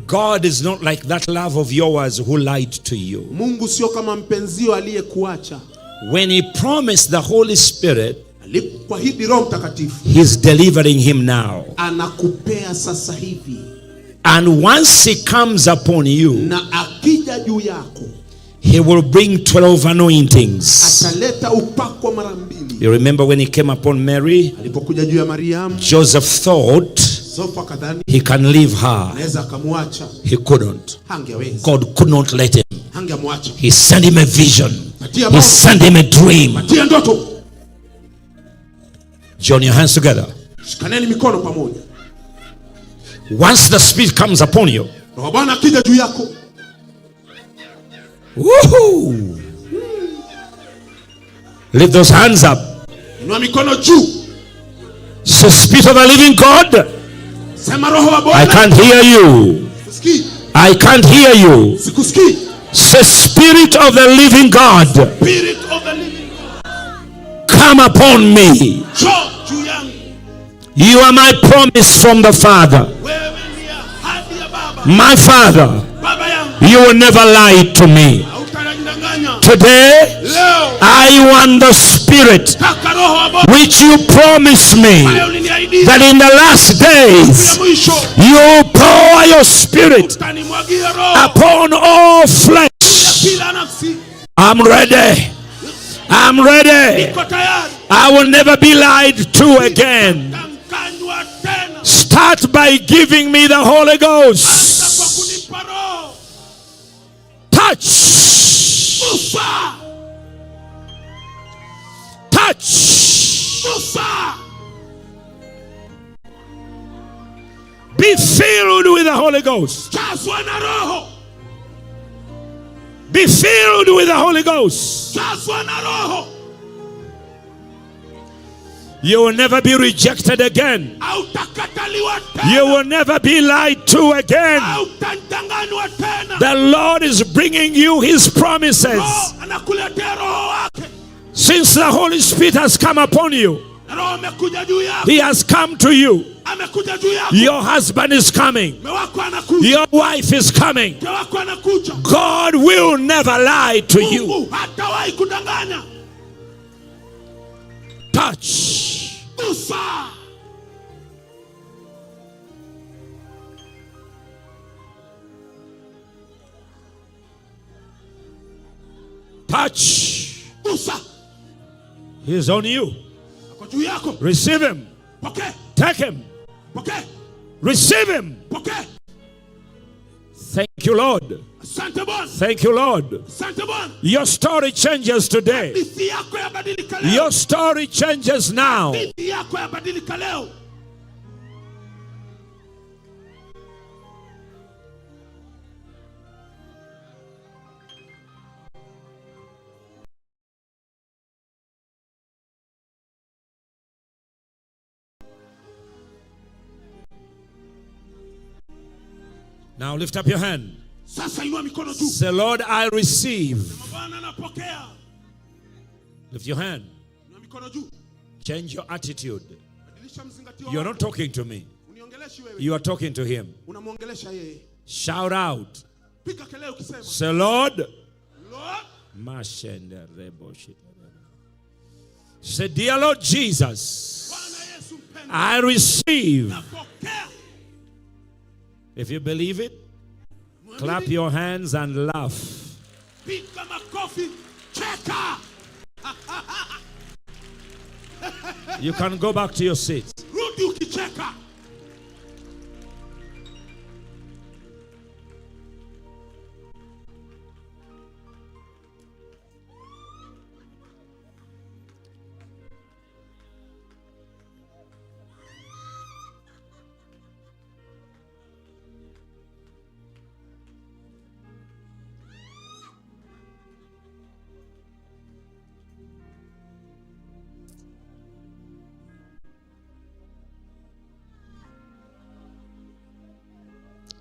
God is not like that love of yours who lied to you. Mungu sio kama mpenzio aliyekuacha. When He promised the Holy Spirit, Alipoahidi Roho Mtakatifu, He's delivering Him now. anakupea sasa hivi, And once He comes upon you, na akija juu yako He will bring 12 anointings. ataleta upako mara mbili. You remember when He came upon Mary? Alipokuja juu ya Mariamu, Joseph thought Yosefu akadhani he can leave her. anaweza akamwacha, He couldn't. hangeweza, God could not let him. hangemwacha. He sent him a vision. Patia He maono, sent him a dream. patia ndoto. Join your hands together. Shikaneni mikono pamoja. Once the Spirit comes upon you, Roho wa Bwana akija juu yako, woohoo! Lift those hands up. inua mikono juu, Say, Spirit of the living God, sema Roho wa I Bwana. can't hear you. Sikusikii, I can't hear you. sikusikii. Say, Spirit of the living God, Spirit of the living God, come upon me. njoo juu yangu. You are my promise from the Father. Wewe ni ahadi ya Baba, My Father, Baba yangu, you will never lie to me. hautanidanganya. Today, Leo I want the Spirit taka Roho wa Bwana which you promised me ambaye uliniahidia that in the last days ya mwisho you pour your Spirit utanimwagia Roho upon all flesh. kila nafsi. I'm ready. I'm ready. Niko tayari, I will never be lied to again. danganywa tena. Start by giving me the Holy Anza kwa Ghost. kunipa Roho. Touch. Gusa, Touch. Filled with the Holy Ghost. Jazwa na Roho. Be filled with the Holy Ghost. Jazwa na Roho. You will never be rejected again. Hautakataliwa tena. You will never be lied to again. Hautadanganywa tena. The Lord is bringing you His promises. Roho anakuletea Roho wake. Since the Holy Spirit has come upon you, Roho amekuja juu yako. He has come to you. Amekuja juu yako. Your husband is coming. Mume wako anakuja. Your wife is coming. Mke wako anakuja. God will never lie to you. Mungu hatawahi kudanganya. Touch. Gusa. Touch. Gusa. He is on you. Ako juu yako. Receive him. Pokea. Take him. Pokea. Receive him. Pokea. Thank you, Lord. Asante Bwana. Thank you, Lord. Asante Bwana. Your story changes today. Hadithi yako yabadilika leo. Your story changes now. Hadithi yako yabadilika leo. Now lift up your hand. Sasa inua mikono juu. Say, Lord, I receive. Bwana napokea. Lift your hand. Inua mikono juu. Change your attitude. Badilisha mzingatio You're wako. not talking to me. Uniongeleshi wewe. You are talking to him. Unamwongelesha yeye. Shout out. Piga kelele ukisema, Say, Lord. Lord, Say, dear Lord Jesus, Bwana Yesu mpendwa. I receive. Napokea. If you believe it, clap your hands and laugh. Piga makofi. Cheka. You can go back to your seat. Rudi ukicheka.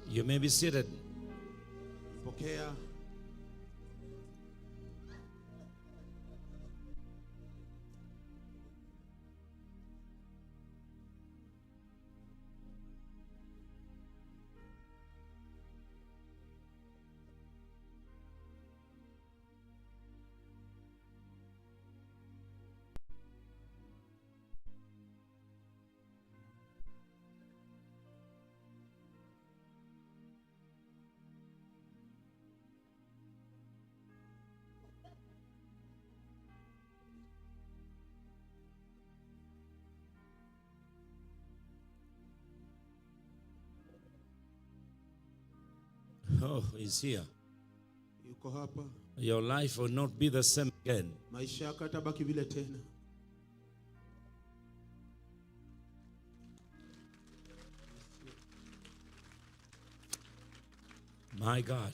You may be seated. Pokea. Oh, he's here. Yuko hapa. Your life will not be the same again. Maisha yako hayatabaki vile tena. My God.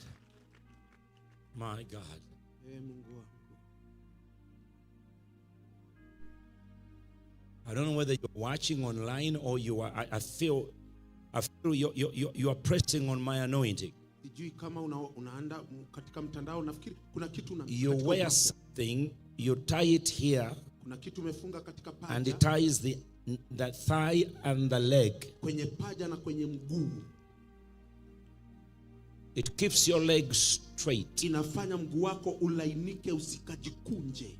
My God. Ee Mungu wangu. I don't know whether you're watching online or you are. I feel you are pressing on my anointing. Sijui kama unaanda katika mtandao, nafikiri kuna kitu You katika wear upako. Something, you tie it here, Kuna kitu umefunga katika and it paja, ties the thigh and the leg. Kwenye paja na kwenye mguu. It keeps your leg straight. Inafanya mguu wako ulainike usikajikunje.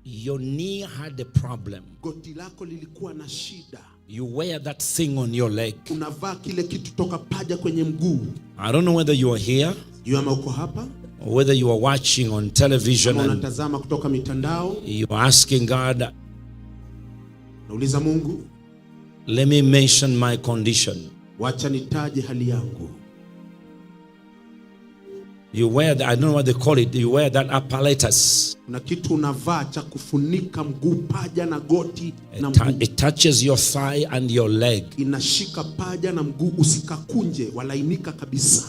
Your knee had a problem. Goti lako lilikuwa na shida. You wear that thing on your leg. Unavaa kile kitu toka paja kwenye mguu. I don't know whether you are here Sijui ama uko hapa or whether you are watching on television ama and unatazama kutoka mitandao. you are asking God, Nauliza Mungu, let me mention my condition. Wacha nitaje hali yangu. You wear, I don't know what they call it, you wear that apparatus. Kuna kitu unavaa cha kufunika mguu, paja na goti na mguu. It touches your thigh and your leg. Inashika paja na mguu, usikakunje, walainika kabisa.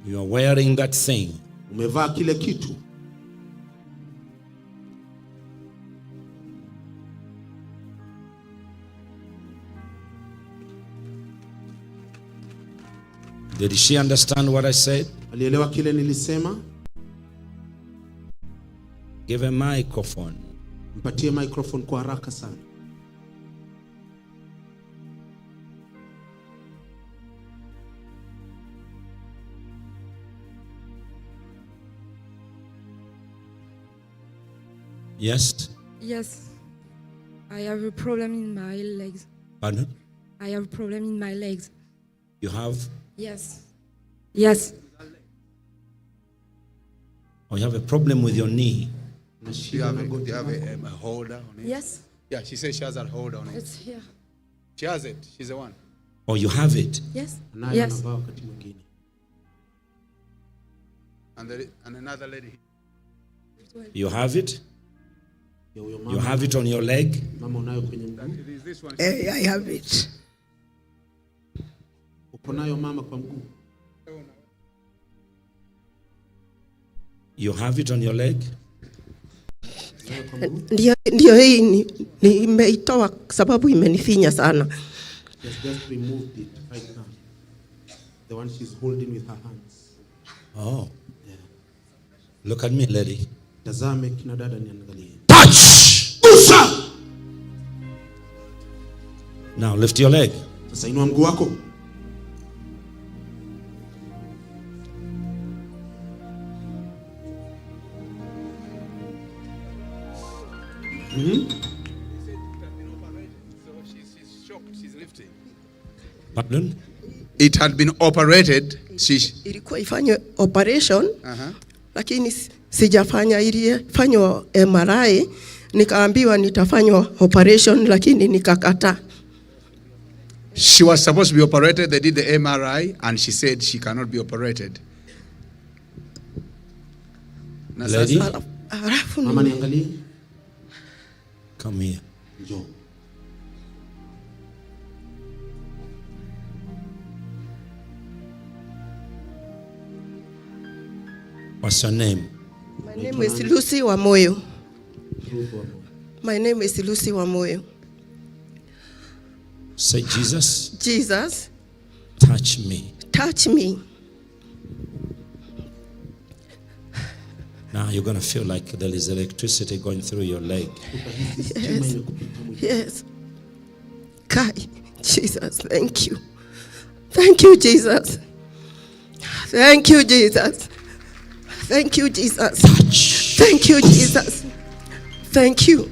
You are wearing that thing. Umevaa kile kitu. Did she understand what I said? Alielewa kile nilisema? Give a microphone. Mpatie microphone kwa haraka sana. Yes? Yes. I have a problem in my legs. Pardon? I have a problem in my legs. You have? Yes. Yes. Or you have a problem with your knee? Do you have a holder on it? Yes. Yeah, she says she has a holder on it. It's here. She has it. She's the one. Oh, you have it? Yes. Nayo Yes. anavaa wakati mwingine. And another lady. You have it? Ya huyo You mama. have it on your leg? Mama unayo kwenye mguu? It is this one. Eh, I have it. Uko nayo mama kwa mguu? You have it on your leg? Ndio, ndio hii nimeitoa sababu imenifinya sana. She has just removed it right now. The one she's holding with her hands. Oh. Look at me, lady. Tazame kina dada niangalie. Touch! Gusa! Now lift your leg. Sasa inua mguu wako. So she's shocked. She's lifting. Pardon? It had been operated. She. Ilikuwa ifanywe operation lakini sijafanya, ilifanywa MRI nikaambiwa nitafanywa operation lakini nikakataa. She was supposed to be operated. They did the MRI, and she said she cannot be operated. Na Lady? sasa- Alafu Mama niangalie. Come here. Njoo. What's your name? My name is Lucy Wamoyo. Ruth Wamoyo. My name is Lucy Wamoyo. Say, Jesus, Jesus, touch me. touch me. Now you're going to feel like there is electricity going through your leg. Yes. Yes. Kai, Jesus, thank you. Thank you, Jesus. Thank you, Jesus. Thank you, Jesus. Thank you, Jesus. Thank you.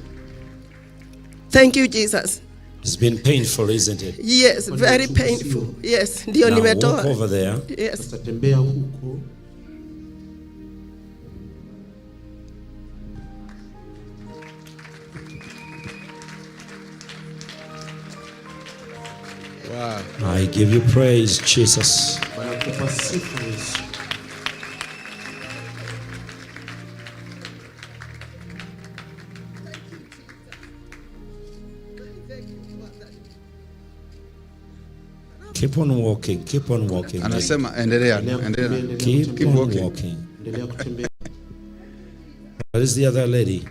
Thank you, Jesus. It's been painful, isn't it? Yes, very painful. Yes, ndio Now nimetoa. walk over there. Yes. Sasa tembea huko. Wow. I give you praise, Jesus. Bwana sifa Yesu. Keep on walking. Keep on walking. Anasema endelea, endelea. Keep Keep on walking. walking. Endelea kutembea. Where is the other lady?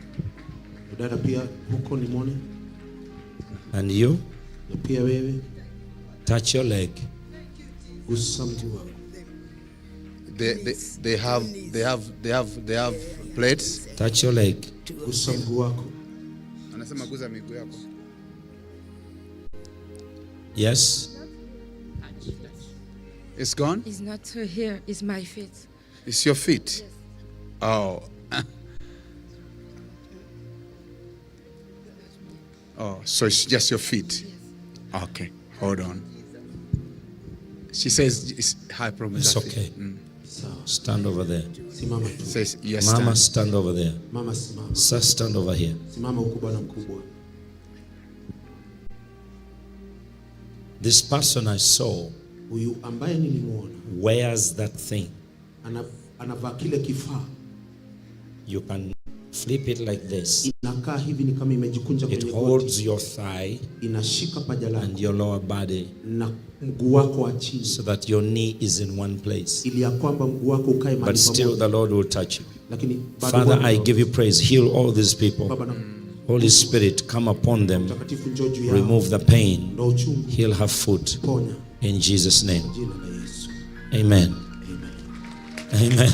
Dada pia huko nimwone. And you? Na pia wewe. Touch your leg. Gusa mguu wako. They have plates. Touch your leg. Gusa mguu wako. Anasema guza miguu yako. Yes. It's gone? It's not here, it's my feet. It's your feet. Oh. Oh, so it's just your feet. Okay, hold on. She says it's her problem. It's okay. Stand over there. Simama tu. Says yes. Mama, Stand. stand over there. Mama simama. Sir, stand over here. Simama huku bwana mkubwa. This person I saw, Huyu ambaye nilimwona wears that thing. Anavaa kile kifaa. You can flip it like this. Inakaa hivi ni kama imejikunja It kwenye goti. Holds your thigh Inashika paja lako and your lower body na mguu wako wa chini so that your knee is in one place. Ili ya kwamba mguu wako ukae But mahali still, pamoja. the Lord will touch you. Lakini bado Father, Bwana I give you praise. Heal all these people. Baba na Holy Spirit, come upon them. Mtakatifu njoo juu yao. Remove the pain. Ondoa uchungu. Heal her foot. Ponya. In Jesus' name. Jina la Yesu. Amen. Amen.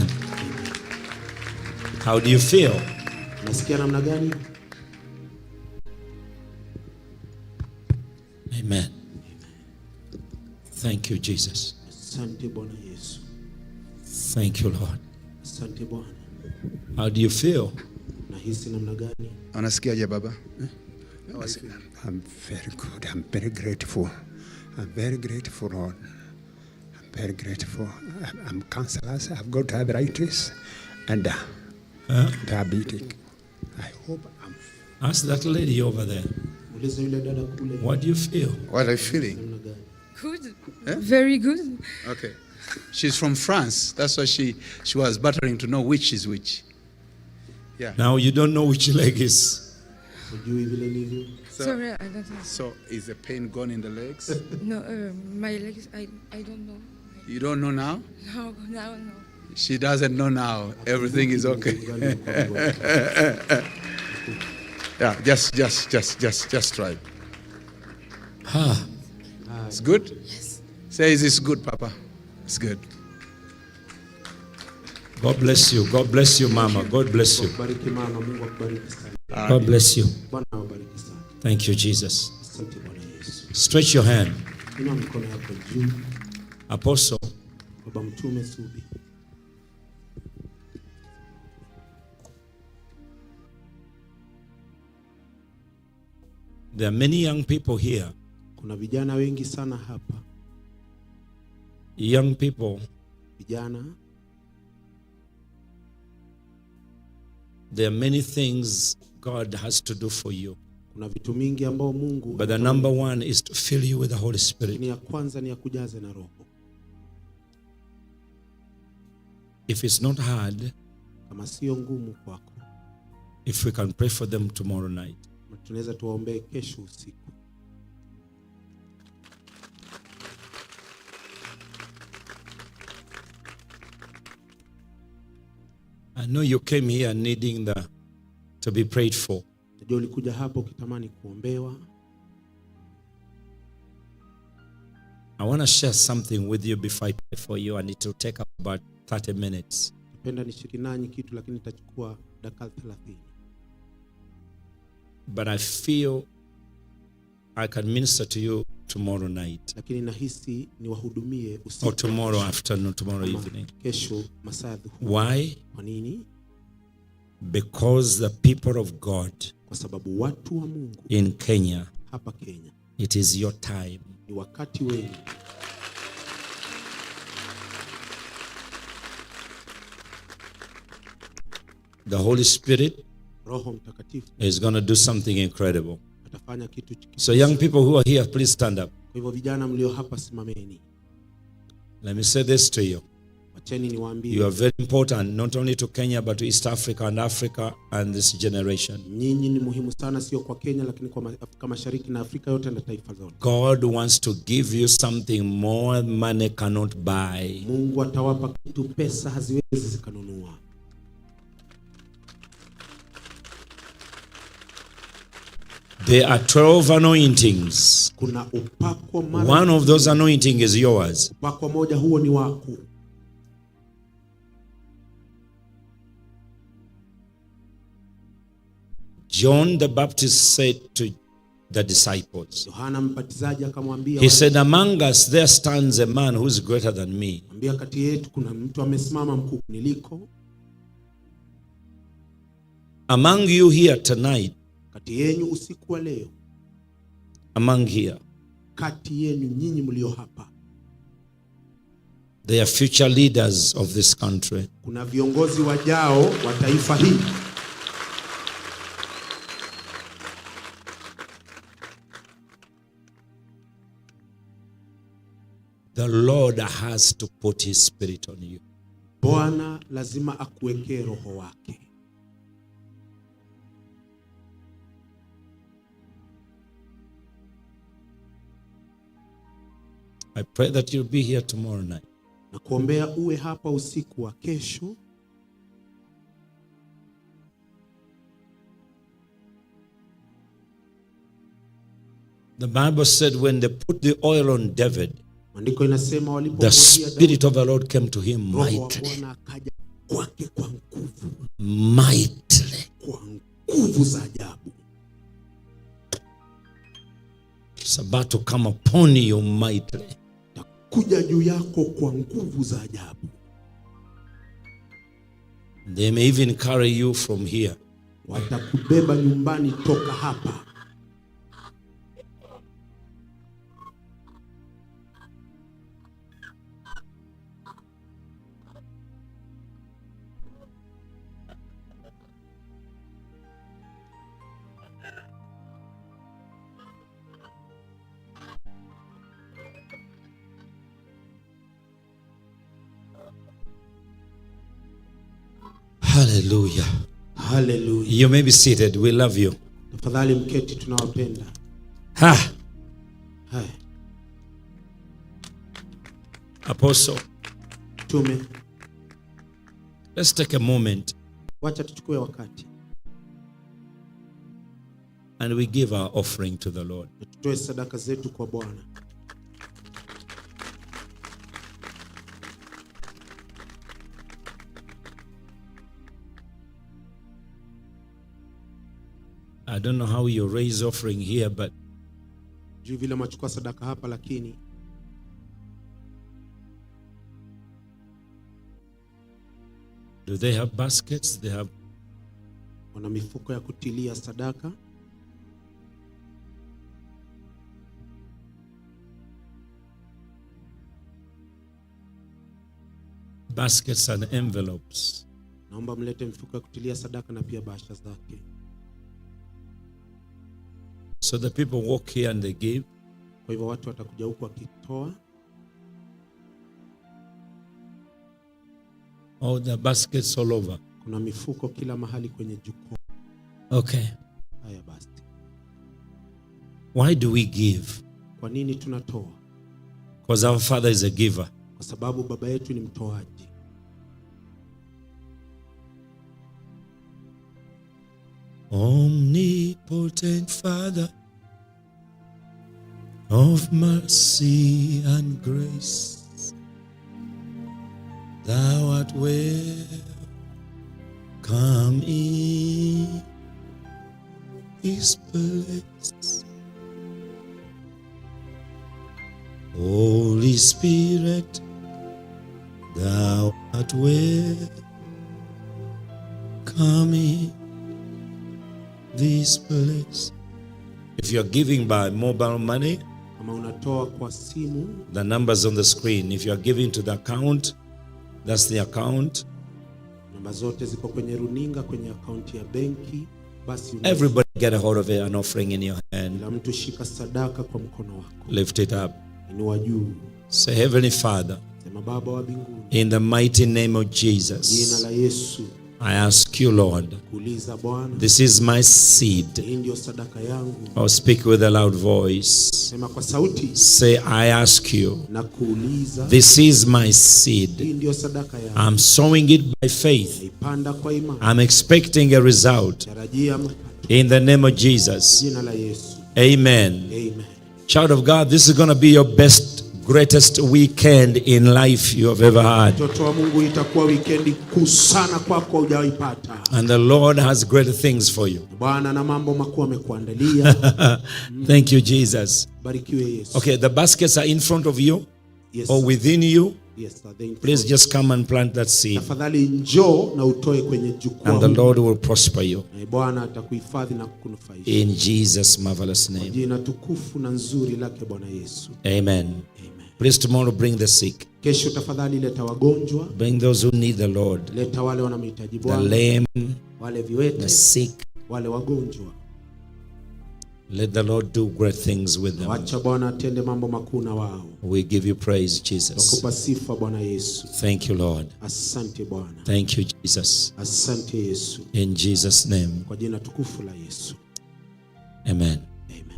How do you feel? Unasikia namna gani? Amen. Thank you, Jesus. Asante Bwana Yesu. Thank you, Lord. Asante Bwana. How do you feel? Nahisi namna gani? Unasikiaje baba? I'm very good. I'm very grateful. I'm very grateful, Lord. I'm very grateful. I'm cancerous. I've got arthritis and diabetic. I hope I'm Ask that lady over there. Muulize yule dada kule. What do you feel? What are you feeling? Good. Eh? Very good. Okay. She's from France. That's why she was battling to know which is which. Yeah. Now you don't know which leg is. Hujui vile ilivyo. Sorry, I don't know. So is the pain gone in the legs? No, my legs, I don't know. You don't know now? No, now, no. She doesn't know now. Everything is okay. Yeah, just try. Ah. It's good? Yes. Say it's good, Papa. It's good. God bless you. God bless you, Mama. God bless you. Akubariki mama, Mungu akubariki sana. God bless you. Bwana awabariki sana. Thank you, Jesus. Asante Bwana Yesu. Stretch your hand. Inua mikono yako juu. Apostle, Baba Mtume Subi. There are many young people here. Kuna vijana wengi sana hapa. Young people, Vijana, there are many things God has to do for you. Kuna vitu mingi ambao Mungu But the number one is to fill you with the Holy Spirit. Lakini ya kwanza ni ya kujaze na Roho. If it's not hard, Kama sio ngumu kwako, if we can pray for them tomorrow night. Tunaweza tuwaombee kesho usiku. I know you came here needing to be prayed for. Najua ulikuja hapa ukitamani kuombewa. I want to share something with you before I pray for you, and it will take about 30 minutes. Napenda nishiriki nanyi kitu lakini itachukua dakika 30. But I feel I can minister to you tomorrow night. Lakini nahisi niwahudumie usiku. Or tomorrow afternoon, tomorrow Ama evening. kesho masaa ya dhuhuri. Why? Kwa nini? Because the people of God Kwa sababu watu wa Mungu in Kenya, hapa Kenya, it is your time. Ni wakati wenu. The Holy Spirit Roho Mtakatifu is going to do something incredible. Atafanya kitu So young people who are here, please stand up. Kwa hivyo vijana mlio hapa simameni. Let me say this to you. Wacheni niwaambie. You are very important, not only to Kenya, but to East Africa and Africa and this generation. Nyinyi ni muhimu sana sio kwa Kenya lakini kwa Afrika Mashariki na Afrika yote na taifa zote. God wants to give you something more money cannot buy. Mungu atawapa kitu pesa haziwezi zikanunua. There are 12 anointings. Kuna upako mara One of those anointings is yours. Upako moja huo ni wako. John the Baptist said to the disciples, Yohana Mbatizaji akamwambia he said, among us there stands a man who is greater than me. Ambia kati yetu kuna mtu amesimama mkuu niliko. Among you here tonight, Kati yenu usiku wa leo, among here, kati yenu nyinyi mlio hapa, they are future leaders of this country. Kuna viongozi wajao wa taifa hili. The Lord has to put his spirit on you. Bwana lazima akuwekee roho wake. I pray that you'll be here tomorrow night. Na kuombea uwe hapa usiku wa kesho. The Bible said when they put the oil on David, Maandiko inasema the walipomwagia Spirit of the Lord came to him Roho wa mightily. Bwana akaja kwake kwa nguvu, Mightily. kwa nguvu za ajabu. It's about to come upon you mightily. Kuja juu yako kwa nguvu za ajabu. They may even carry you from here. Watakubeba nyumbani toka hapa. Hallelujah. Hallelujah. You may be seated. We love you. Tafadhali mketi, tunawapenda. Ha! Haya, Apostle, tume, let's take a moment wacha tuchukue wakati and we give our offering to the Lord. na tutoe sadaka zetu kwa Bwana. I don't know how you raise offering here, but Juu vile mwachukua sadaka hapa, lakini do they have baskets? They have wana mifuko ya kutilia sadaka. Baskets and envelopes. Naomba mlete mifuko ya kutilia sadaka na pia bahasha zake. So the people walk here and they give. Kwa hivyo watu watakuja huku wakitoa. All the baskets all over. Kuna mifuko kila mahali kwenye jukwaa. Okay. Haya basi, Why do we give? kwa nini tunatoa? Because our Father is a giver. Kwa sababu baba yetu ni mtoaji. Omnipotent Father of mercy and grace, thou art welcome in this place. Holy Spirit, thou art welcome in this place. If you're giving by mobile money, Kama unatoa kwa simu, the numbers on the screen. If you're giving to the account, that's the account. namba zote ziko kwenye runinga, kwenye akaunti ya benki. Basi unaweza- Everybody get a hold of it, an offering in your hand. kila mtu shika sadaka kwa mkono wako, Lift it up. inua juu, Say, Heavenly Father, sema Baba wa mbinguni, in the mighty name of jina Jesus, la Yesu I ask you, Lord, kuuliza Bwana, this is my seed. hii ndiyo sadaka yangu. I'll speak with a loud voice. Sema kwa sauti Say, I ask you, na kuuliza, this is my hii seed. ndiyo sadaka yangu, I'm sowing it by faith. naipanda kwa imani, I'm expecting a result. tarajia mapato. In the name of Jesus. Jina la Yesu, Amen. amen. Child of God, this is going to be your best, greatest weekend in life you have ever had. Mtoto wa Mungu, itakuwa wikendi kuu sana kwako, hujawaipata. And the Lord has great things for you. Bwana na mambo makuu amekuandalia. Thank you, Jesus. Barikiwe Yesu. Okay, the baskets are in front of you Yes. or within you. Yes, sir. Thank you. Please just come and plant that seed, Tafadhali njoo na utoe kwenye jukwaa and the huu. Lord will prosper you. Na Bwana atakuhifadhi na kukunufaisha. In Jesus' marvelous name. Jina tukufu na nzuri lake Bwana Yesu. Amen. Please, tomorrow bring the sick, Kesho tafadhali leta wagonjwa, bring those who need the Lord, leta wale wanamhitaji the Bwana, lame, wale viwete, the sick. wale wagonjwa. Let the Lord do great things with them. Wacha Bwana atende mambo makuu na wao. We give you praise, Jesus. Tukupa sifa Bwana Yesu. Thank you, Lord. Asante Bwana. Thank you, Jesus. Asante Yesu. In Jesus' name, Kwa jina tukufu la Yesu. amen. Amen.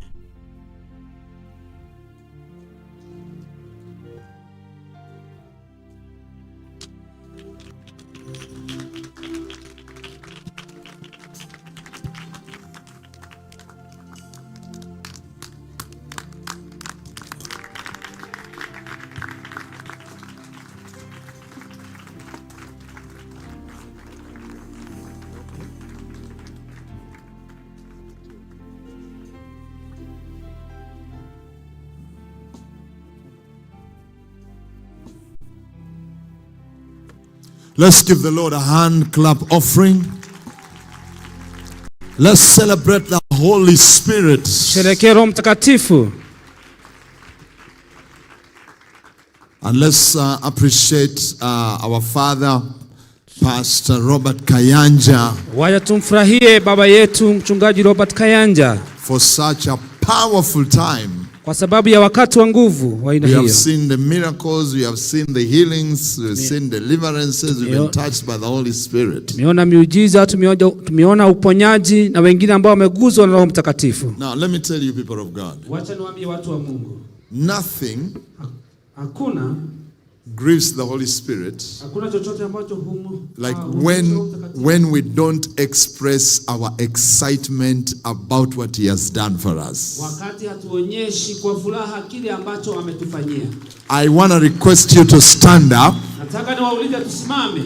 Let's give the Lord a hand clap offering. Let's celebrate the Holy Spirit. Sherekee Roho Mtakatifu. And let's appreciate our father, Pastor Robert Kayanja, Wacha tumfurahie baba yetu mchungaji Robert Kayanja for such a powerful time. kwa sababu ya wakati wa nguvu wa aina We have hiyo. seen the miracles, we have seen the healings, we've seen deliverances, we've been Tumeona- touched by the Holy Spirit. Tumeona miujiza, tumeona uponyaji na wengine ambao wameguzwa na Roho Mtakatifu. Now, let me tell you, people of God, Wacha niwaambie watu wa Mungu, nothing hakuna grieves the Holy Spirit hakuna chochote ambacho humu like when we don't express our excitement about what He has done for us. Wakati hatuonyeshi kwa furaha kile ambacho ametufanyia. I want to request you to stand up, Nataka niwaulize tusimame,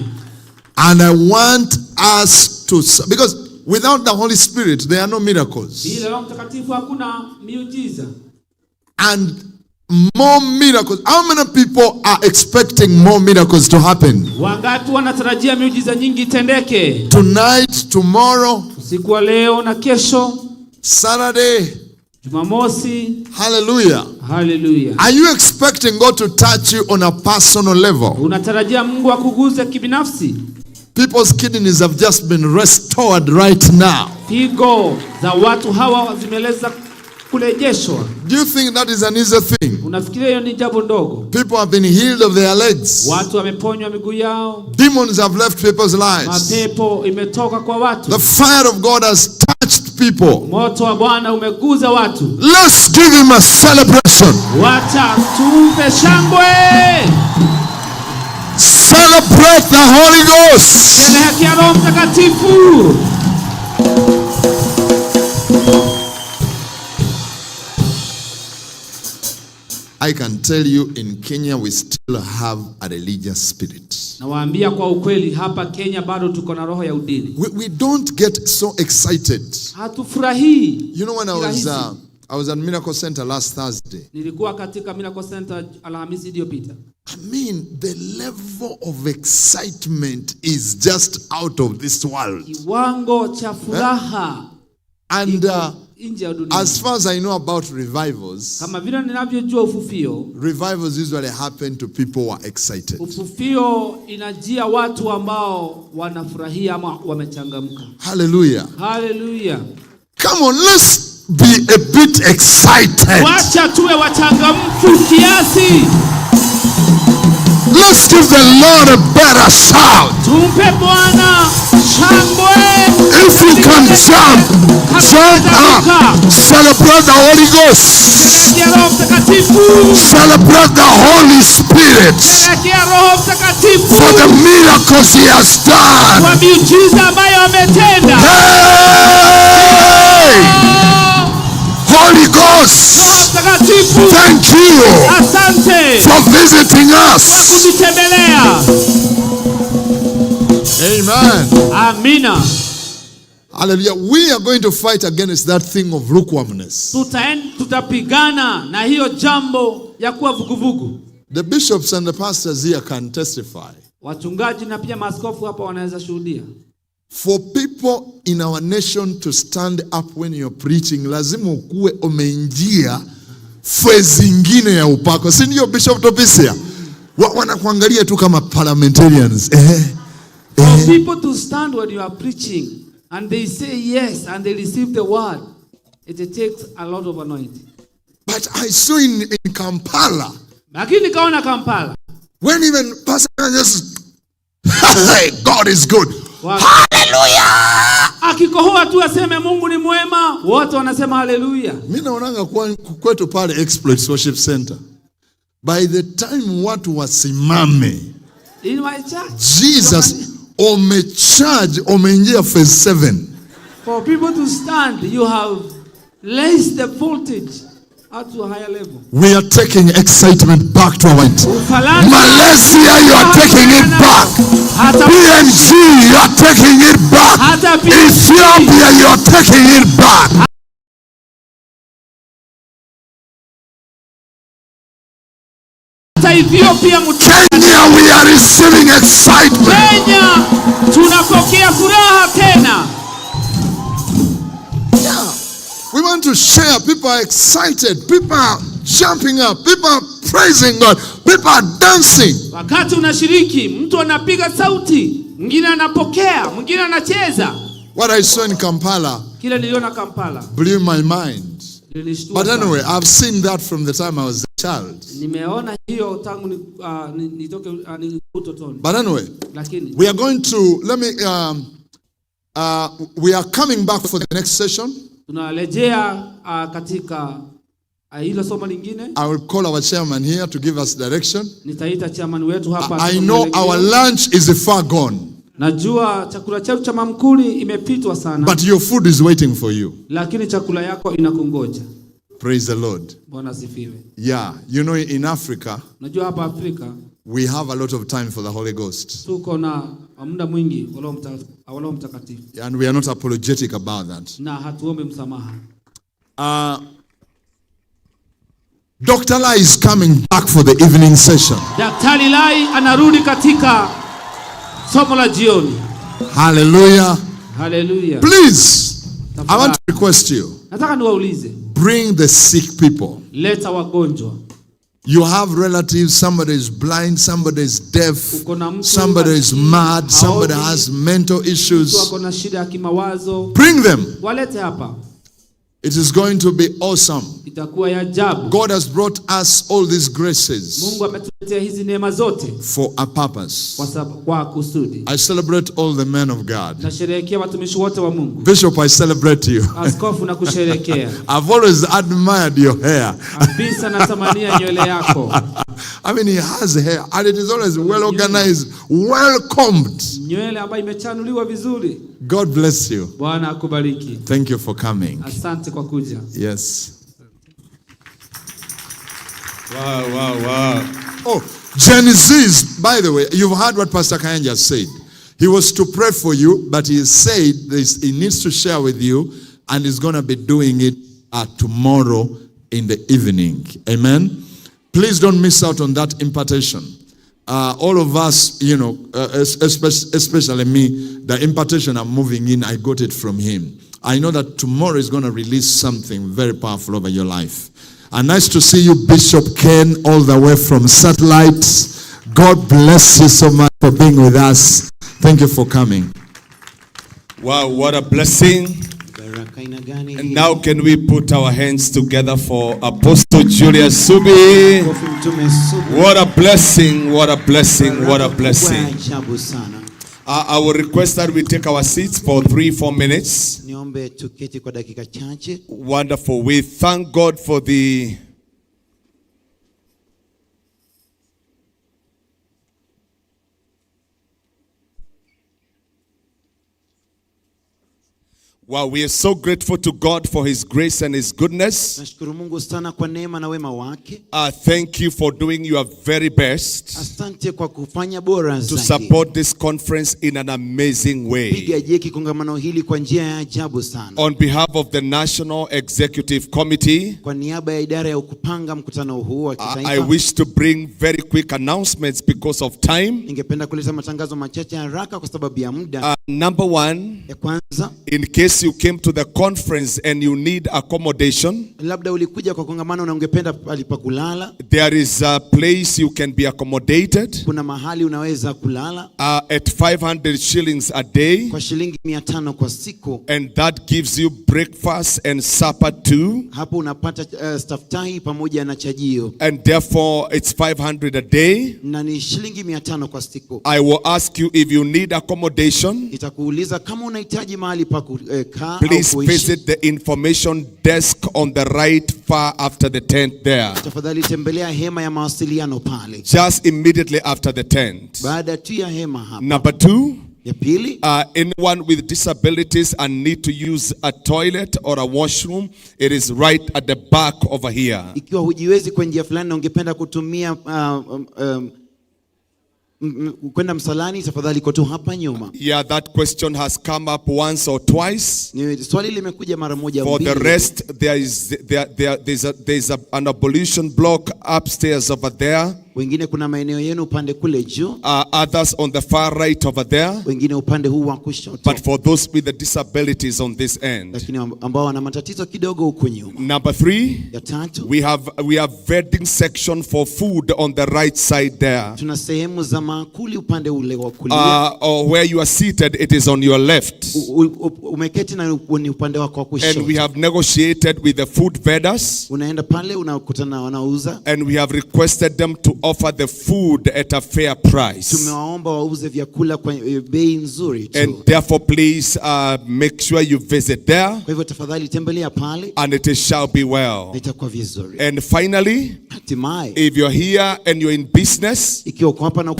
and I want us to, because without the Holy Spirit there are no miracles. Bila Roho Mtakatifu hakuna miujiza. And more miracles. How many people are expecting more miracles to happen? Wangapi wanatarajia miujiza nyingi itendeke? Tonight, tomorrow, usiku wa leo na kesho, Saturday, Jumamosi. Hallelujah. Hallelujah. Are you expecting God to touch you on a personal level? Unatarajia Mungu akuguze kibinafsi? People's kidneys have just been restored right now. Figo za watu hawa zimeleza kurejeshwa. Do you think that is an easy thing? Unafikiria hiyo ni jambo ndogo? People have been healed of their legs. Watu wameponywa miguu yao, Demons have left people's lives. mapepo imetoka kwa watu, The fire of God has touched people. moto wa Bwana umeguza watu. Let's give him a celebration. Wacha tumpe shangwe, Celebrate the Holy Ghost. sherehekea Roho Mtakatifu. I can tell you in Kenya we still have a religious spirit. Nawaambia kwa ukweli, hapa Kenya bado tuko na roho ya udini. We don't get so excited. Hatufurahii. You know, when Kirahisi. I was at Miracle Center last Thursday. Nilikuwa katika Miracle Center Alhamisi iliyopita. I mean, the level of excitement is just out of this world. Kiwango cha furaha And nje ya dunia. as far as I know about revivals, Kama vile ninavyojua ufufio, revivals usually happen to people who are excited. ufufio inajia watu ambao wanafurahia ama wamechangamka. Hallelujah. Haleluya! Come on, let's be a bit excited. Wacha tuwe wachangamfu kiasi, Let's give the Lord a better shout. tumpe Bwana shangwe. If you can jump, jump up. Celebrate the Holy Ghost. Sherehekea Roho Mtakatifu, Celebrate the Holy Spirit sherehekea Roho Mtakatifu for the miracles He has kwa done. miujiza ambayo ametenda. Hey! Holy Ghost, Mtakatifu, thank you asante for visiting kwa us. kututembelea. Amen. Amina. Hallelujah. We are going to fight against that thing of lukewarmness. Tutapigana na hiyo jambo ya kuwa vuguvugu. The bishops and the pastors here can testify. Wachungaji na pia maaskofu hapa wanaweza shuhudia. For people in our nation to stand up when you're preaching, lazima ukuwe umeingia phase ingine ya upako, si ndio Bishop Topisia? Wanakuangalia tu kama parliamentarians. For people to stand when you are preaching and they say yes and they receive the word, It takes a lot of anointing. But I saw in Kampala, Lakini nikaona Kampala when even Pastor just, hey, God is good. Hallelujah! Akikohoa tu aseme Mungu ni mwema, wote wanasema haleluya. Mi naonanga kwetu pale Exploits Worship Center. By the time watu wasimame, In my church, Jesus umecharge, umeingia phase 7. for people to stand, you have raised the voltage up to a higher level. We are taking excitement back to our Ufaransa- Malaysia, you are taking it back. Hata PNG, you are taking it back. Hata PNG. Ethiopia, you are taking it back. Hata Ethiopia Kenya, we are receiving excitement. Kenya tunapokea furaha tena. Yeah. We want to share. People are excited. People are jumping up. People are praising God. People are dancing. Wakati unashiriki, mtu anapiga sauti, mwingine anapokea, mwingine anacheza. What I saw in Kampala Kile niliona Kampala blew my mind. ilinishtua But sana. anyway, I've seen that from the time I was a child. Nimeona hiyo tangu nitoke utotoni. But anyway, Lakini we are going to, let me, we are coming back for the next session. Tunarejea katika hilo somo lingine. I will call our chairman here to give us direction. Nitaita chairman wetu hapa. I know our lunch is far gone, Najua chakula chetu cha mamkuli imepitwa sana, but your food is waiting for you. Lakini chakula yako inakungoja. Praise the Lord. Bwana asifiwe. Yeah, you know, in Africa, Najua hapa Afrika we have a lot of time for the Holy Ghost. Tuko na muda mwingi wa Roho Mtakatifu And we are not apologetic about that. Na hatuombi msamaha. Dr. Lai is coming back for the evening session. Daktari Lai anarudi katika somo la jioni. Hallelujah. Hallelujah. Please, I want to request you, Nataka niwaulize, bring the sick people. Leta wagonjwa. You have relatives, somebody is blind, somebody is deaf, Uko na mtu somebody is mad, somebody haoni, has mental mtu issues. ako na shida ya kimawazo. Bring them. Walete hapa. It is going to be awesome. Itakuwa ya ajabu. God has brought us all these graces Mungu ametuletea hizi neema zote for a purpose. kwa kusudi. I celebrate all the men of God. Nasherehekea watumishi wote wa Mungu. Bishop, I celebrate you. Askofu nakusherehekea. I've always admired your hair. Kabisa natamania nywele yako. I mean, he has hair and it is always well organized, well combed. Nywele ambayo imechanuliwa vizuri. God bless you. Bwana akubariki. Thank you for coming. Asante kwa kuja. Yes. Wow. Oh, Gen Z's, by the way, you've heard what Pastor Kayanja said. He was to pray for you, but he said this, he needs to share with you, and he's going to be doing it tomorrow in the evening. Amen. Please don't miss out on that impartation. All of us, especially me, the impartation I'm moving in, I got it from him. I know that tomorrow is going to release something very powerful over your life. And nice to see you, Bishop Ken, all the way from Satellite. God bless you so much for being with us. Thank you for coming. Wow, what a blessing. And now can we put our hands together for Apostle Julius Subi? What a blessing, what a blessing, what a blessing. I will request that we take our seats for 3-4 minutes. Niombe tuketi kwa dakika chache. Wonderful. We thank God for the Wow, we are so grateful to God for His grace and His goodness. Nashukuru Mungu sana kwa neema na wema wake. Thank you for doing your very best Asante kwa kufanya bora to zaidi. support this conference in an amazing way. Piga jeki kongamano hili kwa njia ya ajabu sana. On behalf of the National Executive Committee, Kwa niaba ya idara ya kupanga mkutano huu wa kitaifa, I wish to bring very quick announcements because of time. Ningependa kuleta matangazo machache haraka kwa sababu ya muda. Number one, Ya kwanza, in case Perhaps you came to the conference and you need accommodation. Labda ulikuja kwa kongamano na ungependa pahali pa kulala. There is a place you can be accommodated Kuna mahali unaweza kulala at 500 shillings a day. Kwa shilingi 500 kwa siku. And that gives you breakfast and supper too. Hapo unapata staftahi pamoja na chajio. And therefore, it's 500 a day. Na ni shilingi 500 kwa siku. I will ask you, if you need accommodation, Nitakuuliza kama unahitaji mahali pa kukaa au please kuishi. Visit the information desk on the right, far after the tent there. Tafadhali tembelea hema ya mawasiliano pale. Just immediately after the tent. Baada tu ya hema hapa. Number two, Ya pili, anyone with disabilities and need to use a toilet or a washroom, it is right at the back over here. Ikiwa hujiwezi kwa njia fulani na ungependa kutumia kwenda msalani, tafadhali iko tu hapa nyuma. Yeah, that question has come up once or twice. Ni swali limekuja mara moja For the mbili. Rest, there is there, there there's a, there's a, an ablution block upstairs over there. Wengine kuna maeneo yenu upande kule juu. Others on the far right over there. Wengine upande huu wa kushoto. But for those with the disabilities, on this end. Lakini ambao wana matatizo kidogo huku nyuma. Number three, Ya tatu, we have vending section for food on the right side there. Tuna sehemu za maakuli upande ule wa kulia. Or where you are seated, it is on your left. Umeketi na ni upande wako wa And kushoto. we have negotiated with the food vendors. Unaenda pale unakutana na wanaouza. And we have requested them to offer the food at a fair price. Tumewaomba wauze vyakula kwa bei nzuri tu. And therefore, please make sure you visit there. Kwa hivyo tafadhali tembelea pale. And it shall be well. Na itakuwa vizuri. And finally, Hatimaye, if you're here and you're in business, ikiwa uko hapa na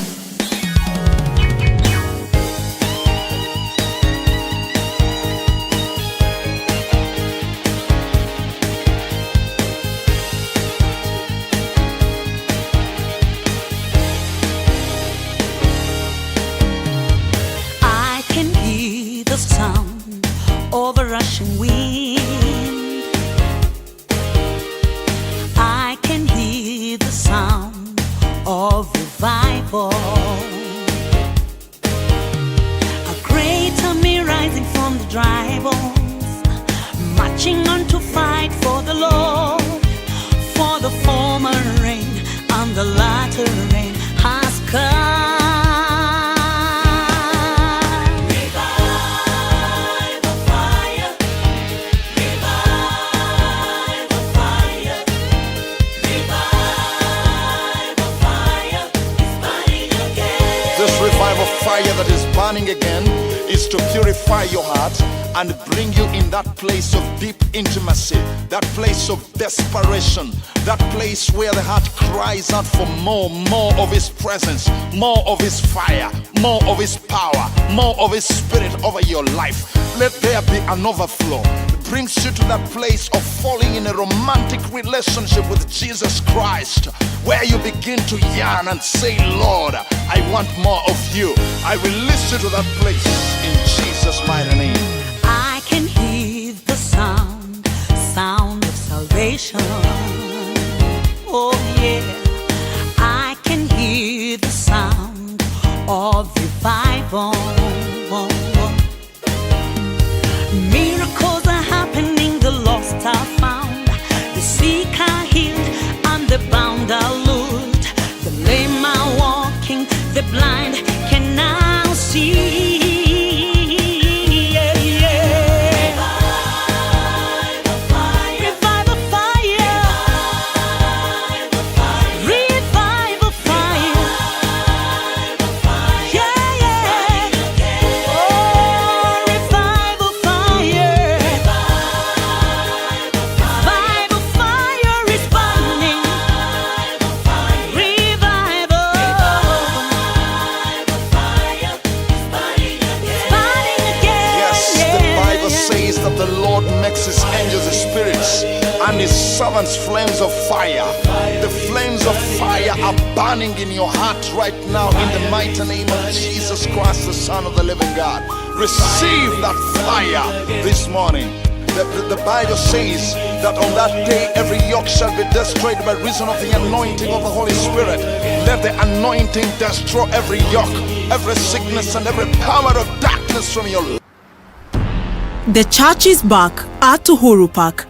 I can hear the sound of a rushing wind. I can hear the sound of revival. A great army rising from the dry bones, marching on to fight for the Lord. For the former rain and the latter rain has come. Revival fire, revival fire, revival fire is burning again. This revival fire that is burning again is to purify your heart and bring you in that place of deep intimacy, that place of desperation, that place where the heart cries out for more, more of His presence, more of His fire, more of His power, more of His Spirit over your life. Let there be an overflow. It brings you to that place of falling in a romantic relationship with Jesus Christ, where you begin to yearn and say, "Lord, I want more of you." I release you to that place in Jesus' mighty name. I can hear the sound, sound of salvation. Oh yeah, I can hear the sound of revival. Miracles are happening, the lost are found, the sick are healed, and the bound are loosed. The lame are walking, the blind can now see. Yeah. Revival fire. Revival fire. Yeah. Oh, revival fire. Revival fire is burning. Revival. Burning again. Yes, the Bible says that the Lord makes his angels spirits and his servants flames of fire. The flames of fire are burning in your heart right now in the mighty name of Jesus Christ, the Son of the living God. Receive that fire this morning. The Bible says that on that day every yoke shall be destroyed by reason of the anointing of the Holy Spirit. Let the anointing destroy every yoke, every sickness, and every power of darkness from your life. The church is back at Uhuru Park.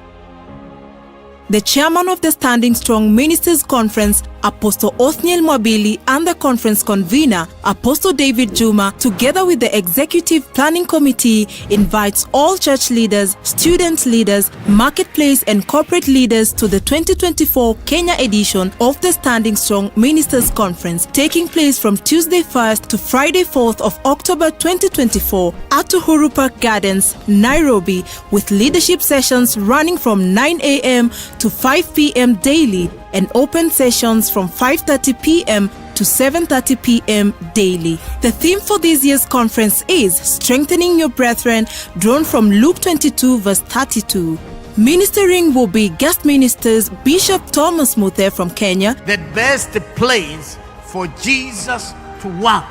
The chairman of the Standing Strong Ministers Conference, Apostle Othniel Mwabili, and the conference convener, Apostle David Juma, together with the Executive Planning Committee, invites all church leaders, student leaders, marketplace and corporate leaders to the 2024 Kenya edition of the Standing Strong Ministers Conference, taking place from Tuesday 1st to Friday 4th of October 2024 at Uhuru Park Gardens, Nairobi, with leadership sessions running from 9 a.m. to 5 p.m. daily and open sessions from 5:30 p.m. to 7:30 p.m. daily. The theme for this year's conference is Strengthening Your Brethren, drawn from Luke 22 verse 32. Ministering will be guest ministers Bishop Thomas Muthe from Kenya, The best place for Jesus to work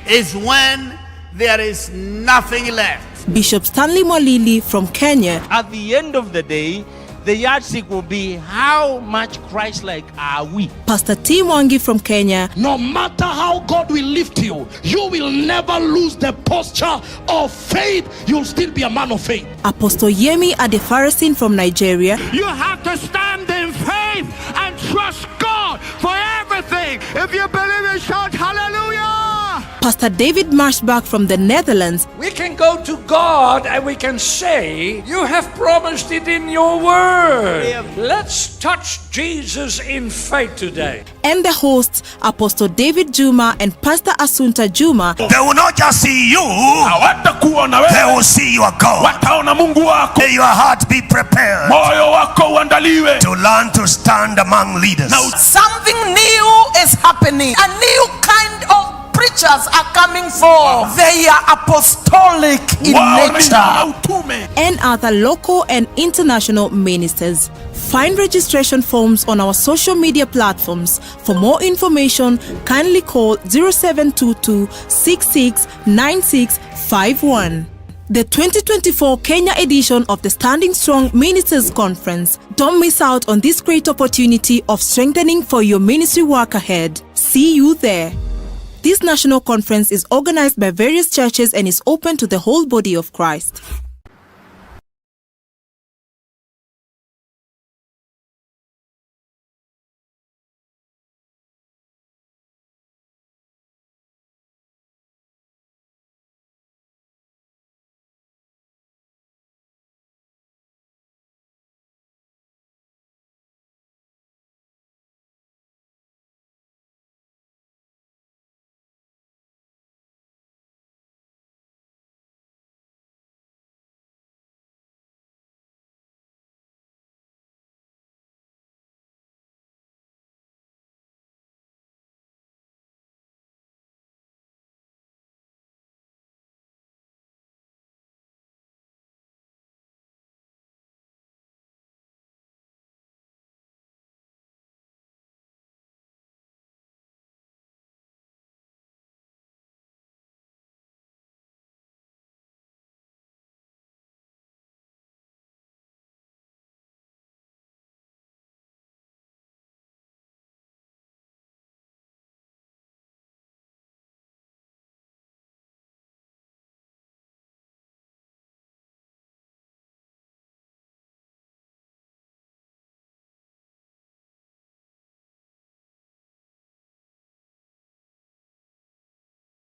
is when there is nothing left. Bishop Stanley Mwalili from Kenya, At the end of the day, the yardstick will be how much Christ like are we? Pastor T. Mwangi from Kenya, No matter how God will lift you, you will never lose the posture of faith. You'll still be a man of faith. Apostle Yemi Adefarasin from Nigeria, You have to stand in faith and trust God for everything. If you believe it, shout hallelujah. Pastor David Marshbach from the Netherlands, We can go to God and we can say, You have promised it in your word. Let's touch Jesus in faith today. And the hosts, Apostle David Juma and Pastor Asunta Juma. They will not just see you, they will see your God. Wataona Mungu wako. May your heart be prepared Moyo wako uandaliwe to learn to stand among leaders. Something new is happening. A new kind of preachers are coming forth. They are apostolic in nature. And other local and international ministers. Find registration forms on our social media platforms. For more information, kindly call 0722 669651. The 2024 Kenya edition of the Standing Strong Ministers Conference. Don't miss out on this great opportunity of strengthening for your ministry work ahead. See you there. This national conference is organized by various churches and is open to the whole body of Christ.